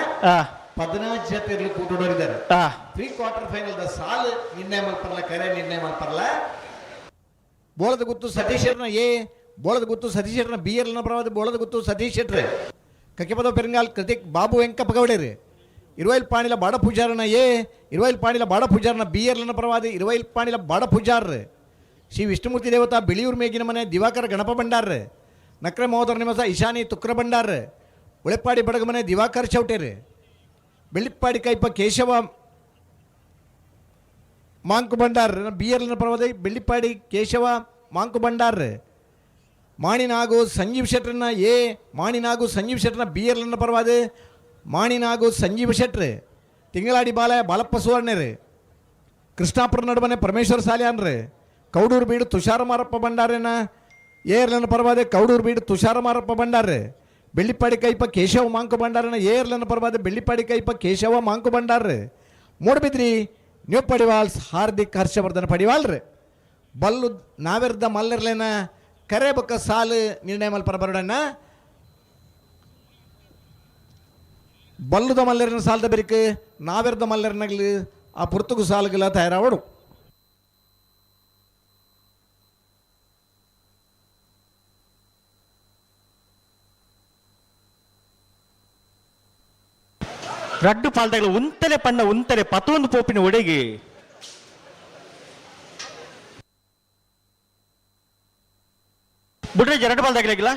14 ಜತೆಯಲ್ಲಿ ಕೂಟಡೋರಿದ್ದಾರೆ. ಪ್ರೀ ಕ್ವಾರ್ಟರ್ ಫೈನಲ್ the ಸಾಲು ನಿರ್ಣಯ ಮಲ್ಪರ್ಲ, ಕರೆ ನಿರ್ಣಯ ಮಲ್ಪರ್ಲ. ಬೋಳದ ಗುತ್ತು ಸತೀಶ್ ಎ, ಬೋಳದ ಗುತ್ತು ಸತೀಶ್ ಬಿ ಎಲ್ ಪ್ರವಾದ ಬೋಳದ ಗುತ್ತು ಸತೀಶ್ ಶೆಟ್ರ್, ಕಕ್ಕೆಪದ ಪೆರಂಗಾಲ್ ಕೃತಿಕ್ ಬಾಬು ವೆಂಕಪ್ಪ ಗೌಡರು. ಇರುವೈಲ್ ಪಾಣಿಲ ಬಾಡ ಪೂಜಾರನ ಎ, ಇರುವೈಲ್ ಪಾಣಿಲ ಬಾಡ ಪೂಜಾರನ ಬಿ ಎರ್ಲನ ಪರವಾದ ಇರುವೈಲ್ ಪಾಣಿಲ ಬಾಡ ಪೂಜಾರ್. ಶ್ರೀ ವಿಷ್ಣುಮೂರ್ತಿ ದೇವತಾ ಬಿಳಿಯೂರು ಮೇಗಿನ ಮನೆ ದಿವಾಕರ ಗಣಪ ಭಂಡಾರ್, ನಕ್ರೆ ಮಹೋದರ ನಿವಾಸ ಈಶಾನಿ ತುಕ್ರ ಭಂಡಾರ್, ಉಳೆಪ್ಪಾಡಿ ಬಡಗಮನೆ ದಿವಾಕರ್ ಚೌಟೇರ್, ಬೆಳ್ಳಿಪ್ಪಾಡಿ ಕೈಪ ಕೇಶವ ಮಾಂಕು ಭಂಡಾರ್ ಬಿ ಎರ್ಲನ ಪರವಾದ ಬೆಳ್ಳಿಪ್ಪಾಡಿ ಕೇಶವ ಮಾಂಕು ಭಂಡಾರ್. ಮಾಣಿನಾಗು ಸಂಜೀವ್ ಶೆಟ್ರನ್ನ ಎ, ಮಾಣಿನಾಗು ಸಂಜೀವ್ ಶೆಟ್ರನ್ನ ಬಿ ಎರ್ಲನ್ನ ಪರವಾದ ಮಾಣಿನಾಗು ಸಂಜೀವ್ ಶೆಟ್ರ್, ತಿಂಗಳಾಡಿ ಬಾಲ ಬಾಲಪ್ಪ ಸುವರ್ಣರು, ಕೃಷ್ಣಾಪುರ ನಡುವನೆ ಪರಮೇಶ್ವರ ಸಾಲ್ಯಾನ್ರು, ಕೌಡೂರು ಬೀಡು ತುಷಾರ ಮಾರಪ್ಪ ಭಂಡಾರೇನ ಏರ್ಲನ ಪರವಾದ ಕೌಡೂರು ಬೀಡು ತುಷಾರ ಮಾರಪ್ಪ ಭಂಡಾರ, ಬೆಳ್ಳಿಪ್ಪಾಡಿ ಕೈಪ ಕೇಶವ ಮಾಂಕು ಭಂಡಾರನ ಏರ್ಲನ ಪರವಾದ ಬೆಳ್ಳಿಪ್ಪಾಡಿ ಕೈಪ ಕೇಶವ ಮಾಂಕು ಭಂಡಾರ. ಮೂಡಬಿದ್ರಿ ನ್ಯೂ ಪಡಿವಾಲ್ಸ್ ಹಾರ್ದಿಕ್ ಹರ್ಷವರ್ಧನ ಪಡಿವಾಲ್ರಿ. ಬಲ್ಲು ನಾವೆರ್ದ ಮಲ್ಲರ್ಲೇನ ಕರೆ ಬೊಕ್ಕ ಸಾಲು ನಿರ್ಣಯ ಮಲ್ಪರ ಬರೋಡಣ್ಣ. ಬಲ್ಲುದ ಮಲ್ಲರಿನ ಸಾಲದ ಬೆರಿಕ್ ನಾವೆರ್ದ ಮಲ್ಲರಿನಗ್ಲು ಆ ಪುರ್ತುಗು ಸಾಲುಗಳ ತಯಾರಾವಡು. ರಡ್ಡು ಪಾಲ್ದಾಗಲು ಉಂತಲೆ ಪಣ್ಣ ಉಂತಲೆ ಪತೊಂದು ಪೋಪಿನ ಒಡೆಗೆ. ಬುಡ್ರೆ ರಡ್ಡು ಪಾಲ್ದಾಗಲಿಲ್ಲ.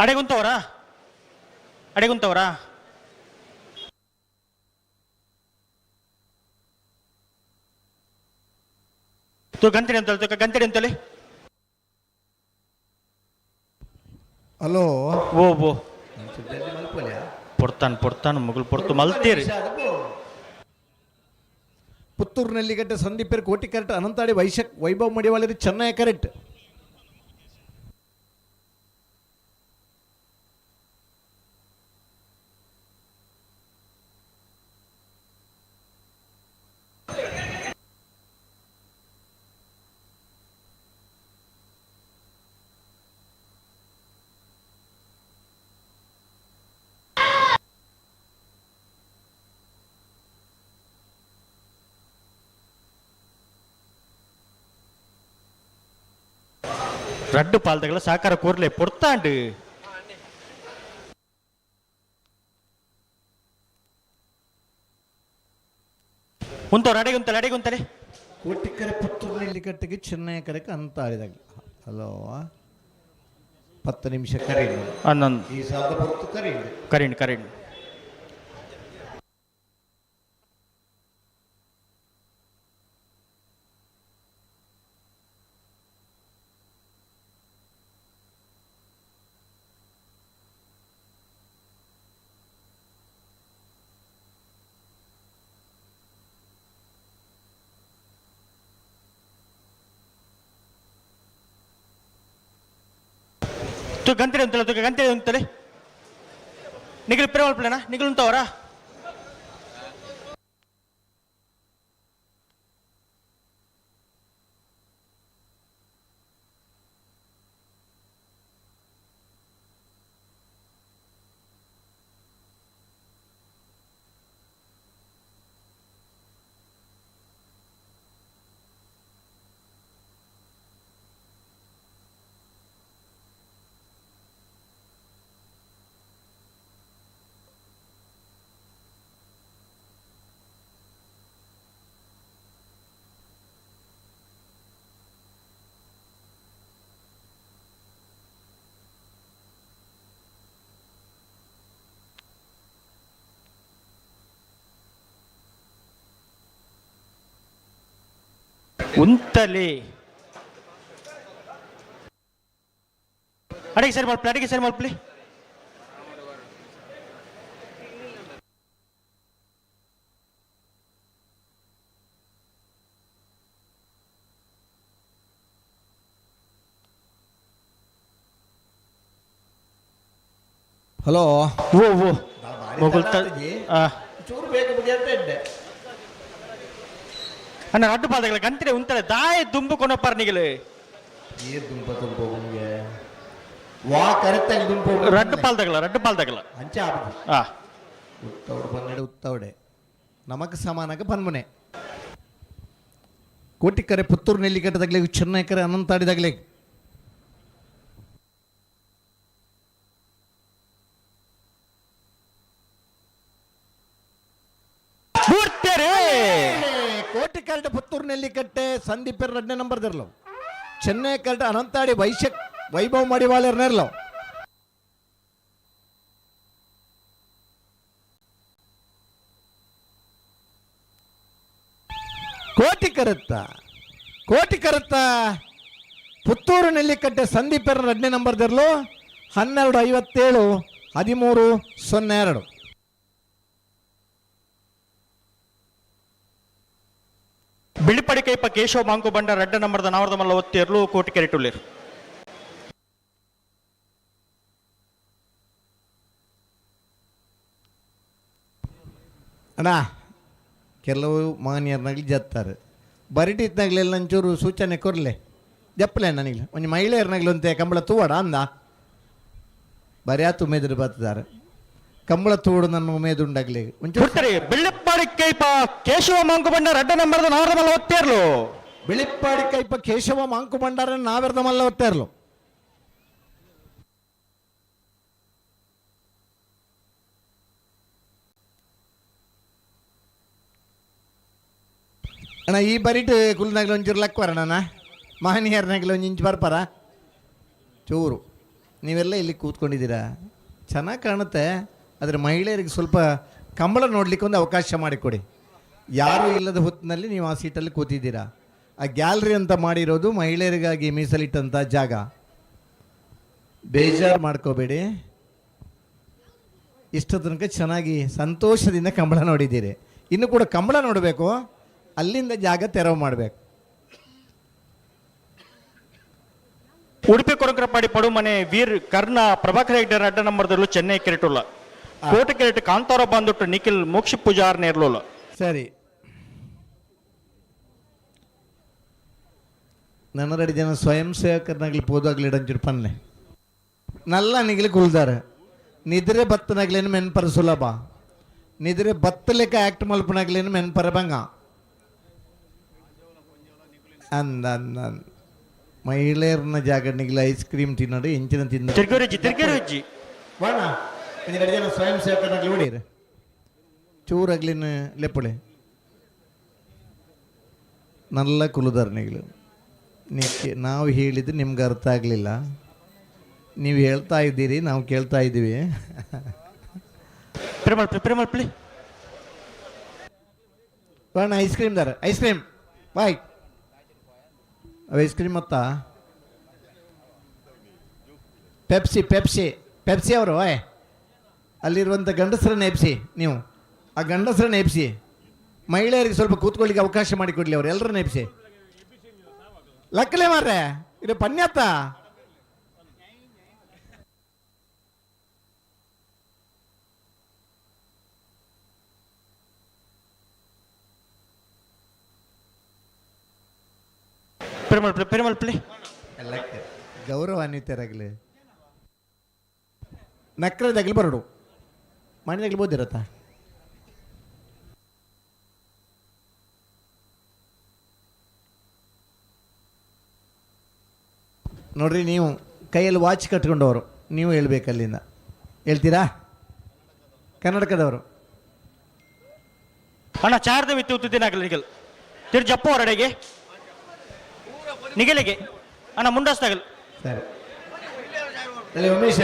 ಅಡೆಗುಂತವರಾ ಅಡೆಗುಂತವರಾ? ತು ಗಂಟೆ ಅಂತಲ್ಲ, ತುಕ ಗಂಟೆ ಅಂತಲ್ಲಿ. ಹಲೋ. ಓ ಓ, ಪೊಡ್ತಾನು ಪೊಡ್ತಾನು ಮಗಳು ಪೊಡ್ತು ಮಲ್ತೀರಿ. ಪುತ್ತೂರಿನಲ್ಲಿ ಗಟ್ಟೆ ಸಂದೀಪರ್ ಕೋಟಿ ಕರೆಕ್ಟ್, ಅನಂತಾಡಿ ವೈಶಕ್ ವೈಭವ್ ಮಡಿವಾಳರಿ ಚೆನ್ನೈ ಕರೆಕ್ಟ್. ರಡ್ಡು ಪಾಲ್ದಗಳ ಸಾಕಾರ ಕೂರ್ಲೆ ಪೊಡ್ತಾಂಡು. ಉಂತವ್ರು ಅಡೆಗೆ ಉಂತಲೆ ಅಡೆಗೆ ಉಂತಲೆ. ಕೋಟಿಕರೆ ಪುತ್ತೂರಿನಲ್ಲಿ ಕಟ್ಟಿಗೆ ಚೆನ್ನೈ ಕರೆಕ್ ಅಂತ ಆಡಿದಾಗ. ಹಲೋ, 10 ನಿಮಿಷ ಕರೆ. 11. ಈ ಸಾಲದ ಹೊರತು ಕರೆ. ಕರೀಣ್ ಕರೀಣ್. ತು ಗಂಟೆ ಉಂತಲೆ, ತುಕ ಗಂಟೆ ಉಂತಲೆ. ನಿಗಲು ಪಿರ ಮಲ್ಪಲೇನಾ? ನಿಗಲು ಉಂತವರಾ? ಉಂತಲೆ. ಅಡಿಗೆ ಸರಿ ಮಲ್ಪಲಿ, ಅಡಿಗೆ ಸರಿ ಮಲ್ಪಲಿ. ಹಲೋ. ಓ ಓ ಮೊಗುಲ್ತ. ಆ. ಚೂರು ಬೇಗ ಮುಗಿಯಂತ ಇದ್ದೆ. ಅಣ್ಣ, ರಡ್ಡು ಪಾದಗಳ ಗಂತಿರೆ ಉಂತಲೆ ದಾಯ ದುಂಬು ಕೊನೊಪ್ಪಾರ್ ನಿಗಲು. ಏ ದುಂಪ ತುಂಪ ನಿಮಗೆ ವಾ ಕರೆಕ್ಟಾಗಿ ದುಂಪ. ರಡ್ಡು ಪಾಲ್ದಗಳ, ರಡ್ಡು ಪಾಲ್ದಗಳ. ಅಂಚೆ ಆಪುಜಿ. ಆ. ಉತ್ತವಡು ಪನ್ನೆರಡು ಉತ್ತವಡೆ ನಮಕ್ ಸಮಾನಕ ಪನ್ಮುನೆ. ಕೋಟಿಕರೆ ಪುತ್ತೂರು ನೆಲ್ಲಿಕಟ್ಟದಾಗ್ಲೆ, ಚೆನ್ನೈಕರೆ ಅನಂತಾಡಿದಾಗ್ಲೆ. ಬೂರ್ತೆರೆ. ಕೋಟಿಕರಡೆ ಪುತ್ತೂರು ನೆಲ್ಲಿಕಟ್ಟೆ ಸಂದೀಪ್ ಎರಡನೇ ನಂಬರ್ ದಿರ್ಲವು. ಚೆನ್ನೈ ಕರಡೆ ಅನಂತಾಡಿ ವೈಶಕ್ ವೈಭವ್ ಮಡಿವಾಳರ್ ನೆರ್ಲವು. ಕೋಟಿ ಕರುತ್ತ, ಕೋಟಿ ಕರುತ್ತ ಪುತ್ತೂರು ನೆಲ್ಲಿಕಟ್ಟೆ ಸಂದೀಪ್ ಎರಡನೇ ನಂಬರ್ ದಿರ್ಲು. 12:57, 13:02. ಬಿಳಿಪಡಿ ಕೈಪ ಕೇಶವ ಮಾಂಕು ಬಂಡ ರಡ್ಡ ನಂಬರ್ದ ನಾವರ್ದ ಮಲ್ಲ ಒತ್ತೇರ್ಲು, ಕೋಟಿ ಕೆರೆಟುಳ್ಳೇರು. ಅಣ್ಣ, ಕೆಲವು ಮಾನ್ಯರ್ನಾಗ್ಲಿ ಜತ್ತಾರೆ ಬರಿಟಿತ್ನಾಗ್ಲೆಲ್ಲ ಒಂಚೂರು ಸೂಚನೆ ಕೊರ್ಲೆ ಜಪ್ಪಲೆ. ನನಗೆ ಒಂಜಿ ಮಹಿಳೆಯರ್ನಾಗ್ಲಿ ಅಂತೆ ಕಂಬಳ ತೂವಡ ಅಂದ ಬರ್ಯಾತು ಉಮೇದ್ರು ಬತ್ತಿದ್ದಾರೆ. ಕಂಬಳ ತೂಡು ನನ್ನ ಉಮೇದುಂಡಾಗ್ಲಿ ಒಂಚೂರು. ಬುಡ್ತಾರೆ. ಬಿಳಿಪ್ಪಾಡಿ ಕೈಪ ಕೇಶವ ಮಾಂಕು ಬಂಡ ರಡ್ಡ ನಂಬರ್ದ ನಾವರ್ದ ಮಲ್ಲ ಒತ್ತೇರ್ಲು. ಬಿಳಿಪ್ಪಾಡಿ ಕೈಪ ಕೇಶವ ಮಾಂಕು ಬಂಡಾರ ನಾವೆರ್ದ ಮಲ್ಲ ಒತ್ತೇರ್ಲು. ಅಣ್ಣ, ಈ ಬರಿಟ್ ಕುಲ್ನಾಗ್ಲಿ ಒಂಚೂರು ಲಕ್ವರ ಅಣ್ಣ. ಮಹನೀಯರ್ನಾಗ್ಲಿ ಒಂದು ಇಂಚು ಬರ್ಪಾರ ಚೂರು. ನೀವೆಲ್ಲ ಇಲ್ಲಿ ಕೂತ್ಕೊಂಡಿದ್ದೀರಾ, ಚೆನ್ನಾಗಿ ಕಾಣುತ್ತೆ. ಆದರೆ ಮಹಿಳೆಯರಿಗೆ ಸ್ವಲ್ಪ ಕಂಬಳ ನೋಡಲಿಕ್ಕೆ ಒಂದು ಅವಕಾಶ ಮಾಡಿಕೊಡಿ. ಯಾರೂ ಇಲ್ಲದ ಹೊತ್ತಿನಲ್ಲಿ ನೀವು ಆ ಸೀಟಲ್ಲಿ ಕೂತಿದ್ದೀರಾ. ಆ ಗ್ಯಾಲರಿ ಅಂತ ಮಾಡಿರೋದು ಮಹಿಳೆಯರಿಗಾಗಿ ಮೀಸಲಿಟ್ಟಂಥ ಜಾಗ. ಬೇಜಾರು ಮಾಡ್ಕೋಬೇಡಿ. ಇಷ್ಟು ತನಕ ಚೆನ್ನಾಗಿ ಸಂತೋಷದಿಂದ ಕಂಬಳ ನೋಡಿದ್ದೀರಿ. ಇನ್ನು ಕೂಡ ಕಂಬಳ ನೋಡಬೇಕು, ಅಲ್ಲಿಂದ ಜಾಗ ತೆರವು ಮಾಡಬೇಕು. ಉಡುಪಿ ಕೊರಕರಪಾಡಿ ಪಡುಮನೆ ವೀರ್ ಕರ್ಣ ಪ್ರಭಾಕರ್ ಹೆಗ್ಡೆ ಅಡ್ಡ ನಂಬರ್ದಲ್ಲೂ ಚೆನ್ನೈ ಕೆರೆಟುಲ್ಲ. ಕೋಟೆ ಕೆರೆಟ್ ಕಾಂತಾರ ಬಂದುಟ್ಟು ನಿಖಿಲ್ ಮೋಕ್ಷ ಪೂಜಾರ್ ನೇರ್ಲುಲ್ಲ. ಸರಿ, ನನ್ನರಡಿ ಜನ ಸ್ವಯಂ ಸೇವಕರನ್ನಾಗಲಿ ಪೋದಾಗ್ಲಿ ಇಡಂಚೂರು ಪನ್ನೆ. ನಲ್ಲ ನಿಗಲಿ ಕುಲ್ದಾರೆ. ನಿದ್ರೆ ಬತ್ತನಾಗ್ಲೇನು ಮೆನ್ಪರ ಸುಲಭ, ನಿದ್ರೆ ಬತ್ತಲೆಕ್ಕ ಆ್ಯಕ್ಟ್ ಮಲ್ಪನಾಗ್ಲೇನು ಮೆನ್ಪರ ಬಂಗ ಅಂದ ಅಂದ ಅಂದ. ಮಹಿಳೆಯರನ್ನ ಜಾಗ ನಿಗಲಿ ಐಸ್ ಕ್ರೀಮ್ ತಿನ್ನೋದು ಎಂಚಿನ ತಿನ್ನ. ತಿರ್ಗೇರುಜ್ಜಿ, ತಿರ್ಗೇರುಜ್ಜಿ. ಬಾಣ ಒಂದೆರಡು ಜನ ಸ್ವಯಂ ಸೇವಕರನ್ನಾಗಲಿ ಹೊಡೀರಿ ಚೂರಾಗ್ಲಿನ ಲೆಪ್ಪಳೆ. ನಲ್ಲ ಕುಲುದಾರ ನಿಗಲು. ನಿಕ್ಕೆ ನಾವು ಹೇಳಿದ್ದು ನಿಮ್ಗೆ ಅರ್ಥ ಆಗಲಿಲ್ಲ. ನೀವು ಹೇಳ್ತಾ ಇದ್ದೀರಿ, ನಾವು ಕೇಳ್ತಾ ಇದ್ದೀವಿ. ಪ್ರೇಮಲ್ಪಿ, ಪ್ರೇಮಲ್ಪಿ. ಬಾಣ ಐಸ್ ಕ್ರೀಮ್ ದಾರ, ice cream bye. Ice cream ಮತ್ತಾ ಪೆಪ್ಸಿ, ಪೆಪ್ಸಿ, ಪೆಪ್ಸಿ ಅವರು. ಓಯ್, ಅಲ್ಲಿರುವಂಥ ಗಂಡಸರನ್ನ ಎಬ್ಸಿ ನೀವು. ಆ ಗಂಡಸರನ್ನ ಎಬ್ಸಿ. ಮಹಿಳೆಯರಿಗೆ ಸ್ವಲ್ಪ ಕೂತ್ಕೊಳ್ಳಿಕ್ಕೆ ಅವಕಾಶ ಮಾಡಿಕೊಡ್ಲಿ ಅವರು. ಎಲ್ಲರನ್ನ ಎಬ್ಸಿ. ಲಕ್ಕಲೆ ಮಾರ್ರೆ, ಇದು ಪನ್ಯತ್ತ. ಪ್ರೇಮಲ್ಪಿ, ಪ್ರೇಮಲ್ಪಿ. ಎಲ್ಲಕ್ಕೆ ಗೌರವಾನ್ವಿತರಾಗಲಿ. ನಕ್ರದಾಗಲಿ ಬರಡು ಮನೆದಾಗಲಿ ಬೋದಿರತ್ತ. ನೋಡ್ರಿ, ನೀವು ಕೈಯಲ್ಲಿ ವಾಚ್ ಕಟ್ಕೊಂಡವರು ನೀವು ಹೇಳ್ಬೇಕು ಅಲ್ಲಿಂದ. ಹೇಳ್ತೀರಾ ಕರ್ನಾಟಕದವರು? ಅಣ್ಣ, ಚಾರ್ದ ವಿತ್ತು ಉತ್ತಿದ್ದೇನೆ ನಿಗಲ್ ತಿರು ಜಪ್ಪು ಹೊರಡೆಗೆ ನಿಗಲಿಗೆ ಅಣ್ಣ ಮುಂಡಸ್ತಾಗಲ್. ಸರಿ, ಅಲ್ಲಿ ಉಮೇಶ್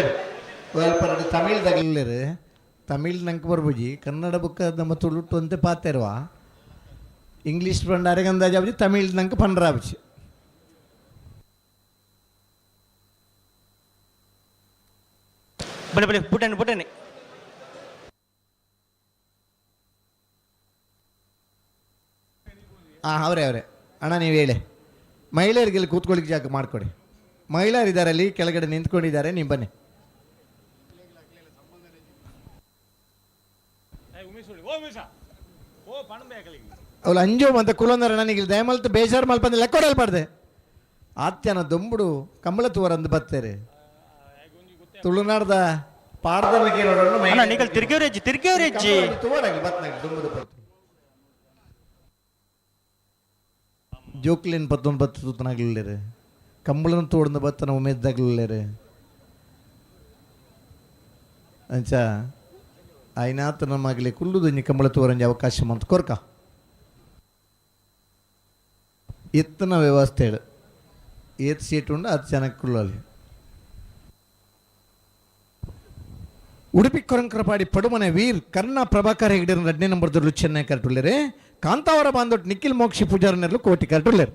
ಸ್ವಲ್ಪ ತಮಿಳ್ದಾಗಲಿಲ್ಲರು. ತಮಿಳ್ ನಂಗೆ ಬರ್ಬುಜಿ, ಕನ್ನಡ ಬುಕ್ಕ ನಮ್ಮ ತುಳುಟು ಅಂತ ಪಾತೆರುವ. ಇಂಗ್ಲೀಷ್ ಪಂಡ ಅರೆಗಂದಾಜ್ ಆಪುಜಿ, ತಮಿಳ್ ನಂಗೆ ಪಂಡ್ರಾಪುಜಿ. ಬಲೆ ಬಲೆ ಬುಟನೆ ಬುಟನೆ. ಹಾಂ, ಅವರೇ ಅವರೇ ಅಣ್ಣ, ನೀವು ಹೇಳಿ. ಮಹಿಳೆಯರಿಗೆ ಇಲ್ಲಿ ಕೂತ್ಕೊಳ್ಳಿಕ್ಕೆ ಜಾಗ ಮಾಡಿಕೊಡಿ. ಮಹಿಳೆಯರಿದ್ದಾರೆ ಅಲ್ಲಿ ಕೆಳಗಡೆ ನಿಂತ್ಕೊಂಡಿದ್ದಾರೆ, ನೀವು ಬನ್ನಿ. ಅವಳು ಅಂಜು ಅಂತ ಕುಲಂದರ ನನಗೆ ಇಲ್ಲಿ ದಯಮಲ್ತು ಬೇಜಾರು ಮಲ್ಪಂದು ಲೆಕ್ಕೊಡಲ್ಪಾಡ್ದೆ ಆತ್ಯನ ದೊಂಬುಡು ಕಂಬಳ ತೂವರಂದು ಬತ್ತೇರಿ ತುಳುನಾಡ್ದ ಪಾಡ್ದನ ಅಣ್ಣ ನಿಕಲ್ ತಿರ್ಗೇವ್ರೇಜಿ ತಿರ್ಗೇವ್ರೇಜಿ. ತೂವರಾಗಲಿ ಬತ್ನಾಗಲಿ ದುಂಬುದು ಪತ್ತು ಜೋಕ್ಲಿನ್ ಪತ್ತೊಂದು ಬತ್ತು ತೂತನಾಗ್ಲಿಲ್ಲೇರು, ಕಂಬಳನ ತೋಡ್ದು ಬತ್ತನ ಉಮೇದ್ದಾಗ್ಲಿಲ್ಲೇರು. ಅಂಚ ಐನಾತ ನಮ್ಮಗಲಿ ಕುಲ್ಲುದೊಂಜಿ ಕಂಬಳ ತೂವರಂಜಿ ಅವಕಾಶ ಮಂತ್ ಕೊರ್ಕ ಎತ್ತನ ವ್ಯವಸ್ಥೆ ಏತ್ ಸೀಟ್ ಉಂಡು ಅದು ಚೆನ್ನಾಗಿ ಕುಳ್ಳಲ್ಲಿ. ಉಡುಪಿ ಕೊರಂಕರಪಾಡಿ ಪಡುಮನೆ ವೀರ್ ಕರ್ಣ ಪ್ರಭಾಕರ್ ಹೆಗ್ಡೆ ಎರಡನೇ ನಂಬರ್ ದೊಡ್ಡ ಚೆನ್ನೈ ಕರೆಟುಲ್ಲೇರೆ. ಕಾಂತಾವರ ಬಾಂದೊಟ್ಟು ನಿಖಿಲ್ ಮೋಕ್ಷಿ ಪೂಜಾರನೆರ್ಲು ಕೋಟಿ ಕರೆಟುಲ್ಲೇರು.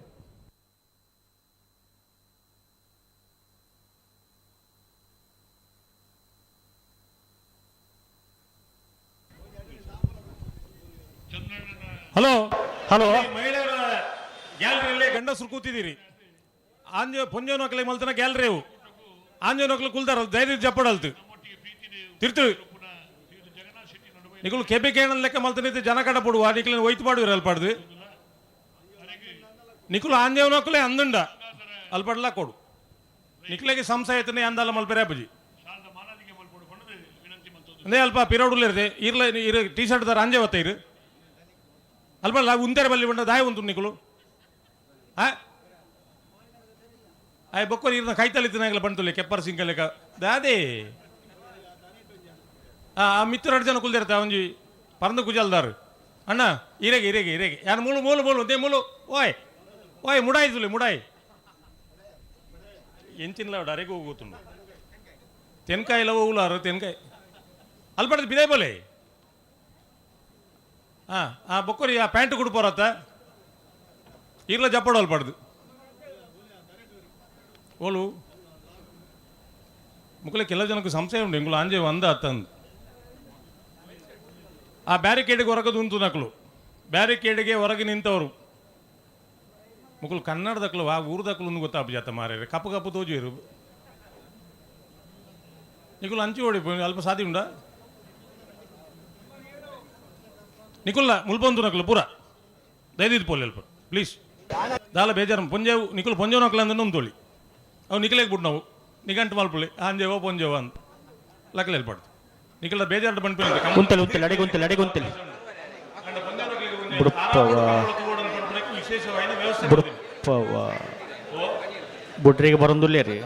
ಹಲೋ ಹಲೋ, ಮಹಿಳೆಯರ ಗ್ಯಾಲರಿಯಲ್ಲಿ ಗಂಡಸರು ಕೂತಿದ್ದೀರಿ. ಆಂಜೋ ಪೊಂಜೋನಕ್ಲೆ ಮಲ್ತನ ಗ್ಯಾಲರಿ ಅವು ಆಂಜೋನಕ್ಲು ಕುಲ್ದಾರ ಧೈರ್ಯ ಜಪ್ಪಡಲ್ತು ತಿರ್ತು ನಿಕುಲು ಕೆಬೆ ಕೇಳನ್ ಲೆಕ್ಕ ಮಲ್ತನಿದ್ದೆ ಜನ ಕಡ ಪಡುವ ನಿಕ್ಲಿನ ಒಯ್ತು ಪಾಡುವಿರ ಅಲ್ಪಾಡ್ದು ನಿಕುಲು ಆಂಜೇವನಕ್ಲೆ ಅಂದುಂಡ ಅಲ್ಪಡ್ಲಾ ಕೊಡು ನಿಕ್ಲೆಗೆ ಸಂಶಯ ಐತನೆ ಅಂದಲ್ಲ ಮಲ್ಪೆರೆ ಅಪ್ಪಜಿ ಅಂದೇ ಅಲ್ಪ ಪಿರೋಡುಲಿರ್ದೆ ಇರ್ಲ ಇರು ಟೀ ಶರ್ಟ್ ದಾರ ಅಂಜೆ ಬತ್ತ ಇರು ಅಲ್ಪ ಉಂತೆರೆ ಬಲ್ಲಿ ಬಂಡ ದಾಯ ಉಂಟು ನಿಕುಲು ಆ ಆಯ್ ಬೊಕ್ಕರು ಇರ್ನ ಕೈತಲಿತ್ತಿನಾಗಲ ಬಂತುಲೆ ಕೆಪ್ಪರ್ ಸಿಂಕಲೆಕ ದಾದೆ ಆ ಮಿತ್ರ ಎರಡು ಜನ ಕುಲ್ದಿರ್ತ ಒಂಜಿ ಪರಂದು ಕುಜಲ್ದಾರು ಅಣ್ಣ ಇರೆಗೆ ಇರೆಗೆ ಇರೆಗೆ ಯಾರು ಮೂಲು ಮೂಲು ಮೂಲು they ಮೂಲು ಓಯ್ ಓಯ್ ಮುಡಾಯಿ ತುಲೆ ಮುಡಾಯಿ ಎಂಚಿನ್ಲ ಅರೆಗೆ ಹೋಗುತ್ತುಂಡು ತೆನ್ಕಾಯಿಲ ಹೋಗ್ಲಾರು ತೆನ್ಕಾಯಿ ಅಲ್ಪಡ್ದು ಬಿದೆ ಬೋಲೆ ಹಾಂ ಆ ಬೊಕ್ಕರಿ ಆ ಪ್ಯಾಂಟ್ ಕೂಡ ಪೋರತ್ತ ಈರ್ಲ ಜಪ್ಪಡು ಅಲ್ಪಡ್ದು ಓಲು ಮುಕ್ಕಲೆ ಕೆಲವು ಜನಕ್ಕೆ ಸಂಶಯ ಉಂಟು ಎಂಗುಲು ಆಂಜೆ ಒಂದ ಅತ್ತಂದು ಆ ಬ್ಯಾರಿಕೇಡಿಗೆ ಹೊರಗದು ಉಂಟು ನಕಲು ಬ್ಯಾರಿಕೇಡಿಗೆ ಹೊರಗೆ ನಿಂತವರು ಮುಕುಲು ಕನ್ನಡದಕ್ಲು ಆ ಊರ್ದಕ್ಲು ಒಂದು ಗೊತ್ತಾಪ ಜಾತ ಮಾರ್ರೆ ಕಪ್ಪು ಕಪ್ಪು ತೋಜುವರು ನಿಕುಲು ಅಂಚಿ ಓಡಿ ಅಲ್ಪ ಸಾದಿ ಉಂಡಾ ನಿಕುಲ್ಲ ಮುಲ್ಪೊಂದು ನಕಲು ಪೂರ ದಯದಿದ್ದು ಪೋಲಿ ಅಲ್ಪ ಪ್ಲೀಸ್ ದಾಲ ಬೇಜಾರು ಪೊಂಜೇವು ನಿಕುಲು ಪೊಂಜೇವು ನಕಲು ಅಂದ್ರೆ ನುಂದೋಳಿ ಅವು ನಿಕಲೇಗೆ ಬಿಟ್ಟು ನಾವು ನಿಗಂಟು ಮಲ್ಪುಳಿ ಆಂಜೇವೋ ಪೊಂಜೇವೋ ಅಂತ ಲಕ್ಕಲೆ ಹೇಳ್ಬಾರ್ದು ನಿಕಲ ಬೇಜಾರು ಬಂದ್ಪಿಲ್ಲ. ಉಂತಲಿ ಉಂತಲಿ ಅಡೆಗೆ ಉಂತಲಿ ಅಡೆಗೆ ಉಂತಲಿ. ಬುಡುಪ್ಪವ. ವಿಶೇಷವಾದ ವ್ಯವಸ್ಥೆ. ಬುಡುಪ್ಪವ ಬುಡ್ರಿಗೆ ಬರಂದುಲ್ಲೇ ರೀ.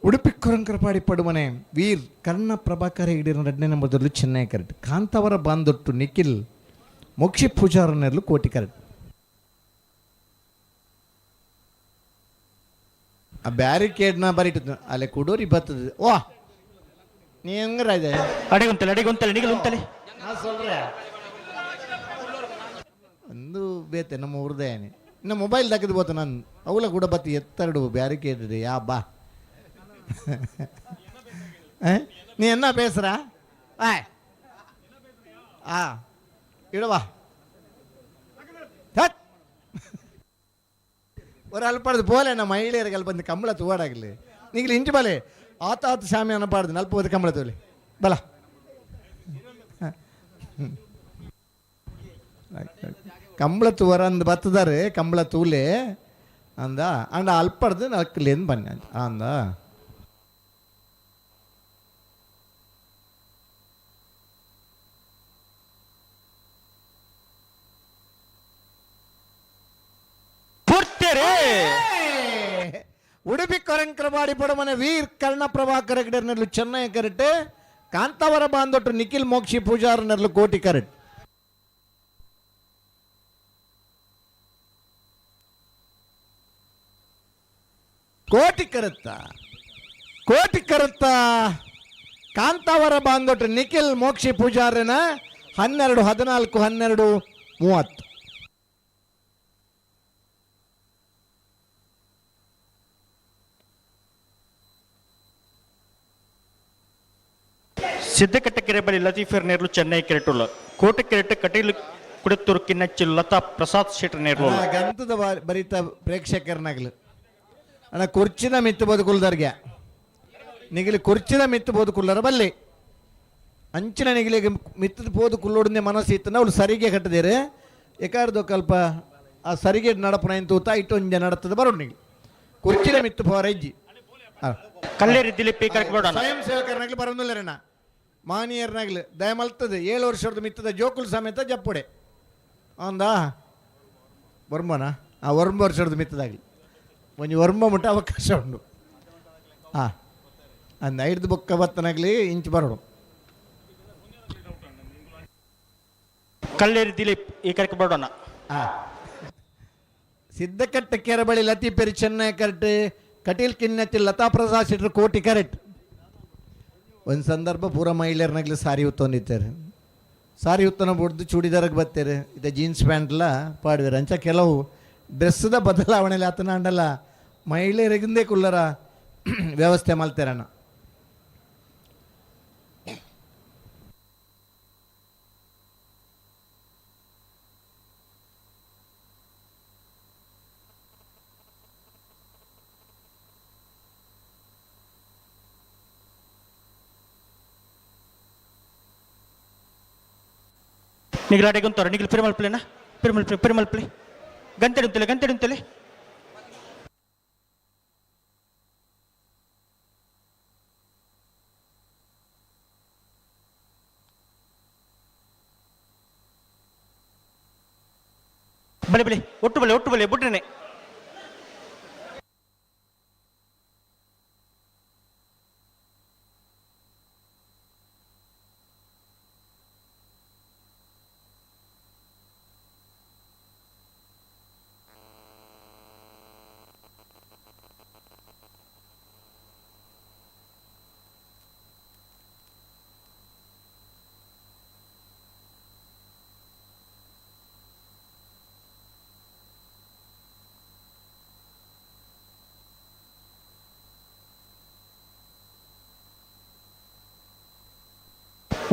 ಉಡುಪಿ ಕೊರಂಕರಪಾಡಿ ಪಡುಮನೆ ವೀರ್ ಕರ್ಣ ಪ್ರಭಾಕರ್ ಹೆಗ್ಡೆ ಎರಡನೇ ನಂಬರ್ದಲ್ಲೂ ಚೆನ್ನೈ ಕರೆಕ್ಟ್. ಕಾಂತಾವರ ಬಾಂದೊಟ್ಟು ನಿಖಿಲ್ ಮೋಕ್ಷಿ ಪೂಜಾರನೆರ್ಲು ಕೋಟಿ ಕರೆಕ್ಟ್. ಆ ಬ್ಯಾರಿಕೇಡ್ನ ಬರಿಟ್ಟು ಅಲ್ಲೇ ಕುಡೋರಿ ಬರ್ತದೆ. ವಾ ನೀ ಹೆಂಗ್ರ ಇದೆ. ಅಡೆಗೆ ಉಂತಲಿ ಅಡೆಗೆ ಉಂತಲಿ ನಿಗಲ್ ಉಂತಲಿ. ನಾ சொல்றேன் ಒಂದು ಬೇತೆ ನಮ್ಮ ಊರ್ದೇನೆ ಇನ್ನು ಮೊಬೈಲ್ ದಕ್ಕದು ಬೋತ ನಾನು ಅವಳ ಕೂಡ ಬತ್ತಿ ಎತ್ತೆರಡು ಬ್ಯಾರಿಕೇಡ್ ಯಾ ಬಾ. ಆ? ನೀ ಎನ್ನ பேசுற ಆಯ್ ಆ ಇಡವಾ ಥತ್. ஒரு ಅಲ್ಪಡ್ದು ಪೋಲೆ ನಮ್ಮ ಮಹಿಳೆಯರಿಗೆ ಅಲ್ಲಿ ಬಂದು ಕಂಬಳ ತೂವಾಡಾಗಲಿ ನೀಗಲಿ ಇಂಚು ಬಲೆ ಆತ ಆತ ಶಾಮಿಯಾನ ಪಾಡ್ದು ನಲ್ಪ ಕಂಬಳ ತೋಲಿ ಬಲ ಕಂಬಳ ತೂವರ ಅಂದ್ ಬತ್ತದಾರೆ ಕಂಬಳ ತೂಲೆ ಅಂದ ಅಂಡ ಅಲ್ಪಡ್ದು ನಲ್ಕಲೇನು ಬನ್ನಿ ಅಂದ. ಪೂರ್ತಿ ಉಡುಪಿ ಕೊರಂಕ್ರವಾಡಿ ಪಡಮನೆ ವೀರ್ ಕರ್ಣ ಪ್ರಭಾಕರ ಗಿಡರ್ನೆರ್ಲು ಚೆನ್ನೈ ಕರೆಟ್. ಕಾಂತಾವರ ಬಾಂದೊಟ್ಟು ನಿಖಿಲ್ ಮೋಕ್ಷಿ ಪೂಜಾರನೆರ್ಲು ಕೋಟಿ ಕರೆಟ್. ಕೋಟಿ ಕರೆತ್ತ. ಕೋಟಿ ಕರತ್ತ ಕಾಂತಾವರ ಬಾಂದೊಟ್ಟು ನಿಖಿಲ್ ಮೋಕ್ಷಿ ಪೂಜಾರನ 12-14, 12-30. ಸಿದ್ದಕಟ್ಟೆ ಕೆರೆ ಬಳಿ ಲತೀಫರ್ ನೇರ್ಲು ಚೆನ್ನೈ ಕೆರೆಟುಲ್ಲ. ಕೋಟೆ ಕೆರೆಟ್ ಕಟೀಲು ಕುಡತ್ತೂರು ಕಿನ್ನಚ್ಚಿ ಲತಾ ಪ್ರಸಾದ್ ಶೆಟ್ಟರ್ ನೇರ್ಲು. ಗಂತದ ಬರಿತ ಪ್ರೇಕ್ಷಕರನಾಗ್ಲು ಅಣ್ಣ, ಕುರ್ಚಿನ ಮಿತ್ತು ಬದುಕುಲ್ದರ್ಗೆ ನಿಗಿಲಿ ಕುರ್ಚಿನ ಮಿತ್ತು ಬೋದು ಬಲ್ಲಿ ಅಂಚಿನ ನಿಗಿಲಿಗೆ ಮಿತ್ತದ ಪೋದು ಕುಲ್ಲೋಡನೆ ಮನಸ್ಸು ಇತ್ತು. ಅವಳು ಸರಿಗೆ ಕಟ್ಟದೇರು ಎಕಾರ್ದು ಕಲ್ಪ ಆ ಸರಿಗೆ ನಡಪನ ತೂತ ಇಟ್ಟೊಂಜೆ ನಡತದ ಬರೋಡು. ನಿಗಿಲಿ ಕುರ್ಚಿನ ಮಿತ್ತು ಪೋರ ಇಜ್ಜಿ. ಕಲ್ಲೇರಿ ದಿಲೀಪ್ ಈ ಕರೆಕ್ ಬೇಡ. ಸ್ವಯಂ ಸೇವಕರನಾಗ್ಲಿ ಬರೋದಿಲ್ಲರಣ್ಣ, ಮಾನಿಯರ್ನಾಗ್ಲಿ ದಯಮಲ್ತದೆ. 7 ವರ್ಷದ ಮಿತ್ತದ ಜೋಕುಲ್ ಸಮೇತ ಜಪ್ಪುಡೆ ಅಂದಾ ವರ್ಮನ ಆ ವರ್ಮ ವರ್ಷದ ಮಿತ್ತದಾಗಲಿ ಒಂಜಿ ವರ್ಮ ಮುಟ್ಟ ಅವಕಾಶ ಉಂಡು. ಹಾಂ, ಅಂದ ಐದು ಬೊಕ್ಕ ಬತ್ತನಾಗಲಿ ಇಂಚು ಬರೋಡು. ಕಲ್ಲೇರಿ ದಿಲೀಪ್ ಈ ಕರೆಕ್ ಬೇಡೋಣ. ಹಾಂ, ಸಿದ್ದಕಟ್ಟೆ ಕೆರೆ ಬಳಿ ಲತೀಪೆರಿ ಚೆನ್ನೈ ಕರೆಕ್ಟ್, ಕಟೀಲ್ ಕಿನ್ನತಿ ಲತಾ ಪ್ರಸಾದ್ ಶೆಟ್ಟರು ಕೋಟಿ ಕರೆಕ್ಟ್. ಒಂದು ಸಂದರ್ಭ ಪೂರ ಮಹಿಳೆಯರ್ನಾಗ್ಲಿ ಸಾರಿ ಉತ್ತೊಂದಿತ್ತಾರೆ. ಸಾರಿ ಉತ್ತನ ಬುಡ್ದು ಚೂಡಿದಾರಕ್ಕೆ ಬರ್ತಾರೆ, ಇದೆ ಜೀನ್ಸ್ ಪ್ಯಾಂಟ್ಲ ಪಾಡುವೆರ್. ಅಂಚ ಕೆಲವು ಡ್ರೆಸ್ದ ಬದಲಾವಣೆಲಿ ಆತನ ಅಂಡಲ್ಲ ಮಹಿಳೆಯರಿಗಿಂದೇ ಕುಲ್ಲರ ವ್ಯವಸ್ಥೆ ಮಲ್ತೇರಣ್ಣ. ನಿಗಲಾಟೆ ಗುಂತಾರ ನಿಗಿಲ್ ಪಿರಮಲ್ಪ್ಲೇನಾ ಪಿರಮಲ್ಪ್ಲೆ ಪಿರಮಲ್ಪ್ಲೆ ಗಂಟೆಡುತ್ತಲೆ ಗಂಟೆಡುತ್ತಲೆ. ಬಲೆ ಬಲೆ ಒಟ್ಟು ಬಲೆ ಒಟ್ಟು ಬಲೆ ಬುಡ್ರನೆ.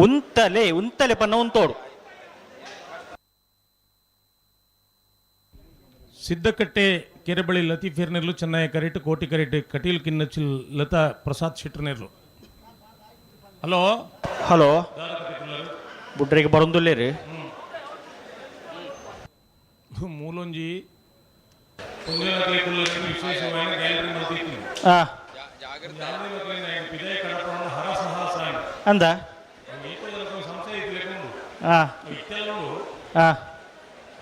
ಉಂತಲೆ ಉಂತಲೆ ಪನ್ನ ಉಂತೋಡು. ಸಿದ್ದಕಟ್ಟೆ ಕೆರೆಬಳಿ ಲತೀಫೇರ್ ನೆರ್ಲು ಚೆನ್ನೈ ಕರೆಟ್, ಕೋಟಿ ಕರೆಟ್ ಕಟೀಲ್ ಕಿನ್ನಚಿಲ್ ಲತಾ ಪ್ರಸಾದ್ ಶೆಟ್ಟರ್ ನೆರ್ಲು. ಹಲೋ. ಹಲೋ, ಬುಡ್ರಿಗೆ ಬರೊಂದುಲ್ಲೇರಿ. ಮೂಲೊಂಜಿ ಪೊಂಜೋನಕ್ಲೆ ಕುಲ್ಲುನ ವಿಶೇಷವಾಯಿನ ಗ್ಯಾಲರಿ ಮಲ್ತಿತ್ತಿನಿ. ಆಂಜೋನಕ್ಲೆನ ಪಿದಯಿ ಕಡಪುನ ಹರಸಾಹಸ ಅಂದ. ಏತೋ ಜನಕ್ಲೆನ ಸಂಶಯ ಇತ್ತಿಲೆಕ್ಕ ಉಂಡು. ಇತ್ತೆಲ್ಲ ಉಂಡು.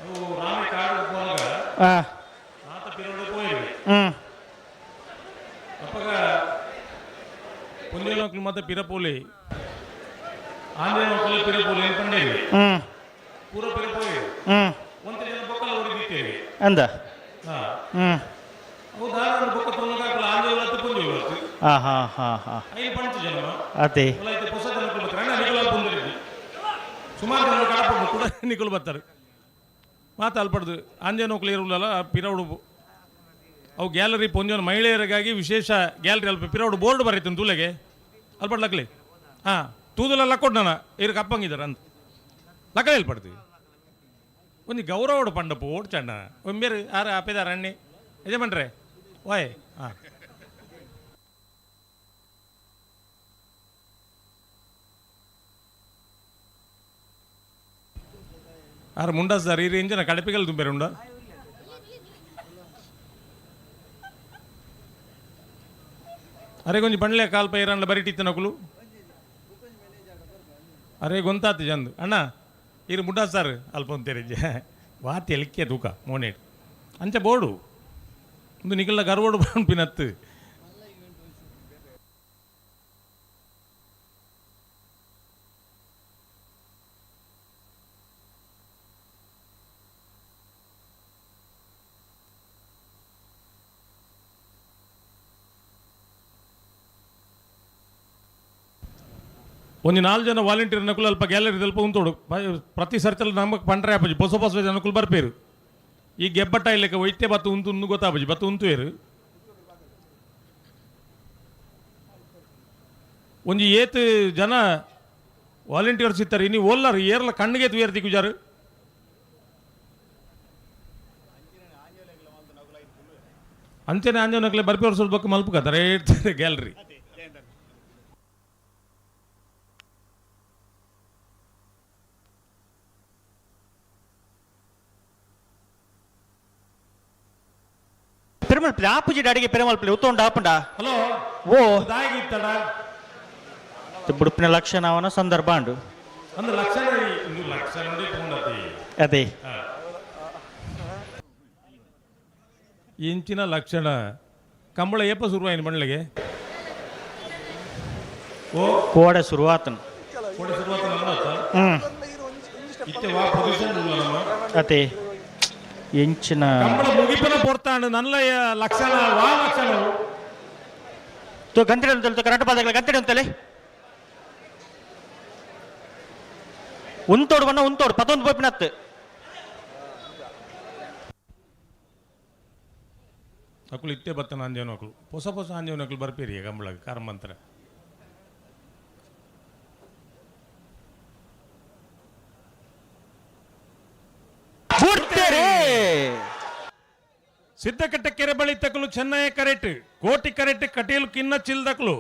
ಅವು ರಾಮಿ ಕಾಡು ಉಪ್ಪುನಗ ಆತ ಪಿರವುಡು ಪೋಯೆರ್. ಅಪಗ ಪೊಂಜೋನಕ್ಲು ಮಾತ ಪಿರ ಪೋಲೆ, ಆಂಜೋನಕ್ಲು ಪಿರ ಪೋಲೆ ಅಂತ ಪಂಡೇರು. ಪೂರ ಪಿರ ಪೋಯೆರ್. ಒಂತೆ ಜನ ಬೊಕ್ಕಲ ಒರಿದಿತ್ತೇರು. ಅಂದ. ಹಾ. ಅವು ದಾದ ಬೊಕ್ಕ ತೂನಗ ಅಕುಲು ಆಂಜೋಲತ್ತು ಪೊಂಜೋಲತ್ತು. ಹಾ ಹಾ ಹಾ ಹಾ. ಐನ್ ಪಂಚ ಜನ. ಅದೇ. ಅಲ್ಲ, ಇತ್ತೆ ಪೊಸ ಜನಕುಲು ಬರ್ತಾರೆ ಅಣ್ಣ, ನಿಕುಲು ಅಲ್ಪ ಉಂದಿರಿದ್ದಿ. ಸುಮಾರು ಜನ ಕಡಪಡ್ದು ಕೂಡ ನಿಕುಲು ಬರ್ತಾರೆ. ಮಾತು ಅಲ್ಪಡ್ದು ಆಂಜನೋಕ್ಲು ಇರುಲ್ಲಲ್ಲ ಪಿರವುಡು. ಅವು ಗ್ಯಾಲರಿ ಪೊಂಜೋನ ಮಹಿಳೆಯರಿಗಾಗಿ ವಿಶೇಷ ಗ್ಯಾಲರಿ ಅಲ್ಪ ಪಿರವುಡು ಬೋರ್ಡ್ ಬರೀತೀನಿ ತೂಲೆಗೆ ಅಲ್ಪಡ್ ಲಕ್ಲಿ. ಹಾಂ, ತೂದುಲ ಲಕ್ಕೊಡ್ ನಾನು ಇರ್ಕ ಅಪ್ಪಂಗಿದ್ದಾರೆ ಅಂತ ಲಕ್ಕಲೆ ಅಲ್ಪಡ್ತೀವಿ. ಒಂಜಿ ಗೌರವಡು ಪಂಡಪ್ಪು ಓಡ್ಚಣ್ಣ ಒಂಬೇರು ಆರ ಅಪ್ಪೆದಾರ ಅಣ್ಣಿ ಯಜಮಾನ್ರೆ ಓಯ್. ಹಾಂ, ಆರು ಮುಂಡಾಸ್ ಸರ್, ಈ ರೇಂಜಿನ ಕಡಪಿಗಲ್ ತುಂಬೇರು ಉಂಡ. ಅರೆ ಕೊಂಚ ಬಂಡ್ಲೆ ಕಾಲ್ ಪೈರನ್ಲ ಬರಿಟಿತ್ತು ನಕುಲು. ಅರೆ ಗೊಂತಾತು ಜಂದು ಅಣ್ಣ ಇರು ಮುಂಡಾಸ್ ಸರ್ ಅಲ್ಪ ಒಂತೇರಿಜ್ಜೆ ವಾತಿ ಎಲಿಕ್ಕೆ ತೂಕ ಮೋನೇಟ್ ಅಂಚ ಬೋರ್ಡು ಒಂದು ನಿಕಲ್ನ ಗರ್ವೋಡು ಪನ್ಪಿನತ್ತು. ಒಂಜಿ ನಾಲ್ ಜನ ವಾಲಂಟಿಯರ್ ನಕುಲು ಅಲ್ಪ ಗ್ಯಾಲರಿ ದಲ್ಪ ಉಂತೋಡು. ಪ್ರತಿ ಸರ್ತಿಲ ನಮಕ್ ಪಂಡ್ರೆ ಆಪುಜಿ, ಪೊಸ ಪೊಸ ಜನಕುಲು ಬರ್ಪೇರು. ಈ ಗೆಬ್ಬಟ್ಟ ಇಲ್ಲಕ ಒಯ್ತೆ ಬತ್ತು ಉಂತು ಉಂದು ಗೊತ್ತಾಪುಜಿ, ಬತ್ತು ಉಂತುವೇರು. ಒಂಜಿ ಏತ್ ಜನ ವಾಲಂಟಿಯರ್ಸ್ ಇತ್ತಾರೆ ಇನಿ ಓಲ್ಲಾರು ಏರ್ಲ ಕಣ್ಣಿಗೆ ತೂಯರ್ ತಿಕ್ಕುಜಾರು. ಅಂಚನೆ ಆಂಜನಕ್ಲೆ ಬರ್ಪೇರು ಸ್ವಲ್ಪ ಮಲ್ಪು ಕತ್ತಾರೆ ಗ್ಯಾಲರಿ. ಪೆರುಮಲ್ ಪ್ಲೇ ಆಪುಜಿ ಅಡಿಗೆ ಪೆರುಮಲ್ ಪ್ಲೇ ಉತ್ತೊಂಡು ಆಪುಂಡ. ಹಲೋ. ಓ. ದಾಯಿಗಿತ್ತಡ. ಬುಡುಪಿನ ಲಕ್ಷಣ ಅವನ ಸಂದರ್ಭ ಅಂಡು. ಅಂದ್ರೆ ಲಕ್ಷಣ ಇಂದು ಲಕ್ಷಣ ಪೂರ್ಣತಿ. ಅದೇ. ಇಂಚಿನ ಲಕ್ಷಣ ಕಂಬಳ ಏಪ ಶುರುವಾಯಿನ ಮಂಡ್ಲಿಗೆ? ಓ. ಕೋಡೆ ಶುರುವಾತನು. ಕೋಡೆ ಶುರುವಾತ ನಮ್ಮತ್ತ. ಹ್ಮ್. ಇತ್ತೆ ವಾ ಪೊಸಿಷನ್ ನಮ್ಮ. ಅದೇ ಎಂಚಿನ ಕಂಬಳ ಮುಗಿಪನ ಪೊರ್ತಾಂಡು ನಲ್ಲ ಲಕ್ಷಣ ವಾ ಲಕ್ಷಣ. ತೋ ಗಂಟೆ ಅಂತಲ್ಲ, ಕರೆಂಟ್ ಪಾದಗಳ ಗಂಟೆ ಅಂತಲೇ ಉಂತೋಡು ಬಣ್ಣ ಉಂತೋಡು ಪತ್ತೊಂದು ಪೋಪಿನತ್ತು. ಅಕುಲು ಇತ್ತೆ ಬತ್ತನ ಅಂಜನಕುಲು, ಹೊಸ ಹೊಸ ಅಂಜನಕುಲು ಬರ್ಪೇರಿ ಕಂಬಳ ಕರ್ಮಂತ್ರ. ಬುಡ್ತೇರೆ. ಸಿದ್ದಕಟ್ಟ ಕೆರೆ ಬಳಿ ತಕಲು ಚೆನ್ನಯ ಕರೆಟ್, ಕೋಟಿ ಕರೆಟ್ ಕಟೀಲು ಕಿನ್ನ ಚಿಲ್ದಕಲು.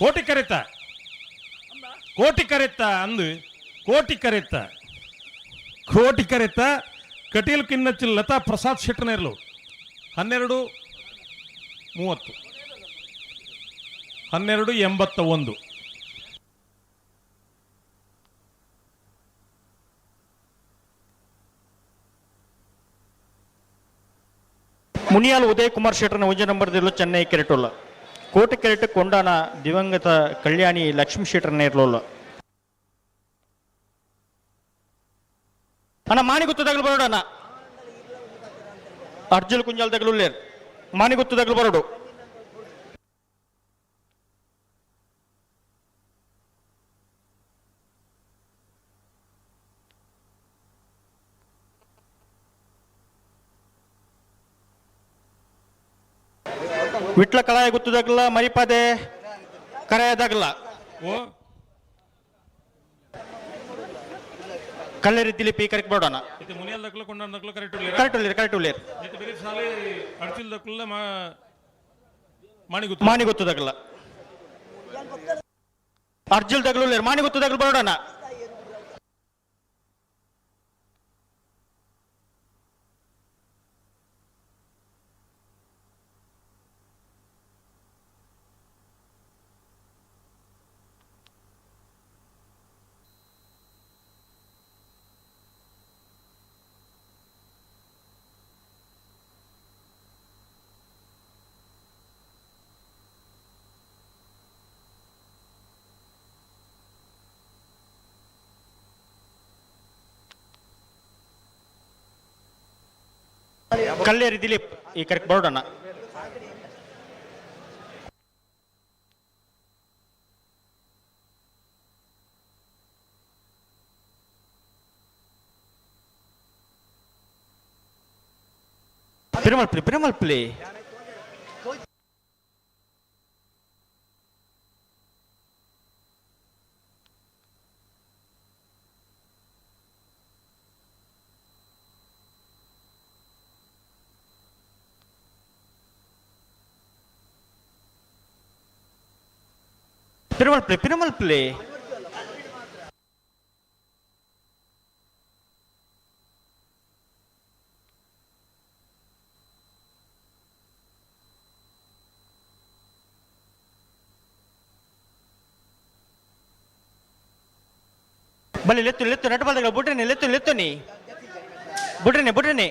ಕೋಟಿ ಕರೆತ, ಕೋಟಿ ಕರೆತ್ತ ಅಂದು, ಕೋಟಿ ಕರೆತ್ತ, ಕೋಟಿ ಕರೆತ್ತ ಕಟೀಲು ಕಿನ್ನಚಿಲ್ ಲತಾ ಪ್ರಸಾದ್ ಶೆಟ್ಟನೇರ್ಲು. 12:30, 12:81. ಮುನಿಯಾಲ್ ಉದಯ್ ಕುಮಾರ್ ಶೆಟ್ಟರ್ನ ಒಂಜಿ ನಂಬರ್ ದಿಲ್ಲು ಚೆನ್ನೈ ಕೆರೆಟುಲ್ಲ. ಕೋಟೆ ಕೆರೆಟ್ ಕೊಂಡಾನ ದಿವಂಗತ ಕಲ್ಯಾಣಿ ಲಕ್ಷ್ಮೀ ಶೆಟ್ಟರ್ನ ಇರ್ಲೋಲ್ಲ. ಅಣ್ಣ, ಮಾಣಿ ತಗಲು ಬರೋಡು ಅಣ್ಣ. ಅರ್ಜುಲ್ ಕುಂಜಾಲ್ ತಗಲು ಉಳ್ಳೇರ್, ಮಾಣಿ ತಗಲು ಬರೋಡು. ವಿಟ್ಲ ಕಳಾಯ ಗುತ್ತದಾಗಲ್ಲ, ಮರಿಪಾದೆ ಕರಾಯದಾಗಲ್ಲ. ಓ. ಕಲ್ಲೇರಿ ದಿಲೀಪ್ ಈ ಕರೆಕ್ಟ್ ಬರೋಣ. ಇತ್ತೆ ಮುನಿಯಾಲ್ ದಕ್ಲ ಕೊಂಡಾನ ದಕ್ಲ ಕರೆಕ್ಟ್. ಕರೆಕ್ಟ್ ಉಳ್ಳೇರ್, ಕರೆಕ್ಟ್ ಉಳ್ಳೇರ್. ಇತ್ತೆ ಬೇರೆ ಸಾಲೆ ಅಡ್ಚಿಲ್ ದಕ್ಲ ಮಾಣಿ ಗುತ್ತು. ಮಾಣಿ ಗೊತ್ತದಾಗಲ್ಲ, ಅರ್ಜುಲ್ ದಗ್ಲು ಉಳ್ಳೇರ್, ಮಾಣಿ ಗೊತ್ತದಾಗಲು ಬರೋಣ. ಕಲ್ಲೇರಿ ದಿಲೀಪ್ ಈ ಕರೆಕ್ಟ್ ಬರೋಣ. Perumal play, Perumal play. Perumal play, Perumal play. ಬಲ್ಲಿ ಲೆತ್ತು ಲೆತ್ತು ನಟ ಬಲ್ದಗಳ ಬುಡ್ರನೆ, ಲೆತ್ತು ಲೆತ್ತು ನೀ ಬುಡ್ರನೆ ಬುಡ್ರನೆ.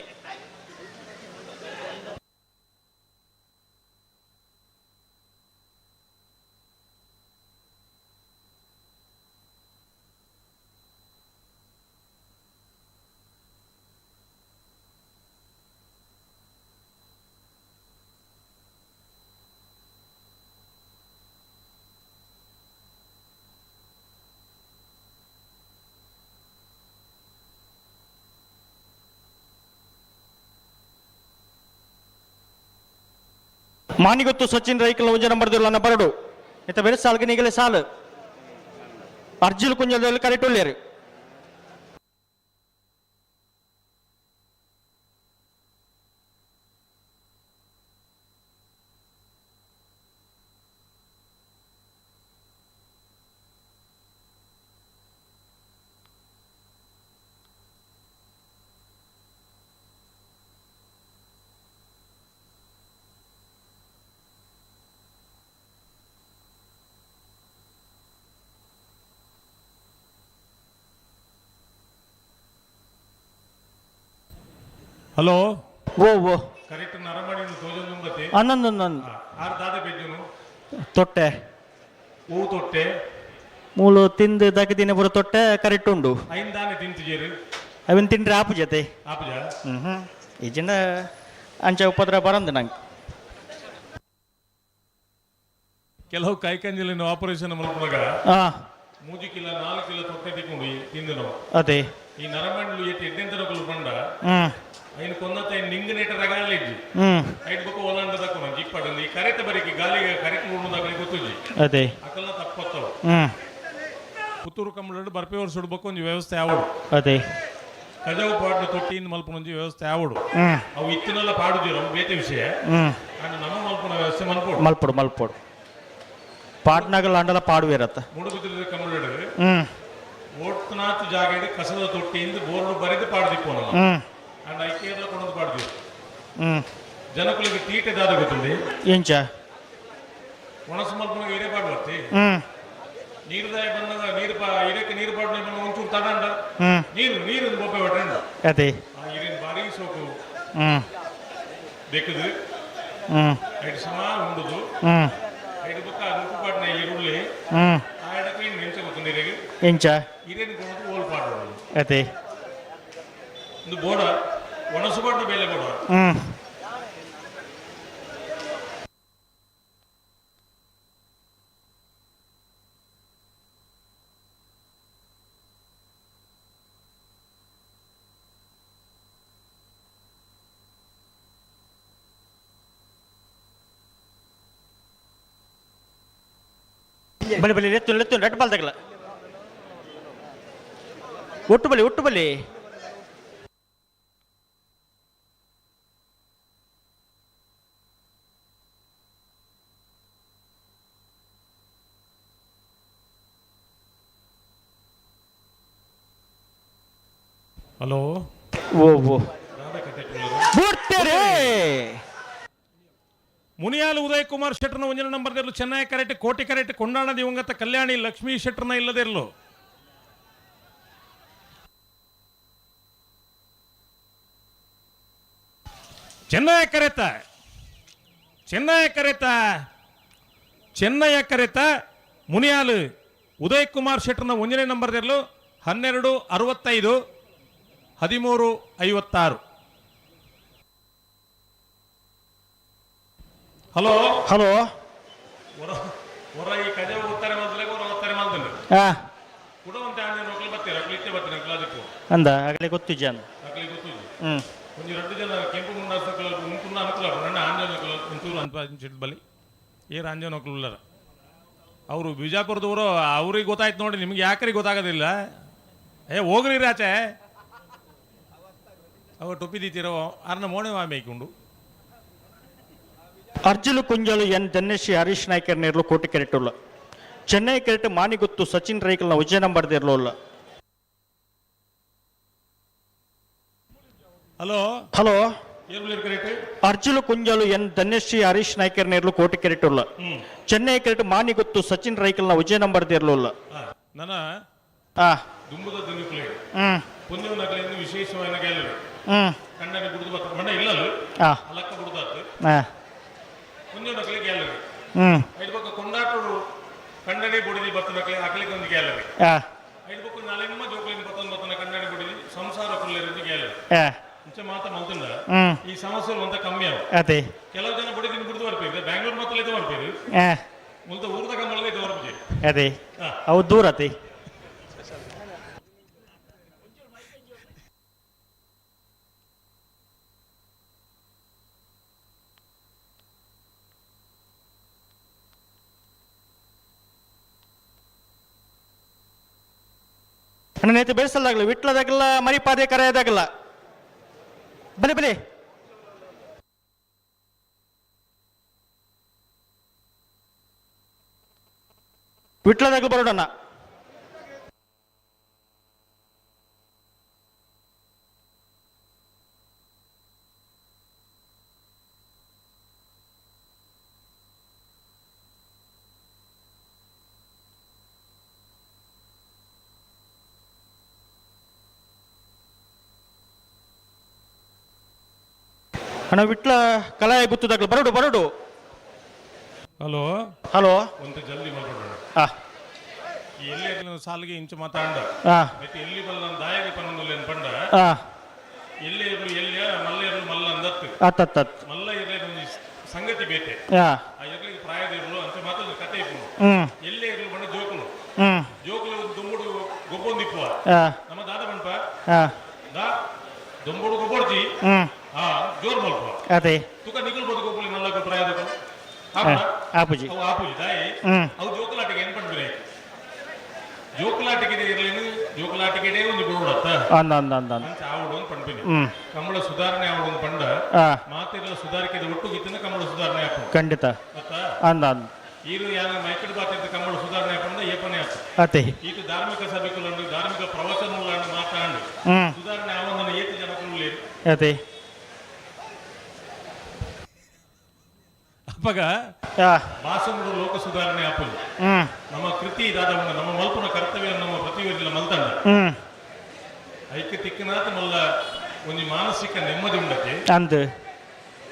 ಮಾನಿಗೊತ್ತು ಸಚಿನ್ ರೈಕಲ್ ಒಂಜಿ ನಂಬರ್ ದಿಲ್ಲ ಬರಡು ಇತ್ತ ಬೇರೆ ಸಾಲ್ಗೆ ನೀಗಲೇ ಸಾಲು ಅರ್ಜಿಲ್ ಕುಂಜದಲ್ಲಿ ಕರೆಕ್ಟ್ ಹಲೋ. ಓ ಓ. ಕರೆಕ್ಟ್ ನರಮಣಿ ತೋಜೊಂದುಂಬತ್ತೆ. ಅನ್ನೊಂದೊಂದೊಂದು. ಆರು ದಾದ ಪೆಜ್ಜುನು? ತೊಟ್ಟೆ. ಹೂ ತೊಟ್ಟೆ. ಮೂಲು ತಿಂದು ದಕ್ಕದಿನ ಪೂರ ತೊಟ್ಟೆ ಕರೆಕ್ಟ್ ಉಂಡು. ಐನ್ ದಾನೆ ತಿಂತಿಜೇರು? ಅವನ್ ತಿಂಡ್ರೆ ಆಪು ಜೊತೆ. ಆಪುಜ? ಹ್ಞೂ, ಈಜಿನ ಅಂಚ ಉಪದ್ರ ಬರಂದು ನಂಗೆ. ಕೆಲವು ಕೈಕಂಜಲಿನ ಆಪರೇಷನ್ ಮಲ್ಪುನಗ ಹಾಂ. ಮೂಜಿ ಕಿಲೋ 4 ಕಿಲೋ ತೊಟ್ಟೆ ತಿಕ್ಕೊಂಡು ತಿಂದು ನಾವು. ಅದೇ. ಈ ನರಮಂಡ್ಲು ಏತ್ ಎಡ್ಡೆಂತನಕುಲು ಪಂಡ ಹ್ಞೂ. ಐನ್ ಕೊನ್ನತ ಐನ್ ನಿಂಗ್ ನೇಟ ರಗಾಲ ಇಜ್ಜಿ. ಹ್ಞೂ. ಐಟ್ ಬೊಕ್ಕ ಒಲಾಂಡ ತಕೊಂಡು ಜಿಪ್ಪಡಂದು ಈ ಕರೆತ ಬರಿಕೆ ಗಾಲಿಗೆ ಕರೆಕ್ ಉಣ್ಣುದಾಗಲಿ ಗೊತ್ತುಜಿ. ಅದೇ. ಅಕಲ್ನ ತಪ್ಪತ್ತವು. ಹ್ಞೂ. ಪುತ್ತೂರು ಕಂಬಳಡ್ ಬರ್ಪೆ ವರ್ಷ ಬೊಕ್ಕ ಒಂಜಿ ವ್ಯವಸ್ಥೆ ಆವಡು. ಅದೇ. ಕಜವು ಪಾಡ್ನ ತೊಟ್ಟಿಯಿಂದ ಮಲ್ಪುನ ಒಂಜಿ ವ್ಯವಸ್ಥೆ ಆವಡು. ಹ್ಞೂ. ಅವು ಇತ್ತಿನೆಲ್ಲ ಪಾಡುಜೀರು, ಅವು ಬೇತೆ ವಿಷಯ. ಹ್ಞೂ. ಅಂಡ್ ನಮ್ಮ ಮಲ್ಪುನ ವ್ಯವಸ್ಥೆ ಮಲ್ಪೊಡು. ಮಲ್ಪೊಡು ಮಲ್ಪೊಡು, ಪಾಟ್ನಾಗಲ್ಲ ಅಂಡಲ ಪಾಡುವಿರತ್ತ. ಮೂಡುಬಿದಿರೆ ಕಂಬಳಡ್ ಹ್ಞೂ. ಓಟ್ನಾಥ್ ಜಾಗಡ್ ಕಸದ ತೊಟ್ಟಿಯಿಂದ ಬೋರ್ಡ್ ಬರೆದು ಪಾಡ್ದಿಪ್ಪು ನಮ್ಮ. ಹ್ಞೂ. ಅಂಡ್ ಐಕೇರ್ಲ ಕೊಡೋದು ಪಾಡ್ದಿವಿ. ಹ್ಞೂ. ಜನಕುಲಿಗೆ ತೀಟೆ ದಾದ ಗೊತ್ತುಂಡಿ? ಎಂಚ? ಒಣಸು ಮಲ್ಪುನಗ ಇರೆ ಪಾಡು ಬರ್ತಿ. ಹ್ಞೂ. ನೀರು ದಾಯ ಬಂದಾಗ ನೀರು ಪಾ ಇರಕ್ಕೆ ನೀರು ಪಾಡು ಬಂದ ಒಂಚೂರು ತಡಂಡ. ಹ್ಞೂ. ನೀರು ನೀರು ಬೊಬ್ಬೆ ಹೊಟ್ಟಂಡ. ಅದೇ. ಆ ಇರಿನ ಬಾರಿ ಸೋಕು. ಹ್ಞೂ. ಬೆಕ್ಕದು. ಹ್ಞೂ. ಐಟ್ ಸಮ ಉಂಡುದು. ಹ್ಞೂ. ಐಟ್ ಬೊಕ್ಕ ನುಪ್ಪು ಪಾಡ್ನ ಈರುಳ್ಳಿ. ಹ್ಞೂ. ಆ ಎಡಕ್ಕೆ ಇನ್ನು ನಿಂಚ ಗೊತ್ತು ನೀರಿಗೆ? ಎಂಚ? ಇರೇನು ಕೊಡೋದು ಓಲ್ ಪಾಡು. ಅದೇ. ಒಂದು ಬೋಡ ಒಣಸು ಪಾಡ್ನ ಬೇಲೆ ಬೋಡ. ಹ್ಞೂ. ಬಲಿ ಬಲಿ, ಲೆತ್ತು ಲೆತ್ತು, ರೆಡ್ ಬಾಲ್ ತಗಲ, ಒಟ್ಟು ಬಲಿ ಒಟ್ಟು ಬಲಿ. ಹಲೋ. ಓ ಓ, ಬಿಡ್ತೇರೆ. ಮುನಿಯಾಲು ಉದಯ್ ಕುಮಾರ್ ಶೆಟ್ಟರ್ನ ಒಂಜನ ನಂಬರ್ ಇರಲು, ಚೆನ್ನೈ ಕರೆಕ್ಟ್ ಕೋಟಿ ಕರೆಕ್ಟ್ ಕೊಂಡಾಣ ದಿವಂಗತ ಕಲ್ಯಾಣಿ ಲಕ್ಷ್ಮೀ ಶೆಟ್ಟರ್ನ ಇಲ್ಲದೆ ಇರಲು. ಚೆನ್ನೈ ಕರೆತ, ಚೆನ್ನೈ ಕರೆತ, ಚೆನ್ನೈಯ ಕರೆತ ಮುನಿಯಾಲು ಉದಯ್ ಕುಮಾರ್ ಶೆಟ್ಟರ್ನ ಒಂದನೇ ನಂಬರ್ ಇರಲು 12:65, 13:56. ಹಲೋ. ಹಲೋ. ಹೊರ ಹೊರ ಈ ಕಜವು ಉತ್ತರ ಮಲ್ದಲೆ ಹೊರ ಉತ್ತರ ಮಲ್ದಂಡು. ಹಾ. ಕೂಡ ಒಂದು ಆಂಜನ ನೌಕಲಿ ಬರ್ತೀರ ಅಕ್ಲಿ ಇತ್ತೆ ಬರ್ತೀರ ಅಕ್ಲ ಅದಕ್ಕೂ. ಅಂದ ಆಗಲೇ ಗೊತ್ತು ಜನ. ಅಕ್ಲಿ ಗೊತ್ತು. ಹ್ಞೂ. ಒಂಜಿ ರಡ್ಡು ಜನ ಕೆಂಪು ಮುಂಡಾಸಕ್ಲ ಉಂಟುನ್ನ ಅನುಕೂಲ ನನ್ನ ಆಂಜನ ಒಂಚೂರು ಅನ್ಪ ಬಲಿ ಏರ್ ಆಂಜನ ಉಳ್ಳಾರ ಅವರು ಬಿಜಾಪುರದವರು, ಅವ್ರಿಗೆ ಗೊತ್ತಾಯ್ತು ನೋಡಿ, ನಿಮ್ಗೆ ಯಾಕ್ರಿಗೆ ಗೊತ್ತಾಗೋದಿಲ್ಲ? ಏ ಹೋಗ್ರಿ ಆಚೆ. ಅವ ಟೊಪ್ಪಿ ದೀತಿರೋ ಅರ್ನ ಮೋಣೆ ಮಾಮೇಕೊಂಡು. ಅರ್ಜುಲು ಕುಂಜಲು ಎನ್ ಧನ್ಯಶ್ರೀ ಹರೀಶ್ ನಾಯ್ಕರ್ ನೇರ್ಲು ಕೋಟಿ ಕೆರೆಟುಲ್ಲ, ಚೆನ್ನೈ ಕೆರೆಟ್ ಮಾನಿಗುತ್ತು ಸಚಿನ್ ರೈಕಲ್ನ ಉಜ್ಜಯ ನಂಬರ್ ಇರಲಿಲ್ಲ. ಹಲೋ. ಹಲೋ. ಏರ್ಬಲಿ ಕರೆಕ್ಟ್. ಅರ್ಜುಲು ಕುಂಜಲು ಎನ್ ಧನ್ಯಶ್ರೀ ಹರೀಶ್ ನಾಯ್ಕರ್ ನೇರ್ಲು ಕೋಟಿ ಕೆರೆಟುಲ್ಲ, ಚೆನ್ನೈ ಕೆರೆಟ್ ಮಾನಿಗುತ್ತು ಸಚಿನ್ ರೈಕಲ್ನ ಉಜ್ಜಯ ನಂಬರ್ ಇರಲಿಲ್ಲ. ನನ್ನ ಆ ದುಂಬುದ ದಿನಕುಲೆ ಹ್ಞೂ. ಪುಣ್ಯವನಕಲಿಂದ ವಿಶೇಷವಾದ ಗ್ಯಾಲರಿ. ಹ್ಞೂ. ಕಣ್ಣನೆ ಬಿಡುದು ಬತ್ತ ಮಂಡ ಇಲ್ಲಲ್ಲ. ಆ. ಅಲಕ್ಕ ಬಿಡುದಾತು. ಹಾಂ. ಪುಣ್ಯವನಕಲಿ ಗ್ಯಾಲರಿ. ಹ್ಞೂ. ಐದು ಪಕ್ಕ ಕೊಂಡಾಟೋಡು ಕಣ್ಣನೆ ಬುಡಿದಿ ಬತ್ತನಕಲಿ ಅಕಲಿಗೆ ಒಂದು ಗ್ಯಾಲರಿ. ಆ. ಐದು ಪಕ್ಕ ನಾಳೆಮ್ಮ ಜೋಕಲಿಂದ ಬತ್ತನ ಬತ್ತನ ಕಣ್ಣನೆ ಬುಡಿದಿ ಸಂಸಾರ ಕುಲ್ಲೇರಿ ಗ್ಯಾಲರಿ. ಆ. ಮುಂಚೆ ಮಾತ ಮಲ್ತಿಲ್ಲ. ಹ್ಞೂ. ಈ ಸಮಸ್ಯೆ ಒಂತ ಕಮ್ಮಿ ಅವ. ಅದೇ. ಕೆಲವು ಜನ ಬುಡಿದಿನ ಬಿಡುದು ಬರ್ಪೇರು ಬ್ಯಾಂಗ್ಳೂರ್ ಮಾತ್ರ ಇದು ಬರ್ಪೇರು. ಆ. ಮುಲ್ತ ಊರ್ದ ಕಂಬಳದ ಇದು ಬರ್ಪೆ. ಅದೇ. ಹಾ. ಅವು ದೂರ ಅತಿ. ಅಣ್ಣ ನೇತು ಬೇಸಲ್ದಾಗಲ್ಲ ವಿಟ್ಲದಾಗಲ್ಲ ಮರಿಪಾದೆ ಕರೆಯದಾಗಲ್ಲ ಬಲೆ ಬಲೆ ವಿಟ್ಲದಾಗಲು ಬರೋಣ. ಅಣ್ಣ ವಿಟ್ಲ ಕಲಾಯ ಗುತ್ತದಾಗಲು ಬರೋಡು ಬರೋಡು. ಹಲೋ. ಹಲೋ. ಒಂದು ಜಲ್ದಿ ಮಲ್ಪಡೋಣ. ಆ. ಈ ಎಲ್ಲಿ ಸಾಲಿಗೆ ಇಂಚು ಮಾತಾಂಡ. ಆ. ಮತ್ತೆ ಎಲ್ಲಿ ಬಲ್ಲ ದಾಯಗೆ ಪನ್ನೊಂದು ಪಂಡ. ಆ. ಎಲ್ಲಿ ಇರ್ಲು ಎಲ್ಲಿಯ ಮಲ್ಲ ಇರ್ಲು ಮಲ್ಲ ಅಂದತ್ತು. ಅತ್ ಅತ್ ಅತ್. ಮಲ್ಲ ಇರ್ಲಿ ಒಂಜಿ ಸಂಗತಿ ಬೇತೆ. ಆ. ಆ ಎರ್ಲಿಗೆ ಪ್ರಾಯದ ಇರ್ಲು ಅಂತ ಮಾತ್ರ ಕತೆ ಇಪ್ಪು. ಹ್ಮ್. ಎಲ್ಲೇ ಇರ್ಲು ಬಣ್ಣ ಜೋಕುಲು. ಹ್ಮ್. ಜೋಕುಲು ಒಂದು ದುಂಬುಡು ಗೊಬ್ಬೊಂದಿಪ್ಪುವ. ಆ. ನಮ್ಮ ದಾದ ಬಣ್ಪ. ಆ. ದಾ ದುಂಬುಡು ಗೊಬ್ಬೊಡ್ಜಿ. ಹ್ಮ್. ಆ ಜೋರ್ ಮಲ್ಪ. ಅದೇ. ತುಕ ನಿಕಲ್ ಬೋದು ಗೊಬ್ಬುಲಿ ಮಲ್ಲಗ ಪ್ರಾಯದ. ಆಪುಜಿ. ಅವು ಆಪುಜಿ ದಾಯಿ. ಹ್ಮ್. ಅವು ಜೋಕುಲಾಟಿಗೆ ಏನ್ ಪಂಡ್ರೆ ಜೋಕುಲಾಟಿಗೆ ಇರ್ಲೇನು ಜೋಕುಲಾಟಿಗೆ ಒಂದು ಬಿಡೋಡತ್ತ. ಅಂದ ಅಂದ ಅಂದ ಅಂದ. ಅಂಚ ಆವಡು ಅಂತ ಪಂಡ್ಪಿನಿ. ಹ್ಮ್. ಕಂಬಳ ಸುಧಾರಣೆ ಆವಡು ಅಂತ ಪಂಡ. ಆ. ಮಾತೆಲ್ಲ ಸುಧಾರಿಕೆ ಒಟ್ಟು ಗಿತ್ತಿನ ಕಂಬಳ ಸುಧಾರಣೆ ಆಪು. ಖಂಡಿತ. ಗೊತ್ತಾ? ಅಂದ ಅಂದ. ಈರು ಯಾನ ಮೈಕಡ್ ಬಾತಿದ್ದ ಕಂಬಳ ಸುಧಾರಣೆ ಆಪಂಡ ಏಪನೆ ಆತು. ಅತೆ. ಈತ ಧಾರ್ಮಿಕ ಸಭೆಗಳು ಧಾರ್ಮಿಕ ಪ್ರವಚನ ಮಾತಾಂಡು. ಹ್ಮ್. ಸುಧಾರಣೆ ಆವಂದನ ಏತು ಜನಕುಲು. ಅತೆ. ಅಪ್ಪಗ ಆ. ಭಾಷಣದ ಲೋಕ ಸುಧಾರಣೆ ಆಪುಜಿ. ಹ್ಮ್. ನಮ್ಮ ಕೃತಿ ಇದಾದ ನಮ್ಮ ಮಲ್ಪುನ ಕರ್ತವ್ಯ ನಮ್ಮ ಪ್ರತಿಯೊಂದಿಲ್ಲ ಮಲ್ತಂಡ. ಹ್ಮ್. ಐಕ್ಯ ತಿಕ್ಕನಾಥ ಮಲ್ಲ ಒಂಜಿ ಮಾನಸಿಕ ನೆಮ್ಮದಿ ಉಂಡತೆ. ಅಂದ್.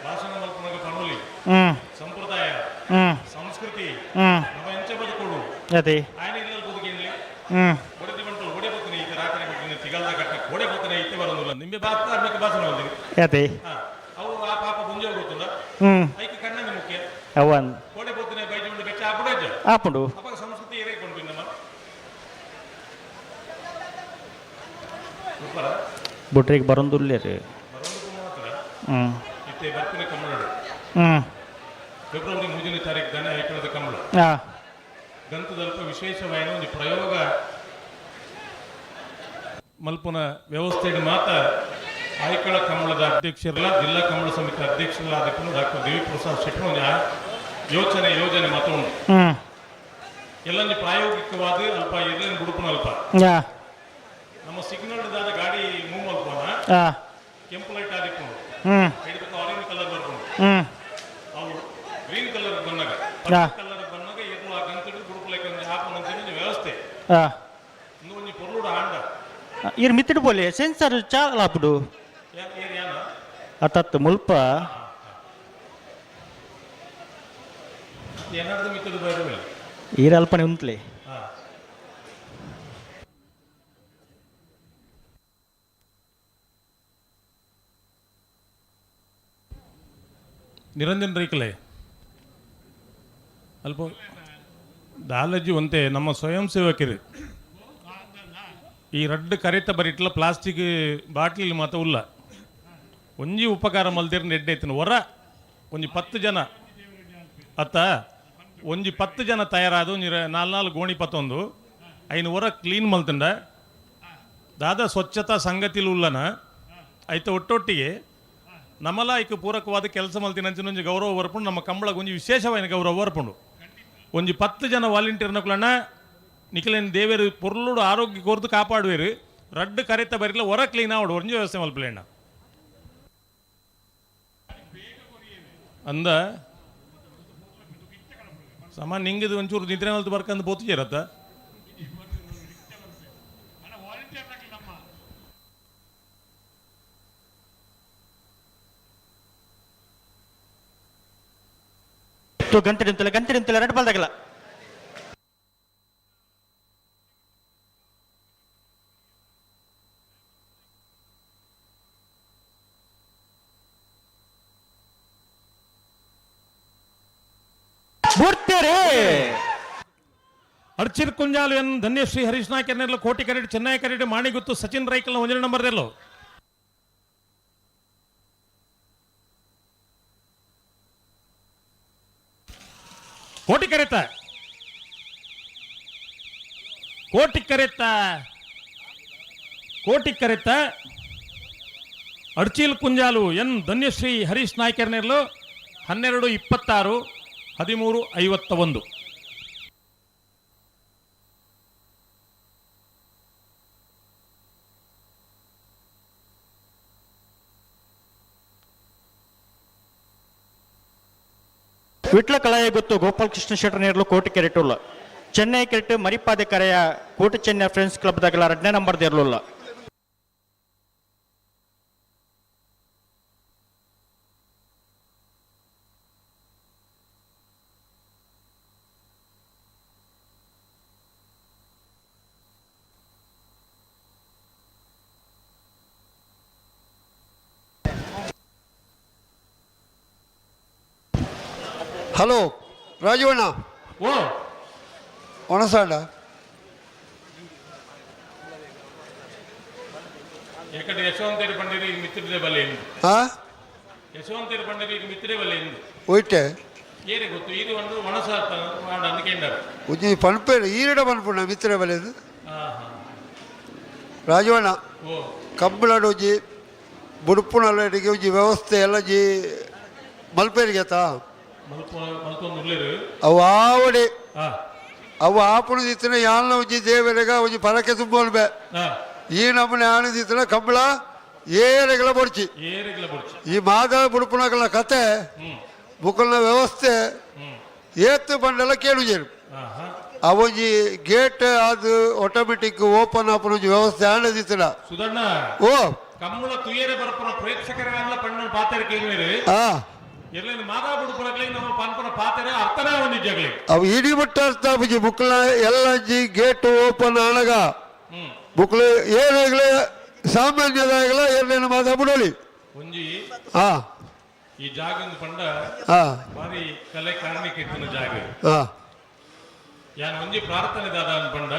ಭಾಷಣ ಮಲ್ಪುನಗ ಪಣೋಲಿ. ಹ್ಮ್. ಸಂಪ್ರದಾಯ. ಹ್ಮ್. ಸಂಸ್ಕೃತಿ. ಹ್ಮ್. ನಮ್ಮ ಎಂಚ ಬದುಕೋಡು. ಅದೇ. ಆಯನ ಇಲ್ಲ ಬದುಕೇನ್ಲಿ. ಹ್ಮ್. ಕೊಡತಿ ಬಂಟು ಓಡೆ ಬತ್ತನೆ ಈತ ರಾತ್ರಿ ಬಿಟ್ಟಿನ ತಿಗಲ್ದ ಕಟ್ಟ ಕೋಡೆ ಬತ್ತನೆ ಇತ್ತೆ ಬರೋದಿಲ್ಲ ನಿಂಬೆ ಧಾರ್ಮಿಕ ಭಾಷಣ ಬಂದಿದೆ. ಅದೇ. ಹಾ ಅವು ಆ ಪಾಪ ಮುಂಜೆ ಗೊತ್ತುಂಡ. ಹ್ಮ್. ಐಕ್ ಕಣ್ಣಂಗೆ ಮುಖ್ಯ. ಅವನ್. ಕೋಡೆ ಬತ್ತನೆ ಬೈಜಿ ಉಂಡು ಬೆಚ್ಚ ಆಪುಡಜ್ಜ. ಆಪುಂಡು. ಅವಾಗ ಸಂಸ್ಕೃತಿ ಏರೇ ಕೊಂಡು ನಮ್ಮ ಉಪ್ಪರ. ಬುಟ್ರಿಗೆ ಬರೋದುಲ್ಲೇರಿ. ಬರೋದಕ್ಕೂ ಮಾತ್ರ. ಹ್ಮ್. ಇತ್ತೆ ಬರ್ಪಿನ ಕಂಬಳ. ಹ್ಮ್. ಫೆಬ್ರವರಿ 3ನೇ ತಾರೀಕು ದಾನೆ ಐಕಳದ ಕಂಬಳ. ಆ. ಗಂತದಲ್ಪ ವಿಶೇಷವಾದ ಒಂದು ಪ್ರಯೋಗ ಮಲ್ಪುನ ವ್ಯವಸ್ಥೆಗೆ ಮಾತ್ರ ಆಯ್ಕಳ ಕಂಬಳದ ಅಧ್ಯಕ್ಷರಲ್ಲ ಜಿಲ್ಲಾ ಕಂಬಳ ಸಮಿತಿ ಅಧ್ಯಕ್ಷರಲ್ಲ ಅದಕ್ಕೂ ಡಾಕ್ಟರ್ ದೇವಿಪ್ರಸಾದ್ ಶೆಟ್ಟಿ ಒಂದು ಯೋಚನೆ ಯೋಜನೆ ಮಾತ್ರ ಉಂಟು. ಹ್ಮ್. ಎಲ್ಲೊಂದು ಪ್ರಾಯೋಗಿಕವಾದ ಅಲ್ಪ ಎಲ್ಲೊಂದು ಬುಡುಪುನ ಅಲ್ಪ. ಆ. ನಮ್ಮ ಸಿಗ್ನಲ್ ದಾದ ಗಾಡಿ ಮೂವ್ ಮಲ್ಪೋಣ. ಆ. ಕೆಂಪು ಲೈಟ್ ಆದಿಪ್ಪುಂಡು. ಹ್ಮ್. ಹಿಡಿದಕ್ಕೆ ಆರೆಂಜ್ ಕಲರ್ ಬರ್ಪುಂಡು. ಹ್ಮ್. ಅವು ಗ್ರೀನ್ ಕಲರ್ ಬಂದಾಗ ಆ. ಕಲರ್ ಬಂದಾಗ ಎರ್ಲು ಆ ಗಂತಡು ಬುಡುಪು ಲೈಕ್ ಒಂದು ಹಾಪುನ ಅಂತ ಒಂದು ವ್ಯವಸ್ಥೆ. ಆ. ಇಂದು ಒಂಜಿ ಪೊರ್ಲುಡು ಆಂಡ. ಇರ್ ಮಿತ್ತಿಡು ಪೋಲೆ ಸೆನ್ಸರ್ ಚಾಲ ಆಪುಂಡು. ಏರ್ ಯಾನ ಅತ್ತತ್ತು ಮುಲ್ಪ. ಏನಾದ್ರು ಮಿತ್ತದ ಬೈರವಿಲ್ಲ. ಈರ ಅಲ್ಪನೆ ಉಂತ್ಲೆ. ಹಾ. ನಿರಂಜನ್ ರೈಕಲೆ ಅಲ್ಪ ದಾಲಜ್ಜಿ ಒಂತೆ ನಮ್ಮ ಸ್ವಯಂ ಸೇವಕರು ಈ ರಡ್ಡು ಕರೆತ ಬರಿಟ್ಲ ಪ್ಲಾಸ್ಟಿಕ್ ಬಾಟ್ಲಿ ಮಾತ ಉಲ್ಲ ಒಂಜಿ ಉಪಕಾರ ಮಲ್ದಿರ್ ನೆಡ್ಡೈತನ ಹೊರ ಒಂಜಿ 10 ಜನ ಅತ್ತ ಒಂಜಿ 10 ಜನ ತಯಾರಾದ ಒಂಜಿ ನಾಲ್ ನಾಲ್ ಗೋಣಿ ಪತ್ತೊಂದು ಐನು ಹೊರ ಕ್ಲೀನ್ ಮಲ್ತಂಡ ದಾದಾ ಸ್ವಚ್ಛತಾ ಸಂಗತಿಲು ಉಲ್ಲನ ಐತ ಒಟ್ಟೊಟ್ಟಿಗೆ ನಮ್ಮಲ ಐಕ್ ಪೂರಕವಾದ ಕೆಲಸ ಮಲ್ತಿನ ಅಂಚಿನ ಒಂಜಿ ಗೌರವ ಬರ್ಪುಂಡು ನಮ್ಮ ಕಂಬಳಗ್ ಒಂಜಿ ವಿಶೇಷವಾದ ಗೌರವ ಬರ್ಪುಂಡು ಒಂಜಿ 10 ಜನ ವಾಲಂಟಿಯರ್ ನಕುಲಣ್ಣ ನಿಖಲೇನ್ ದೇವೇರು ಪೊರ್ಲುಡು ಆರೋಗ್ಯ ಕೋರ್ದು ಕಾಪಾಡುವೇರು ರಡ್ಡು ಕರೆತ ಬರಿಲ್ಲ ಹೊರ ಕ್ಲೀನ್ ಆವಡು ಒಂಜಿ ವ್ಯವಸ್ಥೆ ಮಲ್ಪಲೇಣ್ಣ ಅಂದ ಸಾಮಾನ್ಯ ನಿಂಗಿದು ಒಂಚೂರು ನಿದ್ರೆ ಮಲ್ತು ಬರ್ಕಂದು ಪೋತು ತೂ ಗಂಟೆ ನಿಂತಲ್ಲ ಗಂಟೆ ನಿಂತಲ್ಲ ಎರಡು ಬಾಲ್ದಾಗಲ್ಲ. ಬುಡ್ತೇರಿ. ಅರ್ಚಿರ್ ಕುಂಜಾಲು ಎನ್ ಧನ್ಯಶ್ರೀ ಹರೀಶ್ ನಾಯ್ಕ ಎನ್ನೆಲ್ಲ ಕೋಟಿ ಕರೆಡ್ ಚೆನ್ನೈ ಕರೆಡ್ ಮಾಣಿಗುತ್ತು ಸಚಿನ್ ರೈಕಲ್ನ ಒಂದನೇ ನಂಬರ್ ದೆಲ್ಲೋ. ಕೋಟಿ ಕರೆತ ಕೋಟಿ ಕರೆತ ಕೋಟಿಕ್ಕರೆತ್ತ ಅಡ್ಚೀಲ್ ಕುಂಜಾಲು ಎನ್ ಧನ್ಯಶ್ರೀ ಹರೀಶ್ ನಾಯ್ಕರ್ನೆರ್ಲು 12:26, 13:51. ವಿಟ್ಲ ಕಳಾಯ ಗೊತ್ತು ಗೋಪಾಲಕೃಷ್ಣ ಶೆಟ್ಟರ್ ನೇರ್ಲು ಕೋಟಿ ಕೆರೆಟುಲ್ಲ. ಚೆನ್ನೈ ಕೆರೆಟ್ ಮರಿಪಾದೆ ಕರೆಯ ಕೋಟಿ ಚೆನ್ನೈ ಫ್ರೆಂಡ್ಸ್ ಕ್ಲಬ್ ದಗಲ ಎರಡನೇ ನಂಬರ್ ದೇರ್ಲುಲ್ಲ. ಹಲೋ ರಾಜೀವಣ್ಣ. ಓ. ಒಣಸಾಂಡ. ಯಾಕಂದ್ರೆ ಯಶವಂತೇರಿ ಪಂಡಿರಿ ಈಗ ಮಿತ್ತಿರದೆ ಬಲ್ಲೆ ಎಂದು. ಹಾ. ಯಶವಂತೇರಿ ಪಂಡಿರಿ ಈಗ ಮಿತ್ತಿರೇ ಬಲ್ಲೆ ಎಂದು. ಒಯ್ಟೆ. ಏರೆ ಗೊತ್ತು ಇದು ಒಂದು ಒಣಸ ಮಾಡ ಅಂದ್ಕೊಂಡಾರ. ಒಂಜಿ ಪನ್ಪೇರು ಈರಡ ಪನ್ಪುಂಡ ಮಿತ್ರ ಬಲೆದು. ಹಾ ಹಾ. ರಾಜೀವಣ್ಣ. ಓ. ಕಂಬಳಡ್ ಒಂಜಿ ಬುಡುಪುನಲ್ಲಡಿಗೆ ಒಂಜಿ ವ್ಯವಸ್ಥೆ ಎಲ್ಲ ಜಿ ಮಲ್ಪೇರಿಗೆ ಆತ. ಮಲ್ಪ ಮಲ್ತೊಂದು ಉಲ್ಲೇರು. ಅವು ಆವಡೆ. ಹಾ. ಅವು ಆಪುಣ ದಿತ್ತಿನ ಯಾಲ್ನ ಒಂಜಿ ದೇವರೆಗ ಒಂಜಿ ಪರಕೆ ತುಂಬೋಲ್ಬೆ. ಹಾ. ಈ ನಮ್ಮನೆ ಆಣ ದಿತ್ತಿನ ಕಂಬಳ ಏರೆಗಳ ಬೊಡ್ಚಿ. ಏರೆಗ್ಲ ಬುಡ್ಚಿ. ಈ ಮಾದ ಬುಡುಪುನಗಳ ಕತೆ ಬುಕ್ಕಲ್ನ ವ್ಯವಸ್ಥೆ ಏತ್ ಬಂಡೆಲ್ಲ ಕೇಳುಜೇರು. ಹಾ ಹಾ. ಆ ಒಂಜಿ ಗೇಟ್ ಅದು ಆಟೋಮೆಟಿಕ್ ಓಪನ್ ಆಪುನ ಒಂಜಿ ವ್ಯವಸ್ಥೆ ಆಣದಿತ್ತಿನ. ಸುಧಣ್ಣ. ಓ. ಕಮ್ಮುಳ ತುಯರೆ ಬರಪುನ ಪ್ರೇಕ್ಷಕರೆಲ್ಲ ಪಣ್ಣ ಪಾತೆರ ಕೇಳುವೇರು. ಆ. ಎರ್ಲೇನು ಮಾದಾ ಬುಡುಪುನಕ್ಲೆ ನಮ್ಮ ಪನ್ಪುನ ಪಾತೆರ ಅರ್ಥನೇ ಒಂದು ಜಗಲಿ. ಅವು ಇಡೀ ಮುಟ್ಟ ಅರ್ಥ ಆಪುಜಿ. ಬುಕ್ಲ ಎಲ್ಲ ಒಂಜಿ ಗೇಟ್ ಓಪನ್ ಆನಗ ಬುಕ್ಲು ಏನಾಗಲೇ ಸಾಮಾನ್ಯದಾಗಲ ಏರ್ಲೇನು ಮಾದ ಬುಡೋಲಿ. ಒಂಜಿ ಹಾ. ಈ ಜಾಗಂದು ಪಂಡ ಹಾ. ಬಾರಿ ಕಲೆ ಕಾರ್ಣಿಕ ಇತ್ತಿನ ಜಾಗ. ಹಾ. ಯಾನ್ ಒಂಜಿ ಪ್ರಾರ್ಥನೆ ದಾದ ಪಂಡ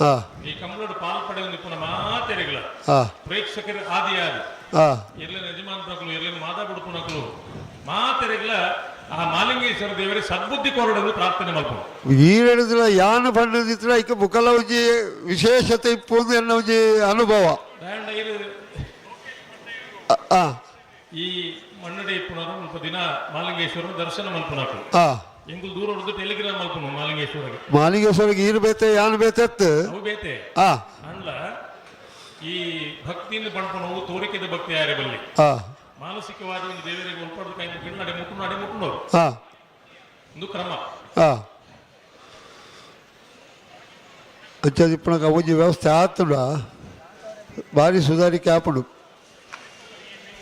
ಹಾ. ಈ ಕಮ್ಮಳೋಡು ಪಾಲ್ ಪಡೆಯೊಂದು ಪುನ ಮಾತೆರೆಗಳ ಹಾ. ಪ್ರೇಕ್ಷಕರು ಆದಿ ಆದಿ ಹಾ. ಎರ್ಲಿನ ಯಜಮಾನ್ರಕ್ಲು ಎರ್ಲಿನ ಮಾದಾ ಬುಡುಪುನಕ್ಲು ಮಾತೆರೆಗಳ ಆ ಮಾಲಿಂಗೇಶ್ವರ ದೇವರೇ ಸದ್ಬುದ್ಧಿ ಕೊರಡಲು ಪ್ರಾರ್ಥನೆ ಮಲ್ಪು. ಈರೆಡುದಿಲ್ಲ ಯಾನು ಪಂಡದಿತ್ತಿನ ಐಕೆ ಬುಕ್ಕಲ ಒಂಜಿ ವಿಶೇಷತೆ ಇಪ್ಪುಂದು ಎನ್ನ ಒಂಜಿ ಅನುಭವ. ದಯಂಡ ಇರು. ಆ. ಈ ಮಣ್ಣಡಿ ಇಪ್ಪುನರು ಮುಲ್ಪ ದಿನ ಮಾಲಿಂಗೇಶ್ವರನ ದರ್ಶನ ಮಲ್ಪುನಕ್ಲು. ಆ. ಎಂಗುಲ್ ದೂರ ಹೊಡೆದು ಟೆಲಿಗ್ರಾಮ್ ಮಲ್ಪುನು ಮಾಲಿಂಗೇಶ್ವರಗೆ. ಮಾಲಿಂಗೇಶ್ವರಿಗೆ ಈರು ಬೇತೆ ಯಾನು ಬೇತೆತ್ತು. ಅವು ಬೇತೆ. ಆ. ಅಂಡ್ಲ ಈ ಭಕ್ತಿಯಿಂದ ಪಣ್ಪುನವು ತೋರಿಕೆದ ಭಕ್ತಿ ಯಾರೇ ಬಲ್ಲಿ. ಆ. ಮಾನಸಿಕವಾದ ಒಂದು ದೇವರಿಗೆ ಒಲ್ಪಡ್ದು ಕೈ ಮುಗಿದು ನಡೆ ಮುಟ್ಟು ನಡೆ ಮುಟ್ಟುನವರು. ಆ. ಒಂದು ಕ್ರಮ. ಆ ಅಂಚ ಇಪ್ಪುನಗ ಒಂಜಿ ವ್ಯವಸ್ಥೆ ಆತುಂಡ ಭಾರಿ ಸುಧಾರಿಕೆ ಆಪುಂಡು.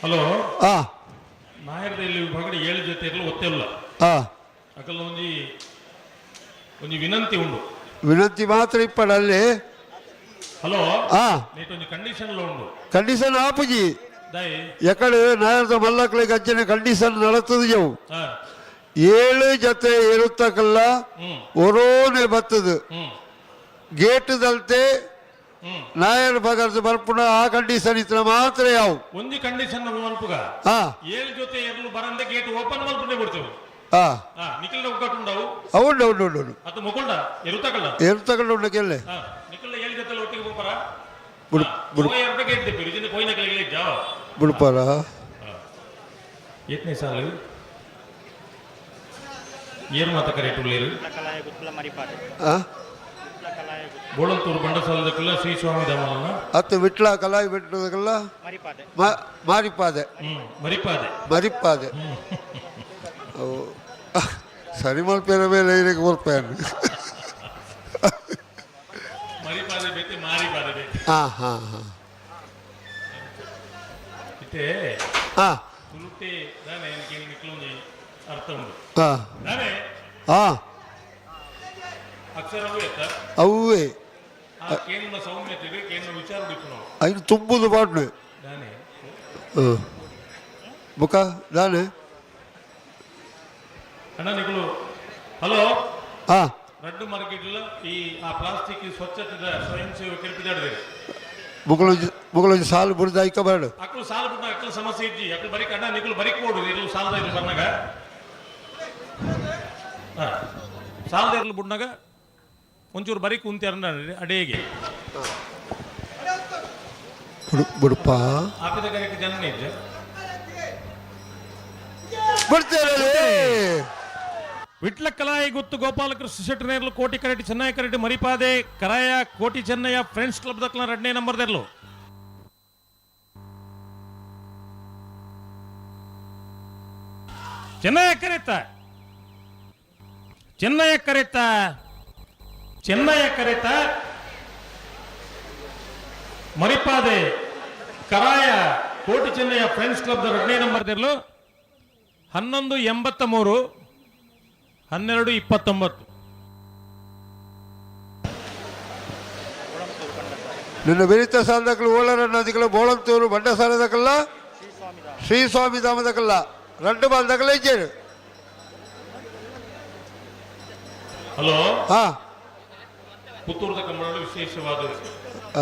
ಹಲೋ. ಆ. ನಾಯರ್ದಲ್ಲಿ ವಿಭಾಗದ ಏಳು ಜೊತೆ ಇರಲು ಒತ್ತೆಲ್ಲ. ಆ. ಅಕಲ್ ಒಂಜಿ ಒಂಜಿ ವಿನಂತಿ ಉಂಡು. ವಿನಂತಿ ಮಾತ್ರ ಇಪ್ಪಡ ಅಲ್ಲಿ. ಹಲೋ. ಆ. ನೀಟ್ ಒಂಜಿ ಕಂಡೀಷನ್ ಉಂಡು. ಕಂಡೀಷನ್ ಆಪುಜಿ. ದೈ. ಎಕಡೆ ನಾಯರ್ದ ಮಲ್ಲಕ್ಳಿಗೆ ಅಂಚನೆ ಕಂಡೀಷನ್ ನಡತದ ಜವು. ಹಾ. ಏಳು ಜೊತೆ ಏರುತ್ತಕಲ್ಲ ಹ್ಮ್. ಒರೋನೆ ಬತ್ತದು ಹ್ಮ್. ಗೇಟ್ ದಲ್ತೆ ಹ್ಮ್. ನಾಯರ್ ಬಗರ್ದು ಬರ್ಪುಣ ಆ ಕಂಡೀಷನ್ ಇತ್ರ ಮಾತ್ರ ಯಾವು. ಒಂಜಿ ಕಂಡೀಷನ್ ಮಲ್ಪುಗ. ಹಾ. ಏಳು ಜೊತೆ ಎರಲು ಬರಂದೆ ಗೇಟ್ ಓಪನ್ ಮಲ್ಪುಂಡೆ ಬಿಡ್ತೇವೆ. ಹಾ. ಹಾ ನಿಖಿಲ್ ಒಗ್ಗಟ್ಟು ಉಂಡವು. ಉಂಡು ಉಂಡು ಉಂಡು ಉಂಡು. ಅದು ಮುಕುಂಡ ಎರುತ್ತಕಲ್ಲ. ಏರುತ್ತಕಲ್ಲ ಉಂಡು ಕೆಲ್ಲೆ. ಹಾ ನಿಖಿಲ್ ಏಳು ಜೊತೆ ಒಟ್ಟಿಗೆ ಹೋಗ್ಬಾರ. ಬುಡು ಬುಡು. ಎರಡು ಗೇಟ್ ದಿಪ್ಪಿ ಇದನ್ನ ಪೋಯಿನ ಕಲೆಗೆ ಜಾವ. ಬುಡುಪಾರ. ಏತ್ನೇ ಸಾಲು ಏರು ಮಾತ ಕರೆಕ್ಟ್ ಉಳ್ಳೇರು. ಆ. ಬೋಳಂತೂರು ಬಂಡಸಾಲದಕ್ಕೆಲ್ಲ ಶ್ರೀ ಸ್ವಾಮಿ ಧಾಮಲನ್ನ. ಅತ್ತು ವಿಟ್ಲ ಕಲಾಯಿ ಬಿಟ್ಟದಕ್ಕೆಲ್ಲ ಮಾರಿಪಾದೆ. ಹ್ಮ್ ಮರಿಪಾದೆ. ಮರಿಪಾದೆ ಅವು ಸರಿ ಮಲ್ಪೇರ ಮೇಲೆ ಇದಕ್ಕೆ ಬರ್ಪೇನು. ಮರಿಪಾದೆ ಬೇತೆ ಮಾರಿಪಾದೆ ಬೇತೆ. ಹಾಂ ಹಾಂ ಹಾಂ. ಇತ್ತೆ ಹಾಂ. ತುಳುಟೆ ದಾನೆ എനിക്ക് ನಿಕ್ಲೊಂಜಿ ಅರ್ಥ ಉಂಡು. ಹಾಂ. ದಾನೆ. ಹಾಂ. ಅಕ್ಷರವೂ ಎತ್ತ. ಅವೇ. ಆ ಕೇಂದ್ರ ಸೌಮ್ಯತೆ ಇದೆ ಕೇಂದ್ರ ವಿಚಾರ ದಿಪ್ಪು ನಾವು. ಐನು ತುಂಬುದು ಪಾಡ್ನೆ. ದಾನೆ. ಹಾಂ ಬುಕ್ಕ ದಾನೆ. ಅಣ್ಣ ನಿಕುಲು ಹಲೋ. ಹಾಂ. ರಡ್ಡು ಮಾರ್ಕೆಟ್ ಈ ಆ ಪ್ಲಾಸ್ಟಿಕ್ ಸ್ವಚ್ಛತೆದ ಸ್ವಯಂ ಸೇವಕರು ಪಿದಾಡಿದೆ. ಮುಗಳೊಂಜಿ ಮುಗಳೊಂಜಿ ಸಾಲು ಬುಡ್ದು ಐಕ ಬರಡು. ಅಕ್ಕಲು ಸಾಲ ಬಿಟ್ಟ ಅಕ್ಕಲು ಸಮಸ್ಯೆ ಇಜ್ಜಿ ಅಕ್ಕಲು ಬರೀ ಅಣ್ಣ ನಿಕುಲು ಬರೀ ಕೊಡು ಇರ್ಲು ಸಾಲದ ಇರ್ಲು ಬರ್ನಾಗ ಸಾಲದ ಇರ್ಲು ಬುಡ್ನಾಗ ಒಂಚೂರು ಬರೀ ಕುಂತಿ ಅಡೇಗೆ. ಬುಡಪ್ಪ. ಆಪಿದ ಕರೆಕ್ಟ್ ಜನ ಇಜ್ಜ. ಬಿಡ್ತೇನೆ. ವಿಟ್ಲ ಕಲಾಯಿ ಗುತ್ತು ಗೋಪಾಲಕೃಷ್ಣ ಶೆಟ್ಟಿ ನೇರ್ಲು ಕೋಟಿ ಕರೆಟಿ ಚೆನ್ನೈ ಕರೆಟಿ ಮರಿಪಾದೆ ಕರಾಯ ಕೋಟಿ ಚೆನ್ನಯ್ಯ ಫ್ರೆಂಡ್ಸ್ ಕ್ಲಬ್ ದಕ್ಲ ಎರಡನೇ ನಂಬರ್ ದೆರ್ಲು. ಚೆನ್ನಯ್ಯ ಕರೆತ, ಚೆನ್ನಯ್ಯ ಕರೆತ, ಚೆನ್ನಯ್ಯ ಕರೆತ ಮರಿಪಾದೆ ಕರಾಯ ಕೋಟಿ ಚೆನ್ನಯ್ಯ ಫ್ರೆಂಡ್ಸ್ ಕ್ಲಬ್ ಎರಡನೇ ನಂಬರ್ ದೆರ್ಲು. 11.83, 12.29. ನಿನ್ನ ಬಿರಿತ ಸಾಲದಕ್ಕಲು ಓಳರ ನದಿಗಳ ಬೋಳಂತೂರು ಬಂಡ ಸಾಲದಕ್ಕಲ್ಲ ಶ್ರೀ ಸ್ವಾಮಿ ಧಾಮದಕ್ಕಲ್ಲ రెండు ಬಾಲ್ದಕ್ಕಲ್ಲ ಇಜ್ಜೇರು. ಹಲೋ. ಹಾ. ಪುತ್ತೂರದ ಕಂಬಳಲು ವಿಶೇಷವಾದ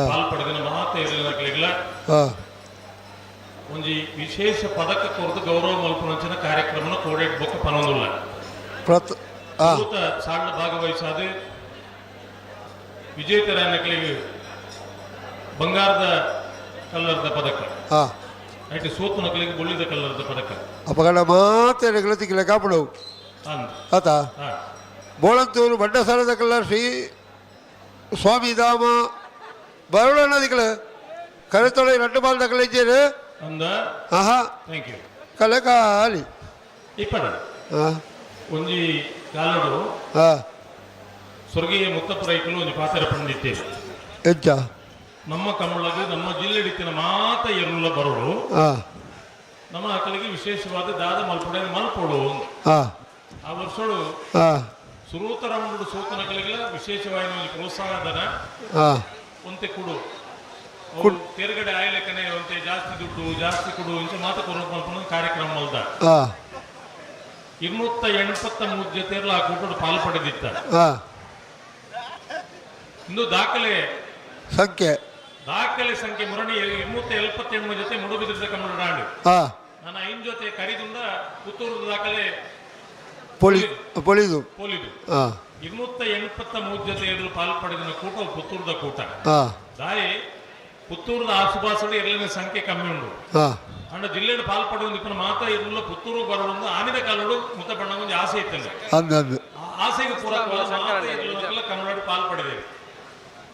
ಪಾಲ್ ಪಡೆದಿನ ಮಹಾತೇರಿನ ಹಾ. ಒಂಜಿ ವಿಶೇಷ ಪದಕ ಕೊರದು ಗೌರವ ಮಲ್ಪುನಂಚಿನ ಕಾರ್ಯಕ್ರಮನ ಕೋಡೇಟ್ ಬೊಕ್ಕ ಪನೊಂದುಲ್ಲ. ಪ್ರತ ಹಾ. ಪೂತ ಸಾಳ್ನ ಭಾಗವಹಿಸಾದ ವಿಜೇತರಾಯನಕಲಿಗೆ ಬಂಗಾರದ ಕಲ್ಲರ್ದ ಪದಕ, ಹಾ. ಐಟ್ ಸೋತು ನಕಲಿಗೆ ಬೊಳ್ಳಿದ ಕಲ್ಲರ್ದ ಪದಕ. ಅಪಗಡ ಮಾತೇರುಗಳ ತಿಕ್ಕಲೆ ಕಾಪಡು. ಅಂದ್. ಆತ. ಹಾ. ಬೋಳಂತೂರು ಬಂಡ ಸಾಲದಕ್ಕಲ್ಲ ಶ್ರೀ ಸ್ವಾಮಿ ಧಾಮ ಬರುಣ ನದಿಗಳ ಕರೆತೊಳೆ రెండు ಬಾಲ್ದಕ್ಕಲ್ಲ ಇಜ್ಜೇರು. ಅಂದ. ಆಹಾ. Thank you. ಕಲೆ ಖಾಲಿ. ಇಪ್ಪಡ. ಹಾ. ಒಂಜಿ ಕಾಲಡು ಹಾ. ಸ್ವರ್ಗೀಯ ಮುತ್ತಪ್ಪ ರೈಕಲು ಒಂಜಿ ಪಾತ್ರ ಪಂಡಿತ್ತೇವೆ. ಎಂಚ? ನಮ್ಮ ಕಮ್ಮಳಗ ನಮ್ಮ ಜಿಲ್ಲೆಡಿತ್ತಿನ ಮಾತ ಎರುಲ ಬರೋಡು. ಹಾ. ನಮ್ಮ ಅಕಲಿಗೆ ವಿಶೇಷವಾದ ದಾದ ಮಲ್ಪೊಡೆ ಮಲ್ಪೊಡು ಅಂದ್. ಹಾ. ಆ ವರ್ಷೋಡು ಹಾ. ಸುರೂತ ರೌಂಡ್ ಸೂತನಕಲಿಗೆಲ್ಲ ವಿಶೇಷವಾಗಿ ಒಂಜಿ ಪ್ರೋತ್ಸಾಹಧನ ಹಾ. ಒಂತೆ ಕುಡು ಅವ್ರು ತೇರ್ಗಡೆ ಆಯ್ಲೆಕ್ಕನೆ ಒಂತೆ ಜಾಸ್ತಿ ದುಡ್ಡು ಜಾಸ್ತಿ ಕೊಡು ಇಂಚ ಮಾತ ಕೊರೋ ಮಲ್ಪುನ ಕಾರ್ಯಕ್ರಮ ಮಲ್ದ. ಹಾ. 283 ಜೊತೆರ್ಲ ಆ ಕೂಟಡು ಪಾಲು ಪಡೆದಿತ್ತ. ಹಾ. ಇಂದು ದಾಖಲೆ ಸಂಖ್ಯೆ. ದಾಖಲೆ ಸಂಖ್ಯೆ ಮುರಣಿ 278 ಜೊತೆ ಮುಡುಬಿದ್ರದ ಕಮ್ಮಡ. ಹಾ. ನಾನು ಐನ್ ಜೊತೆ ಕರಿದುಂಡ ಪುತ್ತೂರು ದಾಖಲೆ. ಪೊಲಿ ಪೊಲಿದು. ಪೊಲಿದು. ಹಾ. 283 ಜೊತೆ ಎದುರು ಪಾಲು ಪಡೆದಿನ ಕೂಟ ಪುತ್ತೂರದ ಕೂಟ. ಹಾ. ದಾಯಿ ಪುತ್ತೂರದ ಆಸುಪಾಸು ಎರಡನೇ ಸಂಖ್ಯೆ ಕಮ್ಮಿ ಉಂಡು. ಹಾ. ಅಂಡ ಜಿಲ್ಲೆಡ್ ಪಾಲ್ ಪಡೆದ ಇಪ್ಪನ ಮಾತ್ರ ಇರುಲ್ಲ ಪುತ್ತೂರು ಬರೋಡು ಆನಿದ ಕಾಲೋಡು ಮುತ್ತ ಬಣ್ಣ ಒಂದು ಆಸೆ ಇತ್ತಲ್ಲ. ಅಂದ ಅಂದು. ಆ ಆಸೆಗೆ ಪೂರಕವಾದ ಮಾತ ಇರುಲ್ಲಕ್ಕೆಲ್ಲ ಕನ್ನಡ ಪಾಲ್ ಪಡೆದೇವೆ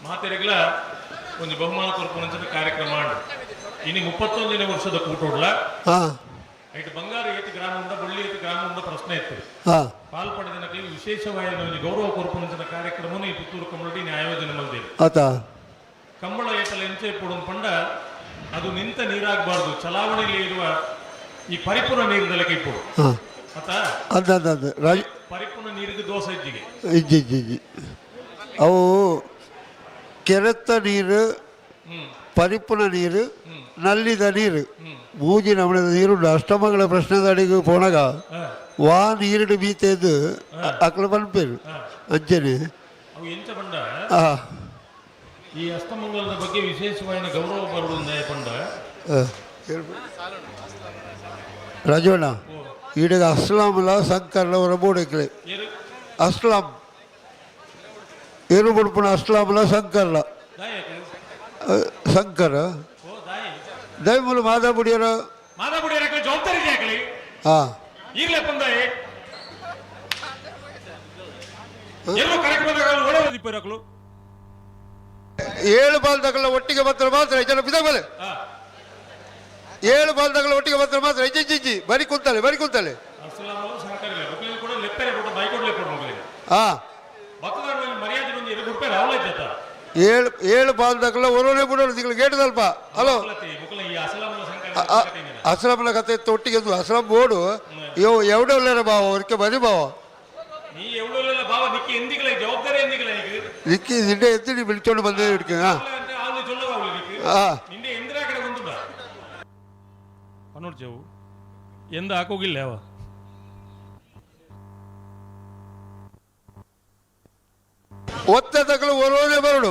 ಮಾತೆರೆಗ್ಲ ಒಂದು ಬಹುಮಾನ ಕೊರ್ಪುನಂಚಿನ ಕಾರ್ಯಕ್ರಮ ಆಂಡ್. ಇನಿ 31ನೇ ವರ್ಷದ ಕೂಟೋಡ್ಲ. ಹಾ. ಐಟ್ ಬಂಗಾರ ಏತ್ ಗ್ರಾಮ ಉಂಡ ಬೊಳ್ಳಿ ಏತ್ ಗ್ರಾಮ ಉಂಡ ಪ್ರಶ್ನೆ ಇತ್ತು. ಹಾ. ಪಾಲ್ ಪಡೆದಿನಕ್ಲಿಗೆ ವಿಶೇಷವಾಗಿ ಒಂದು ಗೌರವ ಕೊರ್ಪುನಂಚಿನ ಕಾರ್ಯಕ್ರಮವನ್ನು ಈ ಪುತ್ತೂರು ಕಮ್ಮಡಿ ಆಯೋಜನೆ ಮಲ್ದೇವೆ. ಆತ. ಕಂಬಳ ಏಟಲ ಎಂಚೆ ಪುಡುನ್ ಪಂಡ ಅದು ನಿಂತ ನೀರಾಗಬಾರ್ದು, ಚಲಾವಣೆಯಲ್ಲಿ ಇರುವ ಈ ಪರಿಪೂರ್ಣ ನೀರಿದಲಕ್ಕೆ ಇಪ್ಪುಡು. ಹಾ. ಆತ. ಅಂದ ಅಂದ ಅಂದ ರಾಜ್. ಪರಿಪೂರ್ಣ ನೀರಿಗೆ ದೋಸೆ ಇಜ್ಜಿಗೆ. ಇಜ್ಜಿ ಇಜ್ಜಿ ಇಜ್ಜಿ. ಅವು ಕೆರೆತ್ತ ನೀರು, ಪರಿಪುನ ನೀರು, ನಲ್ಲಿದ ನೀರು, ಮೂಜಿ ನಮಣದ ನೀರು. ಅಷ್ಟಮಗಳ ಪ್ರಶ್ನೆದ ಅಡಿಗೆ ಪೋಣಗ ವಾ ನೀರಿಡು ಬೀತೇದು ಅಕ್ಲು ಪನ್ಪೇರು ಅಂಚನೆ. ಅವು ಎಂಚ ಪಂಡ ಆ. ಈ ಅಷ್ಟಮಂಗಲದ ಬಗ್ಗೆ ವಿಶೇಷವಾದ ಗೌರವ ಬರುವುದು ಪಂಡ. ರಾಜವಣ್ಣ, ಈಡಗ ಅಸ್ಲಾಂಲ ಸಂಕರ್ಲ ಅವರ ಬೋಡಕ್ಲೆ. ಏರು? ಅಸ್ಲಾಂ ಏರು ಬುಡ್ಪುನ ಅಸ್ಲಾಂಲ ಸಂಕರ್ಲ. ದಾಯ. ಸಂಕರ. ಓ ದಾಯಿ. ದಯಮೂಲ ಮಾದಾಬುಡಿಯರ. ಮಾದಾಬುಡಿ ಜವಾಬ್ದಾರಿ ಹಾಕಲಿ. ಹಾ. ಈಗಲೇ ಬಂದಾಯಿ ಎಲ್ಲರೂ ಕಾರ್ಯಕ್ರಮದಾಗ ಒಳ್ಳೆ ದಿಪ್ಪರಕ್ಲು. ಏಳು ಬಾಲ್ದಗಳ ಒಟ್ಟಿಗೆ ಬಂದ್ರೆ ಮಾತ್ರ ಜನ ಬಿದ ಮೇಲೆ. ಏಳು ಬಾಲ್ದಗಳ ಒಟ್ಟಿಗೆ ಬಂದ್ರೆ ಮಾತ್ರ ಇಜ್ಜಿ ಇಜ್ಜಿ, ಬರಿ ಕುಂತಾಳೆ ಬರಿ ಕುಂತಾಳೆ. ಅಸ್ಲಾಮಲು ಸಹಕಾರಿ ಮಕ್ಕಳಿಗೆ ಕೂಡ ಲೆಪ್ಪರೆ ಕೊಟ್ಟು ಬೈಕೊಡ್ಲೆ ಕೊಡು ಮಕ್ಕಳಿಗೆ. ಹಾ. ಭಕ್ತದಾರ ಮರ್ಯಾದೆ ಒಂದು ಎರಡು ರೂಪಾಯಿ ರಾವಲ ಇದ್ದ. ಏಳು ಏಳು ಬಾಲ್ದಗಳ ಒರೋನೆ ಬಿಡೋರು ತಿಂಗಳು ಗೇಟ್ ಸ್ವಲ್ಪ ಹಲೋ. ಮುಕ್ಕಲ ಈ ಅಸಲಾಮಲ ಸಂಕಾರ. ಅಸ್ಲಾಂನ ಕತೆ ಇತ್ತು ಒಟ್ಟಿಗೆ ಒಂದು ಅಸ್ಲಾಂ ಬೋರ್ಡು ಯೋ ಎವಡೊಲ್ಲೇರ ಬಾವ ಅವ್ರಿಗೆ ಬರಿ ಬಾವ. ನೀ ಎವಡೋಲೆಲ್ಲ ಬಾವ ನಿಕ್ಕಿ ಎಂದಿಗಲ ಜವಾಬ್ದಾರಿ ಎಂದಿಗಲ ಈಗ. ನಿಕ್ಕಿ ನಿಂಡೆ ಎತ್ತಿ ಬಿಳಿಚೋಂಡು ಬಂದೇ ಹಿಡ್ಕೆ. ಹಾ. అంటే ಆಲು ಚೊಲ್ಲಗಾವಲು ನಿಕ್ಕಿ. ಹಾ. ನಿಂಡೆ ಎಂದಿರ ಕಡೆ ಬಂದುಡ ಪನ್ನೊಡ್ಚೆವು ಎಂದ ಹಾಕೋಗಿಲ್ಲ ಅವ. ಒತ್ತೆ ತಕಲು ಒರೋನೆ ಬರಡು.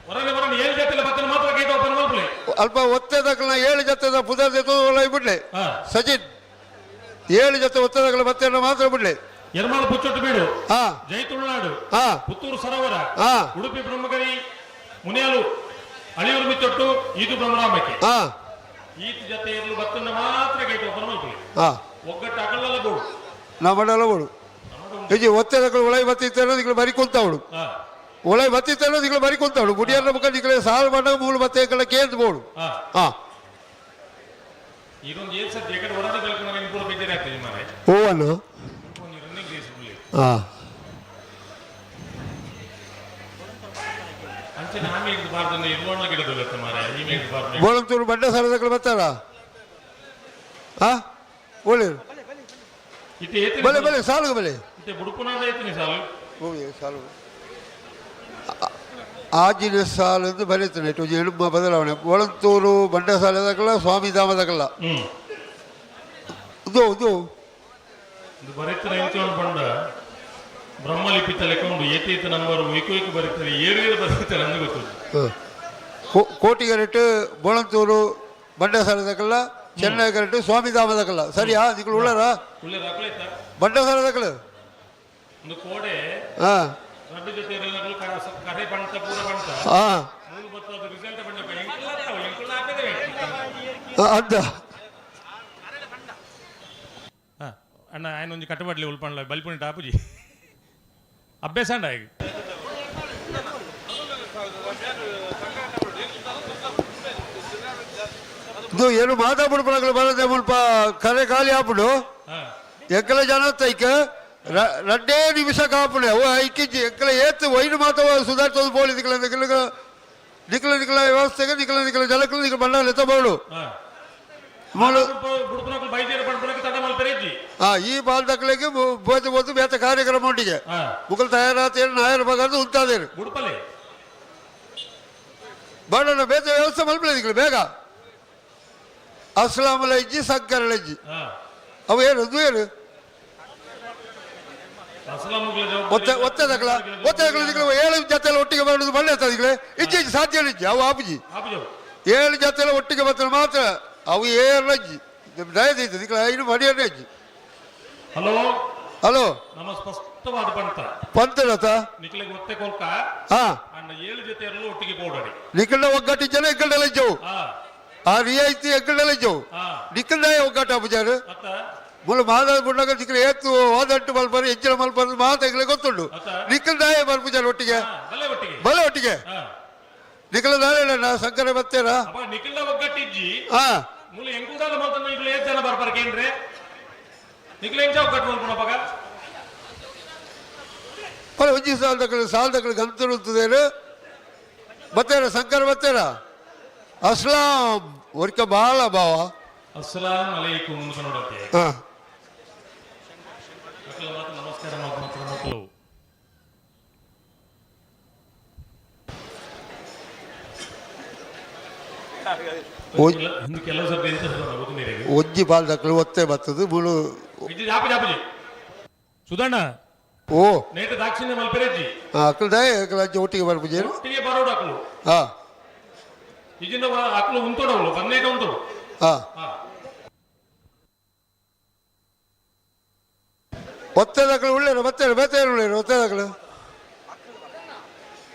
ಹೊರಗೆ ಬರೋಣ ಏಳು ಜೊತೆ ಬತ್ತನ ಮಾತ್ರ ಗೇಟ್ ಓಪನ್ ಮಲ್ಪಲೆ. ಅಲ್ಪ ಒತ್ತೆ ತಕಲ್ನ ಏಳು ಜೊತೆ ಪುದರ್ ಜೊತೆ ಬಿಡ್ಲೆ. ಹಾ. ಸಚಿನ್ ಏಳು ಜೊತೆ ಒತ್ತೆ ತಕಲು ಮತ್ತೆ ಮಾತ್ರ ಬಿಡ್ಲೆ. ಎರ್ಮಾಳು ಪುಚ್ಚೊಟ್ಟು ಬೀಡು. ಹಾ. ಜೈ ತುಳುನಾಡು. ಹಾ. ಪುತ್ತೂರು ಸರೋವರ. ಹಾ. ಉಡುಪಿ ಬ್ರಹ್ಮಗರಿ ಮುನಿಯಾಲು. ಅಳಿಯೂರು ಮಿತ್ತೊಟ್ಟು ಇದು ಬ್ರಹ್ಮರಾಮಕ್ಕೆ. ಹಾ. ಈತ ಜೊತೆ ಇರಲು ಬತ್ತನ್ನ ಮಾತ್ರ ಗೇಟ್ ಓಪನ್ ಮಲ್ಪುಲಿ. ಹಾ. ಒಗ್ಗಟ್ಟು ಅಕಲ್ಲಲ್ಲ ಬೋಡು. ನಮ್ಮಡೆಲ್ಲ ಬೋಡು ಇಜ್ಜಿ, ಒತ್ತೆದಕ್ಕಳು ಒಳಗೆ ಬತ್ತಿತ್ತೇನೋ ನಿಕ್ಲು ಬರಿ ಕುಂತಾವಳು. ಹಾ. ಒಳಗೆ ಬತ್ತಿತ್ತೇನೋ ನಿಕ್ಲು ಬರಿ ಕುಂತಾವಳು. ಗುಡಿಯರ ಮುಖ ನಿಕ್ಲೆ ಸಾಲು ಬಂದಾಗ ಮೂಲು ಬತ್ತೆ ಕಡೆ ಕೇಂದ್ರ ಬೋಡು. ಹಾ. ಹಾ. ಇದೊಂದು ಏನ್ ಸರ್ ಜೆಕೆಟ್ ಹೊರಗೆ ಬೆಳ್ಕೊಂಡು ನಿಮ್ಗೆ ಪೂರ ಬೇಜಾರು ಆಗ್ತದೆ ಮಾರೆ. ಹೂವನ್ನು. ಒಂದು ರನ್ನಿಂಗ್ ರೇಸ್. ಹಾ. ಅಂಚೆ ಆಮೆ ಇದ್ದು ಬಾರ್ದು, ಇರುವಣ್ಣ ಗಿಡದ ಮಾರೆ ಈಮೆ ಇದ್ದು ಬಾರ್ದು. ಬೋಳಂತೂರು ಬಂಡೆ ಸಾಲದಕ್ಕಳು ಬರ್ತಾರ. ಹಾ, ಒಳ್ಳೆಯದು. ಇತ್ತೆ ಏತಿನಿ. ಬಲೆ ಬಲೆ ಸಾಲು ಬಲೆ. ಇತ್ತೆ ಬುಡುಪುನಾದ ಏತಿನಿ ಸಾಲು. ಹೋಗಿ ಸಾಲು ಆಜಿನ ಸಾಲು ಅಂತ ಬರೀತಾನೆ. ಇಟ್ಟು ಎಳುಮ ಬದಲಾವಣೆ ಬೋಳಂತೂರು ಬಂಡೆ ಸಾಲದಕ್ಕಲ್ಲ, ಸ್ವಾಮಿ ಧಾಮದಕ್ಕಲ್ಲ. ಇದು ಇದು. ಇದು ಬರೀತಾರೆ ಎಂತ ಬಂಡ ಬ್ರಹ್ಮಲಿಪಿ ತಲೆ ಕೊಂಡು ಏತಿ ಏತಿ ನಂಬರ್ ವೈಕು ವೈಕು ಬರೀತಾರೆ, ಏರು ಏರು ಬರೀತಾರೆ ಅಂದು ಗೊತ್ತು. ಕೋಟಿಗರೆಟ್ಟು ಬೋಳಂತೂರು ಬಂಡೆ ಸಾಲದಕ್ಕಲ್ಲ, ಚೆನ್ನೈ ಕರೆಕ್ಟ್ ಸ್ವಾಮಿ ಧಾಮದಕ್ಕಲ್ಲ. ಸರಿಯಾ? ನಿಕ್ಲು ಉಳ್ಳಾರ? ಒಳ್ಳೆ ರಾಕಲೈತ. ಬಂಡೆ ಸಾಲದಕ್ಕಲ್ಲ. ಒಂದು ಕೋಡೆ. ಹಾ. ರಡ್ಡು ಜೊತೆ ಇರೋದಕ್ಕೂ ಕರೆ ಪಂಟ ಪೂರ ಪಂಟ. ಹಾ. ಮೂರು ಬತ್ತು ಅದು ರಿಸಲ್ಟ್ ಬಂಡ ಎಂಕುಲ ಎಂಕುಲ ಹಾಕಿದೆ. ಅಂತ. ಹಾ ಅಣ್ಣ, ఆయన ಒಂಜಿ ಕಟ್ಟಬಡ್ಲಿ ಉಲ್ಪಂಡ್ಲ ಬಲ್ಪುಣಿ ಟಾಪುಜಿ ಅಭ್ಯಾಸ ಅಂಡ ಈಗ. ಇದು ಏನು ಮಾತಾಡ್ಬಿಡು ಬರದೆ ಮುಲ್ಪ ಕರೆ ಖಾಲಿ ಆಪುಂಡು. ಹಾ. ಎಂಕಲ ಜನ ಐಕ ರಡ್ಡೇ ನಿಮಿಷ ಕಾಪುಣೆ ಅವು ಐಕಿಜ್ಜಿ. ಎಂಕಲ ಏತ್ ವೈನ್ ಮಾತವ ಸುಧಾರಿಸೋದು ಪೋಲಿ. ನಿಕ್ಲ ನಿಕ್ಲ ನಿಕ್ಲ ನಿಕ್ಲ ವ್ಯವಸ್ಥೆಗೆ ನಿಕ್ಲ ನಿಕ್ಲ ಜಲಕ್ಲು ನಿಕ್ಲ ಬಣ್ಣ ಲೆತ್ತಬೋಡು. ಹಾ. ಮೂಲು. ಬುಡುಪುನಕುಲು ಬೈದೇರು ಪಂಡ್ಪುನಕ್ಕೆ ತಡ ಮಲ್ಪೆರೆಜ್ಜಿ. ಆ ಈ ಬಾಲ್ದಕ್ಲೆಗೆ ಬೋತು ಬೋತು ಬೇತ ಕಾರ್ಯಕ್ರಮ ಉಂಟಿಗೆ. ಹಾ. ಮುಕಲ್ ತಯಾರಾತೇನು ನಾಯರ ಬಗಾರ್ದು ಉಂತಾದೇನು. ಬುಡುಪಲೆ. ಬಾಡಣ್ಣ, ಬೇತ ವ್ಯವಸ್ಥೆ ಮಲ್ಪಲೆ ನಿಕ್ಲು ಬೇಗ. ಅಸ್ಲಾಂ ಇಜ್ಜಿ, ಸಂಕರಳ ಇಜ್ಜಿ. ಹಾ. ಅವು ಏನು ಅದು ಏನು? ಅಸ್ಲಾಂ. ಒತ್ತೆ ಒತ್ತೆದಕ್ಲ ಒತ್ತೆದಕ್ಲ ನಿಕ್ಲು ಏಳು ಜೊತೆಲ್ಲ ಒಟ್ಟಿಗೆ ಬರೋದು ಬಳ್ಳೆ ನಿಕ್ಲೆ ಇಜ್ಜಿ ಇಜ್ಜಿ, ಸಾಧ್ಯ ಇಜ್ಜಿ ಅವು ಆಪುಜಿ. ಆಪುಜವು. ಏಳು ಜೊತೆಲ್ಲ ಒಟ್ಟಿಗೆ ಬರ್ತಾರೆ ಮಾತ್ರ ಅವು ಏಳು ಅಜ್ಜಿ ದಯದೀತು ನಿಕ್ಲ ಐನು ಮಡಿಯನ್ನೇ ಅಜ್ಜಿ. ಹಲೋ. ಹಲೋ. ನಮ್ಮ ಸ್ಪಷ್ಟವಾದ ಪಂತ. ಪಂತಲತ. ನಿಕ್ಲೆಗ್ ಒತ್ತೆ ಕೊಲ್ಕ. ಹಾ. ಅಣ್ಣ, ಏಳು ಜೊತೆ ಇರಲು ಒಟ್ಟಿಗೆ ಪೋಡಡಿ. ನಿಕ್ಕಂಡ ಒಗ್ಗಟ್ಟು ಜನ ಎಕ್ಕಂಡೆಲ್ಲ ಇಜ್ಜವು. ಹಾ. ಆ ರಿಯಾಯಿತಿ ಎಕ್ಕಂಡೆಲ್ಲ ಇಜ್ಜವು. ಹಾ. ನಿಕ್ಕಂಡ ಒಗ್ಗಟ್ಟು ಆಪುಜಾರು. ಅತ್ತ. ಮುಲ್ಲ ಮಾದಾದ ಬುಣ್ಣಗ ನಿಕ್ಕಲ ಏತು ಹೋದಂಟು ಮಲ್ಪರು ಹೆಚ್ಚಿನ ಮಲ್ಪರು ಮಾತಾಗ್ಲೆ ಗೊತ್ತುಂಡು. ಅತ್ತ. ನಿಕ್ಕಂಡಾಯ ಮಲ್ಪುಜಾರು ಒಟ್ಟಿಗೆ. ಹಾ, ಬಲ್ಲೆ ಒಟ್ಟಿಗೆ. ಬಲೆ ಒಟ್ಟಿಗೆ. ಹಾ. ನಿಕ್ಕಲ ನಾಳೆ ಶಂಕರ ಬತ್ತೇರಾ? ಅಪ್ಪ, ನಿಖಿಲ್ದ ಒಗ್ಗಟ್ಟಿಜ್ಜಿ. ಹಾ. ಮೂಲ ಎಂಕುಲ್ದಾದ ಮಲ್ತನ ನಿಕ್ಲು ಏತ್ ಜನ ಬರ್ಪರ್ ಕೇಂದ್ರೆ ನಿಕ್ಲು ಎಂಚ ಒಗ್ಗಟ್ಟು ಮಲ್ಪುಣ ಪಗ. ಬಲೆ ಒಂಜಿ ಸಾಲದಕ್ಕಲು ಸಾಲದಕ್ಕಲು ಗಂತುರುತ್ತದೇನು ಬತ್ತೇರ ಶಂಕರ ಬತ್ತೇರ ಅಸ್ಲಾಂ ಒರಿಕ ಬಾಳ ಬಾವ. ಅಸ್ಸಲಾಂ ಅಲೈಕುಂ ಅಂತ ನೋಡಕ್ಕೆ. ಹಾ. ಮಕ್ಕಳು ಮಾತ್ರ ನಮಸ್ಕಾರ ಮಾತ್ರ ಮಕ್ಕಳು. ಹಿಂದೆ ಕೆಲವು ಸರ್ತಿ ಎಂತ ಗೊತ್ತು ನೀರಿಗೆ. ಒಂಜಿ ಬಾಲ್ದಕ್ಕಲು ಒತ್ತೆ ಬತ್ತದು ಮುಳು. ಇಜ್ಜಿ, ಜಾಪು ಜಾಪುಜಿ ಸುಧಣ್ಣ. ಓ. ನೇಟ ದಾಕ್ಷಿಣ್ಯ ಮಲ್ಪೆರೆಜ್ಜಿ. ಅಕ್ಕಲು ದಾಯ ಅಕ್ಕಲು ಅಜ್ಜಿ ಒಟ್ಟಿಗೆ ಬರ್ಪುಜೇರು. ಒಟ್ಟಿಗೆ ಬರೋಡು ಅಕ್ಲು. ಹಾ. ಇಜಿಂದ ಅಕ್ಲು ಉಂತೋಡವಳು ಬಂದೇಟ ಉಂತೋಡು. ಹಾ. ಹಾ. ಒತ್ತೆದಕ್ಕಲು ಉಳ್ಳೇರು ಬತ್ತೇರು ಬೇತೇರು ಉಳ್ಳೇರು ಒತ್ತೆದಕ್ಕಲು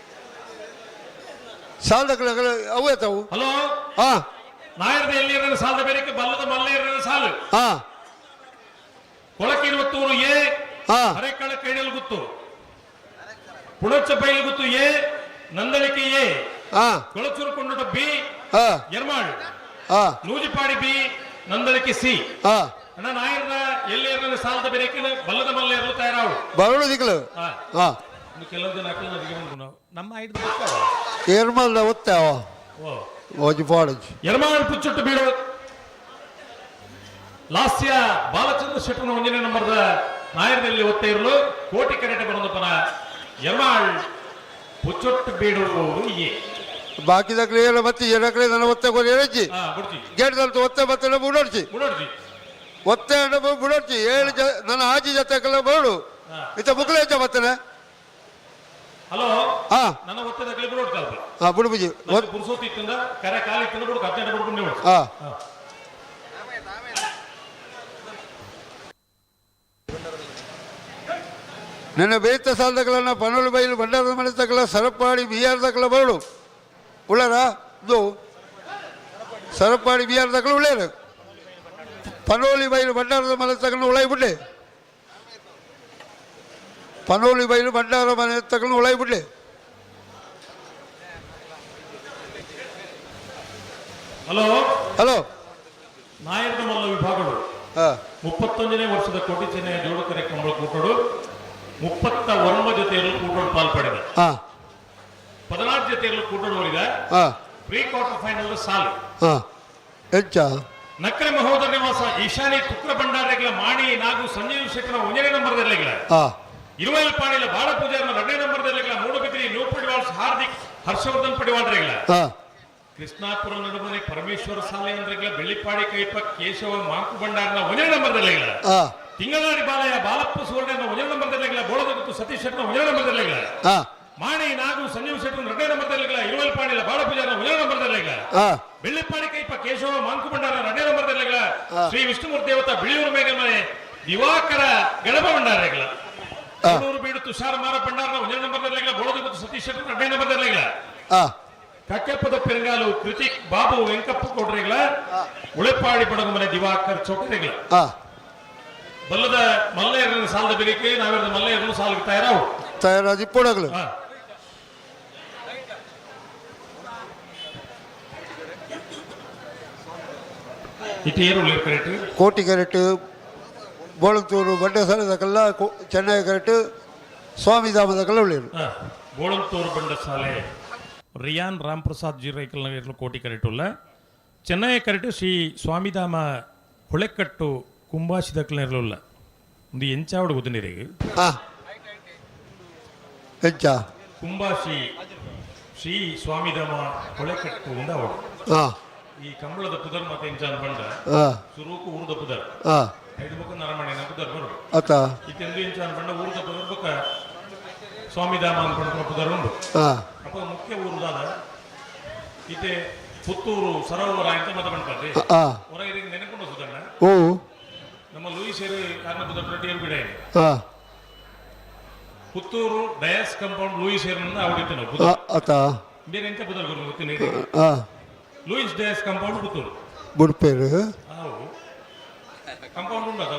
ಸಾಲದಕ್ಕಲು ಅಕಲು ಅವು ಏತವು. ಹಲೋ. ಹಾ. ನಾಯರದ ಎಲ್ಲಿ ಸಾಲದ ಬೇರೆ ಬಲ್ಲದ ಮಲ್ಲೇರ ಸಾಲು. ಹಾ. ಕೊಳಕಿರುವತ್ತೂರು ಎ. ಹಾ. ಅರೆಕಳ ಕೈಡಲ್ ಗುತ್ತು, ಪುಣಚ ಬೈಲು ಗುತ್ತು ಎ, ನಂದಳಿಕೆ ಎ. ಹಾ. ಕೊಳಚೂರು ಕೊಂಡೋಟ ಬಿ. ಹಾ. ಎರ್ಮಾಳ್. ಹಾ. ನೂಜಿಪಾಡಿ ಬಿ, ನಂದಳಿಕೆ ಸಿ. ಹಾ. ಅಣ್ಣ, ನಾಯರದ ಎಲ್ಲಿ ಸಾಲದ ಬೇರೆ ಬಲ್ಲದ ಮಲ್ಲೇರಲು ತಯಾರಾವು. ಬರೋಡು ದಿಕ್ಕಲು. ಹಾ. ಹಾ. ಇನ್ನು ಕೆಲವು ಜನ ಅಕ್ಕಲು ನದಿಗೆ ಬಂದು ನಾವು ನಮ್ಮ ಐದು. ಏರ್ಮಲ್ದ ಒತ್ತೆ ಅವ. ಓ. ಒಂಜಿ ಪಾಡಂಜಿ. ಎರ್ಮಾಳ್ ಪುಚ್ಚುಟ್ಟು ಬೀಡು ಲಾಸ್ಯ ಬಾಲಚಂದ್ರ ಶೆಟ್ಟನ ಒಂದನೇ ನಂಬರ್ದ ನಾಯರದಲ್ಲಿ ಒತ್ತೆ ಇರಲು ಕೋಟಿ ಕರೆಟ ಬರೋದಪ್ಪನ ಎರ್ಮಾಳ್ ಪುಚ್ಚೊಟ್ಟು ಬೀಡು ಎ. ಬಾಕಿದಕ್ಲೆ ಏಳು ಮತ್ತೆ ಏನಕ್ಲೆ ನನ್ನ ಒತ್ತೆ ಕೊರಿ ಏಳಜ್ಜಿ. ಹಾ, ಬುಡ್ಜಿ. ಗೇಟ್ ದಲ್ತು ಒತ್ತೆ ಬತ್ತನ ಬುಡೋಡ್ಚಿ. ಬುಡೋಡ್ಜಿ. ಒತ್ತೆ ಅಂಡ ಬುಡೋಡ್ಚಿ ಏಳು ಜ ನನ್ನ ಆಜಿ ಜೊತೆ ಬರೋಡು. ಹಾ. ಇತ್ತ ಮುಕ್ಲೇಚ ಬತ್ತನೆ. ಹಲೋ. ಹಾ. ನನ್ನ ಒತ್ತೆ ದಕ್ಲೆ ಬುಡೋಡ್ಚಿ ಅಲ್ಪ. ಹಾ, ಬುಡುಬುಜಿ. ಪುರುಸೋತಿ ಇತ್ತಿಂದ ಕರೆ ಕಾಲಿ ಇತ್ತಿಂದ ಬುಡುಕು 18 ಬುಡುಕು ನೀವು. ಹಾ. ನಿನ್ನ ಬೇತ ಸಾಲದಕ್ಕಲನ್ನ ಪನೋಳು ಬೈಲು ಭಂಡಾರದ ಮನೆ ತಕ್ಕಲ ಸರಪಾಡಿ ಬಿ ಆರ್ ತಕ್ಕಲ ಬರಡು ಉಳ್ಳಾರ. ಇದು ಸರಪಾಡಿ ಬಿಆರ್ ತಕಲು ಉಳ್ಳೇರು ಪನೋಲಿ ಬೈಲು ಭಂಡಾರದ ಮನೆ ತಕಲು ಉಳೈ ಬಿಡ್ಲೆ ಪನೋಲಿ ಬೈಲು ಭಂಡಾರ ಮನೆ ತಕಲು ಉಳೈ ಬಿಡ್ಲೆ. Hello hello. ನಾಯಕನ ಮಲ್ಲ ವಿಭಾಗಗಳು ಹಾಂ. 31ನೇ ವರ್ಷದ ಕೋಟಿ ಚೆನ್ನಯ ಜೋಡುಕರೆ ಕಂಬಳ ಕೂಟಡು 39 ಜೊತೆಯಲ್ಲೂ ಕೂಟೋಡು ಪಾಲ್ಪಡೆದ ಹಾಂ. 14 ಜೊತೆಯಲ್ಲೂ ಕೂಟೋಡು ಓಡಿದ ಹಾಂ. ಪ್ರೀ ಕ್ವಾರ್ಟರ್ ಫೈನಲ್ ಸಾಲು ಹಾಂ ಹೆಚ್ಚ ನಕ್ರೆ ಮಹೋದರ ನಿವಾಸ ಈಶಾನಿ ತುಕ್ರ ಭಂಡಾರಗಳ ಮಾಣಿ ನಾಗು ಸಂಜೀವ್ ಶೆಟ್ಟರ ಒಂದನೇ ನಂಬರ್ದಲ್ಲಿಗಳ ಹಾಂ. ಇರುವೈಲ್ ಪಾಣಿಲ ಬಾಳ ಪೂಜಾರನ ಎರಡನೇ ನಂಬರ್ದಲ್ಲಿಗಳ ಮೂಡುಬಿದ್ರಿ ನ್ಯೂ ಪಡಿವಾಳ್ಸ್ ಹಾರ್ದಿಕ್ ಹರ್ಷವರ್ಧನ್ ಪಡಿವಾಳ್ರೆಗಳ ಹಾಂ. ಕೃಷ್ಣಾಪುರ ನಡುಮನೆ ಪರಮೇಶ್ವರ ಸಾಲೆ ಅಂದ್ರೆಗಳ ಬೆಳ್ಳಿಪಾಡಿ ಕೈಪ ಕೇಶವ ಮಾಂಕು ಭಂಡಾರನ ಒಂದನೇ ನಂಬರ್ದಲ್ಲಿಗಳ ಹಾಂ. ತಿಂಗಳಾಡಿ ಬಾಲಯ್ಯ ಬಾಲಪ್ಪ ಸುವರ್ಣನ ಒಂದನೇ ನಂಬರ್ದಲ್ಲಿಗಳ ಬೋಳದಗುತ್ತು ಸತೀಶ್ ಶೆಟ್ಟನ ಒಂದನೇ ನಂಬರ್ದಲ್ಲಿಗಳ ಹಾಂ. ಮಾಣಿ ನಾಗು ಸಂಜೀವ್ ಶೆಟ್ಟನ ಎರಡನೇ ನಂಬರ್ದಲ್ಲಿಗಳ ಇರುವಲ್ ಪಾಣಿಲ ಬಾಳ ಪೂಜಾರನ ಒಂದನೇ ನಂಬರ್ದಲ್ಲಿಗಳ ಹಾಂ. ಬೆಳ್ಳಿಪಾಡಿ ಕೈಪ ಕೇಶವ ಮಾಂಕು ಭಂಡಾರ ಎರಡನೇ ನಂಬರ್ದಲ್ಲಿಗಳ ಶ್ರೀ ವಿಷ್ಣುಮೂರ್ತಿ ದೇವತ ಬಿಳಿಯೂರು ಮೇಘಮನೆ ದಿವಾಕರ ಗಣಪ ಭಂಡಾರಗಳ ಕೊಡೂರು ಬೀಡು ತುಷಾರ ಮಾರ ಭಂಡಾರನ ಒಂದನೇ ನಂಬರ್ದಲ್ಲಿಗಳ ಬೋಳದಗುತ್ತು ಸತೀಶ್ ಶೆಟ್ಟನ ಎರಡನೇ ನಂಬರ್ದಲ್ಲಿಗಳ ಹಾಂ. ಕಕ್ಕೆಪ್ಪದ ಪೆರಂಗಾಲು ಕೃತಿಕ್ ಬಾಬು ವೆಂಕಪ್ಪ ಕೊಡ್ರಿಗಳ ಉಳೆಪಾಡಿ ಬಡಗುಮನೆ ದಿವಾಕರ್ ಚೌಕರಿಗಳ ಹಾಂ. ಬಲ್ಲದ ಮಲ್ಲೆಯರನ್ನು ಸಾಲದ ಬೆಳಿಗ್ಗೆ ನಾವೆಲ್ಲ ಮಲ್ಲೆಯರನ್ನು ಸಾಲಕ್ಕೆ ತಯಾರಾವು ತಯಾರಾದಿ ಪೋಡಗಲು. ಹಾ. ಇಟ್ಟು ಏರು ಕರೆಕ್ಟ್. ಕೋಟಿ ಕರೆಕ್ಟ್, ಬೋಳಂತೂರು ಬಂಡೆ ತಕಲ್ಲ ಚೆನ್ನೈ ಕರೆಕ್ಟ್, ಸ್ವಾಮಿ ಧಾಮದಕಲ್ಲ ಉಳ್ಳೇರು. ಬೋಳಂತೂರು ಬಂಡಸಾಲೆ ರಿಯಾನ್ ರಾಮ್ಪ್ರಸಾದ್ ಜೀರೈಕಲ್ ನಗರ ಕೋಟಿ ಕರೆಟುಲ್ಲ ಚೆನ್ನೈ ಕರೆಟು ಶ್ರೀ ಸ್ವಾಮಿಧಾಮ ಹೊಳೆಕಟ್ಟು ಕುಂಬಾಶಿದಕ್ಲ ಒಂದು ಎಂಚಾವಡು ಗೊತ್ತಿನಿರಿಗೆ. ಹಾಂ ಎಂಚ. ಕುಂಬಾಶಿ ಶ್ರೀ ಸ್ವಾಮಿಧಾಮ ಹೊಳೆಕಟ್ಟು ಉಂಡಾವಡು. ಹಾಂ. ಈ ಕಂಬಳದ ಪುದರ್ ಮತ್ತೆ ಎಂಚಾನ್ ಬಂಡ ಹಾಂ. ಸುರೂಕು ಊರ್ದ ಪುದರ್. ಹಾಂ. ಐದು ಬೊಕ್ಕ ನರಮಣಿನ ಪುದರ್ ಬರು. ಅತ್ತ. ಇತ್ತೆಂದು ಎಂಚಾನ್ ಬಂಡ ಊರ್ದ ಪುದರ್ ಬೊಕ್ಕ ಸ್ವಾಮಿಧಾಮ ಅನ್ಕೊಂಡ್ರ ಪುದರ್ ಉಂಡು. ಹಾಂ. ಅಪ್ಪ ಮುಖ್ಯ ಊರುದಾದ ಇತ್ತೆ ಪುತ್ತೂರು ಸರೋವರ ಅಂತ ಮತ್ತೆ ಬಂಡ್ಪತ್ತೆ. ಹಾಂ. ಹೊರ ಇದಕ್ಕೆ ನೆನಕೊಂಡು ಸುಧಣ್ಣ. ಓ. ನಮ್ಮ ಲೂಯಿಸ್ ಕಾರಣ ಪುದರ್ ಪ್ರತಿ ಬಿಡ. ಹಾಂ. ಪುತ್ತೂರು ಡಯಾಸ್ ಕಂಪೌಂಡ್ ಲೂಯಿಸ್ ಏರನ್ನ ಅವಡಿತ್ತು ನಾವು. ಅತ್ತ. ಬೇರೆ ಎಂತ ಪುದರ್ ಗೊತ್ತಿಲ್ಲ. ಹಾಂ. Louis Dias compound Puttur. ಬುಡ್ಪೇರು. ನಾವು ಕಂಪೌಂಡ್ ಉಂಟು ಅದು.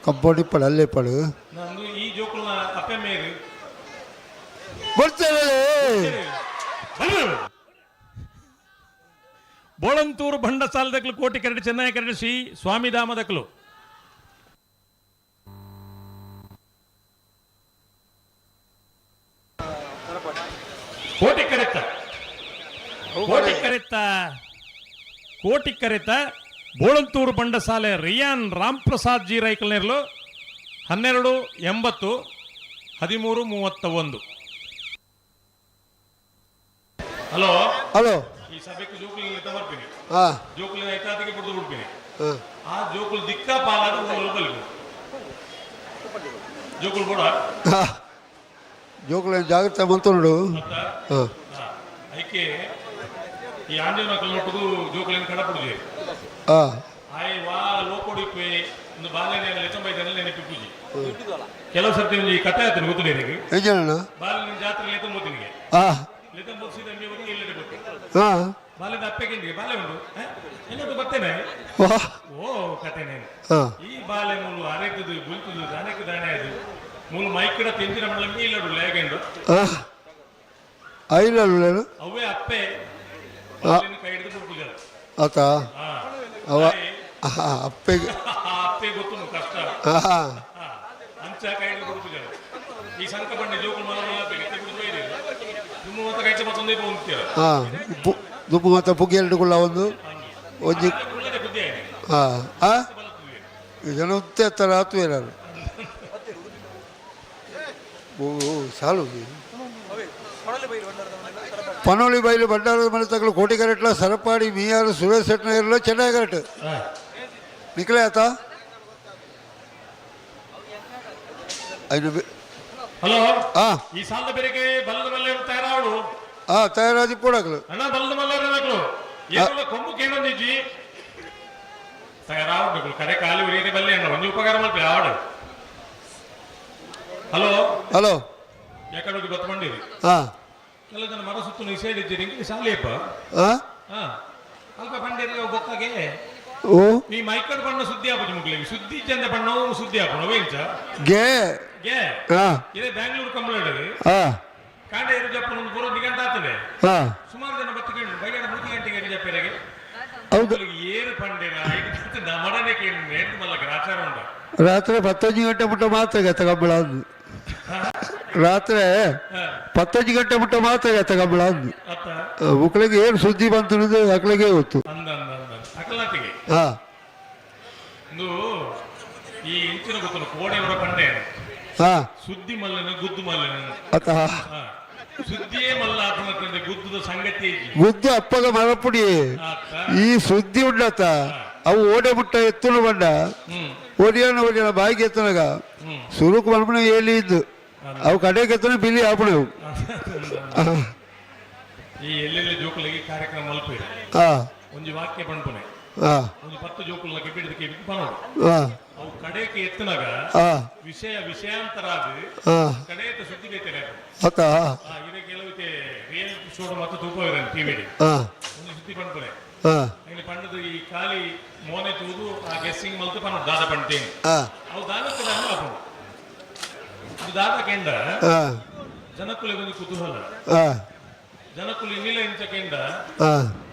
ಕಂಪೌಂಡ್ ಇಪ್ಪಡು ಅಲ್ಲೇ ಇಪ್ಪಡು. ನಂದು ಈ ಜೋಕುಲ್ನ ಅಪ್ಪೆ ಮೇರು. ಬರ್ತೇವೆ. ಬೋಳಂತೂರು ಬಂಡಸಾಲದಕ್ಲು ಕೋಟಿ ಕರಡಿ ಚೆನ್ನೈ ಕರಡಿ ಶ್ರೀ ಸ್ವಾಮಿಧಾಮದಕ್ಲು ಕೋಟಿ ಕರೆತ್ತ ಕೋಟಿ ಕರೆತ್ತ ಕೋಟಿ ಕರೆತ ಬೋಳಂತೂರು ಬಂಡಸಾಲೆ ರಿಯಾನ್ ರಾಮ್ಪ್ರಸಾದ್ ಜಿ ರೈಕಲ್ನೇರ್ಲು 12.80 13.31. ಹಲೋ. ಹಲೋ. ಈ ಸಭೆಗೆ ಜೋಕುಲಿನ ಬರ್ತೀನಿ. ಹಾಂ. ಜೋಕುಲಿನ ಐತಾತಿಗೆ ಬಿಡ್ದು ಬಿಡ್ತೀನಿ. ಹಾಂ. ಆ ಜೋಕುಲ್ ದಿಕ್ಕ ಪಾಲಾದ ಬಲ್ಗು ಜೋಕುಲ್ ಬೋಡ. ಹಾಂ, ಜೋಕುಲ ಜಾಗ್ರತೆ ಮಂತು ನೋಡು. ಹಾಂ. ಐಕೆ ಈ ಆಂಜನ ಕಲ್ಲೊಟ್ಟಿಗೂ ಜೋಕುಲಿನ ಕಡಪುಡುಜೆ. ಹಾಂ. ಆಯ್ ವಾ ಲೋಕೊಡಿಪ್ಪೆ ಒಂದು ಬಾಲ್ಯನೇ ಲೆತ್ತಂಬೈದಲ್ಲ ನೆನಪಿ ಪೂಜಿ ಕೆಲವು ಸರ್ತಿ ಒಂದು ಈ ಕಥೆ ಆಯ್ತು ಗೊತ್ತಿಲ್ಲ ನಿನಗೆ. ಎಂಜನಣ್ಣ. ಬಾಲ್ಯನ ಜಾತ್ರೆ ಲೆತ್ತಂಬೋತಿನಿಗೆ. ಹಾಂ. ಲೆತ್ತಂಬೋಸಿದ ಇಲ್ಲಿ ಗೊತ್ತು. ಹಾಂ. ಬಾಲ್ಯದ ಅಪ್ಪೆಗೆ ಬಾಲ್ಯ ಉಂಟು ಎಲ್ಲದು ಬರ್ತೇನೆ. ವಾ. ಓ ಕತೆ ನೇನು. ಹಾಂ. ಈ ಬಾಲೆ ಮೂಲು ಅರೆತದು ಗುಲ್ತದು ದಾನಕ್ಕೆ ದಾಣೆ ಅದು ಮೂಲು ಮೈಕಡ ತೆಂಚಿನ ಮಂಡಲ ಮೀಲಡು ಲೇಗೆಂಡು. ಹಾಂ, ಐಲಲ್ಲೇನು. ಅವೇ ಅಪ್ಪೆ ಬಾಲಿನ ಕೈ ಹಿಡಿದು ಬಿಡ್ಪುಜಾರ. ಆತ. ಹಾ. ಅವ ಅಪ್ಪೆಗೆ. ಆ ಅಪ್ಪೆ ಗೊತ್ತು ಕಷ್ಟ. ಹಾಂ. ಹಾ, ಅಂಚ ಕೈ ಹಿಡಿದು ಬಿಡ್ಪುಜಾರ ಈ ಸಂಕ ಬಂಡೆ ಜೋಕುಲ್ ಮಲ ನಿಮ್ಮ ಮತ್ತೆ ಕೈಚ ಮತ್ತೊಂದೇ ಹೋಗ್ತೀರ. ಹಾಂ, ದುಪ್ಪು ಮತ್ತು ಪುಗ್ಗಿ ಎರಡು ಕುಳ್ಳ ಒಂದು ಒಂಜಿ. ಕುಳ್ಳದೆ ಬುದ್ಧಿ ಆಯ್ತು. ಹಾಂ ಹಾಂ, ಜನ ಉತ್ತೆ ಹತ್ತರ ಆತು ಏನಾರು ಓ ಸಾಲು. ಪನೋಳಿ ಬೈಲು ಭಂಡಾರದ ಮನೆ ತಗಲು ಕೋಟಿ ಕರೆಟ್ಲ ಸರಪಾಡಿ ಮೀಯಾರು ಸುರೇಶ್ ಶೆಟ್ನ ಚೆನ್ನೈ ಕರೆಟ್ ನಿಕ್ಲೆ ಆತ ಐನು. ಹಲೋ. ಹಾಂ. ಈ ಸಾಲದ ಬೇರೆಗೆ ಬಲ್ಲದ ಮಲ್ಲೆ ತಯಾರಾವಡು. ಹಾಂ, ತಯಾರಾದಿ ಪೋಡಾಗಲು. ಅಣ್ಣ ಬಲ್ಲದ ಮಲ್ಲೆ ಏನೋ ಕೊಂಬು ಕೇಳೊಂದಿಜ್ಜಿ ತಯಾರಾವಡು ಕರೆ ಖಾಲಿ ಉರಿಯದೆ ಬಲ್ಲೆ ಅಣ್ಣ ಒಂಜಿ ಉಪಕಾರ ಮಲ್ಪೆ ಆವಡು. ಹಲೋ. ಹಲೋ. ಯಾಕಡೆ ಹೋಗಿ ಬತ್ತು ಬಂದಿರಿ. ಹಾಂ. ಕೆಲವು ಜನ ಮರ ಸುತ್ತ ಈ ಸೈಡ್ ಇದ್ದೀರಿ ಇಂಗ್ಲೀಷ್ ಶಾಲೆಯಪ್ಪ. ಹಾಂ. ಅಲ್ಪ ಪಂಡೇರಿ ಗೊತ್ತಾಗೆ. ಓ. ಈ ಮೈಕಡ್ ಬಣ್ಣ ಸುದ್ದಿ ಆಪುಜಿ ಮುಗ್ಲಿಗೆ, ಸುದ್ದಿ ಚಂದ ಬಣ್ಣ ಸುದ್ದಿ ಆಪುಣ ವೇಂಚ. ಗೆ. ಗೆ. ಹಾ. ಇದೇ ಬ್ಯಾಂಗ್ಳೂರು ಕಂಬಳಡ್. ಹಾ. ಕಾಂಡ ಇರು ಜಪ್ಪನ ಒಂದು ಪೂರ ದಿಗಂಟ ಆಗ್ತದೆ. ಹಾ. ಸುಮಾರು ಜನ ಬತ್ತು ಕೇಳಿ ಬೈಗಡ 3 ಗಂಟೆಗೆ ಇರು ಜಪ್ಪರಿಗೆ. ಹೌದು. ಏರು ಪಂಡೇರ ನಮಡನೆ ಕೇಳಿ ನೇತು ಮಲ್ಲ ಗ್ರಾಚಾರ ಉಂಟ. ರಾತ್ರಿ 10 ಗಂಟೆ ಮುಟ್ಟ ಮಾತ್ರ ಗತ್ತ ಕಂಬಳ ಅಂದು. ರಾತ್ರಿ 10 ಗಂಟೆ ಮುಟ್ಟ ಮಾತ್ರ ಗತ್ತ ಕಂಬಳ ಅಂದು. ಅತ್ತ. ಮಕ್ಕಳಿಗೆ ಏನು ಸುದ್ದಿ ಬಂತು ಅನ್ನೋದು ಮಕ್ಕಳಿಗೆ ಗೊತ್ತು. ಅಂದ ಅಂದ ಅಂದ ಅಕಲಾತಿಗೆ. ಹಾ. ಇಂದು ಈ ಇಂಚಿನ ಗೊತ್ತಲ್ಲ ಕೋಡೆಯವರ ಪಂಡೆ. ಹಾ. ಸುದ್ದಿ ಮಲ್ಲನ ಗುದ್ದು ಮಲ್ಲನ. ಅತ್ತ. ಹಾ. ಸುದ್ದಿಯೇ ಮಲ್ಲ ಆತನಂದ್ರೆ ಗುದ್ದದ ಸಂಗತಿ ಇಜ್ಜಿ. ಗುದ್ದು ಅಪ್ಪಗ ಮರಪುಡಿ. ಆತ. ಈ ಸುದ್ದಿ ಉಂಡತ ಅವು ಓಡೆ ಮುಟ್ಟ ಎತ್ತುನು ಬಂಡ. ಹ್ಮ್. ಒಡಿಯನ ಒಡಿಯನ ಬಾಯಿಗೆ ಎತ್ತನಗ. ಹ್ಮ್. ಸುರುಕು ಮಲ್ಪನ ಏಲಿ ಇದ್ದು ಅವು ಕಡೆಗೆ ಎತ್ತನ ಬಿಲಿ ಆಪಣವು. ಈ ಎಲ್ಲೆಲ್ಲಿ ಜೋಕುಲಿಗೆ ಕಾರ್ಯಕ್ರಮ ಮಲ್ಪೇರು. ಹಾ. ಒಂಜಿ ವಾಕ್ಯ ಪಣ್ಪುನೆ. ಹಾ. ಒಂದು 10 ಜೋಕುಲ್ನ ಕೆಬಿಡಿದ ಕೆಬಿ ಪನೋಡು. ಹಾ. ಅವು ಕಡೆಗೆ ಎತ್ತನಾಗ ಹಾ. ವಿಷಯ ವಿಷಯಾಂತರ ಅದು. ಹಾ. ಕಡೆಯತ್ತ ಸುದ್ದಿ ಬೇತಾರೆ. ಅತ್ತ. ಇದೇ ಕೆಲವು ರಿಯಲ್ ಶೋ ಮತ್ತು ತೂಪ ಟಿವಿ. ಹಾ. ಒಂದು ಸುದ್ದಿ ಪಣ್ಪುನೆ. ಹಾ. ಇಲ್ಲಿ ಪಂಡದು ಈ ಖಾಲಿ ಮೋನೆ ತೂದು ಆ ಗೆಸ್ಸಿಂಗ್ ಮಲ್ತು ಪನ್ನ ದಾದ ಪಂಟೇನು. ಹಾ. ಅವು ದಾದಕ್ಕೆ ದಾದ ಆಪುಂಡು. ಇದು ದಾದ ಕೆಂಡ. ಹಾ. ಜನಕ್ಕುಲಿಗೆ ಒಂದು ಕುತೂಹಲ. ಹಾ. ಜನಕ್ಕುಲಿ ಇನ್ನಿಲ್ಲ ಇಂಚ ಕೆಂಡ. ಹಾ.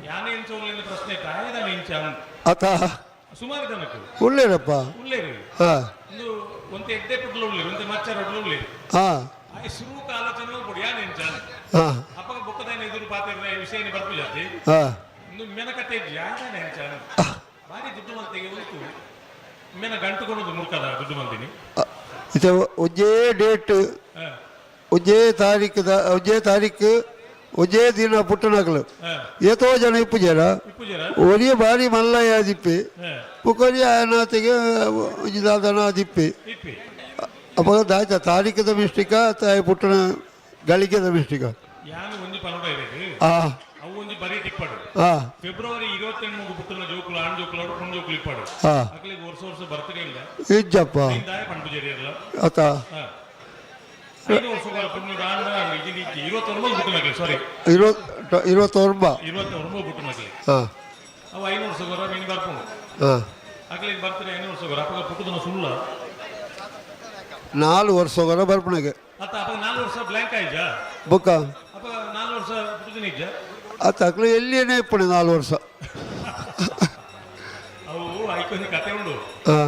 ಯಾನೆ ಇಂಚ ಉಳ್ಳಿನ ಪ್ರಶ್ನೆ ತಾಯದಾನೆ ಇಂಚ ಅಂದ್. ಅತ್ತ. ಸುಮಾರು ಜನಕ್ಕು. ಒಳ್ಳೇರಪ್ಪ. ಉಳ್ಳೇರು. ಹಾ. ಒಂದು ಒಂತೆ ಎಡ್ಡೆ ಪುಡ್ಲ ಉಳ್ಳೇರು, ಒಂತೆ ಮಚ್ಚ ರೊಡ್ಲ ಉಳ್ಳೇರು. ಹಾ. ಆ ಸುರುಕ ಆಲೋಚನೆ ಪುಡಿ ಯಾನೆ ಇಂಚ ಅಂದ್. ಹಾ. ಅಪ್ಪಗ ಬೊಕ್ಕದಾನ ಎದುರು ಪಾತ್ರ ವಿಷಯನೇ ಬರ್ಪು ಜಾತಿ. ಹಾ. ಇನ್ನು ಮೆನಕತೆ ಯಾದಾನೆ ಇಂಚ ಅಂದ್. ಭಾರಿ ದುಡ್ಡು ಮಲ್ತೆಗೆ ಉಂಟು ಮೆನ ಗಂಟು ಕೊಡೋದು ಮುರ್ಕದ ದುಡ್ಡು ಮಲ್ತೀನಿ. ಇದು ಒಂಜೇ ಡೇಟ್, ಒಂಜೇ ತಾರೀಕು, ಒಂಜೇ ತಾರೀಕು ಒಂಜೇ ದಿನ ಪುಟ್ಟನಕಲು ಏತೋ ಜನ ಇಪ್ಪುಜರ. ಇಪ್ಪುಜರ. ಒರಿಯ ಬಾರಿ ಮಲ್ಲಯ್ಯ ದಿಪ್ಪಿ, ಬೊಕೊರಿಯ ಅನಾಥಿಗೆ ಒಂಜಿ ದಾದನ ದಿಪ್ಪಿ. ಇಪ್ಪಿ. ಅಪಗ ದಾಯ್ತ ತಾರೀಕದ ಮಿಸ್ಟಿಕ ತಾಯಿ ಪುಟ್ಟನ ಗಳಿಗೆದ ಮಿಸ್ಟಿಕ? ಯಾನು ಒಂಜಿ ಪನೋಡ ಇರೇದು. ಆ. ಅವು ಒಂಜಿ ಬರೀ ಟಿಪ್ಪಡು. ಆ. ಫೆಬ್ರವರಿ 28 ಪುಟ್ಟನ ಜೋಕುಲು ಆಣ್ ಜೋಕುಲು ಪೊಣ್ಣು ಜೋಕುಲು ಇಪ್ಪಾಡು. ಆ. ಅಕ್ಲಿಗೆ ವರ್ಷ ವರ್ಷ ಬರ್ತ್ಡೇ ಇಲ್ಲ. ಇಜ್ಜಪ್ಪ. ದಾಯ ಪಂಪುಜೇರಿಯಲ್ಲ. ಅತ. 5 ವರ್ಷ ಪುಣ್ಯ ಆಂಡ ಇಜ್ಜಿ ಇಜ್ಜಿ 29 ಪುಟ್ಟನಕ್ಲೆ, ಸಾರಿ. 29. 29 ಪುಟ್ಟನಕ್ಲೆ. ಹಾ. ಅವು 5 ವರ್ಷ ಗೊರ ಮೀನು ಬರ್ಪುಂಡು. ಹಾ. ಅಕ್ಲಿಗೆ ಬರ್ತ್ಡೇ 5 ವರ್ಷ ಗೊರ ಅಪ್ಪಗ ಪುಟ್ಟದನ ಸುಳ್ಳ. 4 ವರ್ಷ ಗೊರ ಬರ್ಪಣಗೆ. ಅತ್ತ ಅಪ್ಪಗ 4 ವರ್ಷ ಬ್ಲ್ಯಾಂಕ್ ಆಯ್ಜ. ಬೊಕ್ಕ. ಅಪ್ಪ 4 ವರ್ಷ ಪುಟ್ಟದನ ಇಜ್ಜ. ಅತ್ತ ಅಕ್ಲು ಎಲ್ಲಿಯೇ ಇಪ್ಪಣೆ 4 ವರ್ಷ. ಅವು ಐಕೊಂದು ಕತೆ ಉಂಡು. ಹಾ.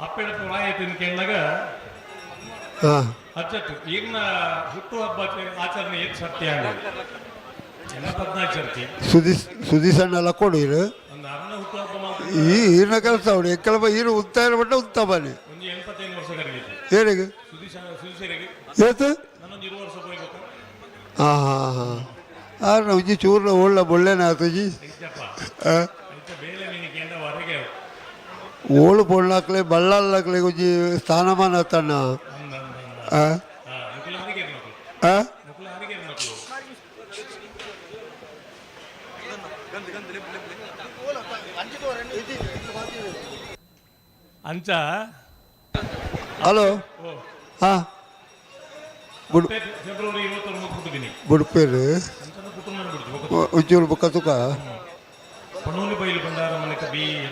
ಅಪ್ಪೆಡ ಪ್ರಾಯ ತಿನ್ಕೆಂಡಾಗ ಹಾ. ಅಚ್ಚತ್ತು ಈಗಿನ ಹುಟ್ಟು ಹಬ್ಬ ಆಚರಣೆ ಏತ್ ಸತ್ಯ ಎಲ್ಲ 14 ಸರ್ತಿ. ಸುದಿ ಸುದಿ ಸಣ್ಣ ಲಕ್ಕೊಡು ಇರು. ಒಂದು ಅರ್ನ ಹುಟ್ಟು ಹಬ್ಬ ಮಾತ್ರ. ಈ ಈರಿನ ಕೆಲಸ ಅವಳು ಎಕ್ಕಲ ಈರು ಉತ್ತಾ ಇರ ಮಟ್ಟ ಉತ್ತಾ ಬನ್ನಿ. ಒಂದು 85 ವರ್ಷ ಕರೆಗಿತ್ತು. ಏನಿಗೆ? ಸುದಿ ಸುದಿಸರಿಗೆ. ಏತು? ನಾನೊಂದು 20 ವರ್ಷ ಹೋಗ್ಬೇಕು. ಹಾಂ ಹಾಂ ಹಾಂ ಆರು ಒಂಜಿ ಚೂರ್ನ ಓಳ್ಳ ಬೊಳ್ಳೆನ ಆತುಜಿ. ಇಜ್ಜಪ್ಪ. ಇಂಚ ಬೇಲೆ ಮೀನಿಗೆ ಎಂಡ ಹೊರಗೆ. ಓಳು ಪೊಣ್ಣಾಕ್ಲೆ ಬಳ್ಳಾಕ್ಲೆ ಒಂಜಿ ಸ್ಥಾನಮಾನ ತಣ್ಣ. ಅಂದ ಅಂದ ಅಂದ. ಆ. ಹಾ, ಮುಕುಲ ಹರಿಗೆ ಮಕ್ಕಳು. ಆ. ಮುಕುಲ ಹರಿಗೆ ಮಕ್ಕಳು. ಅಂಚ. ಹಲೋ. ಓ. ಹಾಂ ಬುಡ್. ಫೆಬ್ರವರಿ 29 ಪುಟ್ಟಿದ್ದೀನಿ. ಬುಡ್ಪೇರು. ಅಂಚನ ಪುಟ್ಟನ ಬಿಡ್ತು. ಒಂಚೂರು ಬೊಕ್ಕ ತುಕ. ಪಣೋಲಿ ಬೈಲು ಬಂಡಾರ ಮನೆ ಕಬಿ.